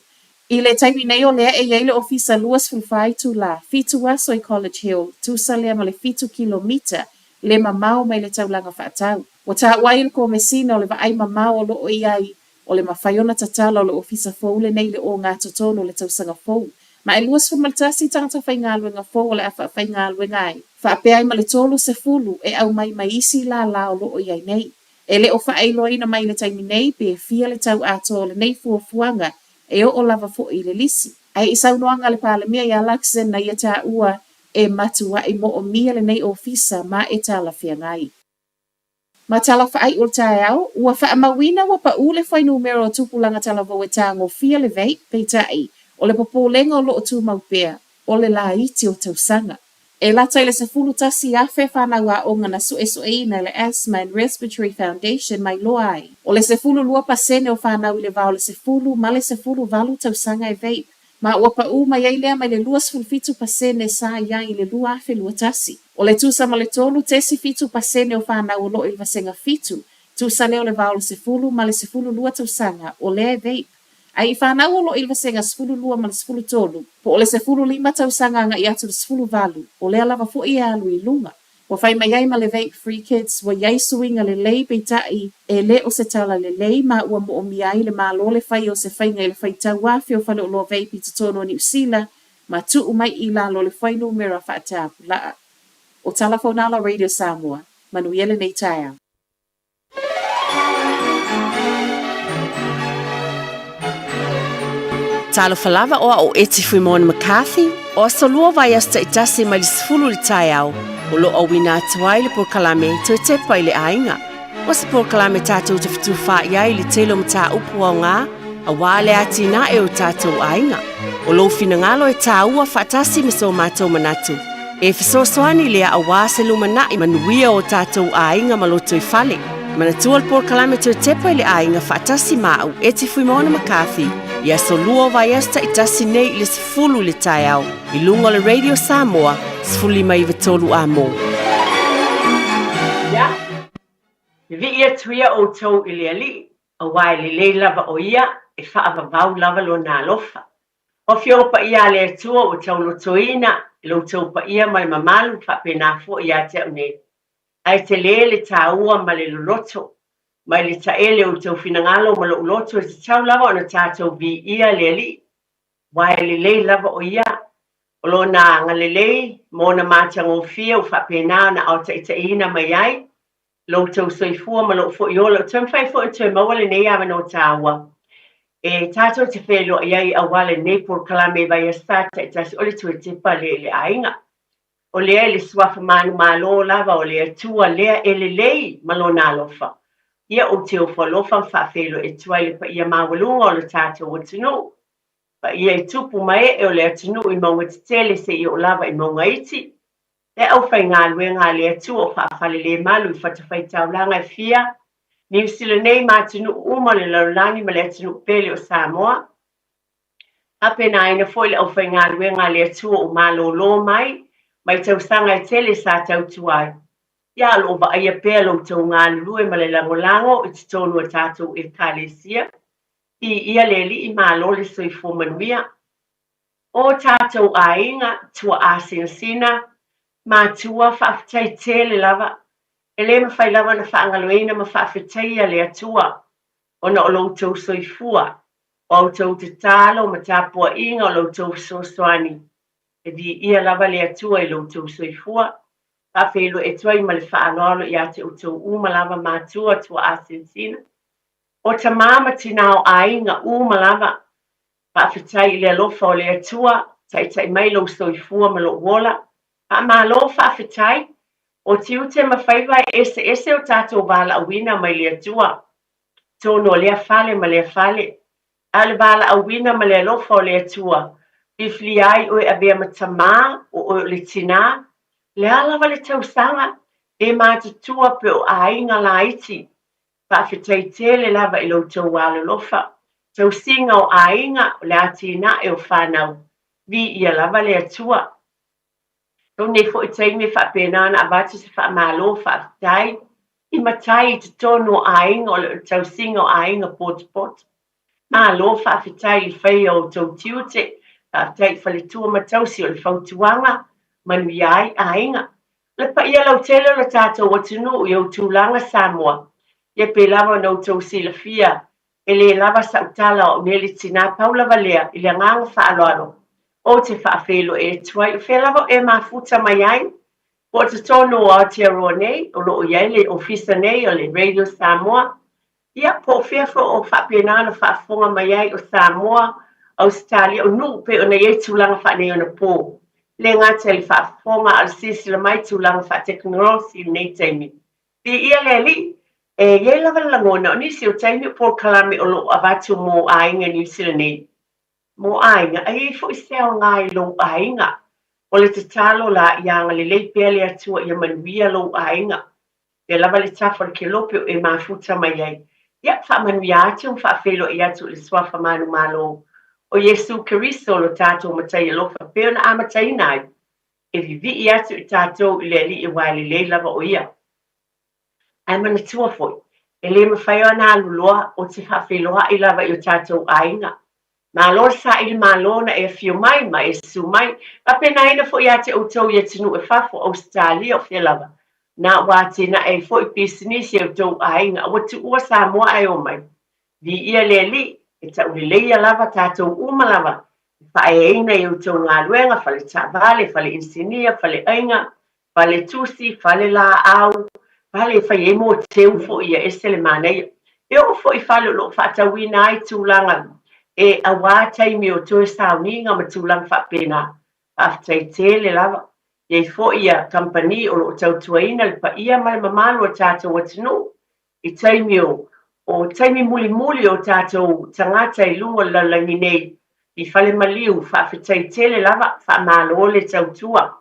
I le taimi nei o lea e i ai le ofisa 24 itulā, fitu aso i College Hill, tusa lea ma le fitu kilomita le mamao mai le taulaga faatau. Ua taua ai e le Komesina o le vaai mamao o lo o i ai o le mafai ona tatala o le ofisa fou lenei i le ogatotonu o le tausaga fou. Ma e 21 tagata faigaluega fou o le a faafaigaluega ai, faapea ai ma le 30 e aumai mai isi lālā o lo o i ai nei. E le o faailoaina mai i le taimi nei pe fia le tau atoa o lenei fuafuaga e oo lava foi i le lisi. Ae i saunoaga a le Palemia iā Luxon na ia taua e matuai moomia lenei ofisa ma e talafeagai. Ma tala faaiu o le taeao, ua faamauina ua paʻū le fuainumera o tupulaga talavou e tagofia le vape, peitai, o le popolega o lo o tumau pea, o le laiti o tausaga. E lata i le 11,000 fanau aoga na suesueina e le Asthma and Respiratory Foundation ma iloa ai, o le 12% o fanau i le va o le 10 ma le 18 tausaga e vape, ma ua paʻū mai ai lea mai le 27% sa i ai i le 2021. O le tusa ma le 3.7% o fanau o lo o i le vasega fitu, tusa lea o le va o le 10 ma le 12 tausaga, o lea e vape. Ae i fanau o lo o i le vasega 12 ma le 13, po o le 15 tausaga agai atu i le 18, o lea lava foi e alu i luga. Ua fai mai ai ma le Vape Free Kids, ua i ai suiga lelei peitai e le o se tala lelei ma ua moomia ai le Malo le fai o se faiga i le faitau afe o faleoloa vape i totonu o Niu Sila ma tuu mai i lalo le fuainumera faatapulaa. O Tala Faunala Radio Samoa, manuia lenei taeao. Talofa lava o au o Eti Fuimona McCarthy, o aso lua vaiaso taitasi mai le 10 i le taeao, o lo o auina atu ai le polokalame Toe Tepa i le Aiga. O se polokalame tatou te fetufaai ai i le tele o mataupu aoga aua le atinae o tatou aiga. O lou finagalo e tāua faatasi ma so matou manatu. E fesoasoani lea aua se lumanai manuia o tatou aiga ma lotoifale. Manatua le polokalame Toe Tepa i le Aiga faatasi ma au, Eti Fuimaono McCarthy, i aso lua o vaiaso taitasi nei i le 10 i le taeao, i luga o le Radio Samoa, 1593 A-mo. Ia, vivii atu ia outou i le Alii, aua e lelei lava o ia, e faavavau lava lona alofa. O Afioga Paia a le Atua ua taulotoina i lo outou paia ma le mamalu faapena foi ia te au nei. Ae tele le taua ma le loloto mai le taele o outou finagalo ma lou loto e tatau lava ona tatou viia le Alii, aua e lelei lava o Ia, o Lona agalelei ma Ona matagofie ua faapena ona aotaitaiina mai ai lo outou soifua ma lou foi ola, ua toe mafai foi ona toe maua lenei avanoa taua e tatou te feiloai ai aua lenei polokalame i vaiaso taitasi o le Toe Tepa lea i le Aiga. O lea i le suafa manumalo lava o le Atua lea e lelei ma Lona alofa. Ia ou te ofo alofa ma faafeiloai atu ai le paia maualuga o lo tatou atunuu, paia i tupu ma ee o le atunuu i mauga tetele seia oo lava i mauga iti, Le aufaigaluega a le Atua o faafalelemalu i fatafaitaulaga e fia, Niu Sila nei ma atunuu uma o le lalolagi ma le atunuu pele o Samoa. Faapena foi le aufaigaluega a le Atua o malōlō mai, mai tausaga e tele sa tautua ai. Ia o lo o vaaia pea lo outou galulue ma le lagolago i totonu o tatou Ekalesia. Viia le Alii, malo le soifua manuia. O tatou aiga, tuaa sinasina, matua, faafetai tele lava. E le mafai lava ona faagaloina ma faafetaia le Atua ona o lo outou soifua, o a outou tatalo ma tapuaiga o lo outou fesoasoani. E viia lava le Atua i lo outou soifua. Faafeiloai atu ai ma le faaaloalo ia te outou uma lava matua, tuaa sinasina, o tamā ma tinā o aiga uma lava. Faafetai i le alofa o le Atua, taitai mai lou soifua ma lou ola. Faamalo faafetai. O tiute ma faiva e eseese o tatou valaauina mai le Atua. Tonu o lea fale ma lea fale. A o le valaauina ma le alofa o le Atua, filifilia ai oe avea ma tamā, o oe o le tinā. Le a lava le tausaga, e matutua pe o aiga laiti. Faafetai tele lava i lo outou alolofa, tausiga o aiga, o le atinae o fanau. Viia lava le Atua. Tou nei foi taimi e faapena ona avatu se faamalo faafetai i matai i totonu o aiga o le tausiga o aiga potopoto. Malo faafetai i le faia o outou tiute, faafetai i faletua ma tausi o le fautuaga, manuia ai aiga. Le paia lautele o le tatou atunuu i ou tulaga Samoa, ia pei lava ona outou silafia, e le lava sau tala o au nei le tinā pau lava lea i le agaga faaaloalo ou te faafeiloai atu ai o fea lava o e mafuta mai ai, po o totonu o Aotearoa nei o lo o i ai le ofisa nei o le Radio Samoa, Ia, po o fea foi o faapena ona faafofoga mai ai o Samoa, Ausetalia, o nuu pei ona i ai tulaga faaneionapo. E le gata i le faafofoga a o le silasila mai i tulaga faatekonolosi i lenei taimi. Viia le Alii! E i ai lava le lagona, o nisi o taimi o polokalame o lo o avatu mo aiga i Niu Sila nei, Mō aiga, a i ai foi se aoga i lou aiga. O le tatalo la, ia agalelei pea le Atua ia manuia lou aiga. Ia lava le tafa o le kelope o e mafuta mai ai. Ia, faamanuia atu ma faafeiloai atu i le Suafa manumalo o Iesu Keriso lo tatou Matai alofa pei ona amataina ai, e vivii atu i tatou i le Alii aua e lelei lava o Ia. Ae manatua foi, e le mafai ona alu loa o te faafeiloai lava i o tatou aiga. Malo le saili malo na e afio mai ma e susu mai. Faapena foi ia te outou i atunuu e fafo, Ausetalia, o fea lava. Na ua atinae ai foi pisinisi e outou aiga, a ua tuua Samoa ae omai. Viia le Alii, e tauleleia lava tatou uma lava e faaeaina i outou galuega, fale taavale, fale inisinia, fale aiga, fale tusi, fale laau, fale e fai ai moteu foi ia ese le manaia. E oo foi i fale o lo o faatauina ai tulaga e auā taimi o toe sauniga ma tulaga faapena. Faafetai tele lava. E i ai foi ia kamupani o lo o tautuaina le paia ma le mamalu o le tatou atunuu i taimi o o taimi mulimuli o tatou tagata i luga o le lalolagi nei i fale maliu, faafetai tele lava, faamalo le tautua.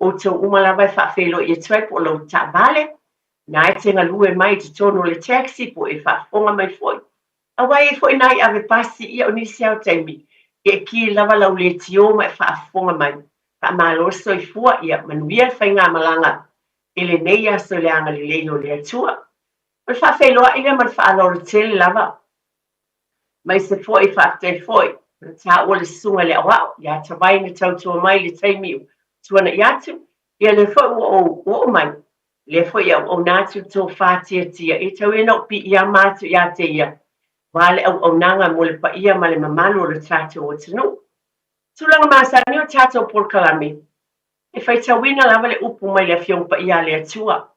Outou uma lava e faafeiloai atu ai po o lau taavale, na e te galue mai i totonu o le taxi po o e faafofoga mai foi. Aua e i ai foi nai ave pasi, ia o nisi lava o taimi, ia e ki lava lau leitio ma e faafofoga mai. Faamalo le soifua, ia manuia le faigamalaga i lenei aso i le agalelei o le Atua. O le faafeiloai lea ma le faaaloalo tele lava. Ma se foi faafetai foi na taua le susuga i le aoao ia Tavai na tautua mai i le taimi ua tuanai atu, ia lea foi ua ou oo mai, lea foi e auauna atu le tofa tiatia e tau ia ina ou piiama atu ia te ia, aua le auaunaga mo le paia ma le mamalu o le tatou atunuu. Tulaga masani o tatou polokalame, e faitauina lava le upu mai le Afioga Paia a le Atua.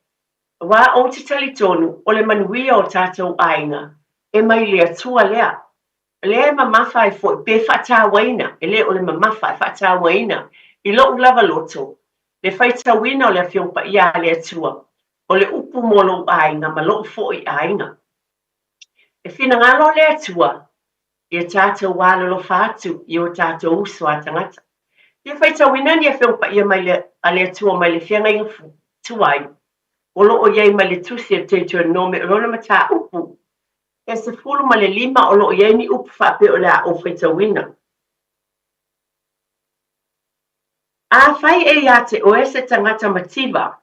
Aua ou te talitonu o le manuia o tatou aiga e mai le Atua lea. O lea e mamafa ai foi pe faatauaina, e le o le mamafa e faatauaina i lou lava loto le faitauina o le Afioga Paia a le Atua o le upu mo lou aiga ma lou foi aiga. E finagalo le Atua ia tatou alolofa atu i o tatou uso a tagata. Ia faitauina ni Afioga Paia mai le a le Atua mai le Feagaiga Tuai o lo o i ai mai le Tusi o Deuteronome o lona mataupu e 15 o lo o i ai ni upu faapea o le a ou faitauina. Afai e ia te oe se tagata mativa,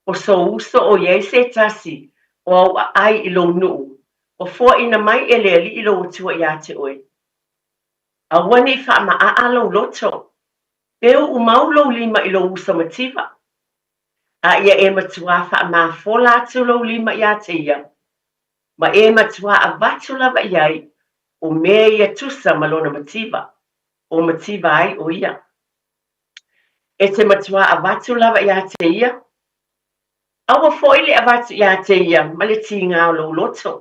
o sou uso o i ai se tasi o au aai i lou nuu, ua foaina mai e le Alii lou Atua ia te oe. Aua ne i faamaaa lou loto, pe uu mau lou lima i lou uso mativa, a ia e matuā faamafola atu lou lima ia te ia, ma e matuā avatu lava i ai o mea ia tusa ma lona mativa, o mativa ai o ia. E te matuā avatu lava ia te ia, aua foi le avatu ia te ia ma le tīgā o lou loto,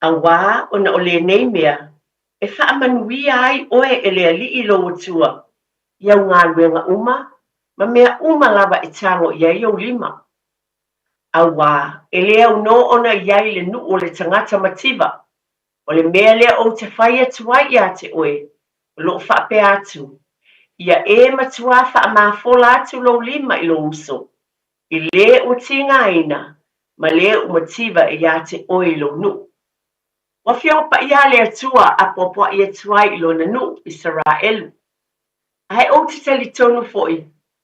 auā ona o lenei mea e faamanuia ai oe e le Alii lou Atua i au galuega uma ma mea uma lava e tago i ai ou lima. Auā e le aunō ona i ai le nuu o le tagata mativa, o le mea lea ou te fai atu ai ia te oe, o loo faapea atu, Ia e matuā faamafola atu lou lima i lou uso, i lē ua tīgāina ma lē ua mativa e ia te oe i lou nuu. Ua afioga paia a le Atua apoapoai atu ai i lona nuu, Isaraelu. Ae ou te talitonu foi,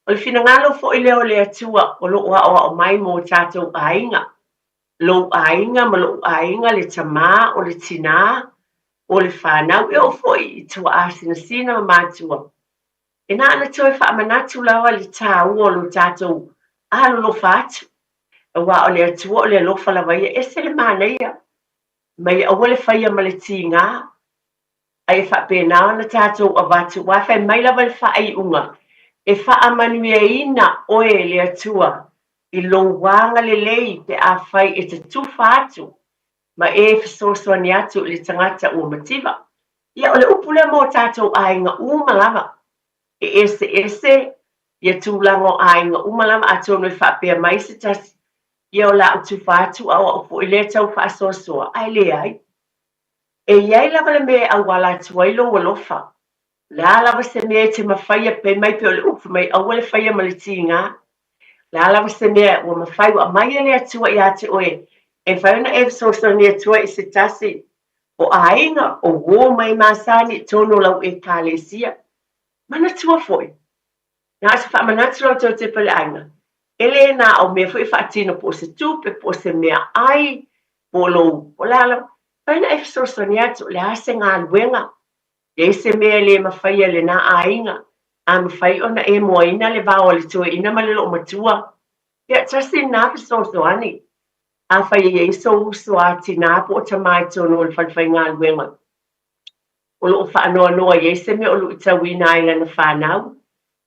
o le finagalo foi lea o le Atua o lo o aoao mai mo tatou aiga, lou aiga ma lou aiga, le tamā, o le tinā, o le fanau, e oo foi i tuaa sinasina ma matua. E na ona toe faamanatu lava le tāua o lo tatou alolofa atu, aua o le Atua o le alofa lava ia, ese le manaia, mai aua le faia ma le tīgā, a ia faapena ona tatou avatu, aua e fai mai lava le faaiuga, e faamanuiaina oe e le Atua i lou agalelei pe afai e te tufa atu ma e fesoasoani atu i le tagata ua mativa. Ia, o le upu lea mo tatou aiga uma lava. E eseese ia tulaga o aiga uma lava, atonu e faapea mai se tasi, ia o le a ou tufa atu a o au foi lea e tau faasoasoa, ae leai. E i ai lava le mea e auala atu ai lou alofa. O le a lava se mea e te mafaia pe mai pea o le upu mai aua le faia ma le tīgā. O le a lava se mea ua mafai ua aumai e le Atua ia te oe e mafai ona e fesoasoani atu ai i se tasi o aiga, o uō mai masani i totonu o lau Ekalesia. Manatua foi, na o se faamanatu la outou te paleaiga, e le na o mea foi e faatino po o se tupe, po o se mea ai, po o lou, po o le a lava, mafai ona e fesoasoani atu, o le a se galuega, leai se mea e le mafaia e lena aiga, a mafai ona e moaina le vao a le toeaina ma le loomatua, Ia, tasi lena fesoasoani. Afai e i ai sou uso a tinā po o tamā i totonu o le falefaigaluega o lo o faanoanoa i ai se mea o luitauina ai lana fanau,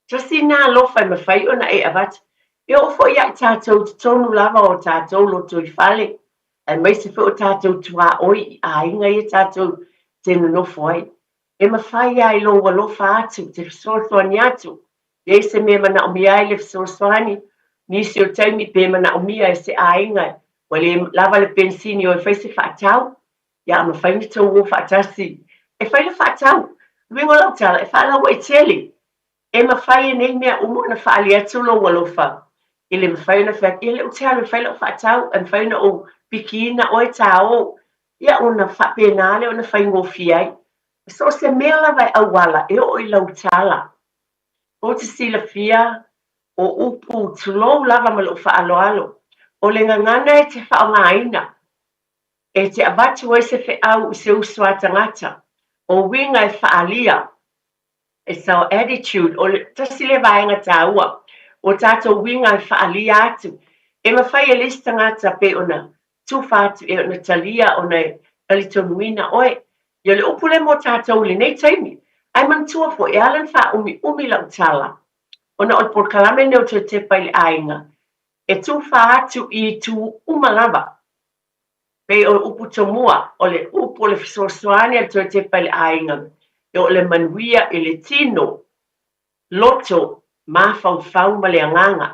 tasi lena alofa e mafai ona e avatu. E oo foi ia i tatou i totonu lava o tatou lotoifale, aemaise foi o tatou tuaoi i aiga ia tatou te nonofo ai. E mafai lava i lou alofa atu te fesoasoani atu I ai se mea e manaomia ai le fesoasoani, nisi o taimi pe manaomia e se aiga ua le lava le penisini o e fai se faatau, ia a mafai ona tou o faatasi e fai le faatau. Uiga o lau tala, e faalauaitele. E mafai e nei mea uma ona faaali atu lou alofa i le mafai ona fai atu, ia lea ou te alu e fai lau faatau, e mafai ona ou pikiina oe ta o. Ia ona faapena lea ona faigofie ai. So o se mea lava e auala e oo i lau tala. Ou te silafia, o upu tulou lava ma lou faaaloalo, o le gagana e te faaaogaina e te avatu ai se feau i se uso a tagata, o uiga e faaalia, it's our attitude, o le tasi lea vaega taua, o tatou uiga e faaalia atu, e mafai e le isi tagata pei ona tufa atu e ona talia ona e talitonuina oe. Ia o le upu lea mo tatou i lenei taimi. Ae manatua foi, e ala ona faaumiumi lau tala, ona o le polokalame lenei o Toe Tepa i le Aiga, e tufa atu i itu uma lava. Pei o upu tomua, o le upu o le fesoasoani a le Toe Tepa i le Aiga, e oo le manuia i le tino, loto, mafaufau ma le agaga,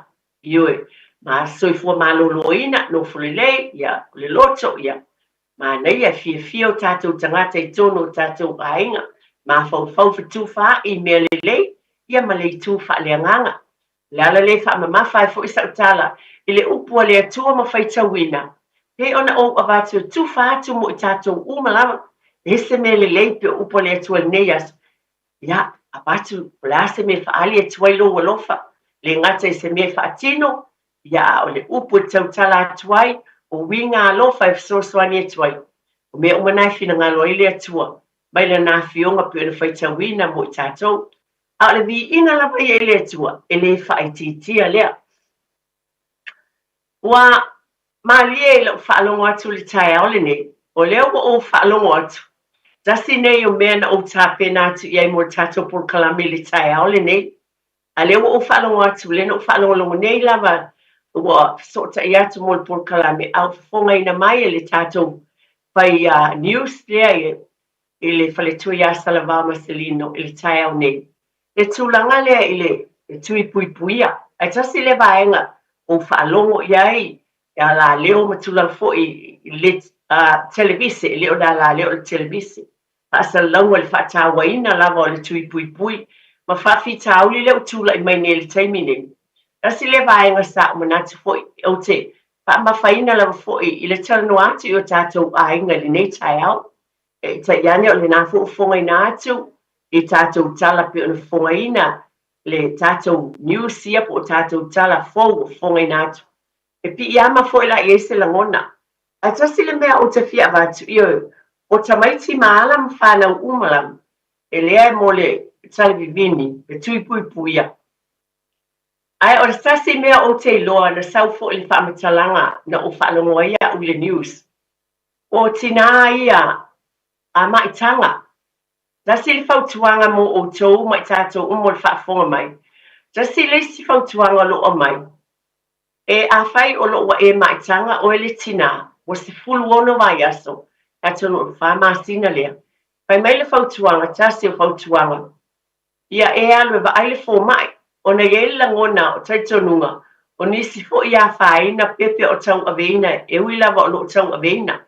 ioe, ma soifua maloloina, nofo lelei, ia, o le loto, ia, manaia, e fiafia o tatou tagata i totonu o tatou aiga, mafaufau fetufaai i mea lelei, ia ma le itu faaleagaga. O le ala lea e faamamafa ai foi sau tala i le upu a le Atua ma faitauina, pei ona ou avatu e tufa atu mo i tatou uma lava, e se mea lelei pei o upu a le Atua i lenei aso, Ia, avatu, o le a se mea e faaali atu ai lou alofa, le gata i se mea e faatino, ia, a o le upu e tautala atu ai, o uiga alofa e fesoasoani atu ai. O mea uma na e finagalo ai le Atua, mai Lana Afioga pei ona faitauina mo i tatou. A o le viiga lava ia i le Atua, e le faaitiitia lea. Ua malie i lau faalogo atu i le taeao lenei, o lea ua ou faalogo atu, tasi nei o mea na ou tapena atu i ai mo le tatou polokalame i le taeao lenei. A lea ua ou faalogo atu, lea na ou faalogologo nei lava ua fesootai atu mo le polokalame, a ua fofogaina mai e le tatou fai news lea i le faletua ia Salavao Maselino i le taeao nei. Le tulaga lea i le tui puipuia, ae tasi lea vaega ua ou faalogo i ai i alaleo ma tulaga foi i le televise, e le o le alaleo o le televise, faasalalauga i le faatauaina lava o le tui puipui ma faafitauli lea ua tulai mai nei i le taimi nei. Tasi lea vaega sa ou manatu foi ou te faamafaina lava foi i le talanoa atu i o tatou aiga i lenei taeao. Peitai ane o lena foi ua fofogaina atu i tatou tala pei ona fofogaina le tatou news ia po o tatou tala fou ua fofogaina atu. E piiama foi la i ai se lagona. Ae tasi le mea ou te fia avatu, ioe, o tamaiti ma ala ma fanau uma lava, e leai mo le talivivini, le tui puipuia. Ae o le tasi mea ou te iloa na sau foi le faamatalaga na ou faalogo ai au i le news, O tinā ia a maitaga. Tasi le fautuaga mo outou ma i tatou uma o le faafofoga mai. Tasi le isi fautuaga o lo o aumai, e afai o lo o ua e maitaga oe le tinā, ua 16 vaiaso, atonu o le fa masina lea. Fai mai le fautuaga, tasi o fautuaga, Ia e alu e vaai le fomai, ona i ai le lagona o talitonuga o nisi foi afaina pepe o tauaveina e ui lava o lo o tauaveina.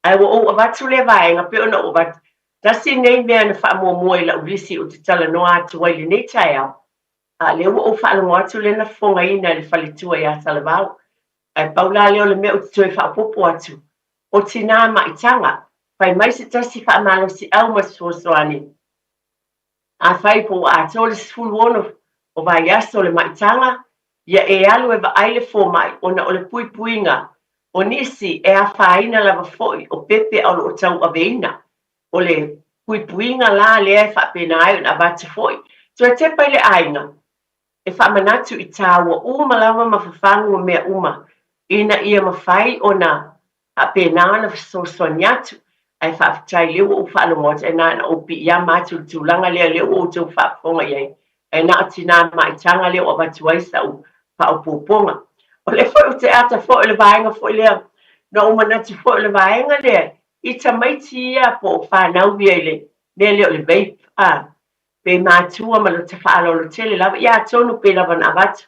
Ae ua ou avatu lea vaega pei ona ou avatu, tasi nei mea na faamuamua i lau lisi ou te talanoa atu ai lenei taeao, a lea ua ou faalogo atu lea na fofogaina e le faletua ia Talavao. Ae pau la lea o le mea ou te toe faaopoopo atu, o tinā maitaga, fai mai se tasi faamalosiau ma se fesoasoani, Afai po ua atoa le 16 o vaiaso o le maitaga, ia e alu e vaai le fomai ona o le puipuiga o nisi e afaina lava foi o pepe o lo o tauaveina. O le puipuiga la lea e faapena ai ona avatu foi. Toe tepa i le aiga. E faamanatu i tāua uma lava ma fafagu o mea uma ina ia mafai ona faapena ona fesoasoani atu. Ae faafetai lea ua ou faalogo atu ae na ona ou piiama atu i le tulaga lea lea ua outou faafofoga i ai ae na o tina maitaga lea ua avatu ai sa'u faaopoopoga. O lea foi ou te ata foi o le vaega foi lea na ou manatu foi o le vaega lea i tamaiti ia po o fanau ia i le mea lea o le vape a pe matua ma lota faaaloalo tele lava, ia atonu pe lava na avatu.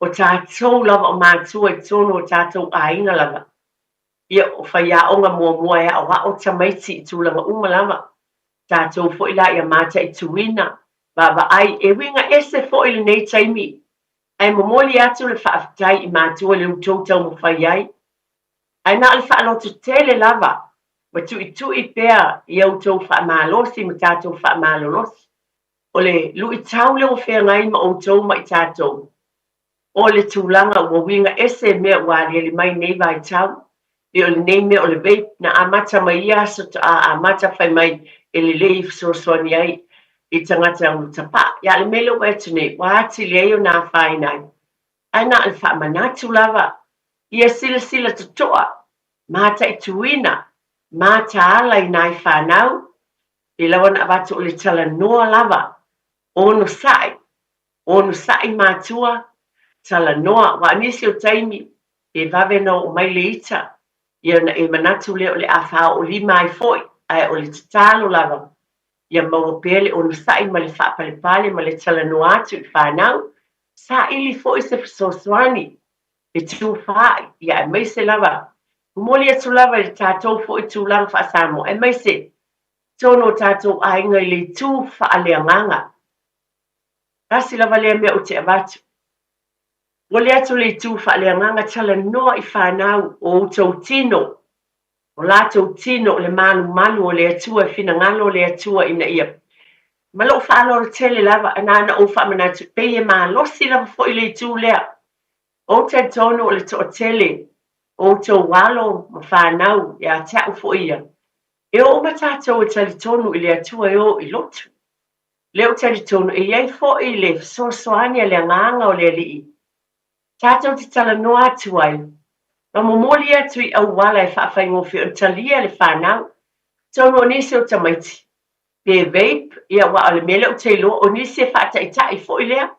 O tatou lava o matua i totonu o tatou aiga lava. Ia, o faiaoga muamua e aoao tamaiti i tulaga uma lava. Tatou foi la ia mataituina, vaavaai, e uiga ese foi lenei taimi. Ae momoli atu le faafetai i matua i le outou taumafai ai. Ae na o le faalototele lava ma tuitui pea i a outou faamalosi ma tatou faamalolosi. O le luitau lea ua feagai ma outou ma i tatou, o le tulaga ua uiga ese mea ua aliali mai i nei vaitau, e o lenei mea o le vape na amata mai ia aso toa amata fai mai e lelei e fesoasoani ai i tagata ulutapaa. Ia a le mea lea ua atu nei, ua atili ai ona afaina ai. Ae na o le faamanatu lava, ia silasila totoa, mataituina, mataala i nai fanau, e lawa ona avatu o le talanoa lava, onosai, onosai matua, talanoa, aua o nisi o taimi, e vave ona oo mai le ita, ia ona e manatu lea o le a faaoolima ai foi, ae o le tatalo lava, ia maua pea le onosai ma le faapalepale ma le talanoa atu i fanau, saili foi se fesoasoani e tufaai, ia aemaise lava, momoli atu lava i le tatou foi tulaga faa-Samoa, aemaise totonu o tatou aiga i le itu faaleagaga. Tasi lava lea mea ou te avatu. Momoli atu le itu faaleagaga, talanoa i fanau o outou tino, o latou tino o le malumalu o le Atua, e finagalo le Atua ina ia. Ma lou faaaloalo tele lava, na ona ou faamanatu, pei e malosi lava foi le itu lea. Ou talitonu o le toatele o outou alo ma fanau ia te au foi ia, e o uma tatou e talitonu i le Atua e o i lotu. Lea ou talitonu e i ai foi le fesoasoani a le Agaga o le Alii tatou te talanoa atu ai ma momoli atu i auala e faafaigofie ona talia le fanau. Atonu o nisi o tamaiti pe vape, ia aua o le mea lea ou te iloa, o nisi e faataitai foi lea,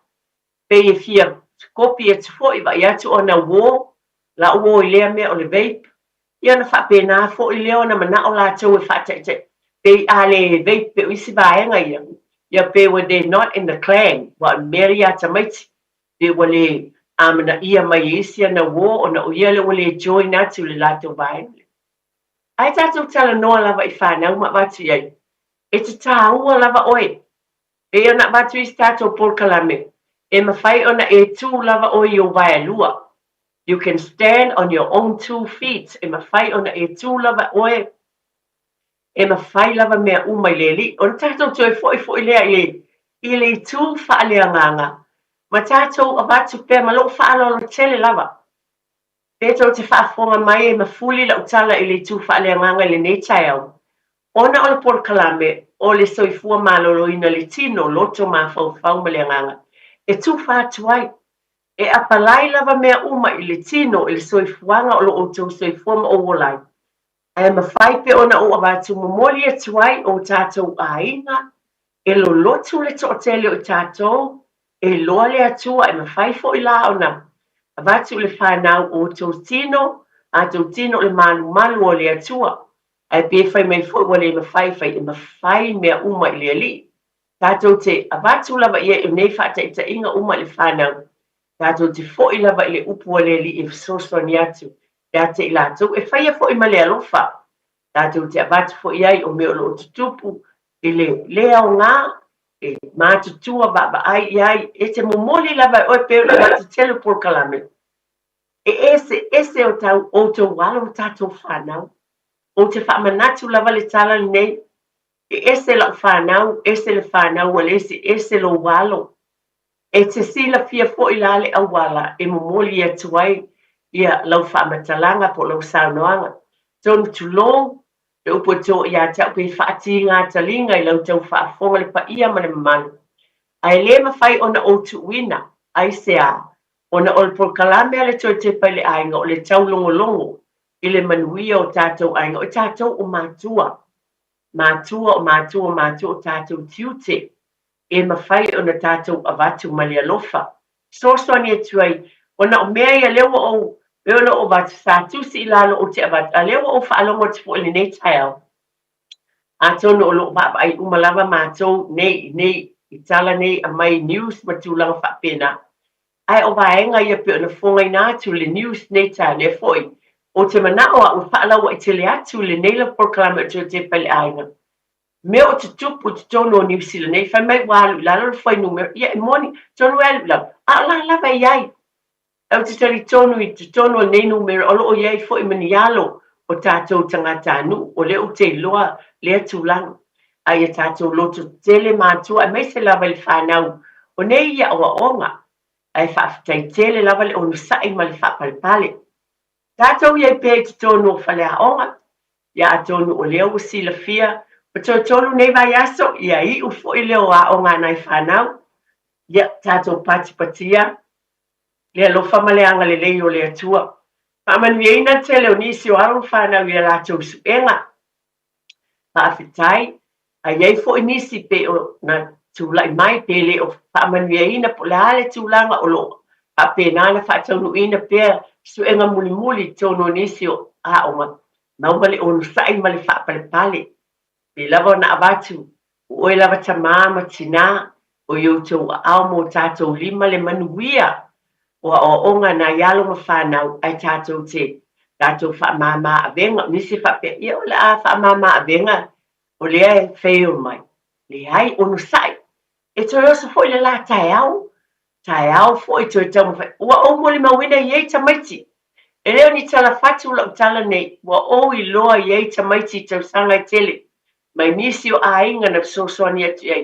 pei e fia kopi atu foi, vaai atu ona uo, la uo i lea mea o le vape, ia ona faapena foi lea ona manao latou e faataitai, pei a le vape pei o isi vaega ia, ia pe when they're not in the clan, aua o le mea ia a tamaiti, pe ua le amanaia mai e isi ana uo ona o ia lea ua le join atu i le latou vaega lea. Ae tatou talanoa lava i fanau ma avatu i ai, e te tāua lava oe. Pei ona avatu i se tatou polokalame, e mafai ona e tū lava oe i ou waealua. You can stand on your own two feet, e mafai ona e tū lava oe E mafai lava mea uma i le Alii. Ona tatou toe foi foi lea i le, i le itu faaleagaga, ma tatou avatu pea ma lou faaaloalo tele lava. Pe tou te faafofoga mai e mafuli lau tala i le itu faaleagaga i lenei taeao, ona o le polokalame o le soifua maloloina le tino, loto, mafaufau ma le agaga, e tufa atu ai. E apalai lava mea uma i le tino, i le soifuaga o lo outou soifua ma ou ola ai. Ae mafai pe ona ou avatu momoli atu ai o tatou aiga, e lolotu le toatele o i tatou, e iloa le Atua, e mafai foi la ona avatu i le fanau o outou tino, a outou tino o le malumalu o le Atua. Ae pe fai mai foi ua le mafai, fai e mafai mea uma i le Alii. Tatou te avatu lava i ai o nei faataitaiga uma i le fanau, tatou te foi lava i le upu a le Alii e fesoasoani atu ia te i latou, e faia foi ma le alofa, tatou te avatu foi ai o mea o lo o tutupu i le le aoga, e matutua vaavaai i ai, e te momoli lava e oe pei ona avatu tele o polokalame. E eseese o tau outou alo ma tatou fanau. Ou te faamanatu lava le tala lenei, e ese lau fanau, ese le fanau a le isi, ese lou alo. E te silafia foi la le auala e momoli atu ai ia lau faamatalaga po o lau saunoaga. Tonu tulou, le upu e to ia te au pe faatigā taliga i lau tau faafofoga le paia ma le mamalu. Ae le mafai ona ou tuuina, aisea, ona o le polokalame a le Toe Tepa i le Aiga o le taulogologo i le manuia o tatou aiga, o tatou o matua, matua o matua o matua o tatou tiute e mafai ona tatou avatu ma le alofa, fesoasoani atu ai, ona o mea ia lea ua ou, pei ona ou avatu, sa tusi i lalo ou te avatu, a lea ua ou faalogo atu foi i lenei taeao, Atonu o lo o vaavaai uma lava matou nei i nei i tala nei aumai news ma tulaga faapena. Ae o vaega ia pei ona fogaina atu le news nei talia foi. Ou te manao au e faalauaitele atu lenei lava polokalame o Toe Tepa i le Aiga. Mea o tutupu i totonu o Niu Sila nei, fai mai ua alu i lalo le fuainumera, ia e moni, atonu e alu i lalo, a o la lava e i ai. Ou te talitonu i totonu o nei numera o lo o i ai foi ma ni alo o tatou tagatanuu, o lea ou te iloa lea tulaga. A ia tatou loto tetele matua aemaise lava i le fanau o nei ia aoaoga, ae faafetai tele lava le onosai ma le faapalepale. Tatou i ai pea i totonu o faleaoga, ia atonu o lea ua silafia, ua toe tolu nei vaiaso, ia iu foi lea o aoga a nai fanau. Ia tatou patipatia le alofa ma le agalelei o le Atua. Faamanuiaina le tele o nisi o alo ma fanau i a latou suega. Faafetai, a i ai foi nisi pei ona tulai mai pe le o faamanuiaina po o le a le tulaga o lo o faapena ona faataunuuina pea suega mulimuli i totonu o nisi o aoga, maua le onosai ma le faapalepale. Pei lava ona avatu O oe lava tamā ma tinā, o i outou aao mō tātou lima le manuia o aoaoga nai alo ma whānau ae tātou te tātou whaamāmā avega. O nisi faapea, ia o le a whaamāmā avega o lea e fail mai. Leai, onosai. E toe oso foi le la taeao, taeao foi toe taumafai. Ua ou molimauina i ai tamaiti. E le o ni tala fatu lau tala nei, ua ou iloa i ai tamaiti i tausaga e tele, mai nisi o aiga na fesoasoani atu i ai.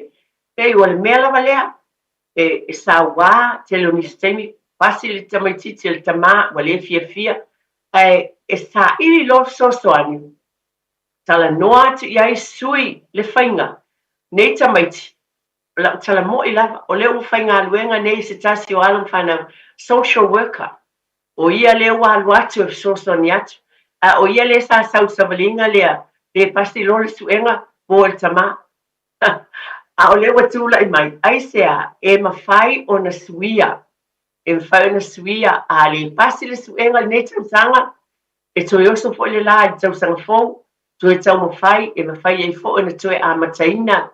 Pei o le mea lava lea, e, e sauā, tele o nisi taimi, pasi le tamaitiiti a le tamā, ua le fiafia, ae e saili loa fesoasoani, talanoa atu i ai, sui le faiga, nei tamaiti, O lau tala moʻi lava, o lea ua faigaluega nei se tasi o alo ma fanau, social worker, o ia lea ua alu atu e fesoasoani atu, a o ia lea sa sau i le savaliga lea, pe pasi loa le suega, po e le tamā. A o lea ua tulai mai, aisea e mafai ona suia, e mafai ona suia, a le pasi le suega i lenei tausaga, e toe oso foi le la i le tausaga fou, toe taumafai e mafai ai foi ona toe amataina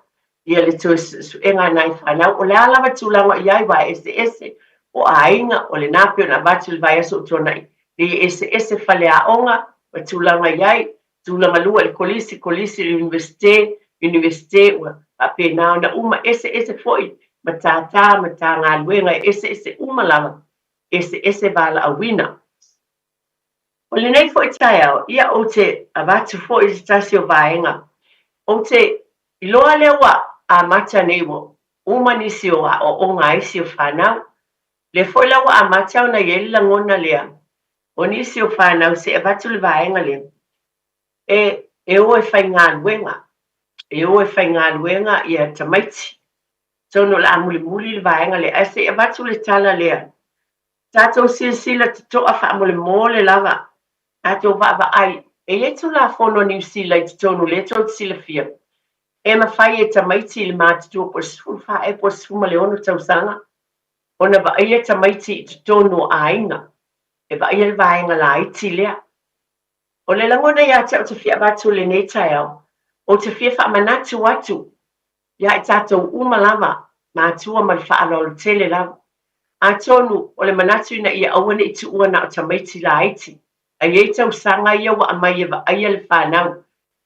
ia le toe suesuega a nai fanau. O le a lava tulaga o i ai, aua e eseese o aiga, o lena pei ona avatu i le vaiaso ua tuanai, pei e eseese faleaoga ma tulaga i ai, tulaga lua i le kolisi, kolisi i le Iunivesite, Iunivesite ua faapena ona uma, eseese foi matata, matagaluega, e eseese uma lava, eseese valaauina. O lenei foi taeao, ia ou te avatu foi i se tasi o vaega. Ou te iloa lea ua amata nei ua uma nisi o aoaoga a isi o fanau. Lea foi la ua amata ona i ai le lagona lea o nisi o fanau se i avatu le vaega lea e e o e faigaluega, e o e faigaluega ia tamaiti. Atonu o le a mulimuli le vaega lea, ae se i avatu le tala lea Tatou silasila totoa faamolemole lava, tatou vaavaai, e i ai Tulafono a Niu Sila i totonu lea tou te silafia, e mafai e tamaiti i le matutua po o le 14 ea po o le 16 tausaga ona vaaia tamaiti i totonu o aiga, e vaaia le vaega laiti lea. O le lagona ia te au te fia avatu i lenei taeao, ou te fia faamanatu atu ia i tatou uma lava, matua ma le faaaloalo tele lava. Atonu, o le manatu ina ia aua ne i tuua na o tamaiti laiti, a i ai tausaga ia ua aumai e vaaia le fanau,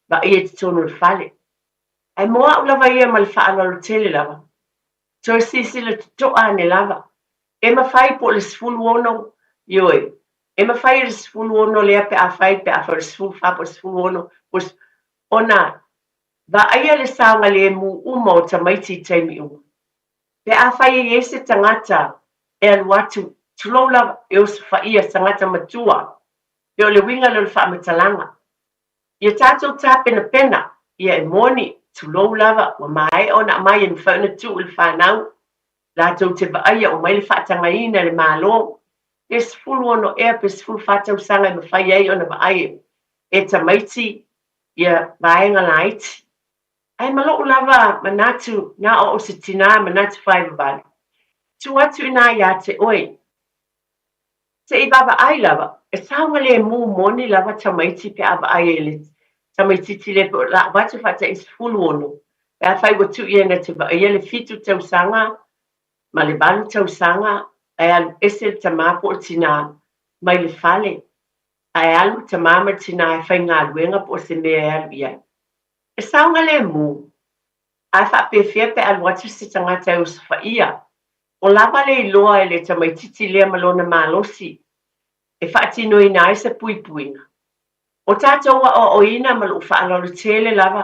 vaaia i totonu o le fale. Ae mo au lava ia ma le faaaloalo tele lava, toe silasila totoa ane lava, e mafai po o le 16, ioe, e mafai e le 16 lea pe afai, pe afai o le 14 po o le 16, po o le, ona Vaaia le saogalemu uma o tamaiti i taimi uma. Pe afai e i ai se tagata e alu atu, tulou lava, e osofaia, tagata matua, pe o le uiga lea o le faamatalaga. Ia tatou tapenapena, ia e moni, tulou lava, ua maea ona aumai e mafai ona tuu i le fanau. Latou te vaaia o mai le faatagaina e le Malo, pe 16 ea pe 14 tausaga e mafai ai ona vaai e tamaiti ia vaega laiti. Ae ma lo'u lava manatu na o o se tinā manatu faivavale, tuu atu inā iā te oe. Se i vaavaai lava, e saogalēmū moni lava tamaiti pe a vaai e le tamaititi le pe o la avatu faata'i 16, pe afai ua tuu i ai na te vaaia le fitu tausaga ma le valu tausaga ae alu ese le tamā po o le tinā mai le fale, ae alu le tamā ma le tinā e faigaluega po o se mea e alu i ai. E saogalēmū, ae faapefea pe alu atu se tagata e osofaia O lava le iloa e le tamaititi lea ma lona malosi e faatinoina ai se puipuiga. O tatou aoaoina ma lo'u faaaloalo tele lava,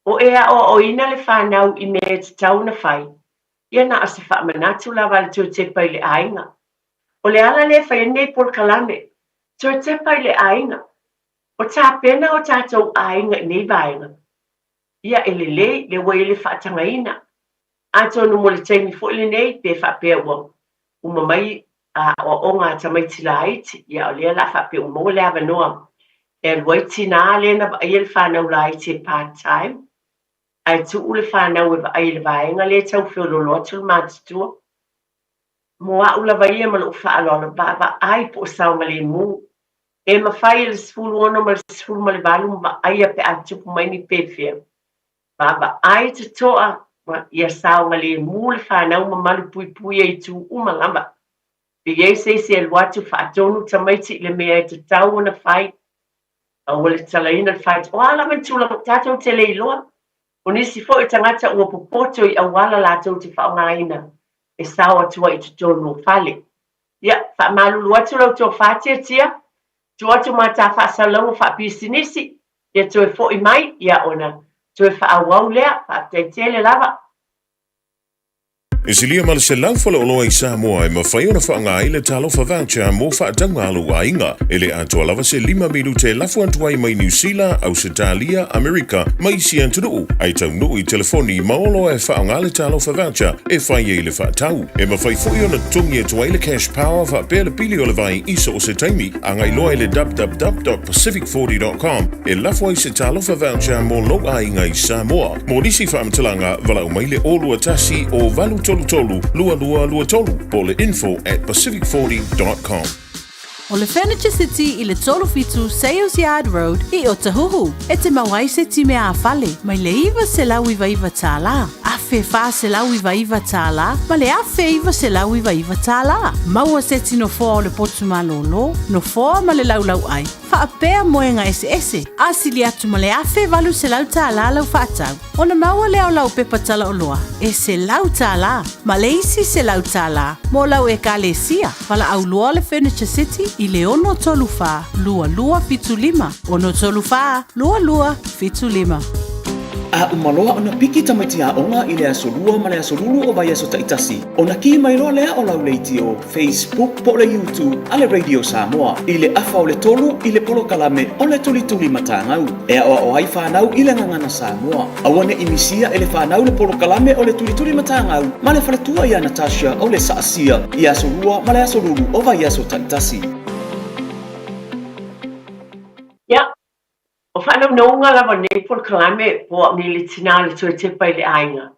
o e aoaoina le fanau i mea e tatau ona fai, ia na o se faamanatu lava a le toe tepa i le aiga. O le ala lea e fai ai lenei polokalame, toe tepa i le aiga. O tapena o tatou aiga i nei vaega, ia e lelei, lea ua i ai le faatagaina. Atonu mo le taimi foi lenei pe faapea ua uma mai aoaoga a tamaiti laiti, ia o lea la faapea ua maua le avanoa e alu ai tinā lea na vaaia le fanau laiti e part time, ae tuu le fanau e vaai i le vaega lea e tau feoloolo atu le matutua. Mo a'u lava ia ma lo'u faaaloalo, vaavaai po o saogalemu. E mafai e le 16 ma le 18 ma vaaia pe a tupu mai ni pefea. Vaavaai totoa ia saogalemu le fanau ma malupuipuia i itu uma lava. Pe i ai se isi e alu atu faatonu tamaiti i le mea e tatau ona fai, aua le talaina le fai, o a lava ni tulaga tatou te le iloa. O nisi foi o tagata ua popoto i auala latou te faaaogaina e sao atu ai i totonu o fale. Ia, faamalulu atu la outou faatiatia, tuu atu ma ta faasalalauga faapisinisi, Ia toe foi mai, ia ona toe faaauau lea. Faafetai tele lava. E silia ma le 100 faleoloa i Samoa e mafai ona faaaoga ai le Talofa Voucher mo faatauga a lou aiga. E le atoa lava se lima minute e lafo atu ai mai Niu Sila, Ausetalia, Amerika ma isi atunuu, ae taunuu i telefoni ma oloa e faaaoga le Talofa Voucher e fai ai le faatau. E mafai foi ona totogi atu ai le Cash Power faapea le pili o le vai i so o se taimi. Agai loa i le www.pacific40.com e lafo ai se Talofa Voucher mo lou aiga i Samoa. Mo nisi faamatalaga, valaau mai le 021 o 833 2223 po o le info at pacific40.com. O le Furniture City i le 37 Sales Yard Road i Otahuhu, e te mau ai se time ā-fale mai le $999, $1,499 ma le $1,999. Maua seti nofoa o le potu malōlō, nofoa ma le laulauʻai, faapea moega eseese, a sili atu ma le $1,800 lau faatau, ona maua lea o lau pepa talaoloa e $100 ma le isi $100 mo lau Ekalesia. Valaau loa le Furniture City i le 634 2275, 634 2275. A uma loa ona piki tamaiti aoga i le aso Lua ma le aso Lulu o vaiaso taitasi, ona kī mai loa lea o lau leitio, Facebook po o le YouTube a le Radio Samoa i le afa o le tolu i le polokalame o le Tulituli Matagau e aoao ai fanau i le gagana Samoa. Aua ne i misia e le fanau le polokalame o le Tulituli Matagau ma le faletua ia Natasha o le Saasia i aso Lua ma le aso Lulu o vaiaso taitasi. Ia, O faanaunauga lava nei polokalame po au nei le tinā le toe tepa i le aiga,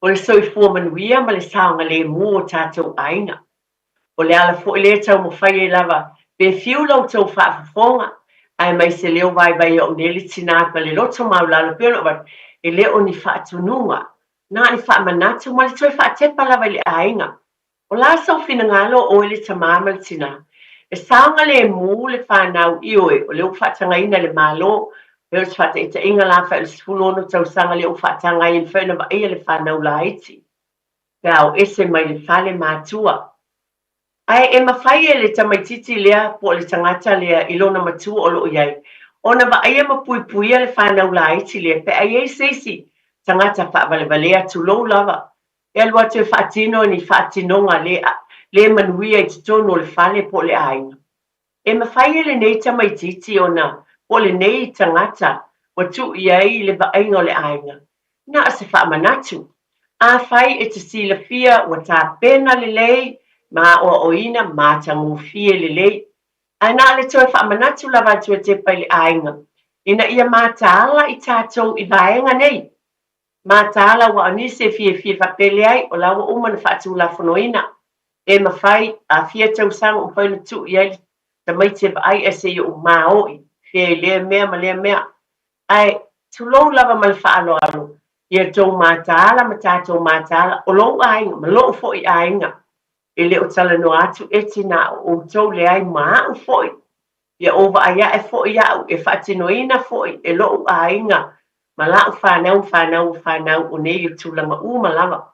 o le soifua manuia ma le saogalēmū o tātou aiga. O le ala foi lea e taumafai ai lava pe fiu la outou faafofoga ae mai se leo vaivai au nei le tinā ma le loto maulalo pei ona avatu, e le o ni faatonuga, na o ni faamanatu ma le toe faatepa lava i le aiga. O la sou finagalo o oe le tamā ma le tinā, e saogalēmū le fanau, ioe, o lea ua faatagaina e le Malo, pei o se faataitaiga la fai o le 16 tausaga lea ua faataga ai e mafai ona vaaia le fanau laiti pe a o ese mai le fale matua. Ae e mafai e le tamaititi lea po o le tagata lea i lona matua o lo o i ai ona vaaia ma puipuia le fanau laiti lea pe a i ai se isi tagata faavalevalea, tulou lava, E alu atu e faatino ni faatinoga le le manuia i totonu o le fale po o le aiga. E mafai e lenei tamaitiiti ona po o lenei tagata ua tuu i ai le vaaiga o le aiga, na o se faamanatu. Afai e te silafia ua tapena lelei ma aoaoina matagofie lelei, ae na o le toe faamanatu lava atu e tepa i le aiga ina ia mataala i tatou i vaega nei. Mataala aua o nisi e fiafia faapea leai o la ua uma ona faatulafonoina e mafai a fia tausaga ua mafai ona tuu i ai le tamaiti e vaai ae se i ou maoi fea i lea mea ma lea mea. Ae tulou lava ma le faaaloalo ia tou mataala ma tatou mataala, o lou aiga ma lou foi aiga, e le o talanoa atu eti na o outou leai ma a'u foi, ia ou vaai a'e foi a'u e faatinoina foi e lo'u aiga ma la'u fanau ma fanau o fanau o nei tulaga uma lava.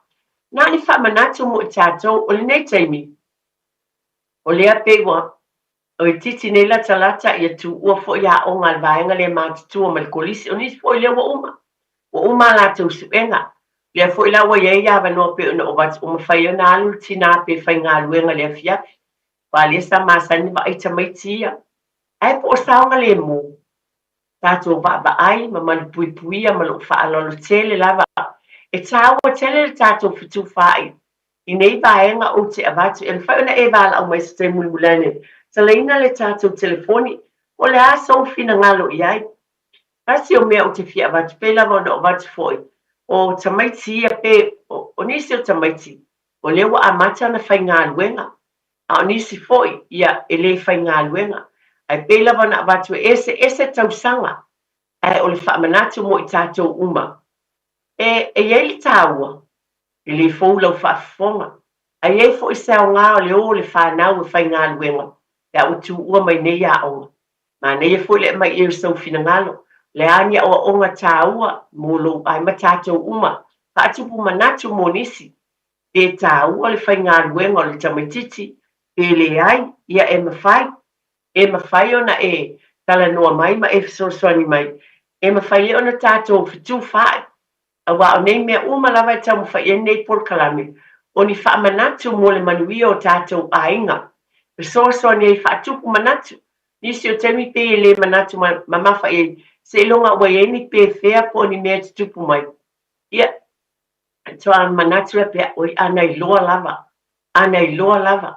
Na o ni faamanatu mo i tatou o lenei taimi, o lea pei ua O itiiti nei latalata ia tuua foi aoga a le vaega lea matutua ma le kolisi. O nisi foi lea ua uma, ua uma a latou suega. Lea foi la ua i ai avanoa pei ona avatu ua mafai ona alu le tina pe faigaluega i le afiafi, aua lea sa masani vaai tamaiti ia. Ae po o saogalemu, tatou vaavaai ma malupuipuia ma lou faaaloalo tele lava. E taua tele le tatou fetufaai I nei vaega ou te avatu, e mafai ona e valaau mai se taimi mulimuli ane, talaina le tatou telefoni, po o le a sou finagalo i ai. Tasi o mea ou te fia avatu, pei lava ona avatu foi, o tamaiti ia pe, o nisi o tamaiti, o lea ua amata ona faigaluega, a o nisi foi, ia, e le faigaluega. Ae pei lava ona avatu e eseese tausaga, ae o le faamanatu mo i tatou uma. E, e i ai le taua, E le fou lau faafofoga. A i ai foi se aoga o le o o le fanau e faigaluega pe a ua tuua mai nei aoga. Manaia foi le aumai i ai o sou finagalo, o le a ni aoaoga taua mo lou ai ma tatou uma, faatupu manatu mo nisi, pe taua le faigaluega o le tamaitiiti, pe leai, ia e mafai, e mafai ona e talanoa mai ma e fesoasoani mai, e mafai ai ona tatou fetufaai Aua o nei mea uma lava e taumafai i ai lenei polokalame, o ni faamanatu mo le manuia o tatou aiga. Fesoasoani ai faatupu manatu. Nisi o taimi pei e le manatu mamafa i ai, seiloga ua i ai ni pefea po o ni mea e tutupu mai. Ia, faatoa manatu lea pea, oi, a na iloa lava, a na iloa lava.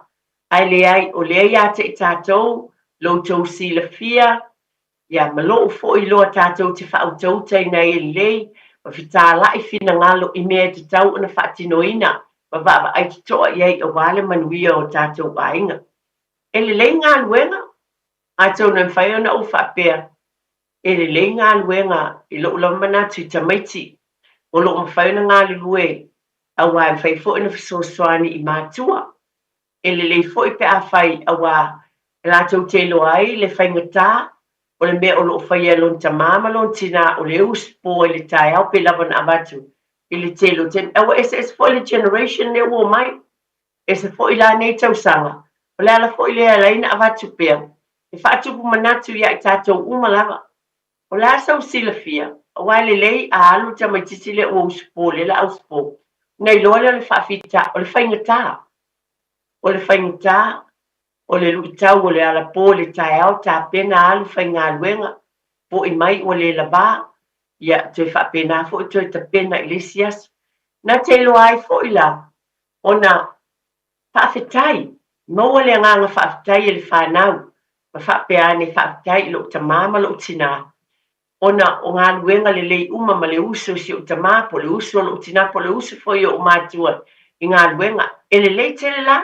Ae leai, o lea ia te i tatou, lo outou silafia, Ia, ma lou foi iloa tatou te faautautaina ai lelei ma fetalai finagalo i mea e tatau ona faatinoina ma vaavaai totoa i ai aua le manuia o tatou aiga. E lelei galuega, atonu e mafai ona ou faapea, e lelei galuega i lou lava manatu i tamaiti o lo o mafai ona galulue aua e mafai foi ona fesoasoani i matua. E lelei foi pe afai aua e latou te iloa ai le faigata o le mea o lo o faia e lona tamā ma lona tinā o le usupo ai le taeao pei lava ona avatu i le tele o taimi. Ae ua eseese foi le generation lea ua omai, ese foi la nei tausaga. O le ala foi lea e ala ai ona avatu pea e faatupu manatu ia i tatou uma lava. O le a sou silafia, aua e lelei a alu le tamaitiiti lea ua usupo lea o le a usupo, ona iloa lea o le faafita, o le faigata. O le faigata, o le luitau o le alapo i le taeao, tapena alu faigaluega, foi mai ua le lavā, ia, toe faapena foi toe tapena i le isi aso. Na te iloa ai foi la, ona faafetai, maua le agaga faafetai e le fanau, ma faapea ane, faafetai i lou tamā ma lou tinā, ona o galuega lelei uma ma le uso i si ou tamā, po o le uso a lou tinā, po o le uso foi o ou matua i galuega. E lelei tele la,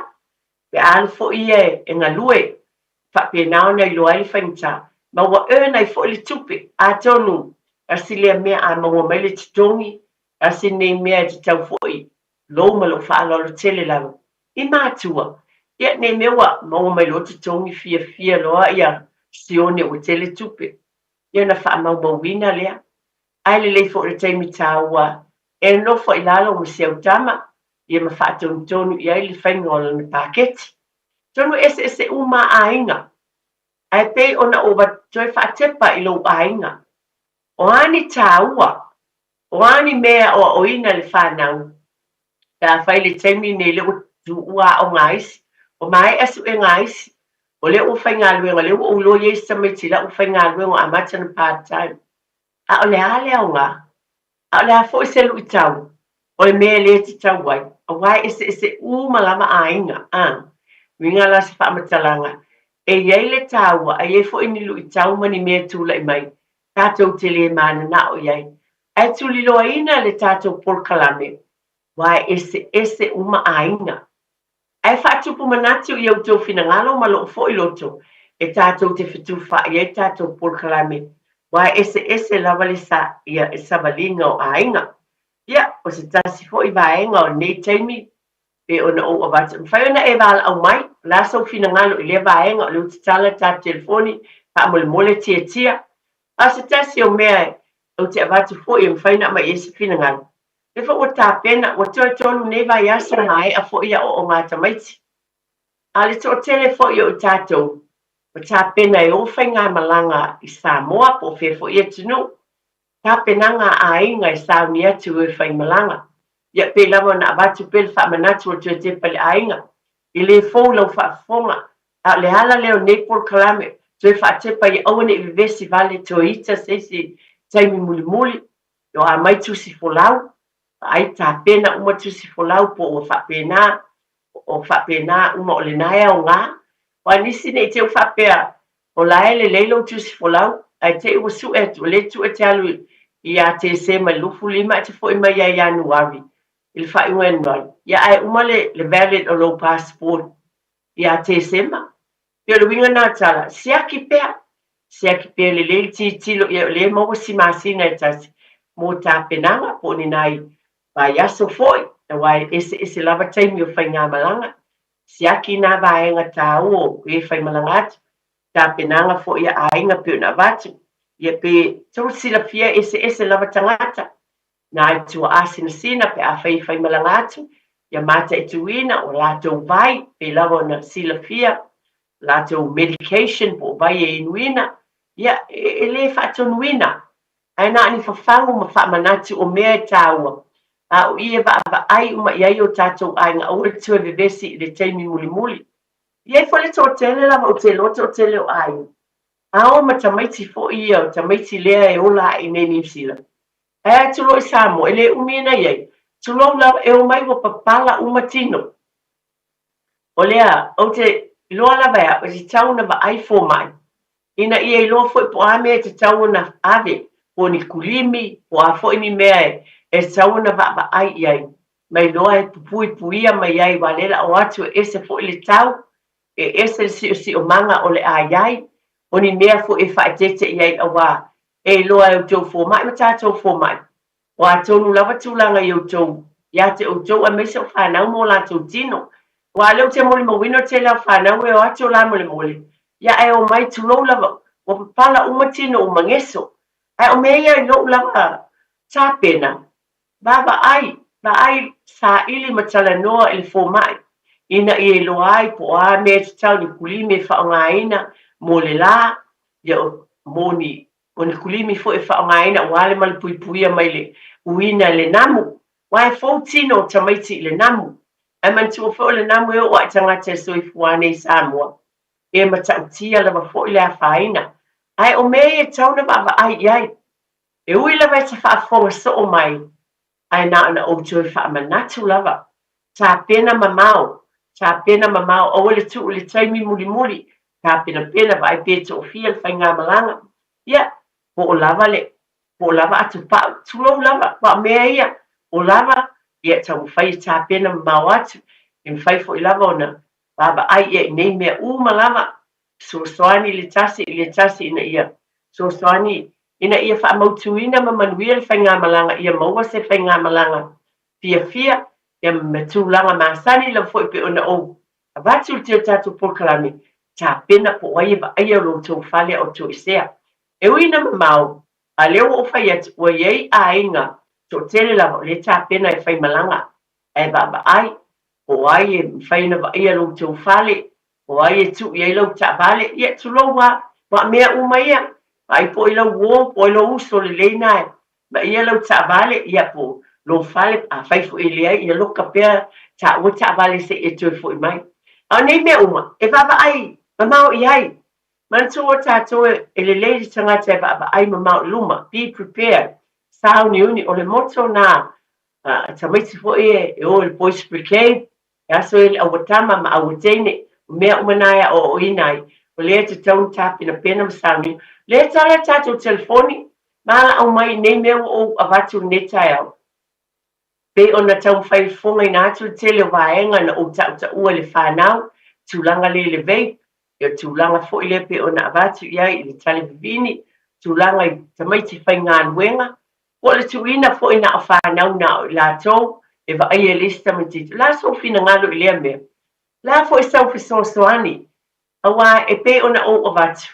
pe a alu foi ia e galue, faapena ona iloa ai le faigata, ma ua earn ai foi le tupe. Atonu, tasi lea mea a maua mai le totogi, tasi lenei mea e tatau foi lou ma lou faaaloalo tele lava i matua, ia nei mea ua maua mai loa totogi fiafia loa ia sione ua tele tupe, ia ona faamaumauina lea. Ae lelei foi le taimi taua e nofo i lalo ma si au tama ia ma faatonutonu i ai le faiga o lana paketi. Atonu e eseese uma a aiga, ae pei ona ou toe faatepa i lou aiga. O a ni taua, o a ni mea e aoaoina le fanau pe afai le taimi lenei lea ua tuua aoga a isi, ua maea suega a isi, o lea ua faigaluega, o lea ua ou iloa i ai si tamaiti la ua faigaluega ua amata ona part time. A o le a le aoga? A o le a foi se luitau? O le mea e le tatau ai, aua e eseese uma lava aiga, a. Uiga la se faamatalaga, e i ai le taua a i ai foi ni luitau ma ni mea e tulai mai, tatou te le mananao i ai. Ae tuliloaina le tatou polokalame, aua e eseese uma aiga. Ae faatupu manatu i outou finagalo ma lou foi loto e tatou te fetufaai ai tatou polokalame, aua e eseese lava le sa, ia, savaliga o aiga. Ia, o se tasi foi vaega o lenei taimi pei ona ou avatu, e mafai ona e valaau mai, o le a sou finagalo i lea vaega, o lea ua tatala le tatou telefoni, faamolemole tiatia. A o se tasi o mea ou te avatu foi e mafai ona aumai i ai se finagalo, lea foi ua tapena, ua toe tolu nei vaiaso maea foi aoaoga a tamaiti. A o le toatele foi o i tatou ua tapena e o faigamalaga i Samoa po o fea foi atunuu, tapenaga a aiga e sauni atu e faimalaga. Ia pei lava ona avatu pea le faamanatu o le toe tepa i le aiga. E le fou lau faafofoga, a o le ala lea o nei polokalame, toe faatepa ia aua ne i vevesi vale toe ita se isi taimi mulimuli, o a mai tusi folau, vaai tapena uma tusi folau po ua faapena, o faapena uma o lena e aoga. Aua nisi ne i te i ua faapea, O la e lelei lou tusi folau, ae te i ua sue atu, o lea e te alu ia Tesema i le 25 ae te foi mai ia Ianuari, i le faaiuga o Ianuari, ia ae uma le le valid o lou passport ia Tesema. Pei o le uiga lena o le tala, siaki pea, siaki pea lelei le tilotilo i ai o lea e maua si masina e tasi mo tapenaga po o ni nai vaiaso foi, aua e eseese lava taimi o faigamalaga. Siaki nā vaega tāua o e faimalaga atu, tapenaga foi a aiga pei ona avatu, ia pe tou silafia e eseese lava tagata, nā i tuaasinasina pe afai e faimalaga atu, ia mataituina o latou vai pei lava ona silafia latou medication po o vai e inuina, ia e le faatonuina Ae na o ni fafagu ma faamanatu o mea e tāua, a o i e vaavaai uma i ai o tātou aiga aua le toe vevesi i le taimi mulimuli. E i ai foi le toatele lava ou te iloa toatele o aiga, a o ma tamaiti foi ia, o tamaiti lea e ola ae i inei i Niu Sila. Ae atu loa i Samoa, e le umi ona i ai, tulou lava, e omai ua papala uma tino. O lea, ou te iloa lava e au, e tatau ona vaai fomai, ina ia iloa foi po o a mea e tatau ona ave, po o ni kulimi, po o a foi ni mea e tatau ona vaavaai i ai, ma iloa e puipuia mai ai, aua o lea o le a o atu e ese foi le tau, e ese le siosiomaga o le a i ai, o ni mea foi e faaeteete i ai, aua e iloa e outou fomai ma tatou fomai, O a tonu lava tulaga i outou, ia te outou aemaise o fanau ma o latou tino. Aua o lea ou te molimauina o le tele lava o fanau e o atu o la molemole, ia ae omai tulou lava, ua papala uma tino ua mageso. Ae o mea ia i lou lava tapena, vaavaai, vaai, saili ma talanoa i le fomai, ina ia iloa ai po o a mea e tatau ni kulimi e faaaogaina mo le la, ia o, mo ni O ni kulimi foi e faaaogaina aua le malupuipuia mai le uina i le namu. Aua e fou tino o tamaiti i le namu. Ae manatua foi o le namu e oo lava i tagata e soifua nei i Samoa, e matautia lava foi le afaina. Ae o mea ia e tatau ona vaavaai i ai. E ui lava e te faafofoga soo mai, ae na ona ou toe faamanatu lava. Tapena mamao, tapena mamao, aua le tuu i le taimi mulimuli, tapenapena, vaai pe toafia le faigamalaga, ia, po o lava le, po o lava atopau, tulou lava, aua o mea ia, o lava, ia, taumafai e tapena mamao atu, e mafai foi lava ona vaavaai i ai i nei mea uma lava, fesoasoani le tasi i le tasi ina ia fesoasoani ina ia faamautuina ma manuia le faigamalaga ia maua se faigamalaga fiafia ia ma tulaga masani lava foi pei ona ou avatu i le tatou polokalame tapena po o ai e vaaia lo outou fale a o toesea. E ui ina mamao, a lea ua ou fai atu ua i ai aiga toatele lava o lea e tapena e faimalaga ae vaavaai po o ai e mafai ona vaaia lo outou fale O ai e tuu i ai lau taavale? Ia, tulou lava, ma mea uma ia. Vaai po o ai lau uo, po o ai lou uso lelei na e vaaia lau taavale, ia po o lou fale, afai foi e leai, ia loka pea taua taavale se i e toe foi mai. A o nei mea uma, e vaavaai mamao i ai. Manatua tatou e lelei le tagata e vaavaai mamao i luma, be prepared, sauniuni, o le motto na. Tamaiti foi e o i le Boys Brigade, e aso e le auatama ma auateine, o mea uma na e aoaoina ai, o lea e tatau ona tapenapena ma saunia. O lea e tala le tatou telefoni, ma alaau mai i nei mea ua ou avatu i lenei taeao. Pei ona taumafai e fofogaina atu le tele o vaega na ou tautaua i le fanau, tulaga lea i le vape, ia tulaga foi lea pei ona avatu i ai i le tale vivini, tulaga i tamaiti faigaluega, Po o le tuuina foi na o fanau na o i latou e vaaia i le isi tamaitiiti. O le a sou finagalo i lea mea? O le a foi sau fesoasoani? Aua e pei ona ou avatu,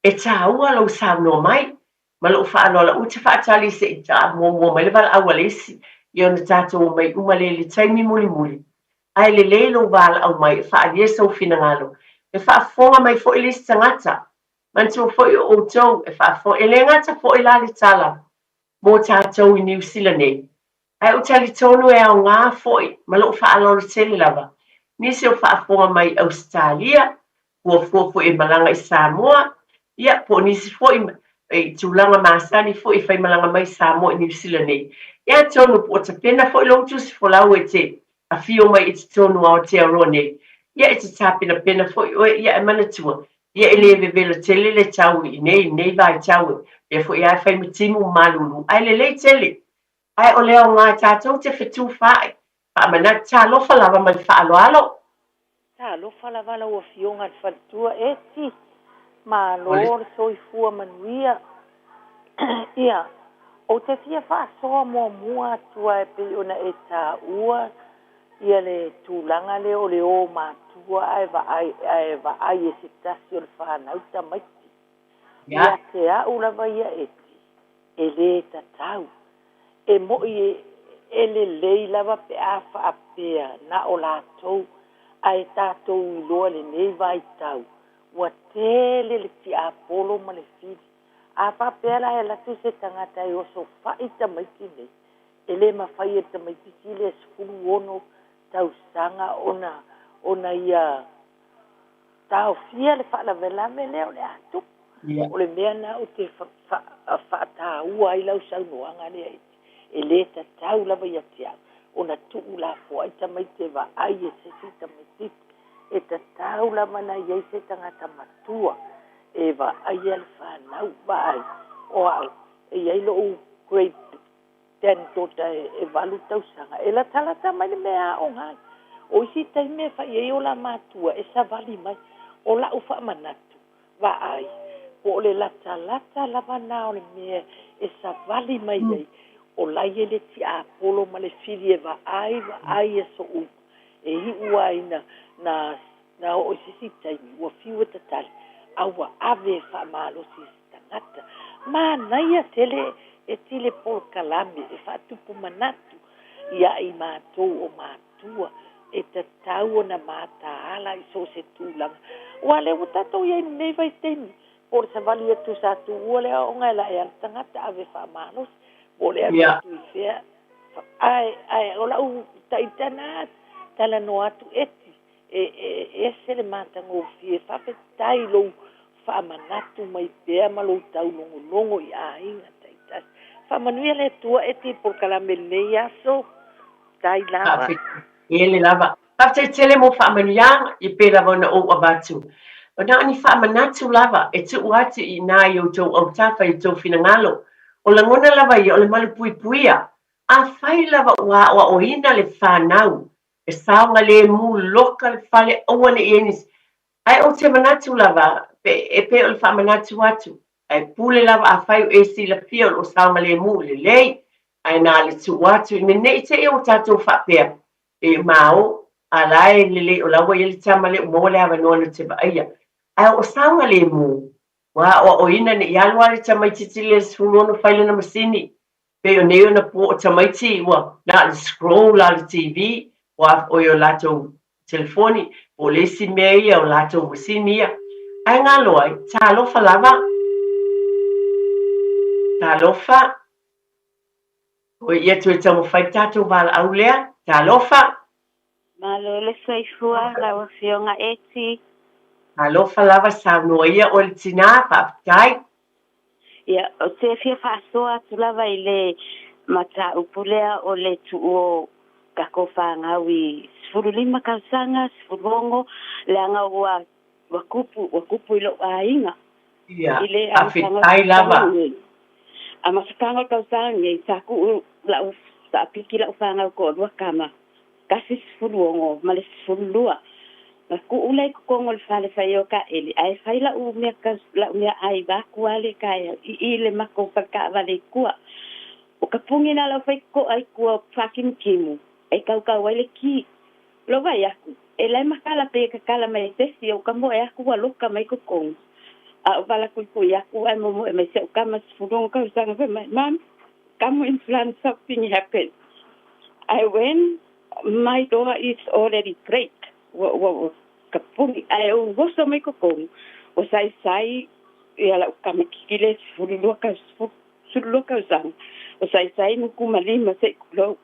e taua lou saunoa mai ma lou faaaloalo. Ou te faatali se i taa muamua mai le valaau a le isi, ia ona tatou omai uma lea i le taimi mulimuli. Ae lelei lou valaau mai e faaalia sou finagalo. E faafofoga mai foi le isi tagata. Manatua foi o outou e faafofoga, e le gata foi la le tala mo tatou i Niu Sila nei, ae ou talitonu e aoga foi ma lou faaaloalo tele lava nisi o faafofoga mai i Ausetalia, fuafua foi e malaga i Samoa, ia po o nisi foi i tulaga masani foi e faimalaga mai i Samoa i Niu Sila nei. Ia atonu po o tapena foi lou tusi folau e te afio mai i totonu o Aotearoa nei, ia e te tapenapena foi oe, ia e manatua, Ia e le vevela tele le tau i inei i lenei vaitau e pea foi lava e fai ma timu ma malulu, ae lelei tele. Ae o le aoga tatou te fetufaai, faamanatu, talofa lava ma le faaaloalo. Talofa lava lau Afioga i le faletua Eti, malo le soifua manuia. Ia, ou te fia faasoa muamua atu lava e pei ona e taua ia le tulaga lea o le o matua ae vaai, ae vaai e se tasi o le fanau tamaiti. Ia te a'u lava ia Eti, e le tatau. E mo'i e lelei lava pe a faapea na o latou ae tatou iloa lenei vaitau ua tele le tiapolo ma le fili. A faapea la e alu atu se tagata e osofa'i tamaiti nei, E le mafai e le tamaitiiti lea 16 tausaga ona ona ia taofia le faalavelave lea o le a tupu. O le mea lena ou te faataua ai lau saunoaga lea e le tatau lava ia te au ona tuu lafoai tamaiti e vaai e se isi tamaitiiti. E tatau lava ona i ai se tagata matua e vaaia le fanau, vaai, o au, e i ai lou grade Granddaughter e valu tausaga, e latalata mai le mea e aoga ai. O isi taimi e fai ai o la matua e savali mai. O la'u faamanatu, vaai, po o le latalata lava na o le mea e savali mai ai, o la e i ai le tiapolo ma le fili e vaai, vaai aso uma. E iu lava ina na, na oo i se isi taimi, ua fiu e tatali, a ua ave e faamalosi i tagata. Manaia tele e tile polokalame e faatupu manatu ia i matou o matua e tatau ona mataala i so o se tulaga. Aua lea ua tatou i ai i lenei vaitaimi, po o le savali atu sa tuua le aoaoga e lae lava le tagata ave faamalosi, po o le alu atu i fea. Ae, ae o lau taita na talanoa atu Eti, E ese le matagofie. Faafetai i lou faamanatu mai pea ma lou taulogologo i aiga taitasi. Faamanuia le Atua e ti polokalame i lenei aso. Tai lava. Faafetai tele lava. Faafetai tele mo faamanuiaga i pei lava ona ou avatu. Na o ni faamanatu lava e tuu atu i ina i outou autafa i outou finagalo. O lagona lava ia o le malupuipuia. Afai lava ua aoaoina le fanau E saogalemu loka le fale aua ne i ai nisi. Ae ou te manatu lava, pe, e pei o le faamanatu atu, ae pule lava afai o e silafia o lo o saogalemu lelei, ae na le tuu atu ina ne i te i ua tatou faapea, e mao, a la e lelei o la ua i ai le tama lea ua maua le avanoa na te vaaia. Ae o saogalemu, ua aoaoina ne i alu lava le tamaitiiti lea i le 16 fai lana masini, Pei o nei ona po o tamaiti ua na o le scroll a le TV ua oi o latou telefoni po o le isi mea ia o latou masini ia. Ae galo ai, talofa lava, talofa, oi ia toe taumafai le tatou valaau lea, talofa. Malo le soifua lau Afioga Eti. Talofa lava saunoa ia oe le tina, faafetai. Ia, ou te fia faasoa atu lava i le mataupu lea o le tuu o tatou fanau i 15 tausaga, 16, leaga ua ua tupu ua tupu i lou aiga Ia, i le amataga o faafetai le lava. tausaga nei. Amataga o le tausaga nei sa tuu lau sa piki lau fanau toalua tama, tasi 16 ma le 12. Na tuu lea i totonu o le fale fai o taele ae fai lau mea lau meaai vaeatu lava le taeao i i le matou fale taavale i tua. O ka puni la lau fai to'a i tua faakimutimu e tautau ai le ki. Lou vaai atu, e lae matala pei e tatala mai e sesi ou ka moe atu ua loka mai totonu. A o vala kuikui atu ae momoe mai si au tama 16 tausaga fai mai, Mom, come in front, something happened. I went, my door is already break. Ua, ua, ua ka puni ae ou oso mai totonu, ua saisai ia lau tama kikile 12 tau, 12 tausaga, ua saisai nuku ma lima se i tulou.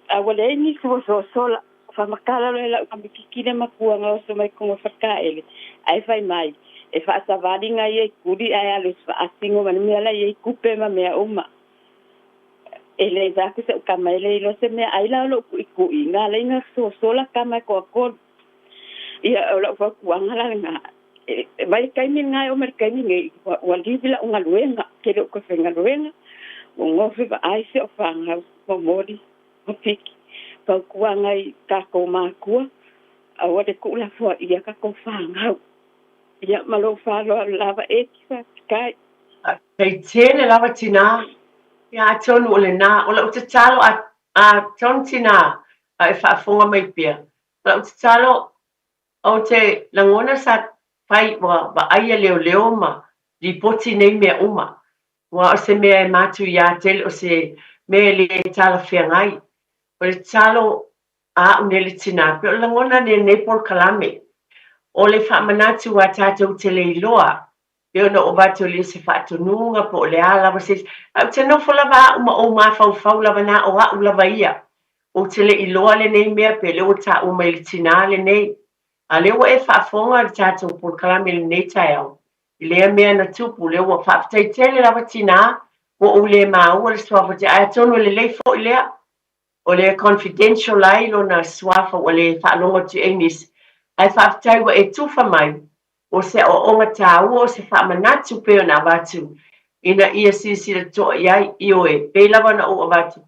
A ua leai nisi ua sosola, faamatala loa e lau tamaititi le matua na oso mai totonu o Falekaele, ae fai mai, e faasavaliga ia i tuli ae alu e faasino ma le mea la e i ai tupe ma mea uma. E le fai atu si au tama e le iloa se mea ai la o lou tuitui, na ala ai ona sosola tama e toatolu. Ia, o lau fautuaga la lena, mai le taimi lena e oo mai le taimi nei, ua livi lau galuega, ou te le o toe faigaluega, ua gofe vaai si au fanau, momoli ma piki. Fautuaga i tatou matua, aua le tuulafoaia tatou fanau. Ia, ma lou faaaloalo lava Eti, faafetai. Faafetai tele lava tinā. Ia atonu o lenā, o lau tatalo a, a tonu tinā a e faafofoga mai pea, o lau tatalo ou te lagona sa fai ua vaaia leoleo ma lipoti nei mea uma, aua o se mea e matuia tele, o se mea e le talafeagai. O le tatalo a au nei le tinā, pei o le lagona nei o lenei polokalame, o le faamanatu a tatou te le iloa, pei ona ou avatu e le o se faatonuga po o le a lava se isi, ae ou te nofo lava au ma ou mafaufau lava na o au lava ia. Ou te le iloa lenei mea pe lea ua taua mai e le tinā lenei. A o lea ua e faafofoga i le tatou polokalame i lenei taeao, i lea mea na tupu, lea ua faafetai tele lava tinā, ua ou le maua le suafa ae atonu e lelei foi lea. O le confidential ai lona suafa ua le faalogo atu i ai nisi, ae faafetai ua e tufa mai, o se aoaoga taua, o se faamanatu pei ona avatu ina ia silasila totoa i ai, ioe, pei lava ona ou avatu,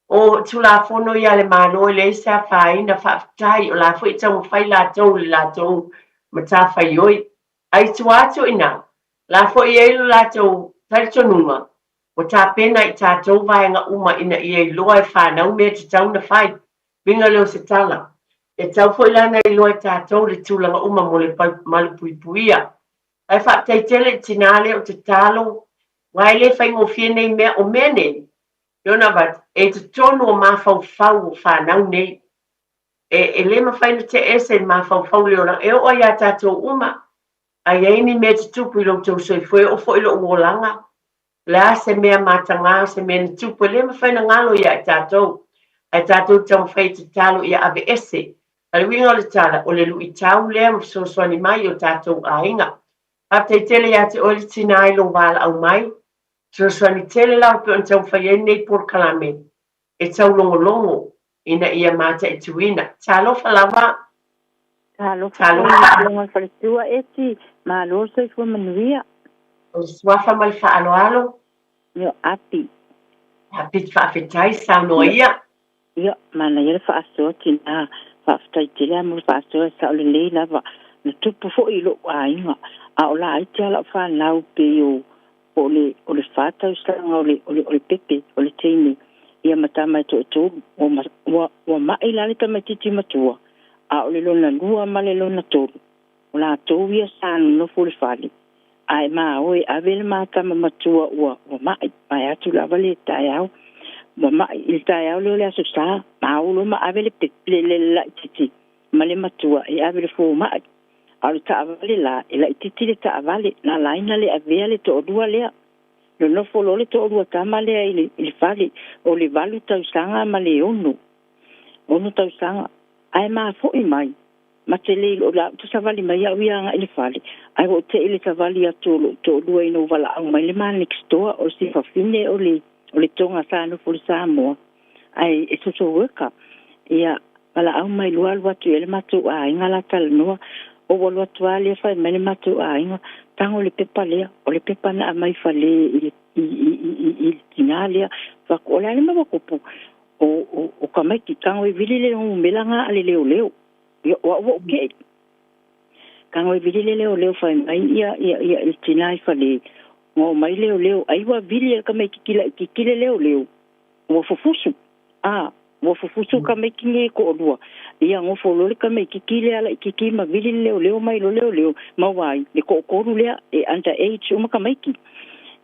o Tulafono ia a le Malo e leai se afaina, faafetai, o la foi e taumafai latou i le latou matafaioi. Ae i tua atu i ina, la foi e i ai lo latou talitonuga, Ua tapena i tatou vaega uma ina ia iloa e fanau mea tatau ona fai. Uiga lea o se tala. E tatau foi la ona iloa e tatou le tulaga uma mo le malupuipuia. Ae faafetai tele i tinā lea o tatalo, aua e le faigofie nei mea. O mea nei, e ona avatu, e i totonu o mafaufau o fanau nei. E, e le mafai ona tea ese i le mafaufau le olaga. E oo lava ia tatou uma, A i ai ni mea tutupu i lo outou soifua, e oo foi i lou olaga, o le a se mea matagā, o se mea na tupu, e le mafai ona galo ia i tatou, ae tatou te taumafai e tatalo ia aveese. A o le uiga o le tala, o le luitau lea ma fesoasoani mai i o tatou aiga. Faafetai tele ia te oe le tinā i lou valaau mai. Fesoasoani tele lava pei ona taumafai ai lenei polokalame e taulogologo ina ia mataituina. Talofa lava! Talofa foi i lau Afioga i le Faletua Eti, malo le soifua manuia. O le suafa ma le faaaloalo. Io, Api. Api, faafetai, saunoa ia. Io, manaia le faasoa tinā. Faafetai tele lava mo le faasoa e sao lelei lava. Na tupu foi i lou aiga, a o laiti lava lau fanau pei o po o le o le fa tausaga o le o le o le pepe o le teine ia ma tama e toatolu ua ma ua ua ma'i la le tamaititi matua a o le lona lua ma le lona tolu o latou ia sa nonofo i le fale ae maoe ave le ma tama matua ua ua ma'i vae atu lava le taeao ua ma'i i le taeao lea o le aso sa maou loa ma ave le pepe le le laititi ma le matua e ave i le foma'i. A o le taavale la, e laitiiti le taavale, na ala ai na le avea le toalua lea. Nonofo loa le toalua tama lea i le, i le fale, o le valu tausaga ma le ono, ono tausaga. Ae mafo'i mai, ma te le iloa, o la ua savali mai au ia agai i le fale, ae ua ou te'i i le savali atu o lo'u toalua ina ua valaau mai le ma next door, o si fafine o le, o le Toga sa nofo i le Samoa ae e social worker. Ia, valaau mai loa alu atu i ai le matou aiga la talanoa. Ou alu atu lava lea fai mai le matou aiga, tago le pepa lea, o le pepa na aumai fale i le i i i i le tinā lea. Fai atu, o le a le mea ua tupu? O o o tamaiti, tago e vili le numera lena a le leoleo. Ia, o au ua ou te'i. Tago e vili le leoleo fai mai ia ia ia le tinā i fale, na omai leoleo, ai ua vili e le tamaititi laitiiti le leoleo. Ua fufusu. A, ua fufusu tamaiti nei e toalua. Ia nofo loa le tamaititi lea laitiiti ma vili le leoleo mai loa leoleo, maua ai le toatolu lea e under age uma tamaiti.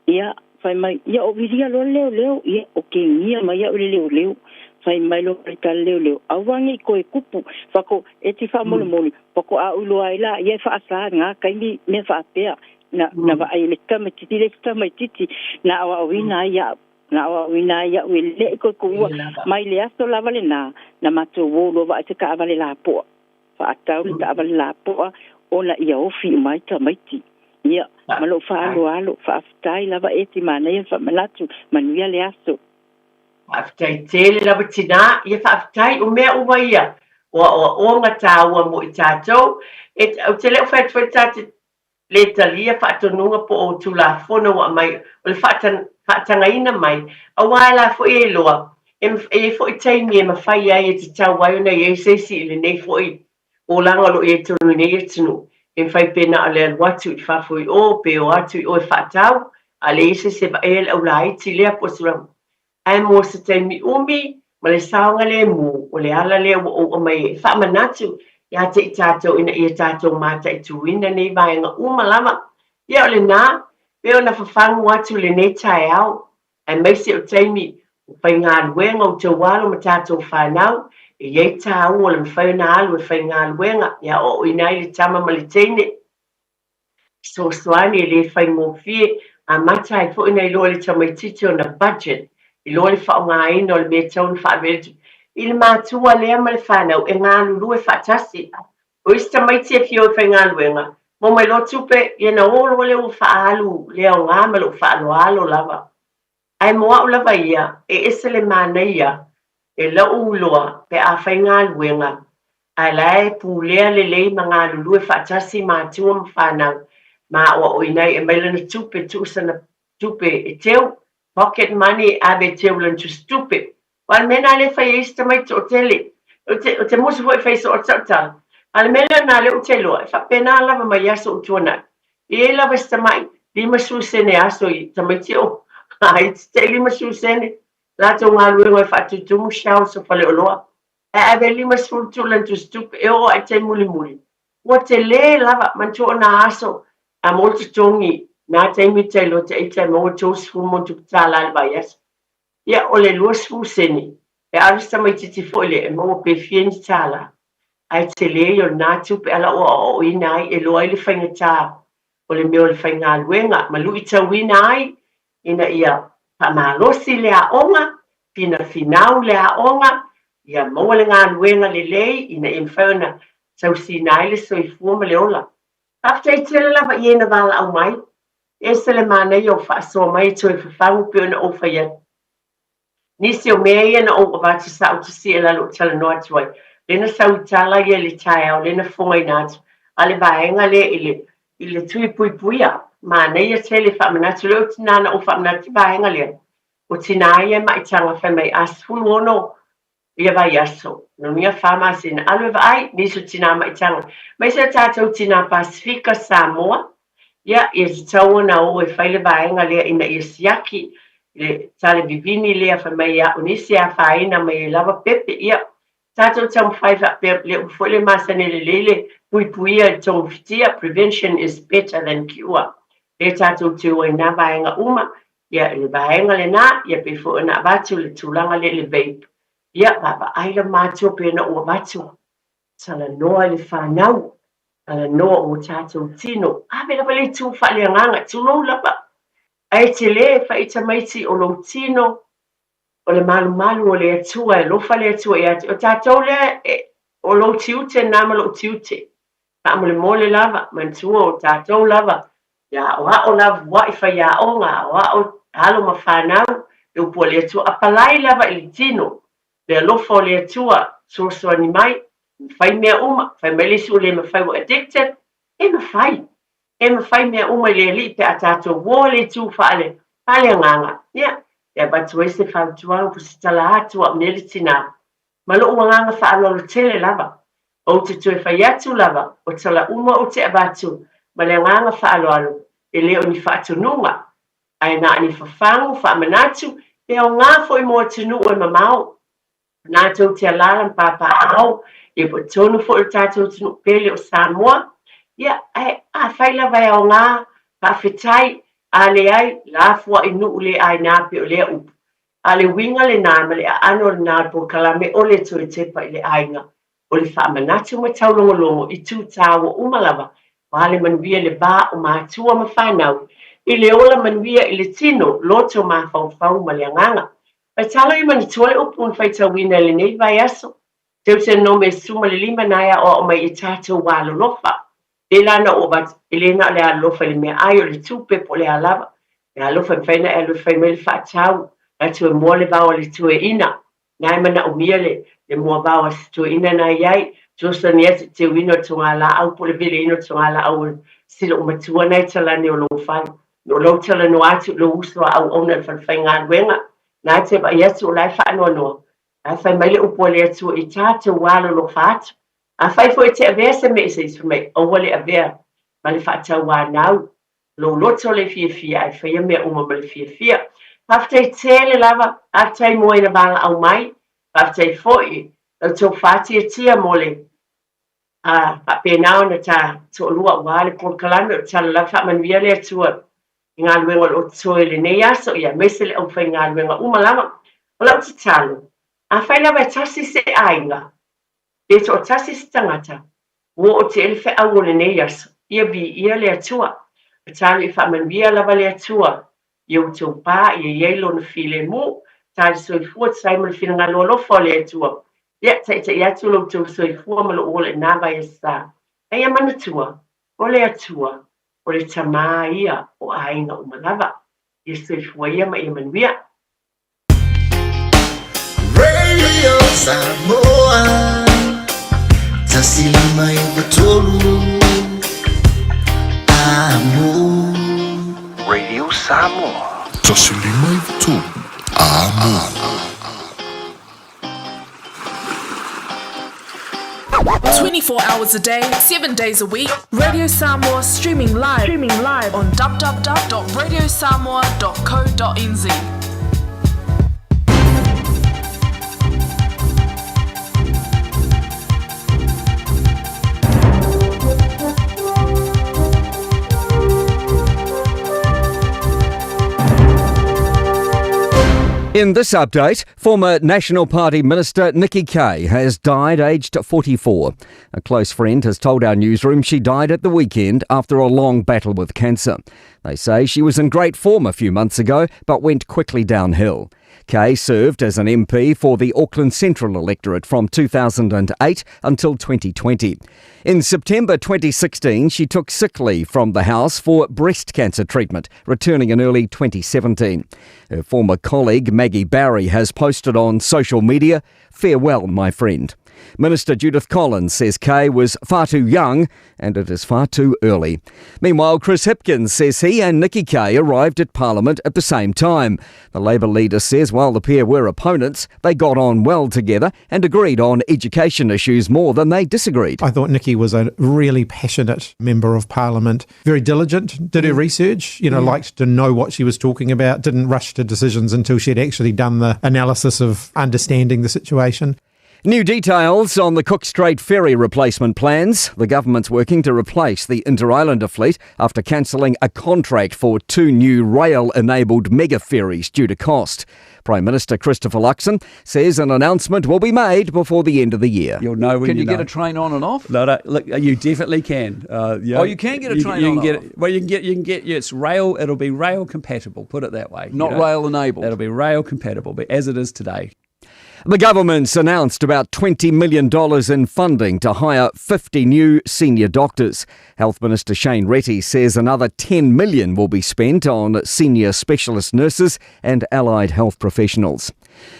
Ia, fai mai, ia o vilia loa le leoleo, ia o kegia mai au e le leoleo. Fai mai loa le tala leoleo, aua ne i toe tupu, fako, e te faamolemole, faatoa ou iloa ai laia e faasa i na taimi mea faapea. Na, na vaai e le tamaititi le isi tamaititi, na aoaoina ai au. Na aoaoina ai au e le i toe tuua mai le aso lava lena, na matou o loa vaai se taavale lapoa. Faatau le taavale lapoa ona ia ofi uma ai tamaiti. Ia, ma lou faaaloalo, faafetai lava Eti, manaia le faamanatu, manuia le aso. Faafetai tele lava tinā, ia faafetai, o mea uma ia o aoaoga taua mo i tatou. E, ou te le o fai atu foi ta te le talia faatonuga po o Tulafono ua aumai, o le faatagaina mai, aua e la foi e iloa, e i ai foi taimi e mafai ai e tatau ai ona i ai se isi i lenei foi olaga o lo o i ai tonu i nei atunuu, e mafai pe na o le alu atu i fafo i o, pe o atu i o e faatau, a leai se isi e vaea le aulaiti lea po o se tulaga. Ae mo se taimi umi ma le saogalemu, o le ala lea ua ou aumai ai e faamanatu ia te i tatou ina ia tatou mataituina nei vaega uma lava. Ia o lena, pei ona fafagu atu lenei taeao, aemaise o taimi o faigaluega o tou alo ma tatou fanau, e i ai taua o le mafai ona alu e faigaluega e aoaoina ai le tama ma le teine. Fesoasoani e le faigofie, amata ai foi ona iloa e le tamaitiiti ona budget, iloa le faaaogaina o le mea e tatau ona faaalu i le matua lea ma le fanau e galulue faatasi. O isi tamaiti e fia o e faigaluega, maua mai loa tupe, ia ona o loa lea ua faaalu le aoga ma lou faaaloalo lava. Ae mo au lava ia, e ese le manaia e lou iloa pe a faigaluega, ae la e pulea lelei ma galulue faatasi matua ma fanau, ma aoaoina ai e aumai lana tupe, tuu sana tupe e teu, pocket money, e ave e teu lana tusitupe. Aua o le mea lena lea e fai ai isi tamaiti toatele. Ou te, ou te musu foi e fai soo atu sau tala, a o le mea lena lea ou te iloa, e faapena lava mai aso ua tuanai. E i ai lava si tamai 50 sene aso i tamaiti o ai te 50 sene latou galuega e faatutumu shelves o faleoloa. Ae ave 50 tula na tusitupe e oo lava i taimi mulimuli. Ua tele lava, manatua o nā aso a mo le totogi nā taimi tai loa te aita e maua 30 ma ona tupu tālā i le vaiaso. Ia, o le 20 sene, e alu si tamaitiiti foi lea e maua pe fia ni tālā. Ae tele ia o lena tupe ala ua aoaoina ai e iloa ai le faigata o le mea o le faigaluega ma luitauina ai ina ia faamalosi le aoga, finafinau le aoga, ia maua le galuega lelei ina ia mafai ona tausiina ai le soifua ma le ola. Faafetai tele lava i e na valaau mai. E ese le manaia o faasoa mai e toe fafagu pei ona ou fai atu. Nisi o mea ia na ou avatu sa ou tusia i lalo ou talanoa atu ai, lea na sau i tala ia i le taeao, lea na fofogaina atu, a le vaega lea i le, i le tui puipuia, manaia tele faamanatu lea o tina na ou faamanatu vaega lea, o tina ia e maitaga fai mai a 16 ia vaiaso, lona fa masina, alu e vaai nisi o tinā maitaga, aemaise o tatou tinā Pasifika, Samoa, ia, ia tatau ona o e fai le vaega lea ina ia siaki le tale vivini lea fai mai ia o nisi e afaina mai ai lava pepe, ia, tatou taumafai faapea, le upu foi lea masani lelei le puipuia i le togafitia, prevention is better than cure, lea tatou te o ai i nā vaega uma, Ia, i le vaega lena, ia pei foi ona avatu le tulaga lea i le vape. Ia, vaavaai la matua pei ona ou avatu, talanoa i le fanau, talanoa o tatou tino, ave lava le itu faaleagaga, tulou lava. Ae tele e fai tamaiti o lou tino, o le malumalu o le Atua, e alofa le Atua ia te, o tatou lea, e, o lou tiute lena ma lou tiute. Faamolemole lava, manatua o tatou lava, ia aoao lavuaʻi faiaoga, aoao alo ma fanau, Le upu a le Atua, apalai lava i le tino, le alofa o le Atua, fesoasoani mai, mafai mea uma, fai mai le isi ua le mafai ua addicted, e mafai, e mafai mea uma i le Alii pe a tatou uo le itu faale, faaleagaga. Ia, e avatu ai se fautuaga po se tala atu a mea le tinā, ma lou agaga faaaloalo tele lava. Ou te toe fai atu lava, o tala uma ou te avatu ma le agaga faaaloalo, e le o ni faatonuga, ae na o ni fafagu, faamanatu, pe aoga foi mo atunuu e mamao. Na tou te alaala ma papaaao, ia po o totonu foi o le tatou atunuu pele o Samoa. Ia, ae afai lava e aoga, faafetai, a leai, lafuai nuu le aina pei o lea upu. A o le uiga lena ma le aano lena o le polokalame o le toe tepa i le aiga, o le faamanatu ma taulogologo i tū tāua uma lava aua le manuia le va o matua ma fanau, i le ola manuia i le tino, loto mafaufau ma le agaga. Tatalo ia manatua le upu na faitauina i lenei vaiaso, Deuteronome 15 na e aoao mai e tatou alolofa. Lea la na ou avatu, e le na o le alolofa i le meaai, o le tupe po o le a lava. Le alofa e mafai ona e alu e fai mai le faatau, la toe moa le vao a le toeaina. Na e manaomia le, le moa vao a se toeaina na i ai. Fesoasoani atu i teuina o le togalaau po o le veleina o le togalaau o si lou matua na e talane o lou fale. O lou talanoa atu i lou uso a auauna i le falefaigaluega, na e te vaai atu o la e faanoanoa. La e fai mai le upu a le Atua i tatou alolofa atu. Afai foi e te avea se mea i se isi, fai mai, aua le avea ma le faatauanau lou loto le fiafia ae faia mea uma ma le fiafia. Faafetai tele lava, faafetai mo ena valaau mai, faafetai foi lau tou faatiatia mo le a faapena ona ta toalua aua le polokalame o tatalo lava faamanuia le Atua i galuega o lo o totoe i lenei aso, ia aemaise le aufaigaluega uma lava. O lau tatalo, afai lava e tasi se aiga, pe toatasi se tagata, ua oo tele feau o lenei aso, ia viia le Atua. Tatalo ia faamanuia lava le Atua i outou pa, ia i ai Lona filemu, ta le soifua tusa ai ma le finagalo alofa o le Atua. Ia taitai atu lo outou soifua ma lou ola i na vaiasa. A ia manatua, o le Atua, o le Tamā ia o aiga uma lava. Ia soifua ia ma ia manuia. Radio Samoa 153 Amo. Radio Samoa. 153 Amo. 24 hours a day, 7 days a week. Radio Samoa streaming live, streaming live on www.radiosamoa.co.nz. In this update, former National Party Minister Nikki Kaye has died aged 44. A close friend has told our newsroom she died at the weekend after a long battle with cancer. They say she was in great form a few months ago, but went quickly downhill. Kaye served as an MP for the Auckland Central electorate from 2008 until 2020. In September 2016, she took sick leave from the House for breast cancer treatment, returning in early 2017. Her former colleague, Maggie Barry, has posted on social media, Farewell, my friend. Minister Judith Collins says Kaye was far too young and it is far too early. Meanwhile, Chris Hipkins says he and Nikki Kaye arrived at Parliament at the same time. The Labour leader says while the pair were opponents, they got on well together and agreed on education issues more than they disagreed. I thought Nikki was a really passionate member of Parliament, very diligent, did her research, you know, liked to know what she was talking about, didn't rush to decisions until she had actually done the analysis of understanding the situation. New details on the Cook Strait ferry replacement plans. The government's working to replace the Interislander fleet after cancelling a contract for 2 new rail-enabled mega ferries due to cost. Prime Minister Christopher Luxon says an announcement will be made before the end of the year. You'll know when Can you you get know. a train on and off? No, no, look, you definitely can. Yeah. Oh, you can get a train you on can get and it. Well, you can get, you can get, yeah, it's rail. It'll be rail compatible. Put it that way. Not rail enabled. It'll be rail compatible, but as it is today. The government's announced about $20 million in funding to hire 50 new senior doctors. Health Minister Shane Reti says another $10 million will be spent on senior specialist nurses and allied health professionals.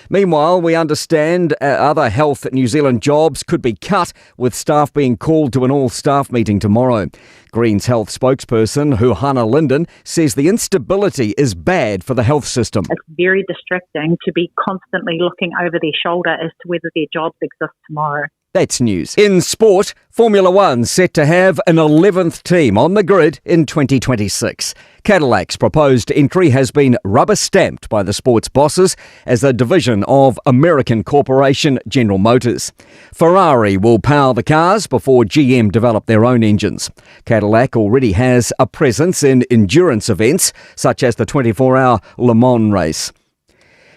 Meanwhile, we understand other Health New Zealand jobs could be cut, with staff being called to an all-staff meeting tomorrow. Greens Health spokesperson Huhana Linden says the instability is bad for the health system. It's very distracting to be constantly looking over their shoulder as to whether their jobs exist tomorrow. That's news. In sport, Formula One set to have an 11th team on the grid in 2026. Cadillac's proposed entry has been rubber-stamped by the sport's bosses as a division of American corporation General Motors. Ferrari will power the cars before GM develop their own engines. Cadillac already has a presence in endurance events such as the 24-hour Le Mans race.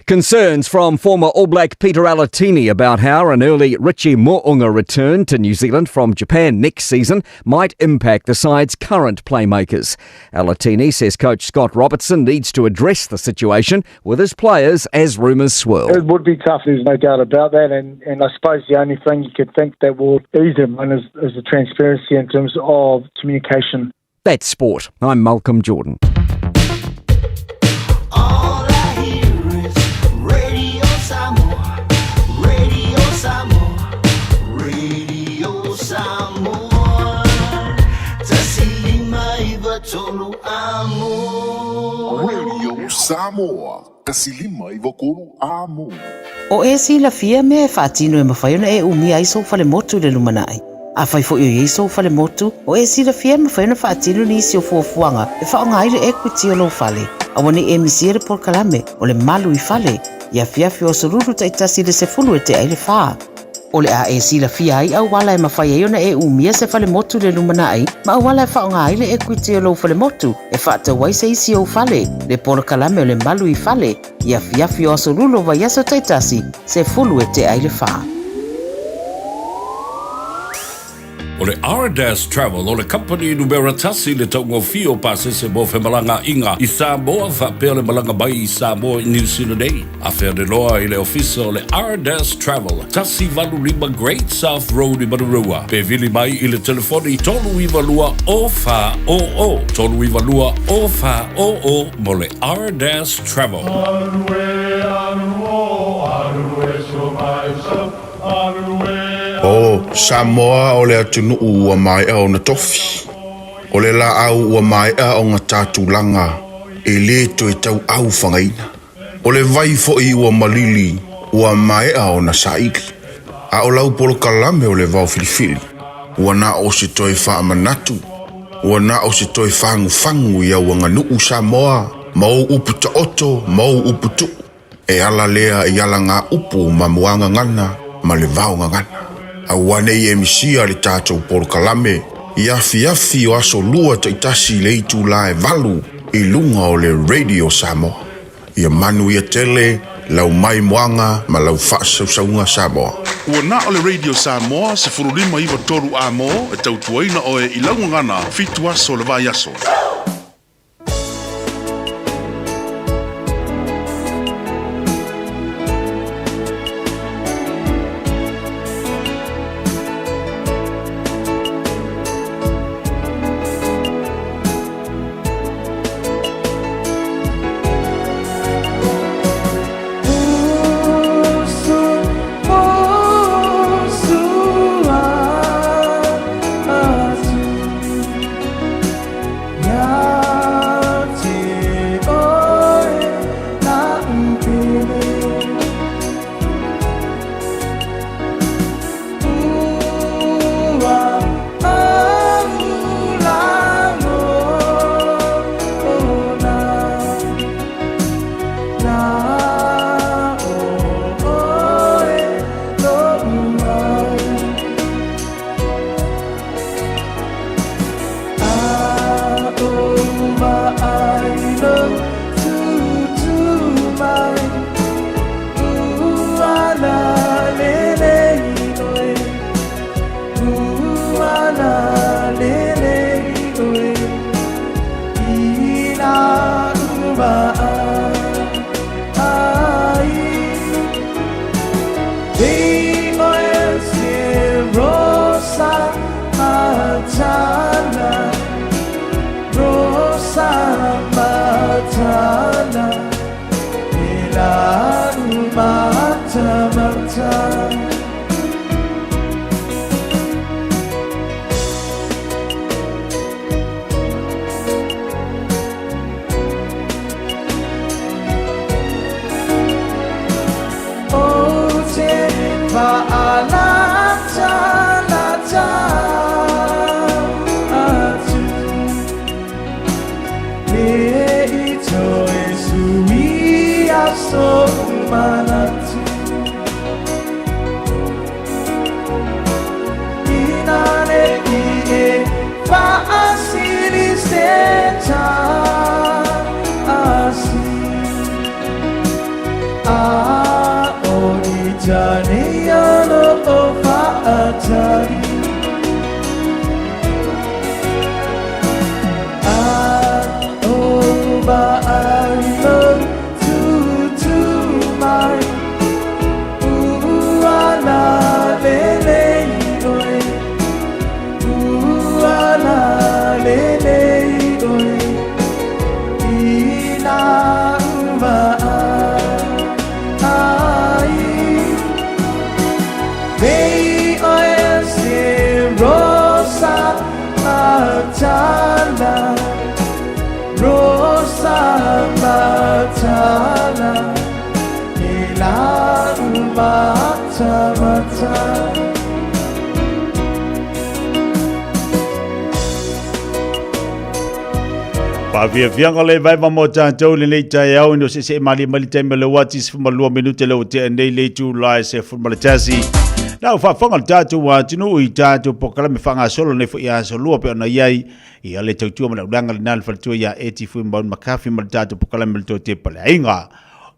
Concerns from former All Black Peter Alatini about how an early Richie Mo'unga return to New Zealand from Japan next season might impact the side's current playmakers. Alatini says coach Scott Robertson needs to address the situation with his players as rumours swirl. It would be tough, there's no doubt about that, and I suppose the only thing you could think that will ease him is the transparency in terms of communication. That's sport. I'm Malcolm Jordan. Radio Samoa, 159 Amo. O e silafia mea e faatino e mafai ona e umia ai sou falemotu i le lumanai. Afai foi o i ai sou falemotu, o e silafia e mafai ona faatino nisi o fuafuaga e faaaoga ai le equity o lou fale. Aua ne i e misia le polokalame o le Malu i Fale i afiafi o aso Lulu taitasi i le 10 e tea i le 4. O le a e silafia ai auala e mafai ai ona e umia se falemotu i le lumanai ma auala e faaaoga ai le equity o lou falemotu e faatau ai se isi ou fale, le polokalame o le Malu i Fale i afiafi o aso Lulu o vaiaso taitasi, 10 e tea i le 4. O le Ardas Travel o le kamupani numera tasi i le taugofie o pasese mo femalagaaiga i Samoa faapea le malaga mai i Samoa i Niu Sila nei. Afe ane loa i le ofisa o le Ardas Travel, 185 Great South Road i Manurewa, pe vili mai i le telefoni 392 0400, 392 0400 mo le Ardas Travel. O Samoa o le atunuu ua maea ona tofi. O le laau ua maea ona ta tulaga e lē toe tauau fagaina. O le vai foi ua malili ua maea ona saili. A o lau polokalame o le vao filifili, ua na o se toe faamanatu, ua na o se toe fagufagu i au aganuu Samoa ma ou upu taoto ma ou upu tuu. E ala lea i alagaupu ma muagagana ma le vaogagana. Aua ne i e misia le tatou polokalame i afiafi o aso Lua taitasi i le itulā e 8 i luga o le Radio Samoa. Ia manuia tele lau maimoaga ma lau faasausauga Samoa. Ua na o le Radio Samoa 15 93 A-mo e tautuaina oe i lau gagana 7 aso o le vaiaso. Faafiafiaga o le vaeva mo tatou i lenei taeao ina o seesee malie mai le taimi o le uati 12 minute le ua tea nei le itula e 11. Na ua faafofoga le tatou atunuu i tatou polokalame faagasolo nei foi aso lua pei ona i ai ia le tautua ma le aulaga lena le faletua ia Eti Fuimaun McCarthy ma le tatou polokalame le toe tepa le aiga.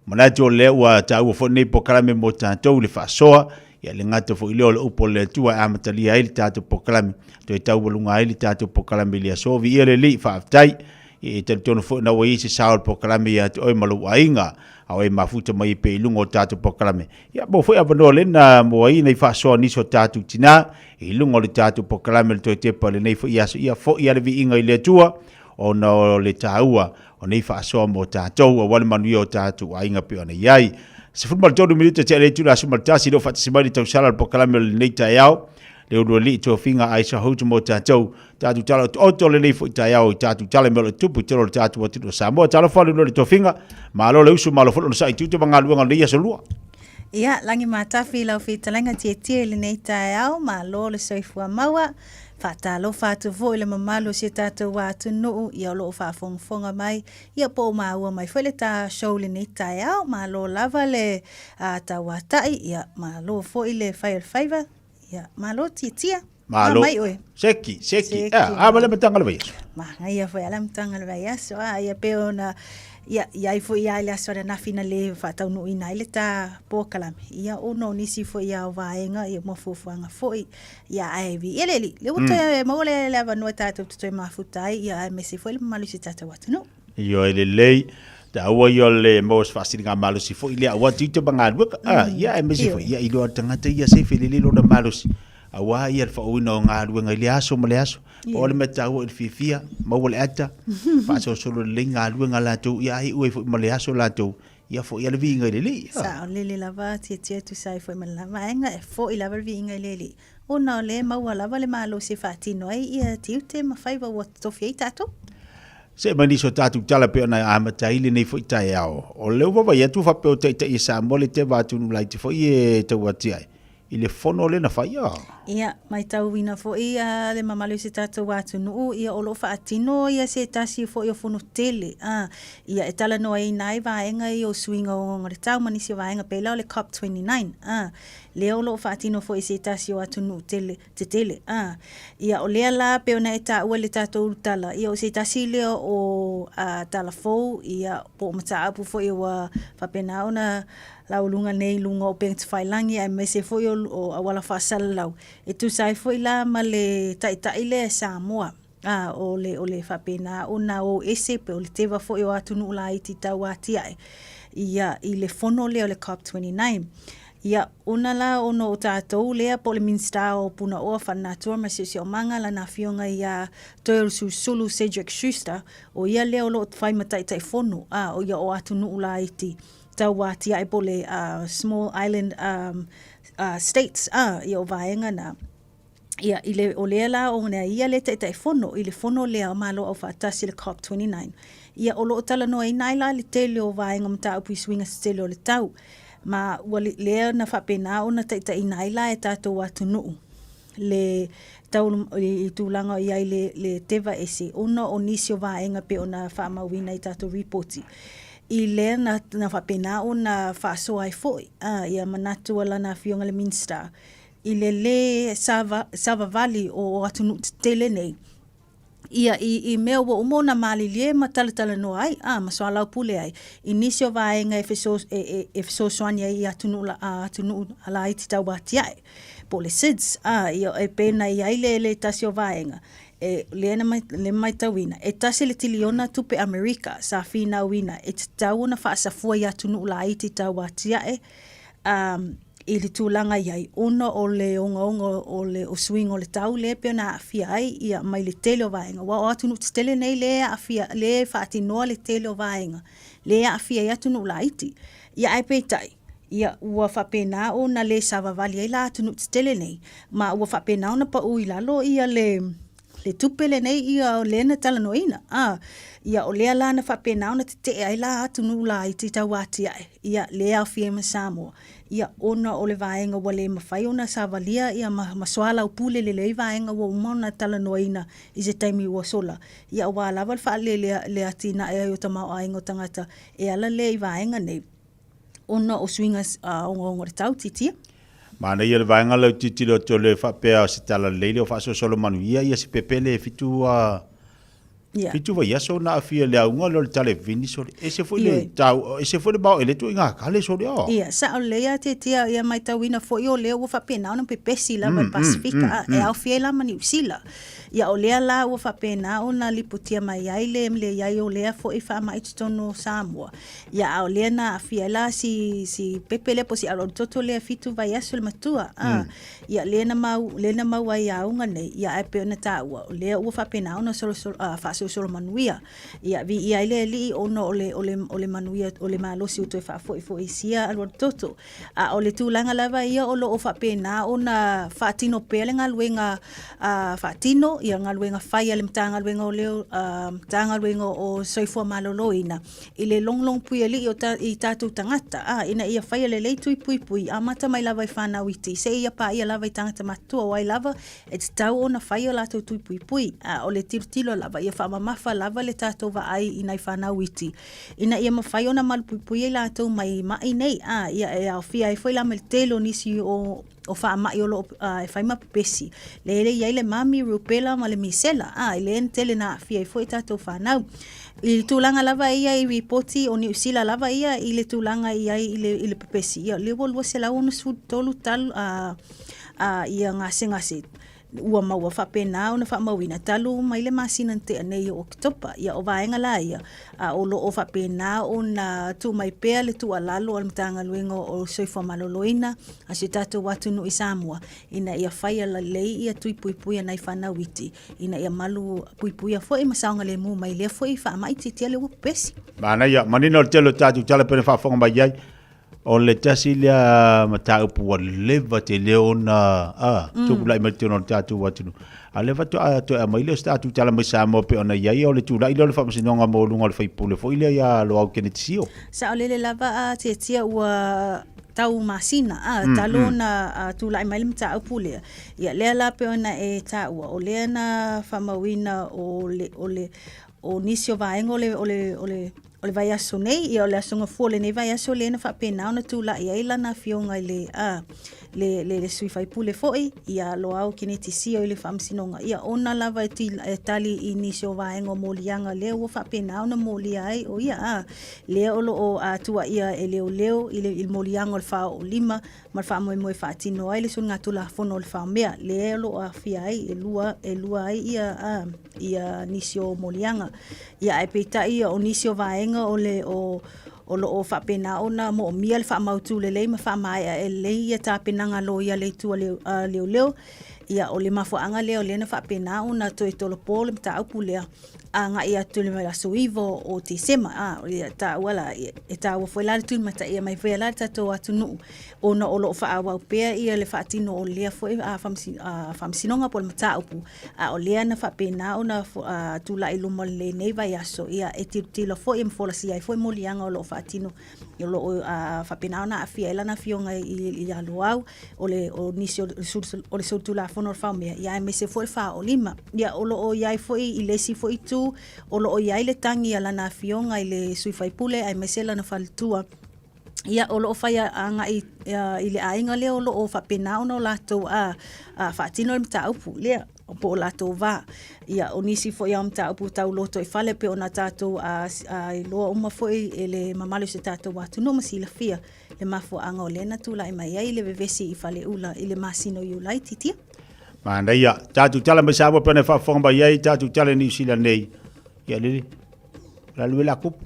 Manatu o lea ua taua foi nei polokalame mo tatou le faasoa ia le gata foi lea o le upu o le Atua e amatalia ai le tatou polokalame, toe taualuga ai le tatou polokalame i le aso. Viia le Alii, faafetai. E talitonu foi na ua i ai se sao o le polokalame ia te oe ma lou aiga, a o e mafuta mai ai pea i luga o tatou polokalame. Ia, mo foi avanoa lena mo ai nei faasoa nisi o tatou tinā i luga o le tatou polokalame le toe tepa i lenei foi aso. Ia foi a le viiga i le Atua ona o le taua o nei faasoa mo tatou aua le manuia o tatou aiga pei ona i ai. 13 minute tea le itula 11 leo faatasi mai le tausala o le polokalame o lenei taeao. Le ulualii tofiga Aisha Hout mo tatou. Tatou tala otooto lenei foi taeao i tatou tala i mea o lo o tupu i tele o le tatou atunuu o Samoa. Talofa le ulualii tofiga. Malo le usu, malo foi le onosai i tiute ma galuega o lenei aso lua. Ia, lagi matafi i lau fetalaiga tietie i lenei taeao, malo le soifua maua. Faatalofa atu foi i le mamalu o si o tatou atunuu, ia o lo o faafogafoga mai, ia po o maua mai foi le ta show i lenei taeao. Malo lava le tauatai, ia malo foi le fai o le faiva, ia malo tietie. Malo. Mai oe. Seki, seki. Seki. Ah, ah, ma le amataga o le vaiaso. Manaia foi a le amataga o le vaiaso. Ah, ia pei ona ia i ai foi ia i le aso ananafi na le faataunuuina ai le ta polokalame. Ia ona o nisi foi ia o vaega ia ma fuafuaga foi. Ia ae viia le Alii. Lea ua toe maua le le avanoa tatou te toe mafuta ai ia aemaise foi le mamalu i si tatou atunuu. Ioe lelei. Taua ia o le maua se faasiliga malosi foi lea aua tiute ma galuega. Ah, ia aemaise foi ia iloa le tagata ia sefe lelei lona malosi. Aua ia le faaooina o galuega i le aso ma le aso. Pau le mea taua i le fiafia, maua le ata, faasolosolo lelei galuega a latou, ia iu ai foi ma le aso latou, ia foi lava le viiga i le Alii. Saolele lava, tietie e tusa ai foi ma lena vaega, e foi lava le viiga i le Alii, ona o lea e maua lava le malosi e faatino ai ia tiute ma faiva ua totofi ai tatou. See mai nisi o tatou tala pei ona amata ai lenei foi taeao. O lea ua vaavaai atu faapea o taitai e Samoa le teva atunuu laiti foi e tau atiae i le fono lea na fai. A. Ia, maitauina foi le mamalu o si tatou atunuu, ia o lo o faatino ia se tasi foi o fono tele, a, ia e talanoaina ai vaega ia o suiga ogaoga o le tau ma nisi o vaega pei la o le COP 29, a, lea o lo o faatino foi e se tasi o atunuu tele, tetele, a. Ia o lea la pei ona e taua i le tatou tala, ia o se tasi lea o a, tala fou, ia po o mataupu foi ua faapena ona laualuga nei i luga o upega tafailagi aemaise foi o, o auala faasalalau, e tusa ai foi la ma le taitai lea e Samoa. A, o le, o le faapena ona o ese pe o le teva foi o atunuu laiti tau atiae ia i le fono lea o le COP 29. Ia, ona la ona o tatou lea po o le Minisita o Punaoa Faalenatura ma Siosiomaga lana afioga ia Toeolesulusulu Cedric Schuster, o ia lea o lo o fai ma Taitaifono, a, o ia o atunuu laiti tau atiae po o le Small Island States, a, ia o vaega na. Ia, i le, o lea la o nea ia le Taitaifono i le fono lea o Malo Aufaatasi le COP29. Ia, o lo o talanoaina ai la le tele o vaega mataupu i suiga tetele o le tau. Ma ua lea na faapena ona taitaiina ai la e tatou atunuu le tau i tulaga i ai le, le teva ese ona o nisi o vaega pei ona faamauina i tatou ripoti. I lea na, na faapena ona faasoa ai foi a, ia manatu a lana afioga le Minisita i le lē savavali o atunuu tetele nei, ia, i, i mea ua uma ona malilie ma talatalanoa ai, a, ma soalaupule ai, i nisi o vaega e, feso, e, e, e fesoasoani ai i atunuu, a, atunuu laiti tauatiae, po o le SIDS, a, ia, e pei ona i ai le, le tasi o vaega, e, lea na mai, le matauina, e tasi le tiliona tupe Amerika sa finauina e tatau ona faasafua i atunuu laiti tauatiae, a, i le tulaga i ai ona o le ogaoga o le o suiga o le tau lea e pei ona aafia ai ia mai le tele o vaega. Aua o atunuu tetele nei lea e aafia, lea e faatinoa le tele o vaega lea e aafia ai atunuu laiti. Ia ae peitai, ia ua faapena ona le savavali ai la atunuu tetele nei, ma ua faapena ona pau i lalo ia le le tupe lenei ia lea na talanoaina. A, ia o lea la na faapena ona tetee ai la atunuu laiti tau atiae, ia lea aofia ai ma Samoa, ia ona o le vaega ua le mafai ona savalia ia ma, ma soalaupule lelei vaega ua uma ona talanoaina i se taimi ua sola, ia aua lava le faalele le atinae ai o tamaoaiga o tagata e ala lea i vaega nei. ona o suiga ogaoga o le tau, titia. Manaia le vaega lea tilotilo atu le faapea o se tala lelei lea o faasolosolo manuia ia se pepe le fitu a yeah. fitu vaiaso na aafia le auga lea o le tale vini sole ese foi le tau ese foi le bao ele tu inga kale sole o ia sa o le ia te tia ia maitauina foi o lea ua faapena ona pepesi lava mm, Pasifika mm, mm. e aofia ai la ma Niu Sila ia o lea la ua faapena ona lipotia mai ai le le iai o lea foi faamai i totonu o Samoa. Ia, a o lea na aafia ai la si, si pepe lea po o si alualutoto lea fitu vaiaso le matua. A, mm. Ia, lea na mau, lea na mau ai auga nei, ia ae pei ona taua, o lea ua faapena ona solosolo, uh, faasolosolo manuia. Ia, viia ai le Alii ona o le, o le, o le manuia, o le malosi ua toe faafoifo'i sia alualutoto. A o le tulaga lava ia o lo o faapena ona faatino pea le galuega uh, faatino, ia galuega fai a le Matagaluega o Leo, uh, Matagaluega o Soifua Maloloina, i le logologo puialii o ta, i tatou tagata, ā, ina ia faia lelei tui puipui, amata mai lava i whānau iti, seia paia lava i tagata matutua o ai lava e tatau ona fai o latou tui puipui, ā, o le tilotilo lava ia faamamafa lava le tatou vaai i nai whānau iti, ina ia mawhai ona malupuipuia i latou mai ma'i nei, ā, ia e aofia ai foi la ma le tele o nisi o o faamai o lo o e fai ma pepesi. Le le i ai le mami, rubella ma le misela, a, i le tele na aafia ai foi tatou whanau. I le tulaga lava ia i ripoti o Niu Sila lava ia i le tulaga i ai i le, i le pepesi. Ia, le ua 263 talu, a, a, ia gasegase ua maua faapena ona faamauina talu mai le masina na tea nei o Oketopa. Ia, o vaega la ia, a o lo o faapena ona tuu mai pea le tuualalo a le Matagaluega o Soifua Maloloina a si o tatou atunuu i Samoa ina ia faia lelei ia tui puipui a nai fanau iti ina ia malu puipuia foi ma saogalemu mai lea foi faamai tiatia le ua pepesi. Manaia, manino le tele o tatou tala pei ona faafofoga mai ai. O le tasi lea mataupu ua leva tele ona a, tupula'i mai totonu o le tatou atunuu. A o lea faatoa toe aumai lea o se tatou tala mai Samoa pei ona i ai, o le tula'i lea o le faamasinoga maualuga o le faipule foi lea ia Loau Keneti Sio. Saolele lava a Tiatia ua tau masina a, talu ona tula'i mai le mataupu lea. Ia lea la pei ona e taua, o lea na faamauina o le, o le, o nisi o vaega o le, o le, o le, O le vaiaso nei, ia o le aso gafua o lenei vaiaso lea na faapena ona tula'i ai lana afioga i le, a, le, le, le sui faipule foi, ia Loau Keneti Sio i le Faamasinoga, ia ona lava e, ti, e tali i nisi o vaega o moliaga lea ua faapena ona molia ai o ia, a, lea o lo o a, tuuaia e leoleo i le, i le moliaga o le faaoolima ma le faamoemoe e faatino ai le soligatulafono o le faomea, lea o lo o aafia ai e lua, e lua ai ia, a, ia nisi o moliaga. Ia ae peitai o nisi o vaega o le o O lo o faapena ona moomia le faamautu lelei ma faamaeaea lelei ia tapenaga a loia a le Itu a Leoleo. Ia, o le mafuaaga lea o lea na faapena ona toe tolopo le mataupu lea agai atu i le aso 9 o Tesema. A, ia taua la, e taua foi la le tulimataia mai foi la le tatou atunuu ona o lo o faaauau pea ia le faatino o lea foi faamasinoga po o le mataupu, a o lea na faapena ona tulai i luma o lenei vaiaso, ia e tilotilo foi ma folasia ai foi moliaga o lo o faatino o lo o faapena ona aafia ai lana afioga ia Loau, o le o nisi o le solitulafono o le faomea, ia aemaise foi le faaolima. Ia o lo o i ai foi i le isi foi itu, o lo o i ai le tagi a lana afioga i le sui faipule aemaise lana faletua. Ia, o lo o fai agai i le aiga lea o lo o faapena ona o latou faatino le mataupu lea po o latou va. Ia, o nisi foi lava o mataupu tau lotoifale pei ona tatou iloa uma foi e le mamalu o si o tatou atunuu ma silafia le mafuaaga o lea na tulai mai ai le vevesi i Faleula i le masina o Iulai, Titia. Manaia. Tatou tala mai Samoa pei ona e faafofoga mai ai, tatou tala i Niu Sila nei. Ia lele. La lue la kupu.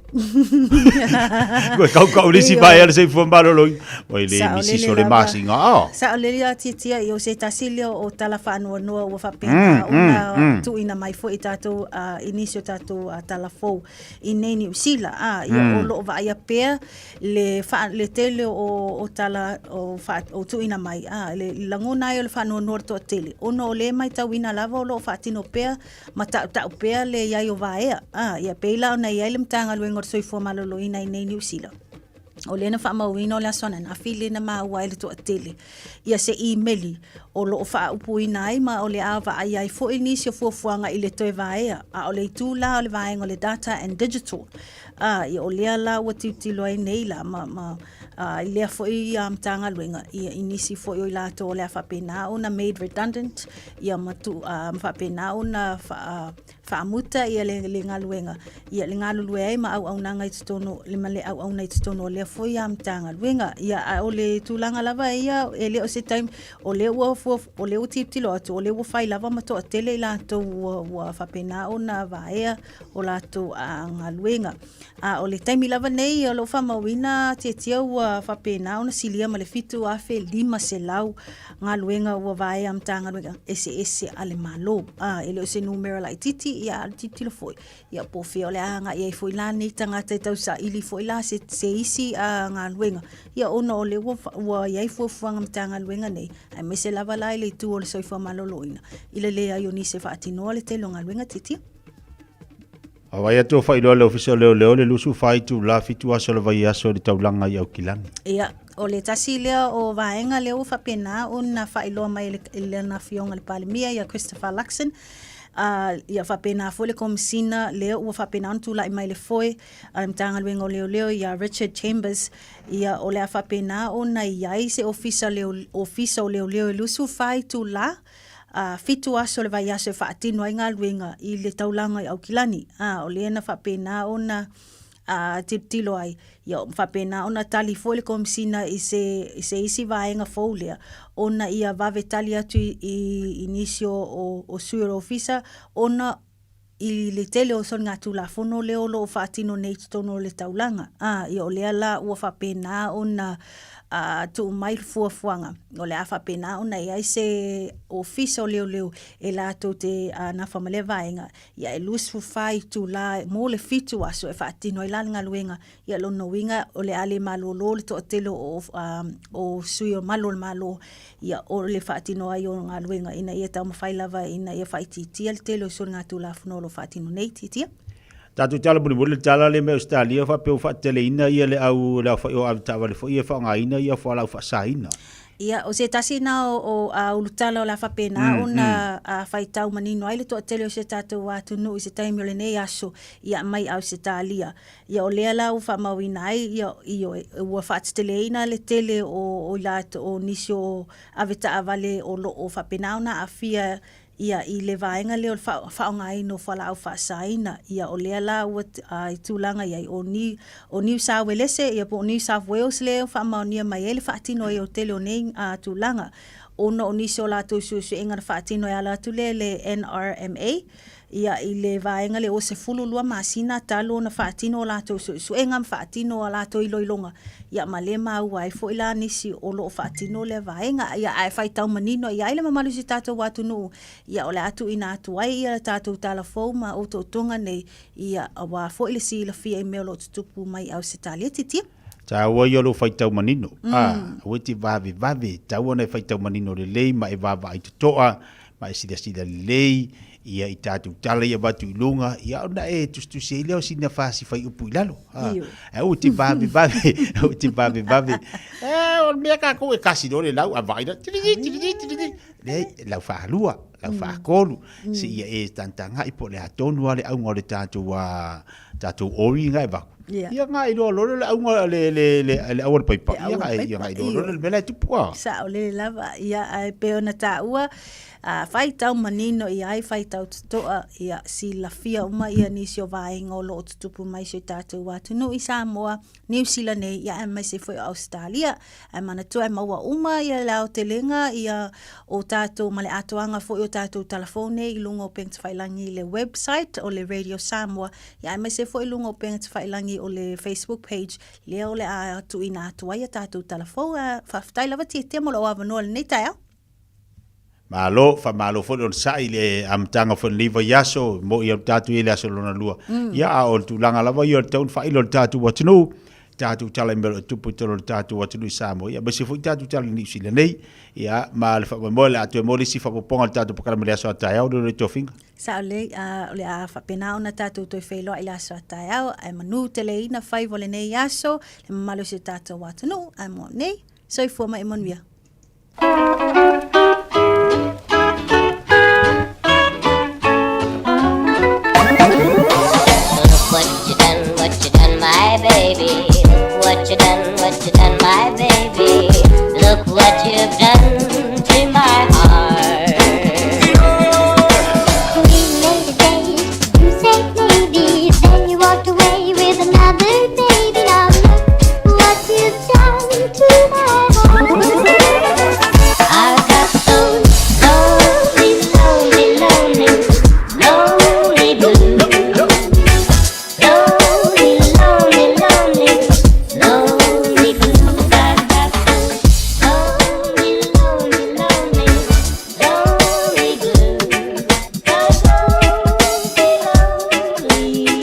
Koe kau kau lisi vai ala soifua maloloina. Oi le misi so le masinga. Oh. Sao lele a tiatia i o se tasi lea o tala whaanoanoa ua whapena ona tuuina mai foi i tātou i nisi o tātou tala fou i nei Niu Sila. A, ia o loo vaaia pea le, wha, le tele o tala o, wha, o tuuina mai. A, le lagona ai o le whaanoanoa le toatele. Ona o le maitauina lava o loo whaatino pea ma tautau pea le i ai o Vaea. A, ia pei la ona i ai le Matagaluega o le Soifua Maloloina i nei Niu Sila. O lea na faamauina o le aso ananafi lea na maua ai le toatele ia se imeli o lo o faaupuina ai ma o le a vaai ai foi nisi o fuafuaga i le toe vaea, a o le itu la o le vaega o le Data and Digital. A, ia o lea la ua tilotilo ai nei la ma, ma a, i lea foi a Matagaluega ia i nisi foi o i latou o le a faapena ona made redundant ia ma tu, a, ma faapena ona fa, faamuta ia le, le galuega ia le galulue ai ma auaunaga i totonu le ma le auauna i totonu o lea foi a Matagaluega. Ia a o le tulaga lava ia e le o se taimi o lea ua fua, o lea ua tilotilo atu o lea ua fai lava ma toatele i latou ua, ua faapena ona vaea o latou galuega. A o le taimi lava nei o lo o faamauina tiatia ua faapena ona silia ma le 7,500 galuega ua vaea Matagaluega eseese a le Malo. A, e le o se numera laitiiti, ia a o le tilotilo foi, ia po o fea o le a agai ai foi la nei tagata e tausaili foi la se, se isi galuega, ia ona o lea ua, ua i ai fuafuaga Matagaluega nei, aemaise lava la i le itu o le soifua maloloina, i le leai o nisi e faatinoa le tele o galuega tiatia. Hawaii atu o faailoa le Ofisa o Leoleo le 24 itula 7 aso o le vaiaso i le taulaga i Aukilani. Ia, o le tasi lea o vaega lea ua faapena ona faailoa mai e lana Afioga i le Palemia ia Christopher Luxon, ia faapena foi le Komesina lea ua faapena ona tulai mai le foe a le Matagaluega o Leoleo ia Richard Chambers, ia o le a faapena ona i ai se Ofisa leo, Ofisa o Leoleo e 24 itula ā, 7 aso o le vaiaso e faatino ai galuega i le taulaga i Aukilani, ā, o lea na faapena ona ā, tilotilo ai, ia faapena ona tali foi le Komesina i se, i se isi vaega fou lea, ona ia vave tali atu i, i, i nisi o, o, o sui o le ofisa, ona i le tele o soligatulafono lea o lo o faatino nei i totonu o le taulaga. Ā, ia o lea la ua faapena ona ā, tuu mai le fuafuaga, o le a faapena ona i ai se ofisa o leoleo e latou te ā, nafa ma lea vaega, ia e 24 itula mo le 7 aso e faatino ai la le galuega. Ia lona uiga o le a le malolo le toatele o, o sui o malu o le Malo, ia o le faatino ai o galuega ina ia taumafai lava ina ia faaitiitia le tele o soligatulafono o lo o faatino nei. Tiatia. Tatou tala mulimuli le tala lea mai Ausetalia faapea ua faateteleina ia le au le aofai o avetaavale foi ia e faaaogaina ia fualaau faasaina. Ia, o se tasi na o, o a ulutala o le a faapena ona a faitau manino ai le toatele o si o tatou atunuu i se taimi o lenei aso, ia mai Ausetalia. Ia o lea la ua faamauina ai, ia, ioe, ua faateteleina le tele o, o i latou, o nisi o avetaavale o lo o faapena ona aafia ia i le vaega lea o le faaaogaina o fualaau faasaina. Ia o lea la ua i tulaga i ai, o Ni, o Niu Sauelese, ia po o New South Wales lea ua faamaonia mai ai le faatino ai o le tele o nei tulaga. ona o nisi o latou suesuega na faatino e ala atu lea i le NRMA, ia, i le vaega lea ua 12 masina talu ona faatino a latou suesuega ma faatino a latou iloiloga, ia ma lea maua ai foi la nisi o lo o faatino lea vaega. Ia, ae faitau manino i ai le mamalu o si tatou atunuu, ia o le a tuuina atu ai ia le tatou tala fou ma otootoga nei, ia, aua foi le silafia i mea o lo o tutupu mai i Ausetalia. Titia. Taua ia o lou faitau manino. A, aua e te vavevave, taua ona e faitau manino lelei ma e vaavaai totoa, ma e silasila lelei, ia i tatou tala ia avatu i luga, ia ona e tusitusi ai lea o sina fasi faiupu i lalo. A, ae aua e te vavevave, aua e te vavevave. E, o le mea tatou e kasi loa le lau, a vaai loa, tilili, tilili, tilili. Leai, lau faalua, lau faatolu, seia e tagatagai po o le a tonu lava le auga o le tatou, tatou ori na e avatu. Ia na iloa loa lea o le auga le le le le au a le paipa. Ia na ia na iloa loa lea o le mea la e tupu a. Saolele lava, ia ae pei ona taua, a faitau manino i ai, faitau totoa, ia silafia uma ia nisi o vaega o lo o tutupu mai i si o tatou atunuu i Samoa, Niu Sila nei, ia aemaise foi o Ausetalia. Ae manatua e maua uma ia le aotelega ia o tatou ma le atoaga foi o tatou talafou nei i luga o upega tafailagi i le website o le Radio Samoa, ia aemaise foi i luga o upega tafailagi o le Facebook page lea o le a tuuina atu ai a tatou talafou. Ae faafetai lava Tietia mo lou avanoa i lenei taeao. Malo, faamalo foi le onosai i le amataga foi o lenei vaiaso, e moi au tatou i le aso lona lua. Ia, a o le tulaga lava ia o le tau ona faailo i le tatou atunuu, tatou tala i mea o lo o tupu i totonu o le tatou atunuu i Samoa, ia, aemaise foi tatou tala i Niu Sila nei. Ia, ma le faamoemoe o le a toe maua le isi faaopoopoga o le tatou polokalame i le aso a taeao, le tofiga. Sao lelei, a o le a faapena ona tatou toe feiloai i le aso a taeao, ae manu teleina faiva o lenei aso, le mamalu o si o tatou atunuu, ae mo nei, soifua ma ia manuia. Look what you done, what you done, my baby. Look what you done, what you done, my baby. Look what you've done to my heart. We made a date, you said maybe, then you walked away with another baby. Now look what you've done to my heart. I got those lonely, lonely, lonely, lonely blues. Lonely, lonely, lonely, lonely blues. I got those lonely, lonely, lonely, lonely blues. Those lonely, lonely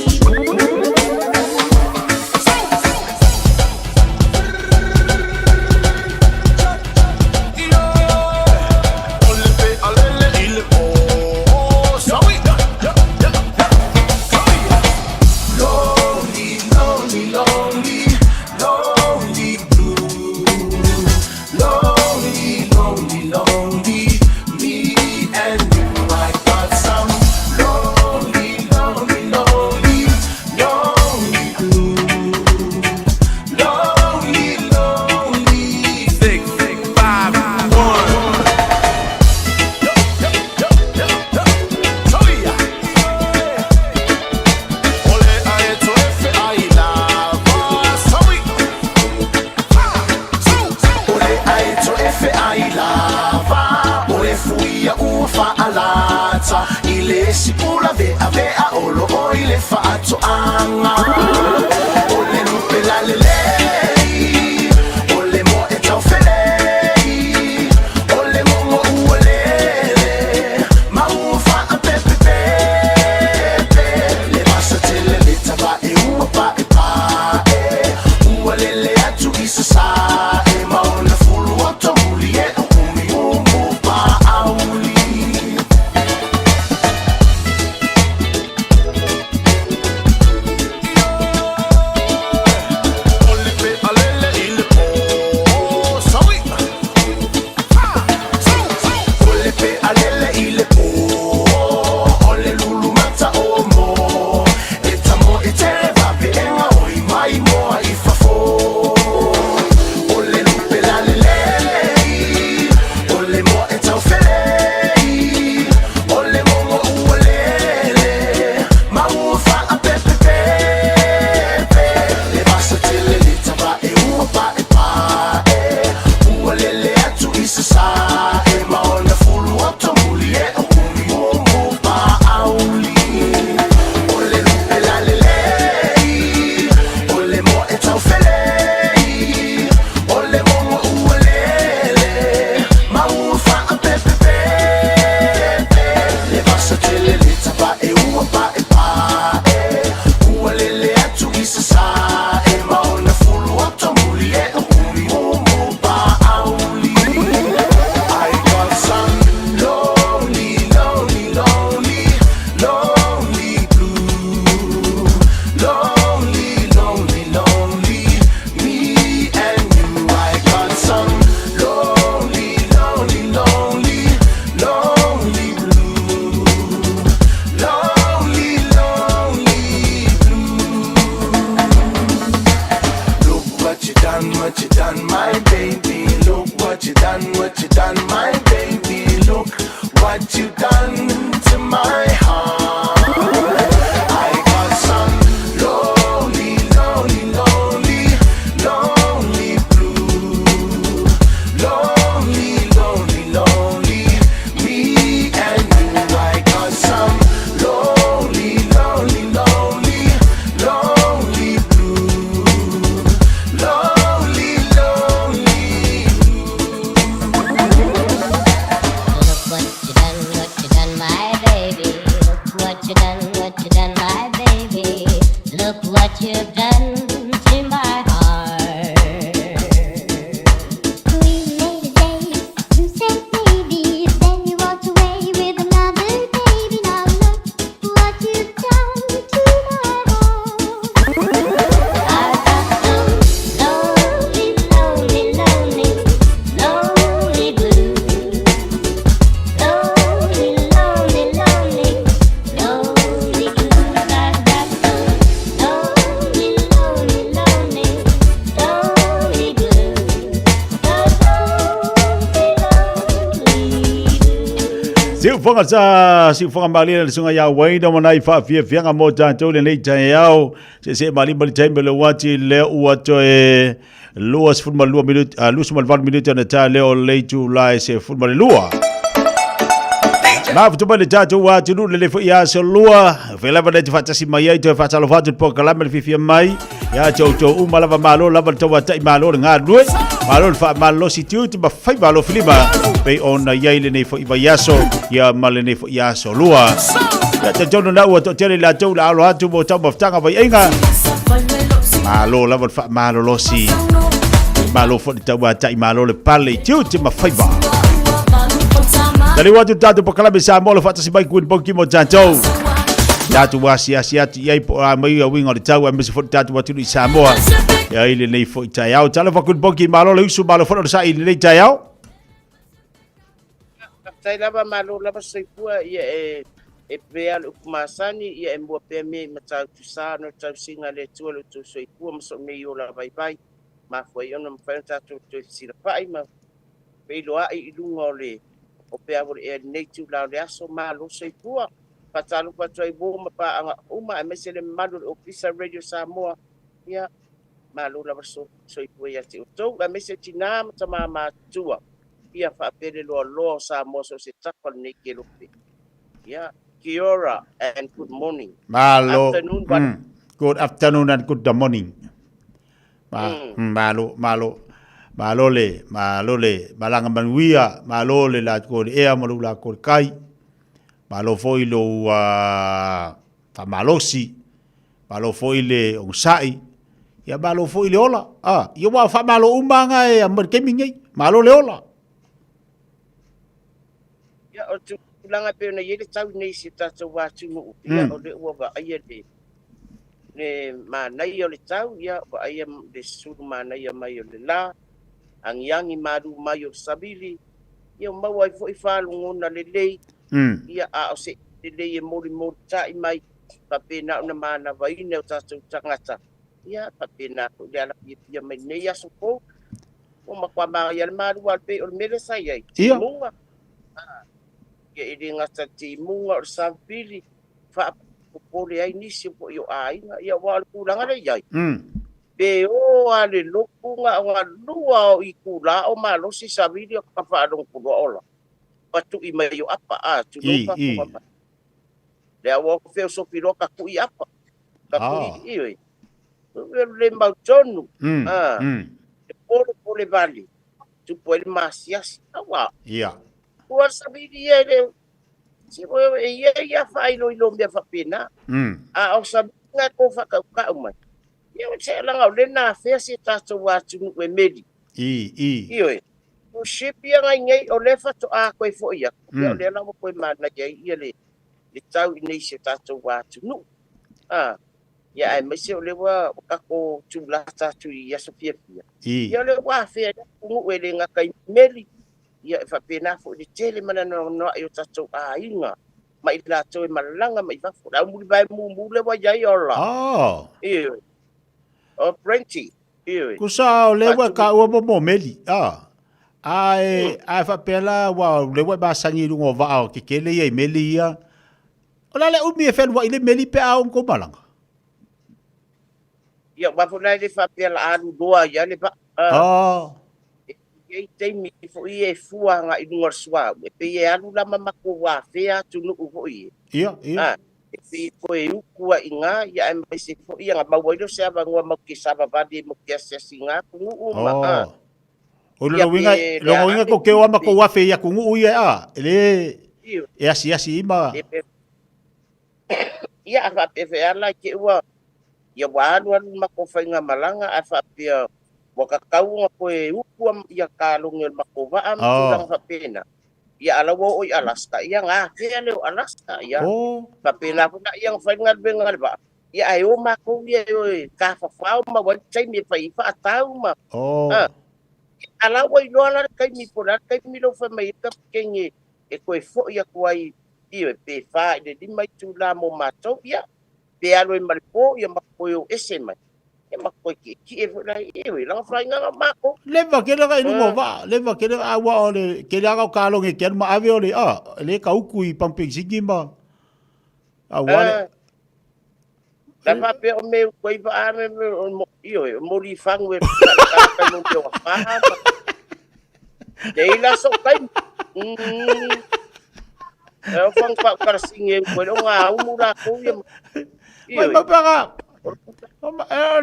blues. Lonely, lonely, lonely, lonely blue. Lonely, lonely, lonely, me and you. I got some lonely, lonely, lonely, lonely blue. Lonely, lonely. 6, 5, 1. O le aeto e feai lava O le fuia ua faalata I le sipula veavea o loo i le faatoaga O le lupe lalelei O le moa e taufelei O le mogo ua lele Ma ua faapepepepe Le vasa tele le tavae ua paepae Ua lele atu i sasae Ma ona fulu oto muli e o umiumu paauli. Siufoga sa siufoga malie le suga ia Wayne o nai faafiafiaga mo tatou lenei taeao. Seesee malima le taimi o le uati lea ua toe 22 minute, 28 minute ona ta lea o le itula e 12. Mafutu mai le tatou atunuu le le foi aso lua. Fai lava le te faatasi mai ai toe faatalofa atu le polokalame le fiafia mai. Ia te outou uma lava malo lava le tauatai malo le galulue. Malo le faamalolosi tiute ma faiva alofilima. Pei ona i ai lenei foi vaiaso ia ma lenei foi aso lua. Ia talitonu na ua toatele i latou le alo atu mo taumafataga vaiaiga. Malo lava le faamalolosi. Malo foi le tauatai malo le pale i tiute ma faiva. Taliu atu le tatou polokalame Samoa le faatasi mai Queen Boki mo tatou. Tatou asiasi atu i ai po o a mai ia uiga o le tau aemaise foi le tatou atunuu i Samoa. Ia i lenei foi taeao. Talofa Queen Boki, malo le usu, malo foi le onosai i lenei taeao. Faafetai lava, malo lava soifua, ia e e pea le upu masani, ia e mua pea mea i Matautu sa ona o le tausiga a le Atua lo outou soifua ma sou nei ola vaivai. Mafua ai ona mafai ona tatou toe fesilafa'i ma feiloa'i i luga o le o peau o le ea i lenei itula o le aso. Malo soifua. Faatalofa atu ai uo ma paaga uma aemaise le mamalu o le Ofisa Radio Samoa. Ia, malo lava le soifua ia te outou aemaise tinā ma tamā matutua. Ia faapea le loaloa o Samoa so o se tafa o lenei kelope. Ia, kia ora and good morning. Malo. Afternoon, but Good afternoon and good morning. Ma, malo, malo. Malo le, malo le, malaga manuia, malo le la ko le ea ma lo la ko le kai. Malo foi lou faamalosi, malo foi le onosai, ia malo foi le ola. Ah, ia ua faamalo uma lava e ma le taimi lenei. Malo le ola. Ia, o le tulaga e pei ona i ai le tau nei i si o tatou atunuu, ia, o lea ua vaaia le, le manaia o le tau, ia, vaaia le sulu manaia mai o le la, agiagi malu mai o le savili, ia maua ai foi faalogona lelei, ia a o se lelei e molimolitai mai, faapena ona manavaina e o tatou tagata, ia faapena foi le ala fiafia mai lenei aso fou. Ua matua manaia le malu alu pei o le mea lea sa i ai, timuga. Ia e le gata i le timuga o le savili, faapopole ai nisi foi o aiga, ia aua o le tulaga lea e i ai, Pe o a le lotu na o na lua o itula o malosi savili o ka faalogo pulua ola patui mai o apa a tulou faafofoga mai. Le au o feo sofi loa ka kui apa ka kui i oi. Le mau tonu a le pole pole vale tupu ai le masiasi aua. Ia. Ua savili ia le si o e ia ia faailoilo mea faapena. A o savili na ko whakaukau mai. Ia o te alanga o le na afea si tatou atunuu e meli. I, i. Ioe. O ship ia ngai nei o le faatoa koe foi atu. Ia o lea la ua koe manaia ai ia le le tau i nei si o tatou atunuu. A, ia aemaise o lea ua tatou tulata atu i aso fiafia. I. Ia o lea ua afea ai le atunuu e le gata i meli, ia e faapena foi le tele ma le anoanoai o tatou aiga ma i latou e malaga mai fafo. Le aumulivae mumu lea ua i ai ola. Oh. Ioe. O Brenti. Ioe. Kusa o le ua ka ua mo mo meli. Ah. Ae, ae faapea la ua le ua masangi i luga o vaa o kekele ia i meli ia. O le a le umi e feluai le meli pe a o kou malaga? Ia, aua foi la e le faapea la alu loa ia le vaa. Oh. E i ai taimi foi e fua agai i luga o le suauu, e pei e alu la ma matou afea atunuu foi e. Ia, ia. E pei foi e utu ai i ina, ia aemaise foi ia na maua ai lea o se avanoa matou te savavali ai matou te asiasi i ina atunuu ma, Oh. O lona uiga, lona uiga tou te o lava ma tou afe i atunuu ia a, e le e asiasi i ma. Ia, a faapea foi lava la i te i ua, ia ua alu alu le matou faigamalaga ae faapea ua tatau ona toe utu ia kalone o le matou vaa ma tulaga faapena. Ia a la ua oo i Alaska, ia na afea lea o Alaska, ia faapena foi la ia na fai le galuega a le vaa. Ia ae o matou ia e o e tafafao ma maua ai le taimi e fai ai faatau ma a la ua iloa la le taimi po o le a le taimi lea ua fai mai ai le kapikeni e toe foi atu ai, ioe, pe 4 i le 5 itula mo matou, ia, pe alu ai ma le po, ia ma toe o ese mai. Ia ma koe kiʻekiʻe foi la i e langa faiga mako. Leva ke lega i lunga o vaa, leva ke lega a ua o le ke leaga o kaloge ke alu ma ave o le a, le ka uku i pampengsiki ma a ua le La fa pe o me ko i va me me o mo io e mo li fangu e ka ka ka mo o fa ma. Le ila so kai. E o fang pa ka singe ko o nga umu la ko ia. Mai ma panga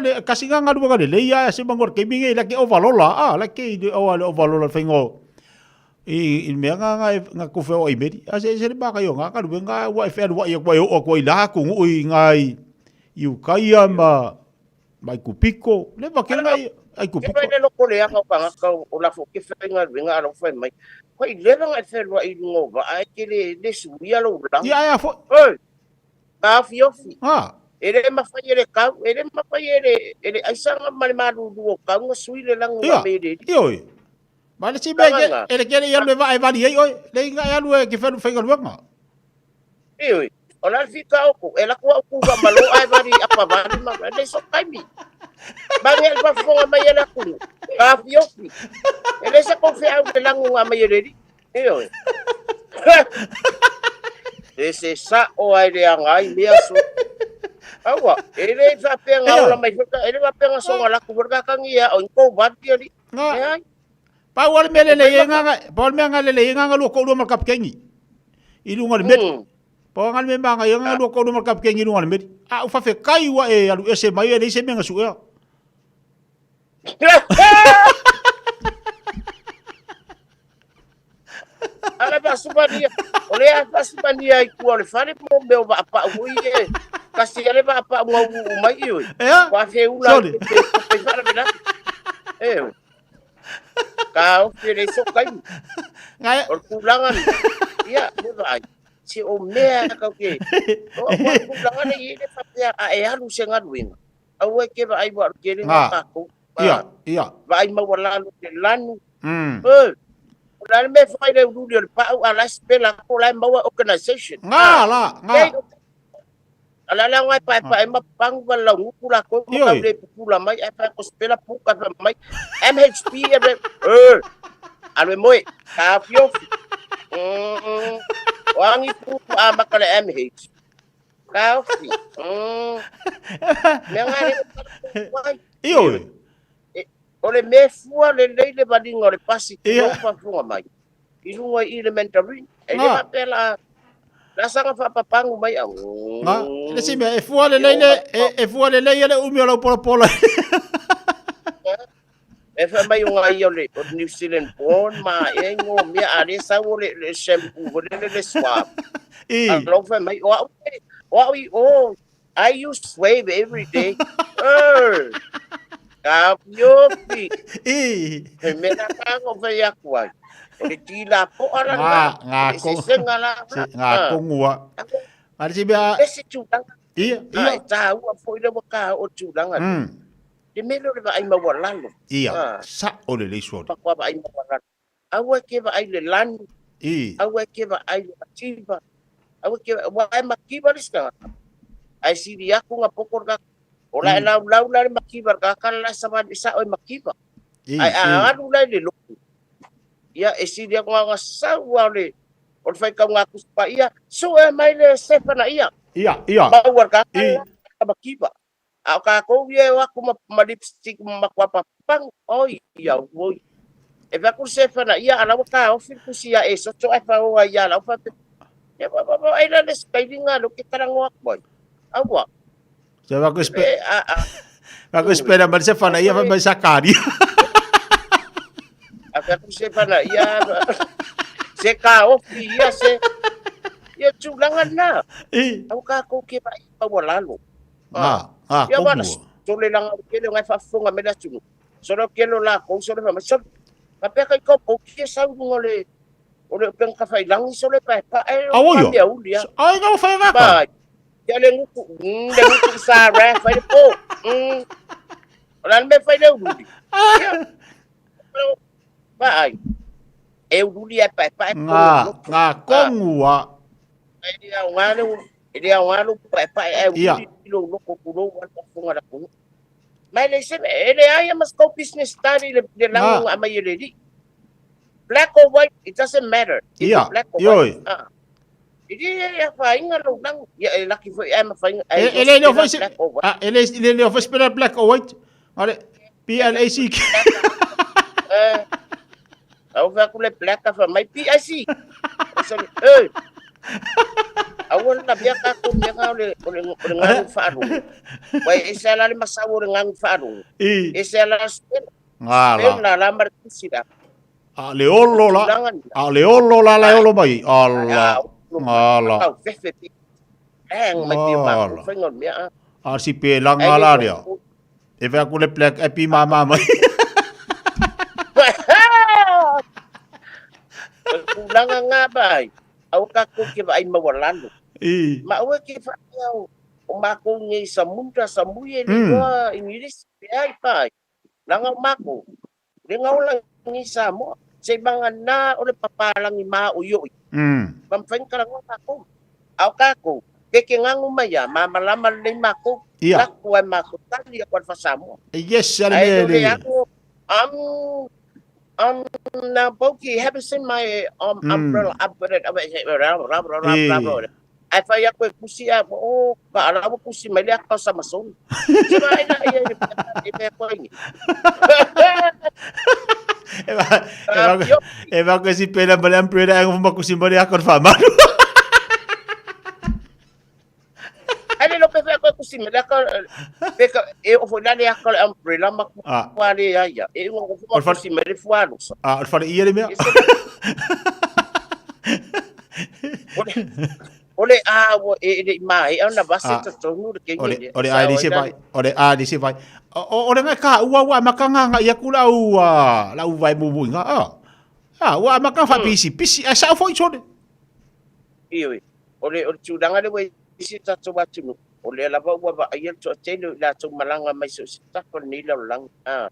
le kasi nga ngalu nga le leia se mangor ke minge la ke ovalola a la ke o le ovalola fengo i i mea nga nga nga ku fe o i meri a se se le ba ka yo nga ka lu nga wa e fe wa i ko o ko i la ku ngu i nga i i ukaia ma mai ku piko le ba ke nga ai ku piko. Ke le loko le anga pa nga ka o la fo ke fe nga nga lo fe mai. Ko i le nga fe lo i ngo va ai ke le le su ia lo la. Ia ia fo. Oi. Ka fiofi. Ah. E le mawhai e le kau, e le mawhai e le, e le aisanga ma le malulu o kau nga sui le langu a me le. Ia oi. Ma le si mea e le kele i alu e vaa e vali ai oi, le inga e alu e ke whelu whainga luanga. Ia oi. O la fika oko, e la kua uku va malo ai vali apa vali ma le so kaimi. Ma nge pa fonga mai e la kunu. Ka fiofi. E le sa ko fe au le langu nga mai e le Ia oi. E se sa o ai le anga ai mea so. Aua, e le whapea ngā ola mai whaka, e le whapea ngā songa laku whaka kangi ia, o inko wati ali. Ngā. E ai. Pau ale mea lele i ngā, pau ale mea ngā lele i ngā lua koulua ma le kapikengi. I lunga le meri. Pau ngā le mea ngā ngā lua koulua ma le kapikengi i lunga le meri. A u whawhe kai ua e alu ese mai e leise mea ngā suea. Ala faasumania, o lea faasumania i tua o le fale mo mea o vaapau foi e kasi ale vaapau gauluu mai i oi. Ea? Ua feula Sorry. pe pe faalavelave. E oi. Ka ofi e le so kaimi. Ngai. O le tulaga ni. Ia, le vaai. Se o mea kau ke. O o tulaga le i le faapea a e alu se galuega. Aua e ke vaai ua ke le Ngā. kākou. Ia, ia. Vaai maualalo le lanu. Mm. O le a le mea e fai le ululi o le pau a la e spela ko la e maua organization. Ngā la, ngā. A la la ngai pae pae ma pangu va lau nguku la ko ma kau le pupula mai ai pae ko spela puka pa mai MHP e re e alo e moe ka fiofi. O angi pupu a maka le MH. Ka ofi. Mea ngā le Ioe. O le mea fua lelei le valiga o le pasi ki lou faafofoga mai i luga i le Mandarin. E le faapea la la saga faapapagu mai au. Nga, le si mea, e fua lelei le, e fua lelei le umi o lau polapola. E fai mai o ngai o le o New Zealand born ma e ngo mea a le sau o le, le shampoo o le le, le swab. I. A lou fai mai o au o au i o I use Suave every day. Er. Ka fiofi. I. He mea na ka fai aku ai. O le tila po ala Ngā, ngā Le sesenga la. Se, ngā kongua. A le si mea... Le se tulaga. Ia, ia. E tāua foi le waka o tulaga. Le mea lea o le vaai maualalo. Ia, sa o le lei suauri. Pakoa vaai maualalo. Aua ke vaai le lanu. I. Aua ke vaai le mativa. Aua ke ua e mativa le sika. Ai siri aku nga poko ka. O la e lau lau la le mativa ka ka la sa va sa o e mativa. I, Ai a i. alu la le loku. Ia e siri aku nga sau au le o le whai kau ngā kusipa ia. So e mai le sefana ia. Ia, ia. Maua ka ka I. la mativa. A o kākou ia e o aku ma, ma lipstick ma kua papang. Oi, ia, oi. E wha ku sefana ia, ala wa ka ofi kusi ia e soto ai wha oa ia, ala wha te. Ia, wa, wa, wa, ai la le skailinga lo ke tarangoa koe. Aua. Se va ku E, a, a. va ku spera ma se fana ia fa mai sakari. A wha ku sefana ia, se ka ofi ia se, ia tūlanga nā. I. Au kākou ke vai maua lalo. Ngā, ngā, Ia wana, kongua. so le langa o kele ngai faafofoga mai le atunuu. Solo kelo lakou, solo faa mai, solo. Faapea kai kau pou kia sau luga o le, o le upega tafailagi solo e paepae o Aua ia. mea uli a. Ai ngā whai ngā ka. Ba, ia le nguku, le nguku sa ra fai le po. O la le mea fai le ululi. Ia. Ba ai. E ululi e paepae po. Ngā, ngā kongua. E le au ngā le, e le au ngā le paepae e Ia. ululi lo loko ku lou wale faafofoga le atunuu. Ma e leai se mea, e leai a ma se tou business study le, le lagu na aumai e le alii. Black or white, it doesn't matter. If Ia, you're black or ioe. white. Ah. E le afaina lou lagu. Ia, e laki foi ae mafai, ae E, iloa e le leo spela foi se, black or white. ah, e le, le leo foi spela black or white. Ale, B-L-A-C-K. Eh, au fai atu le black a fai mai PIC. O se, eh. Aua le lavea tatou mea na o le, o le, o le gagu faalogo. Ua e ese ala le masau o le gagu faalogo. I. Ese ala le spela. Ngala. Spela la ma le tusi la. A le olo la. Tulaga ni. A le olo la la e olo mai. Ala. Ngala. Au fefe pi. Ang mai pi ma Ala. fai ngol mea. A si pe la ngala rea. E whea ku le black e pi mama mai. Tulaga ngā bai. Au ka ko ke vai mawalalo. I. Ma aua ke whaea o, o mākou nei sa munda sa mui e le loa Ingirisi pe ai pai. Langa o mākou. Le ngaola ngi Samoa. Se manga nā o le papalangi mā o ioi. Ma mwhainga kalangoa mākou. Au kākou. Ke ke ngangu mai a, ma malama le mākou. Ia. Laku ai mākou tali a kwa Samoa. Yes, ale Ai, me le le. aku, now, Boki, have you seen my umbrella? Ai whai aku e kusi a, o, ka ala ua kusi mai le aka o Samasoni. Se mai la ia e mea koe ni. E va ko si pela ma le umbrella e ngofo kusi ma le aka o whamaru. Ai le lope whai koe kusi mai le aka, pe ka, e ofo la le aka le umbrella ma Ah. kua le aia. E unga ngofo ma kusi mai le fualusa. Ah, o le whare ia le mea. O le a ua e le i mahe au na vase Ah. tatonu le kengi O le le. o le ai se vai, o le ai se vai. O o le ngai ka ua ua makanga nga ia kula ua la ua vai mumu nga. Ah. Ah, ua makanga fa pisi pisi a sa foi chone. Ioi. O le o le tulaga le ua isi tatou atunuu, o lea lava ua vaaia le toatele o i latou malaga mai so o se tafa o lenei lalolagi. A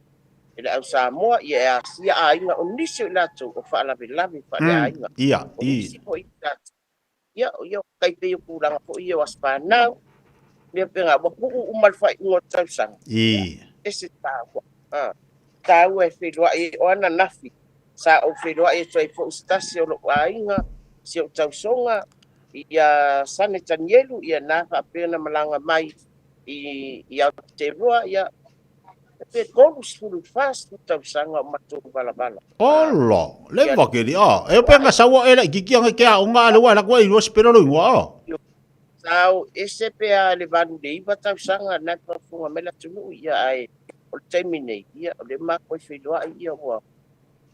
e le au Samoa, ia e asia aiga o nisi o i latou o faalavelave faaleaiga. Ia, O i. nisi foi i latou. Ia, o ia o kai pei o tulaga foi ia o aso fanau, mea pea ua puu uma le faaiuga o le tausaga. I. E se taua. A taua e feiloai o ananafi. Sa ou feiloai atu ai foi i se tasi o lou aiga, si ou tausoga, ia Sane Tanielu, ia na faapea na malaga mai i, i Aotearoa, ia pe 34 tausaga o matou valavala. Ola, le vakeli a. E pe nga saua e la kiki anga ke a onga le wa la kwa i spero lo ingoa a. Sa o ese pe a le 89 tausaga na faafofoga mai le atunuu, ia ae o le taimi nei, ia o le makou e feiloai ia ua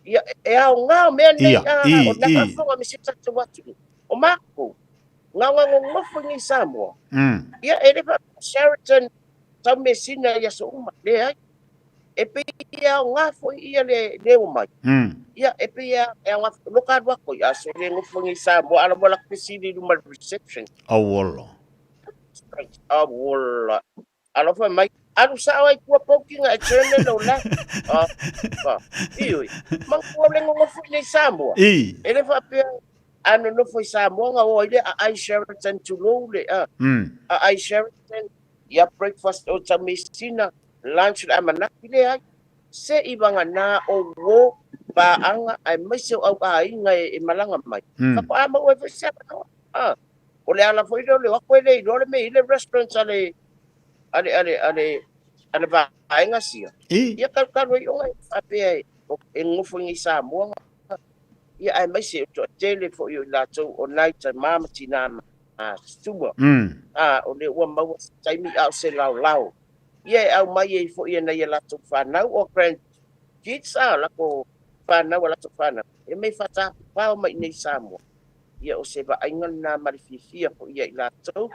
ia e aogā o mea nei Ia, a i, o na i. faafofoga me se tatou atunuu. O makou, gaogagogofo i Samoa. Ia e le faapea Sheraton tau mesina i aso uma, leai. E pei e aogā foi ia le le o mai. Ia e pei e aogā loka alu aku ia so le gofo i Samoa ala mo la fesili i luma le reception. Auola. Auola. Alofa mai alu sao ai tua pokinga e turn lo la. Ah, ah. Ioi. Mangua le gofo i Samoa. I. E le faapea a nonofo i Samoa ga o ai le aai Sheraton tulou le a. Aai Sheraton ia breakfast o tau mesina, lunch le amanaki le ai. Se i vagana o uō paaga aemaise o au aiga e, e malaga mai. Faatoa maua ai foi se avanoa. Ah. O le ala foi lea o le o atu e le iloa le mea i le restaurant a le a le a le a le a le vaega sia. I. Ia kalukalu ai oga e faapea e e gofo i Samoa. Ia aemaise o toatele foi o i latou o nai tamā ma tinā ma tua. A o le ua maua se taimi a o se laolao. Ia e aumai ai foi e nai a latou fanau o grand kids a lakou fanau a latou fanau. E mei faatapapao mai i nei Samoa. Ia o se vaaiga lenā ma le fiafia foi ia i latou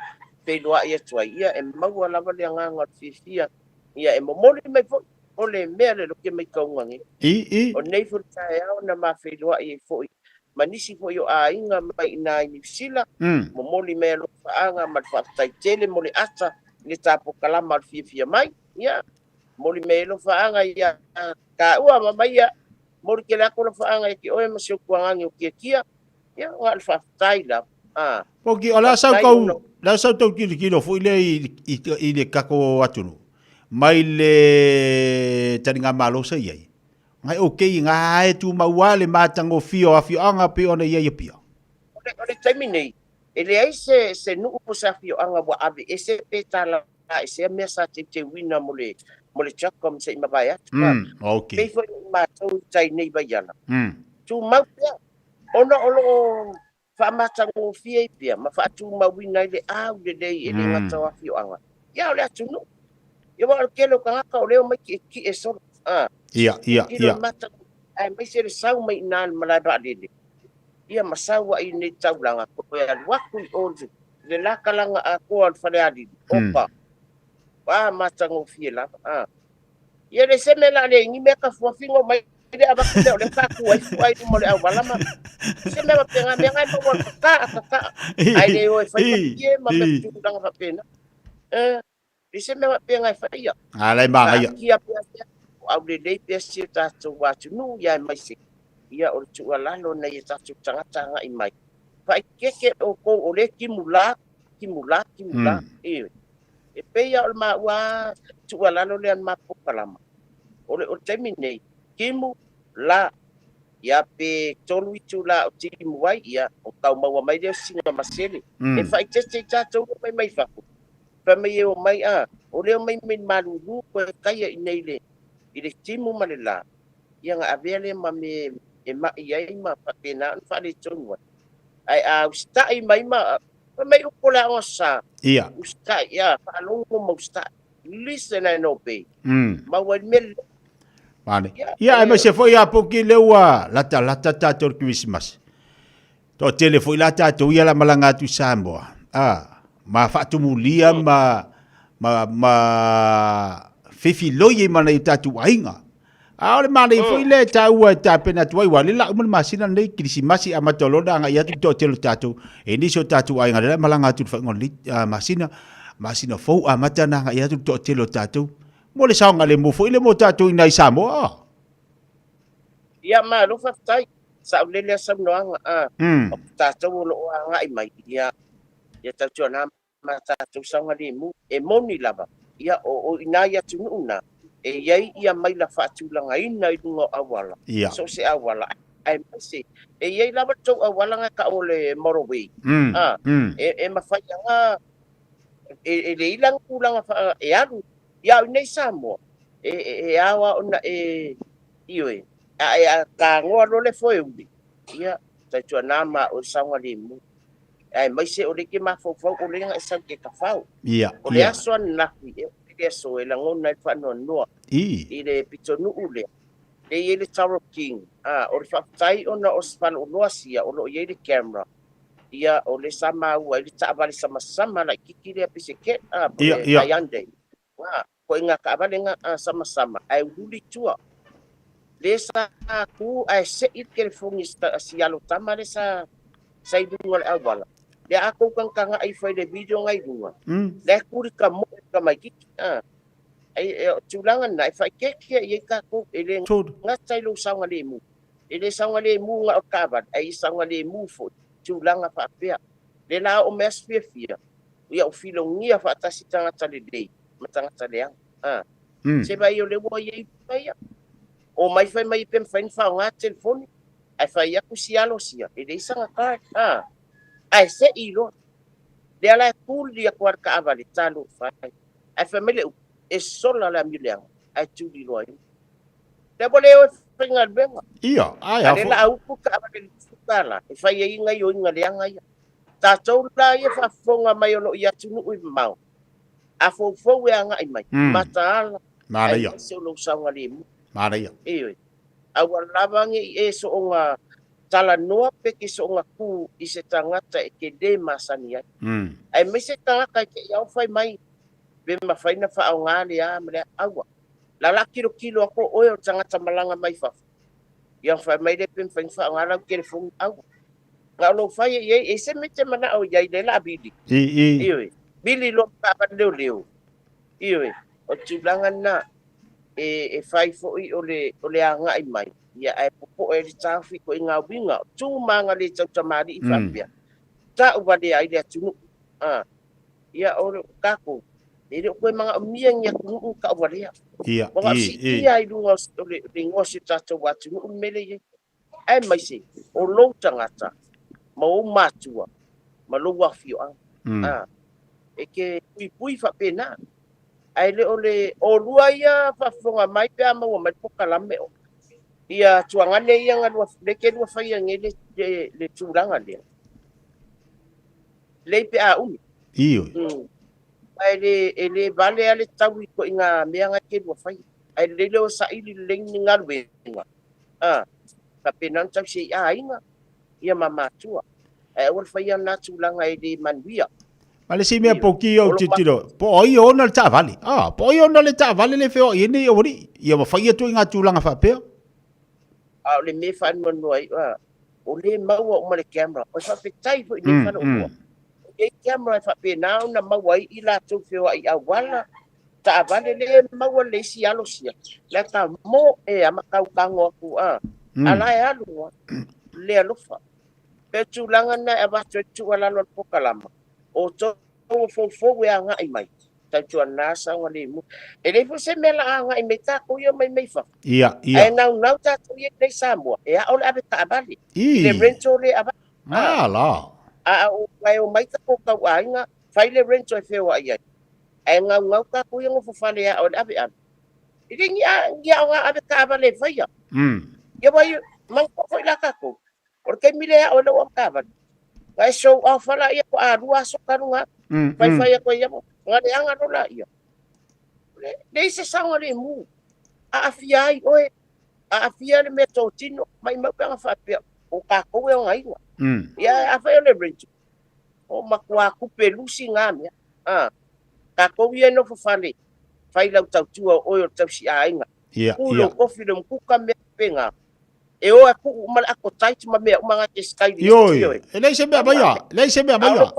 feiloai atu ai. Ia e maua lava le agaga o le fiafia. Ia e momoli mai foi o le mea le loke mai kauga nei. I, i. O nei foi le taeao na mafeiloai ai foi ma nisi foi o aiga mai i ina i Niu Sila. Momoli mai alofaaga ma le faafetai tele mo le ata i le tapokalama o le fiafia mai. Ia momoli mai alofaaga ia taua ma mai ia moli ke le ako alofaaga ia ke oe ma se ukuagagi o kiakia. Ia o le faafetai lava. Ah. Poki, o la sau Faafetai kau, ona la sau tau kilo kilo foi le i, i, i le kako atunu. mai le taligamalo sa i ai. Ngai okay ngā e tumau lava le matagofie o afioaga pei ona i ai Apia. O le taimi nei, e leai se se nuu po o se afioaga ua aveese pe tala e sea mea sa teuteuina mo le mo le CHOGM se i mavae atu. Okay. Pei foi o matou i tai nei Vaiala. Tumau pea, ona o lo o faamatagofie ai pea ma faatumauina ai le au lelei e le gata o afioaga, ia o le atunuu. Ia aua o le tele o tagata o lea e omai tietie solo. Ia, ia, Tilotilo ia. i mata, aemaise le sau mai i ina i le malae vaalele, ia ma sau ai i nei taulaga, toe alu atu i o i le lakalaga atoa o le falealili, oka, a matagofie lava. Ia le se mea la le ni mea ka fuafigo mai le avatu mea o le faatu ai fua i luma o le auala ma se mea faapena mea na e maua tata'a tata'a ae le o e fai malie ma mea tulaga faapena. Le se mea faapena e faia. A la e magaia. Taatia pea pea o aulelei pea si o tatou atunuu ia aemaise ia o le tuualalo nai o tatou tagata agai mai. Faaeteete outou o lea timu la, timu la, timu la. Ioe. E pei lava o le maua tuualalo lea i le matou polokalama, o le taimi nei, timu, la, ia pe 3 itula o timu ai, ia o tau maua mai lea o sina masele. E faaeteete i tatou lea mai mai fafo, fai mai e omai, a, o lea omai mai malulu koe taia i nei i le timu ma le la, ia na avea lea ma mea e mai ai ma faapena ona faaletonu ai. Ae a usitai mai ma Fai mai upu o le aoga sa. Ia. Usitai, ia, faalogo ma usitai. Listen and obey. Maua i le mea lelei. Vale. Ia, aemaise foi a Puki lea ua latalata tatou i le Kerisimasi. Toatele foi la tatou ia la malaga atu i Samoa. A, ma faatumulia ma, ma, ma fefiloi ai ma nai o tatou aiga. A o le manaia foi lea e taua e tapena atu ai, aua o lea la uma le masina lenei, Kerisimasi amata loa ona agai atu le toatele o tatou, e nisi o tatou aiga lea la e malaga atu i le faaiuga o lenei masina, masina fou amata ona agai atu le toatele o tatou mo le saogalemu foi lea mo tatou i ina i Samoa. Ia, malo faafetai. Saolele a saunoaga, a o tatou o lo o agai mai, ia, ia tautuana ma tatou saogalemu. E moni lava, ia, o i ina i atunuu na, e i ai ia maila faatulagaina i luga o auala, so o se auala, aemaise, e i ai lava le tou auala na tau o le motorway, a, e mafai lava, e leai la ni tulaga faa, e alu, ia, o i inei i Samoa, e ao lava ona e, ioe, a e tagoa loa le foeuli, ia, tautuana ma oe saogalemu. Aemaise o lea e te mafaufau o lea na e sau i te tafao. O le aso ananafi, e oo i le aso e lagona ai le faanoanoa i le pitonuu lea, lea e i ai le Tower King. A, o le faafetai ona o se faleoloa sia o lo o i ai le camera, ia, o lea sa maua ai le taavale samasama laitiiti lea pei se cat, a, po o le Hyundai. A, Koe ngā taavale ngā a samasama ae ululi tua. Le sa ku ae se'i le telefoni si alo tama le sa sa i luga o le auala. Le a kou kagakaga'i fai le video nga i luga. Le ku li ka moe ka maititi a. Ai e o tulaga na e faaikeeke'a i ai tatou e le gata i lou saogalemu. E le saogalemu na o le taavale ae i saogalemu foi tulaga faapea. Le la oo mai aso fiafia ia u filogia faatasi tagata lelei ma tagata leaga. A. Se vai o le ua i ai mai ia. O mai fai mai pe mafai ona faaaoga telefoni, ae fai atu si alo sia, e leai sana card. A. Ae se'i loa. Lea la e tuli atu lava le taavale, talofa e. Ae fai mai le upu, e sola le amio leaga, ae tuli loa ai. Lea ua le o e faigaluega. Ia, ae a A lea la a upu le taavale i le $20, e fai ai gaioiga leaga ia. Tatou la ia faafofoga mai o lo o i atunuu i mamao, a foufou e agai mai, mataala, aemaise o lou saogalemu. Manaia. Ioe. Aua lava ne i e soonga talanoa pe te soonga ku i se tagata e te le masani ai. Aemaise tagata e te i ao fai mai, pe mafai na faaaoga le a ma le a. Aua. La la tilotilo atu o oe o le tagata malaga mai fafo. Ia fai mai lea pe mafai na faaaoga lau telefoni. Aua. Na o lou fai e i ai, e se mea e te manao i ai lea la vili. I, i. Ioe. Vili loa ma taavale leoleo. Ioe. O le tulaga lena e, e fai foi o le, o le agai mai, ia ae popoe ai le taofi koe i ngā uiga, o tū ma ngā le tautamalii faapea, ta'u valea ai le atunuu. A, ia o tatou, E le o toe manaomia ni atunuu tauvalea. Ia, Ua na o i, i. siitia i luga o le igoa o si o tatou atunuu le mea lea e i ai. Aemaise o lou tagata ma ou matua ma lou afioaga. A, e te puipui faapena. Ae le o le olua ia faafofoga mai pe a maua mai le polokalame o ia tuagane ia na lua, le te lua faia nei le, le, le tulaga lea. Lei pe a umi. Ioe. Ae le, e le vale a le tau i ituaiga mea na e te lua faia. Ae lelei le o saili lelei ni galuega. A, faapena ona tausi ai aiga, ia ma matua. Ae aua le faia na tulaga e le manuia. Ma le isi mea poki ou tilotilo, po o ai e ona le taavale. A, po o ai e ona le taavale le feoai ai nei aualii. Ia ma fai atu i ngā tulaga faapea. A o le mea e faanoanoa ai, a, o lea e maua uma le camera. O le faafetai foi i nei faleoloa. O nei camera e faapena ona maua ai i latou feoai auala, taavale lea e maua le isi alo sia, le ata mo e a makau tago atu a, a la e alu a, le alofa. Pe o tulaga na e avatu ai le tuualalo a le polokalama, o outou o foufou e agai mai, tautuana saogalemu. E leai foi se mea la agai mai tatou ia mai mai fafo. Ia, ia. Ae naunau tatou ia i Samoa, e ao le ave taavale, i le rental le avatu. Ah, la. A o e omai tatou tauaiga, fai le rental e feoai ai. Ae gaugau tatou ia nofofale e ao le ave ave. E le ni a ni aoga ave taavale e faia. Ia wai manatua foi la tatou. O le taimi lea e ao ai lau avetaavale. Na e show off la ia ko a lua aso talu nga. Fai fai atu ai ia nga leaga loa laia. Le leai se saogalemu. Aafia ai oe, aafia le meatotino, maimau pe ana faapea o tatou e ogaina. Ia afai o le rental, o matua tupe lusi na mea. A, tatou ia e nofo fale, fai lau tautua o oe o le tausiaiga. Ia, Ku ia. lou kofi le mukuka mea faapena. E o a tuu uma le ato tight ma mea uma na te style i Ioi, ioe. e leai se mea maia, leai se mea maia.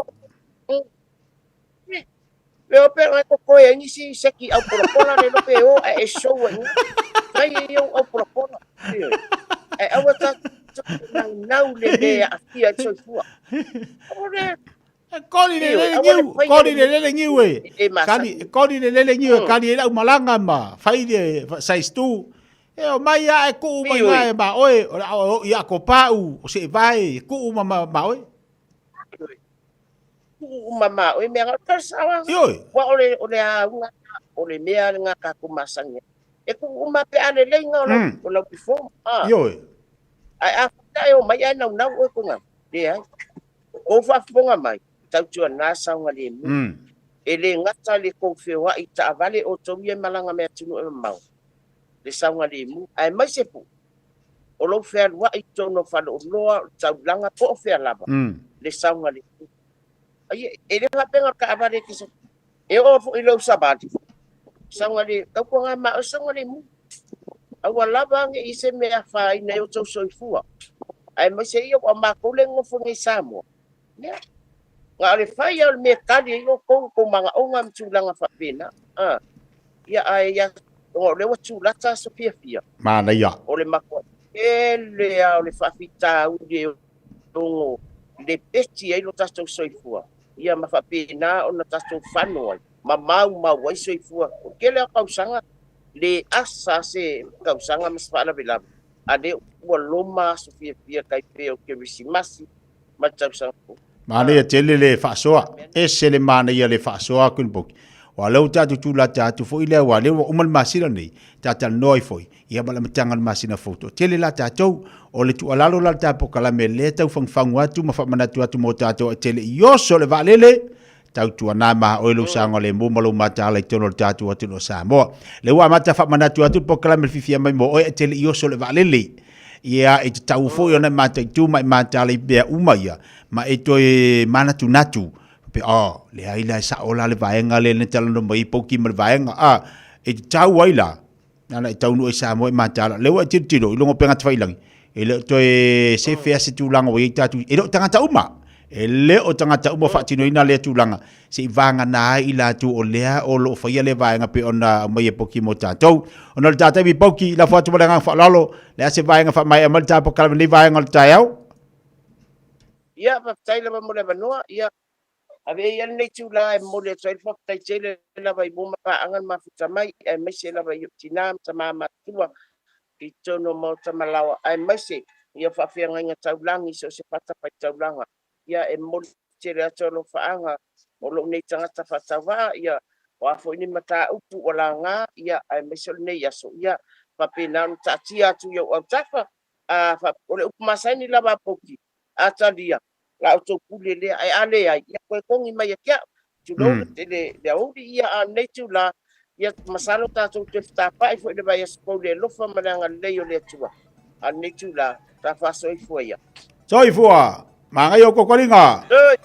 Me o pe ngai kokoe ai nisi seki au polapola le lo pe o a e show ai. Fai e iau au polapola. Ioe. Ae aua tatou naunau le mea e aafia ai le soifua. O le Koli le lele niu, koli le lele niu e. Kali, koli le lele niu e kali e lau malaga ma fai le size 2. E o mai a e kuu mai ngai ma oe, o la o ia ko pau, o se vai, kuu ma ma, ma oe. Kuu uma ma oe mea ngā sawa. Ioi. Wa o le o le auga, o le mea le ngā kākou masani. E kuu uma pe a lelei ngā o lau, o lau perform. Ah. Ioi. Ai a e o mai ai nau nau oe konga. Leai. Kou faafofoga mai, tautuana saogalemu. E le gata le kou feoai taavale outou ia e malaga mai atunuu e mamao, le saogalemu, aemaise foi o lou fealuai i totonu o faleoloa, o le taulaga, po o fea lava, le saogalemu. Ai, e le faapea o le taavale e te E oo foi i lou savali, saogalemu, tautuana ma oe saogalemu. Aua lava ne i se mea e afaina ai outou soifua, aemaise ia ua matou le nonofo nei i Samoa. Ia, na o le fai lava o le mea e tali ai outou i tou manaoga ma tulaga faapena. A, ia, ae ia, ona o lea ua tulata aso fiafia. Manaia. O le matuai tele lava o le faafitauli e ono lepeti ai lo tatou soifua, ia ma faapena ona tatou fano ai ma maumau ai soifua. O le tele lava o tausaga, le asa se tausaga ma se faalavelave, a lea ua loma aso fiafia tai pei o Kerisimasi ma le tausaga fou. Manaia tele le faasoa, ese le manaia le faasoa atu le poki. Aua o lea ua tatou tulata atu foi lea, aua o lea ua uma le masina lenei, ta talanoa ai foi, ia ma le amataga o le masina fou. Toatele la tatou, o le tuualalo la le ta polokalame lea tau fagufagu atu ma faamanatu atu mo tatou ae tele i oso le vaalele, Tautuana ma oe lou saogalemu ma lou mataala i totonu o le tatou atunuu o Samoa. Lea ua amata faamanatu atu le polokalame le fiafia mai mo oe ae te le i oso le vaalele. Ia, e tatau foi ona e mataitu ma e mataala i mea uma ia, ma e toe manatunatu. Pe, oh, leai la e sao la le vaega lea na talanoa mai ai Poki ma le vaega. Ah, e tatau ai la, Nana e taunuu ai Samoa e mataala. Lea ua e tilotilo i luga o upega tafailangi, e le o toe sefe lava se tulaga ua i ai tatou, e le o tagata uma. E le o tagata uma o faatinoina lea tulaga, se i vagana ai i latou o lea o lo o faia lea vaega pei ona aumai e Poki mo tatou. Ona o le ta taimi Poki, lafo atu ma le agaga faaaloalo, le a se vaega faamaea mai le ta polokalame i lenei vaega o le taeao? Ia, faafetai lava mo le avanoa. Ia. Avea ia lenei itulā e momoli atu ai le faafetai tele lava i mua ma paaga le mafuta mai, aemaise lava i ou tinā ma tamā matutua i totonu o maota ma laoa, aemaise ia faafeagaiga taulagi i so o se fatafaitaulaga. Ia, e momoli tele atu alofaaga o lou nei tagata faatauvaa, ia, o a foi ni mataupu ua laga, ia, aemaise o lenei aso, ia, faapena ona taatia atu i ou autafa, a, o le upu masani lava a Pouki, a talia, la outou pule lea, ae a leai, ia, toe togi mai ia te au. Tulou le, le aoauli, ia, a o lenei itulā, ia, masalo tatou toe fetapa'i foi i le vaiaso fou i le alofa ma le agalelei o le Atua. A o lenei itulā, ta faasoifua ia. Soifua! Magaia o kokoliga! Oi!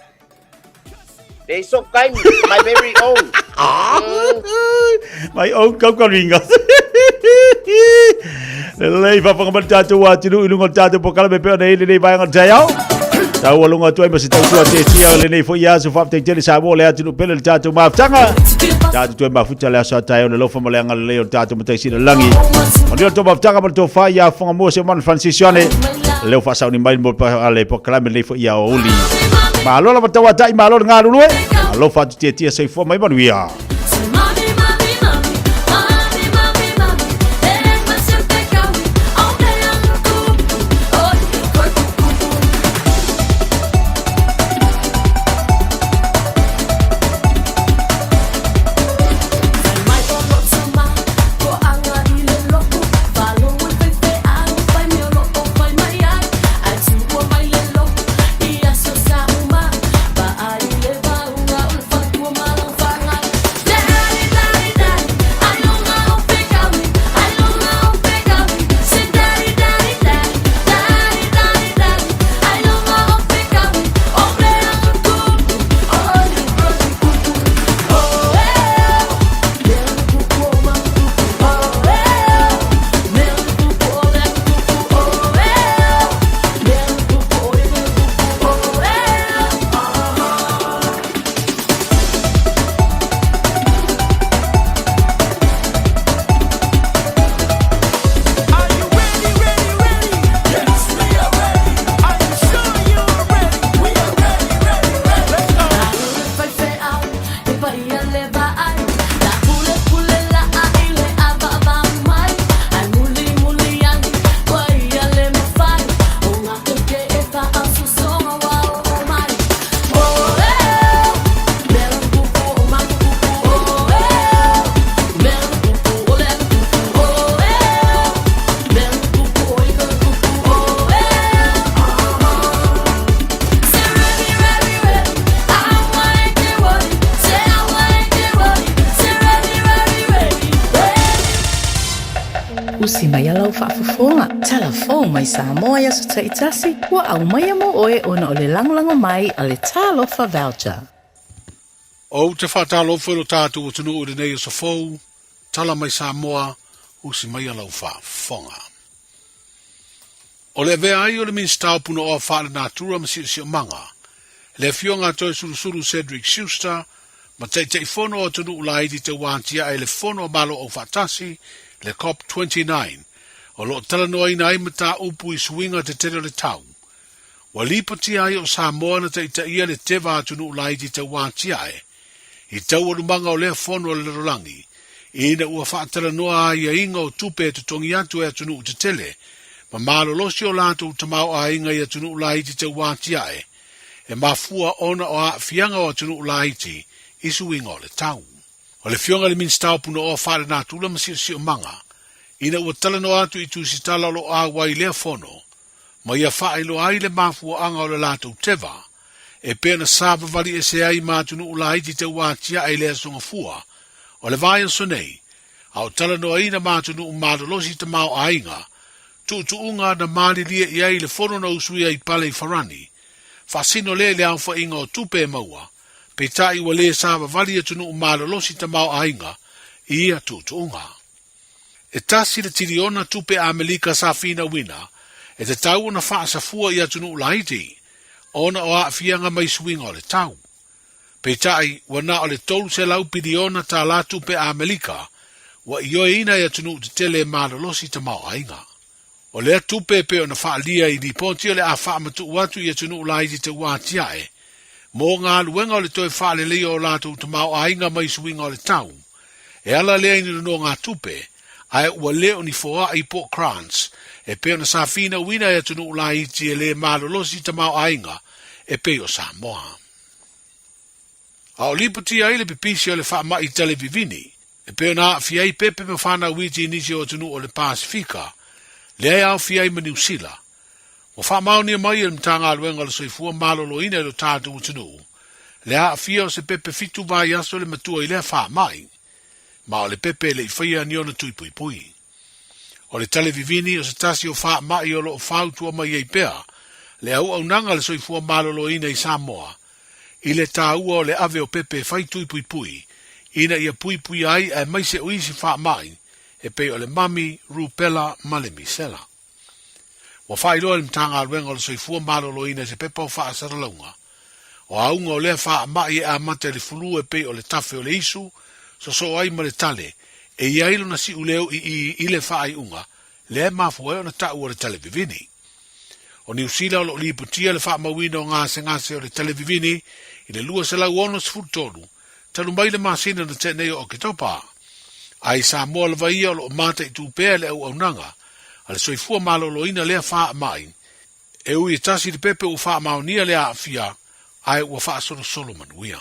Leai sou taimi, my very own. My own kokoliga. Lelei faafofoga mai le tatou atunuu i luga o le tatou polokalame pei ona i ai lenei vaega o le taeao. Taualuga atu ai ma se tautua tetia o lenei foi aso faafetai tele Samoa le atunuu pele le tatou mafutaga. Tatou toe mafuta le aso a taeao le alofa ma le agalelei o le tatou Matai Sili i le Lagi. Manuia le tou mafutaga ma le tofa ia Fogamua se mana Francis Ioane. Leo faasauni mai mo le polokalame lenei foi ia aoauli. Malo lava tauatai, malo le galulue. Alofa atu tiatia soifua mai manuia. Usi mai a lau faafofoga, tala fou mai Samoa i aso taitasi, ua aumaia mo oe ona o le lagolago mai a le Talofa Voucher. Ou te faatalofa i lo tatou atunuu i lenei aso fou, tala mai Samoa, usi mai a lau faafofoga. O le avea ai o le Minisita o Punaoa Faalenatura ma Siosiomaga, le Afioga a Toesulusulu Cedric Schuster ma Taitaifono o atunuu laiti tauatiae i le Fono a Malo Aufaatasi, le COP 29, o lo o talanoaina ai mataupu i suiga tetele o le tau. Ua lipotia ai o Samoa na taitaia le teva atunuu laiti tauatiae i taualumaga o lea fono a le lalolagi, ina ua faatalanoa aiaiga o tupe e totogi atu e atunuu tetele ma malolosi o latou tamaoaiga i atunuu laiti tauatiae e mafua ona o aafiaga o atunuu laiti i suiga o le tau. O le Afioga i le Minisita o Punaoa Faalenatura ma Siosiomaga, ina ua talanoa atu i tusitala o lo o auai i lea fono, ma ia faailoa ai le mafuaaga o le latou teva, e pei ona savavali ese ai ma atunuu laiti tauatiae i le Aso Gafua o le vaiaso nei, a o talanoaina ma atunuu malolosi tamaoaiga, tuutuuga na malilie i ai le fono na usuia i pale i Farani, faasino lea i le aofaiga o tupe e maua, peitai ua le savavali atunuu malolosi tamaoaiga i ia tuutuuga. E tasi le tiliona tupe Amelika sa finauina e tatau ona faasafua i atunuu laiti ona o aafiaga mai suiga o le tau. Peitai, ua na o le $300 piliona tālā tupe Amelika ua ioeina e atunuu tetele e malolosi tamaoaiga. O lea tupe e pei ona faaalia i lipoti o le a faamatuu atu i atunuu laiti tauatiae. Mo galuega o le toe faaleleia o latou tamaoaiga mai suiga o le tau, e ala lea i ni nonogatupe, ae ua le o ni foai po o grants, e pei ona sa finauina e atunuu laiti e le malolosi tamaoaiga e pei o Samoa. A o lipotia ai le pipisi o le faamai tale vivini, e pei ona aafia ai pepe ma fanau iti i nisi o atunuu o le Pasefika, lea e aofia ai ma Niu Sila. Ua faamaonia mai e le Matagaluega o le Soifua Maloloina i lo tatou atunuu, le aafia o se pepe fitu vaiaso le matua i lea faamai, ma o le pepe e le i faia ni ona tui puipui. O le tale vivini o se tasi o faamai o lo o fautua mai ai pea le auaunaga a le Soifua Maloloina i Samoa i le taua o le ave o pepe e fai tui puipui ina ia puipuia ai aemaise o isi faamai e pei o le mami, rupela ma le misela. Ua faailoa e le Matagaluega o le Soifua Maloloina i se pepa o faasalalauga, o auga o lea faamai e amata i le fulu e pei o le tafe o le isu, sosoo ai ma le tale, e i ai lona siuleu i i i le faaiuga, lea e mafua ai ona tau o le tale vivini. O Niu Sila o lo o lipotia le faamauina o gasegase o le tale vivini i le 263, talu mai le masina na tea nei o Oketopa. A i Samoa lava ia o lo o mataitu pea le auaunaga a le soifua maloloina lea faamai, e ui e tasi le pepe ua faamaonia le aafia ae ua faasolosolo manuia.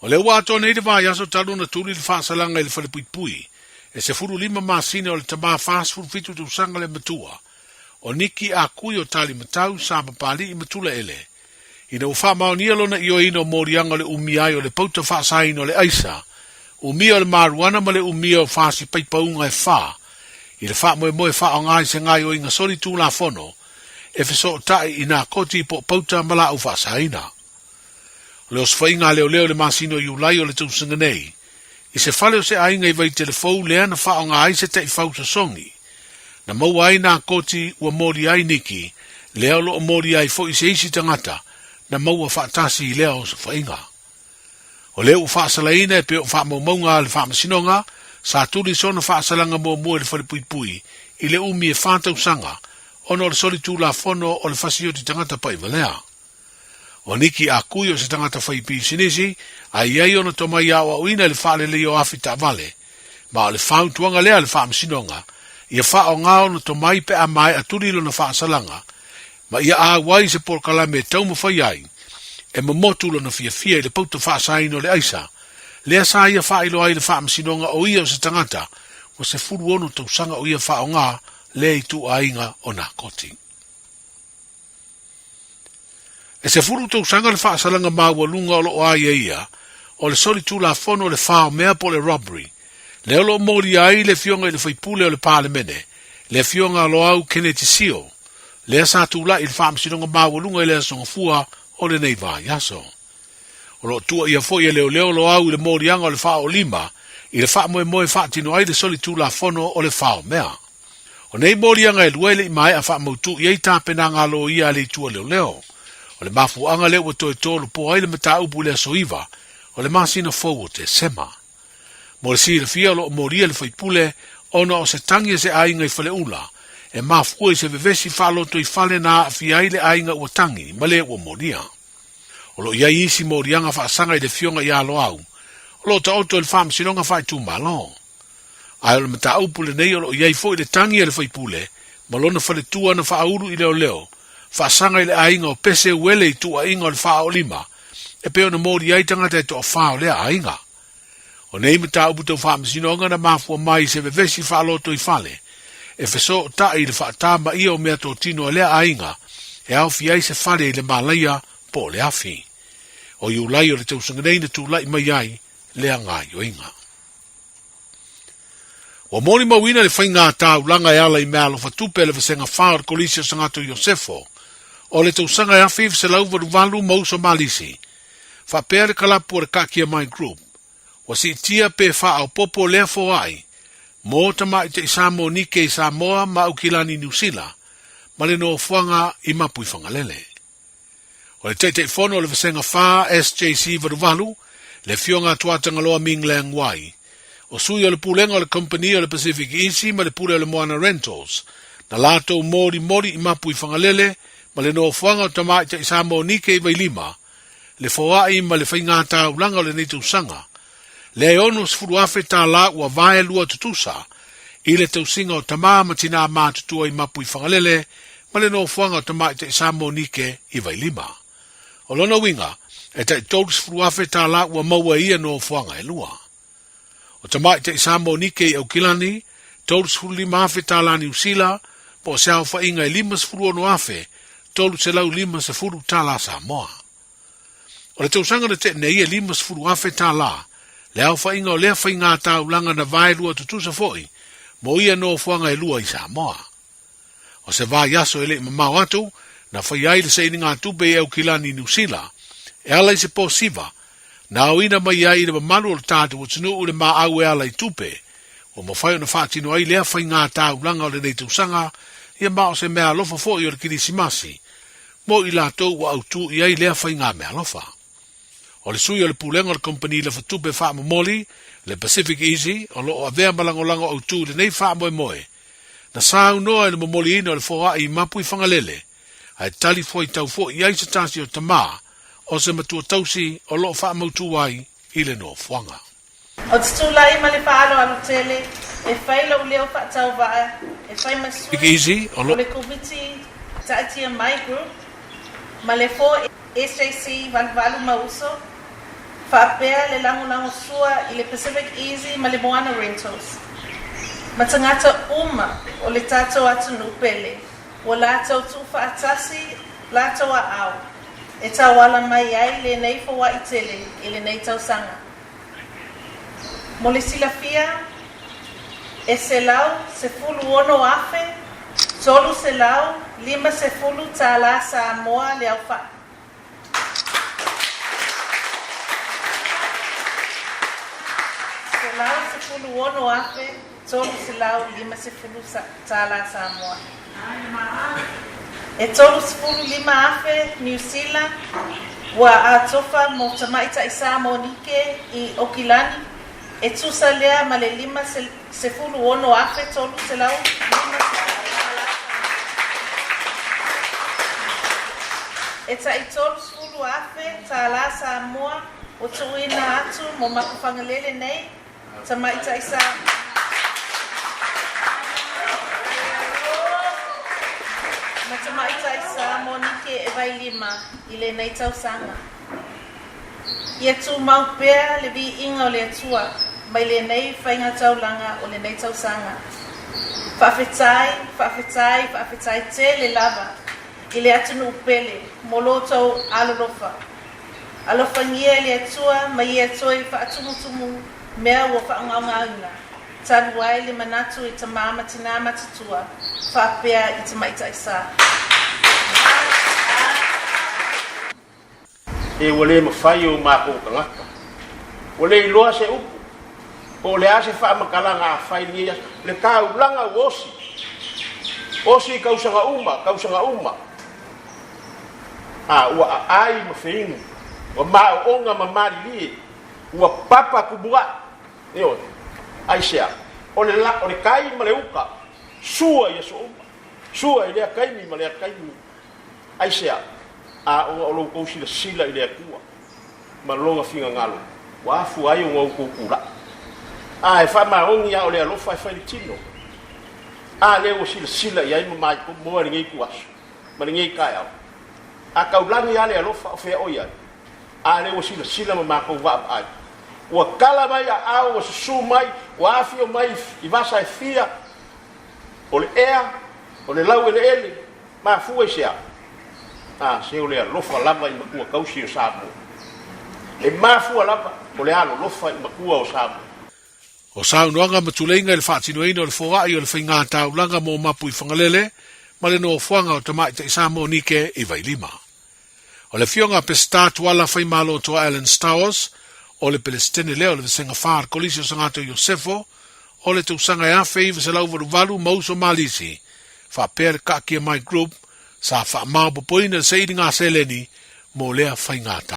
O lea ua atoa nei le vaiaso talu ona tuli le faasalaga i le falepuipui e 15 masina o le tama 47 tausaga le matua o Niki Akui o Talimatau, Sa Papali'i ma Tulaele ina ua faamaonia lona ioeina o moliaga o le umia ai o le pauta faasaina o le aisa, umia o le maruana ma le umia o fasi paipauga e fa, i le faamoemoe faaaoga i se gaoioiga soli tulafono e fesootai i nā koti po o pauta ma laau faasaina. O le osofaiga a leoleo i le masina o Iulai o le tausaga nei, i se fale o se aiga i Vaitelefou lea na faaaoga ai se taifau sosogi, na maua ai nā koti ua molia ai Niki, lea o lo o molia ai foi se isi tagata na maua faatasi i lea osofaiga. O lea ua faasalaina e pei o faamaumauga a le Faamasinoga, sa tuli sona faasalaga muamua i le falepuipui i le umi e fa tausaga ona o le solitulafono o le fasioti tagata paivalea. O Niki Akui o se tagata fai pisinisi, a i ai ona tomai aoaoina i le faaleleia o afi taavale. Ma o le fautuaga lea a le Faamasinoga, ia faaaoga ona tomai pe a maea tuli lona faasalaga, ma ia auai se polokalame e taumafai ai e momotu lona fiafia i le pauta faasaina o le aisa, lea sa ia faailoa ai le Faamasinoga o ia o se tagata ua 16 tausaga o ia faaaoga lea ituaiga o nakoti. E 10 tausaga le faasalaga maualuga o lo o aiaia o le solitulafono o le fao mea po o le robbery, lea o lo o molia ai le Afioga i le Faipule o le Palemene, le Afioga Loau Keneti Sio, lea sa tulai i le Faamasinoga Maualuga i le Aso Gafua o lenei vaiaso. O lo o tuuaia foi e leoleo Loau i le moliaga o le faaoolima i le faamoemoe e faatino ai le solitulafono o le fao mea. O nei moliaga e lua e le i maea faamautu i ai tapenaga a loia a le Itu a Leoleo. O le mafuaaga lea ua toe tolopo ai le mataupu i le aso 9 o le masina fou o Tesema. Mo le silafia o lo o molia le faipule ona o se tagi a se aiga i Faleula e mafua i se vevesi faalotoifale na aafia ai le aiga ua tagi ma le ua molia. O lo o i ai isi moliaga faasaga i le Afioga ia Loau o lo o taoto i le Faamasinoga Faaitumalo. Ae o le mataupu lenei o lo o i ai foi le tagi a le faipule ma lona faletua na faaulu i leoleo, faasaga i le aiga o Pese Uele i tuuaiga o le faaoolima, e pei ona moli ai tagata e toafa o lea aiga. O nei mataupu tau faamasinoga na mafua mai i se vevesi faalotoifale e fesootai i le faatamaia o meatotino a lea aiga e aofia ai se fale i le malaia po o le afi. O Iulai o le tausaga nei na tulai mai ai lea gaoioiga. Ua molimauina le faiga taulaga e ala i meaalofa tupe a le Vasega 4 o le Kolisi o Sagato Iosefo o le tausaga e 1988 ma Uso Malisi, faapea le kalapu o le Kaakia Mai Group, ua siitia pe faaopoopo lea foai mo tamaitai Samoa Nike i Samoa ma Aukilani Niu Sila ma le nofoaga i Mapuifagalele. O le Taitaifono o le Vasega 4 SJC 88, le Afioga a Tuatagaloa Ming Lang Wai, o sui o le Pulega o le Kamupani o le Pacific Easy ma le Pule o le Moana Rentals, na latou molimoli i Mapuifagalele ma le nofoaga o Tamaitai Samoa Nike i Vailima, le foai ma le faigātaulaga o lenei tausaga, lea e $60,000 ua vae lua tutusa i le tausiga o tamā ma tinā matutua i Mapuifagalele ma le nofoaga o Tamaitai Samoa Nike i Vailima. O lona uiga, e tai $30,000 ua maua e ia nofoaga e lua. O Tamaitai Samoa Nike i Aukilani, $35,000 Niu Sila, po o se aofaiga e $56,350 Samoa. O le tausaga na tea nei e $50,000 le aofaiga o lea faigā taulaga na vaelua tutusa foi mo ia nofoaga e lua i Samoa. O se vaiaso e le i mamao atu, na faia ai le sainigatupe i Aukilani i Niu Sila, e ala i se posiva na aoina mai ai i le mamalu o le tatou atunuu le maau e ala i tupe, ua mafai ona faatino ai lea faigā taulaga o lenei tausaga, ia ma o se meaalofa foi o le Kerisimasi mo i latou ua autū i ai lea faiga meaalofa. O le sui o le Pulega o le Kamupani Lafatupe Faamomoli, le Pacific Easy, o lo o avea ma lagolago autū i lenei faamoemoe, na saunoa i le momoliina o le foai i Mapuifagalele, ae tali fuaitau foi i ai se tasi o tamā o se matua tausi o lo o faamautū ai i le nofoaga. Ou te tulai ma le faaaloalo tele e fai lou leo faatauvaa e fai ma sui o le Komiti Taatia Mai Group ma le 4SJC 88 ma Uso, faapea le lagolago sua i le Pacific Easy ma le Moana Rentals, ma tagata uma o le tatou atunuu pele ua latou tuufaatasi latou aao e tauala mai ai lenei foai tele i lenei tausaga. Mo le silafia, e $116,350 Samoa le aofai. $116,350 Samoa. E 35,000 Niu Sila ua atofa mo tamaitai Samoa Nike i Okilani, e tusa lea ma le $56,350 tala Samoa. E tai $30,000 tala Samoa ua tuuina atu mo Mapuifagalele nei Tamaitai sa ma tamaitai sa Monike e Vailima i lenei tausaga. Ia tumau pea le viiga o le Atua mai lenei faiga taulaga o lenei tausaga. Faafetai, faafetai, faafetai tele lava i le atunuu pele mo lo outou alolofa. Alofagia e le Atua ma ia toe faatumutumu mea ua faagaogaina, talu ai le manatu i tamā ma tinā matutua, faapea i tamaitai sa. E ua le mafai e o makou tagata, ua le iloa se upu, po o le a se faamatalaga a fai i lenei aso, le taulaga ua osi, osi i kausaga uma, kausaga uma. A ua aai ma feinu, ua maoonga ma malilie, ua papa tumuaʻi. Ioe. Aisea? O le la, o le kai ma le uka, sua i aso uma, sua i lea taimi ma lea taimi. Aisea? A ona o lo outou silasila i le Atua ma Lona finagalo, ua afua ai ona outou tulaʻi. A e faamaoni a o le alofa e fai le tino. A lea ua silasila i ai ma maimoa i lenei ituaso ma lenei taeao. A taulagi lava le alofa o fea oi ai? A lea ua silasila ma matou vaavaai. Ua tala mai aao, ua susu mai, ua afio mai i vasa e fia, o le ea, o le laueleele, mafua i se a? A, se o le alofa lava i matua tausi o Samoa. E mafua lava o le alolofa i matua o Samoa. O saunoaga ma tuleiga i le faatinoina o le foai o le faigā taulaga mo Mapuifagalele ma le nofoaga o Tamaitai Samoa Nike i Vailima. O le afioga a Peseta Tuala Faimalo Toa Alan Stowers, o le Pelesitene lea o le Vasega 4 o le Kolisi o Sagato Iosefo, o le tausaga e 1988 ma uso Malisi, faapea le Kaakia Mai Group, sa faamaopopoina le sailiga seleni mo lea faigā taulaga.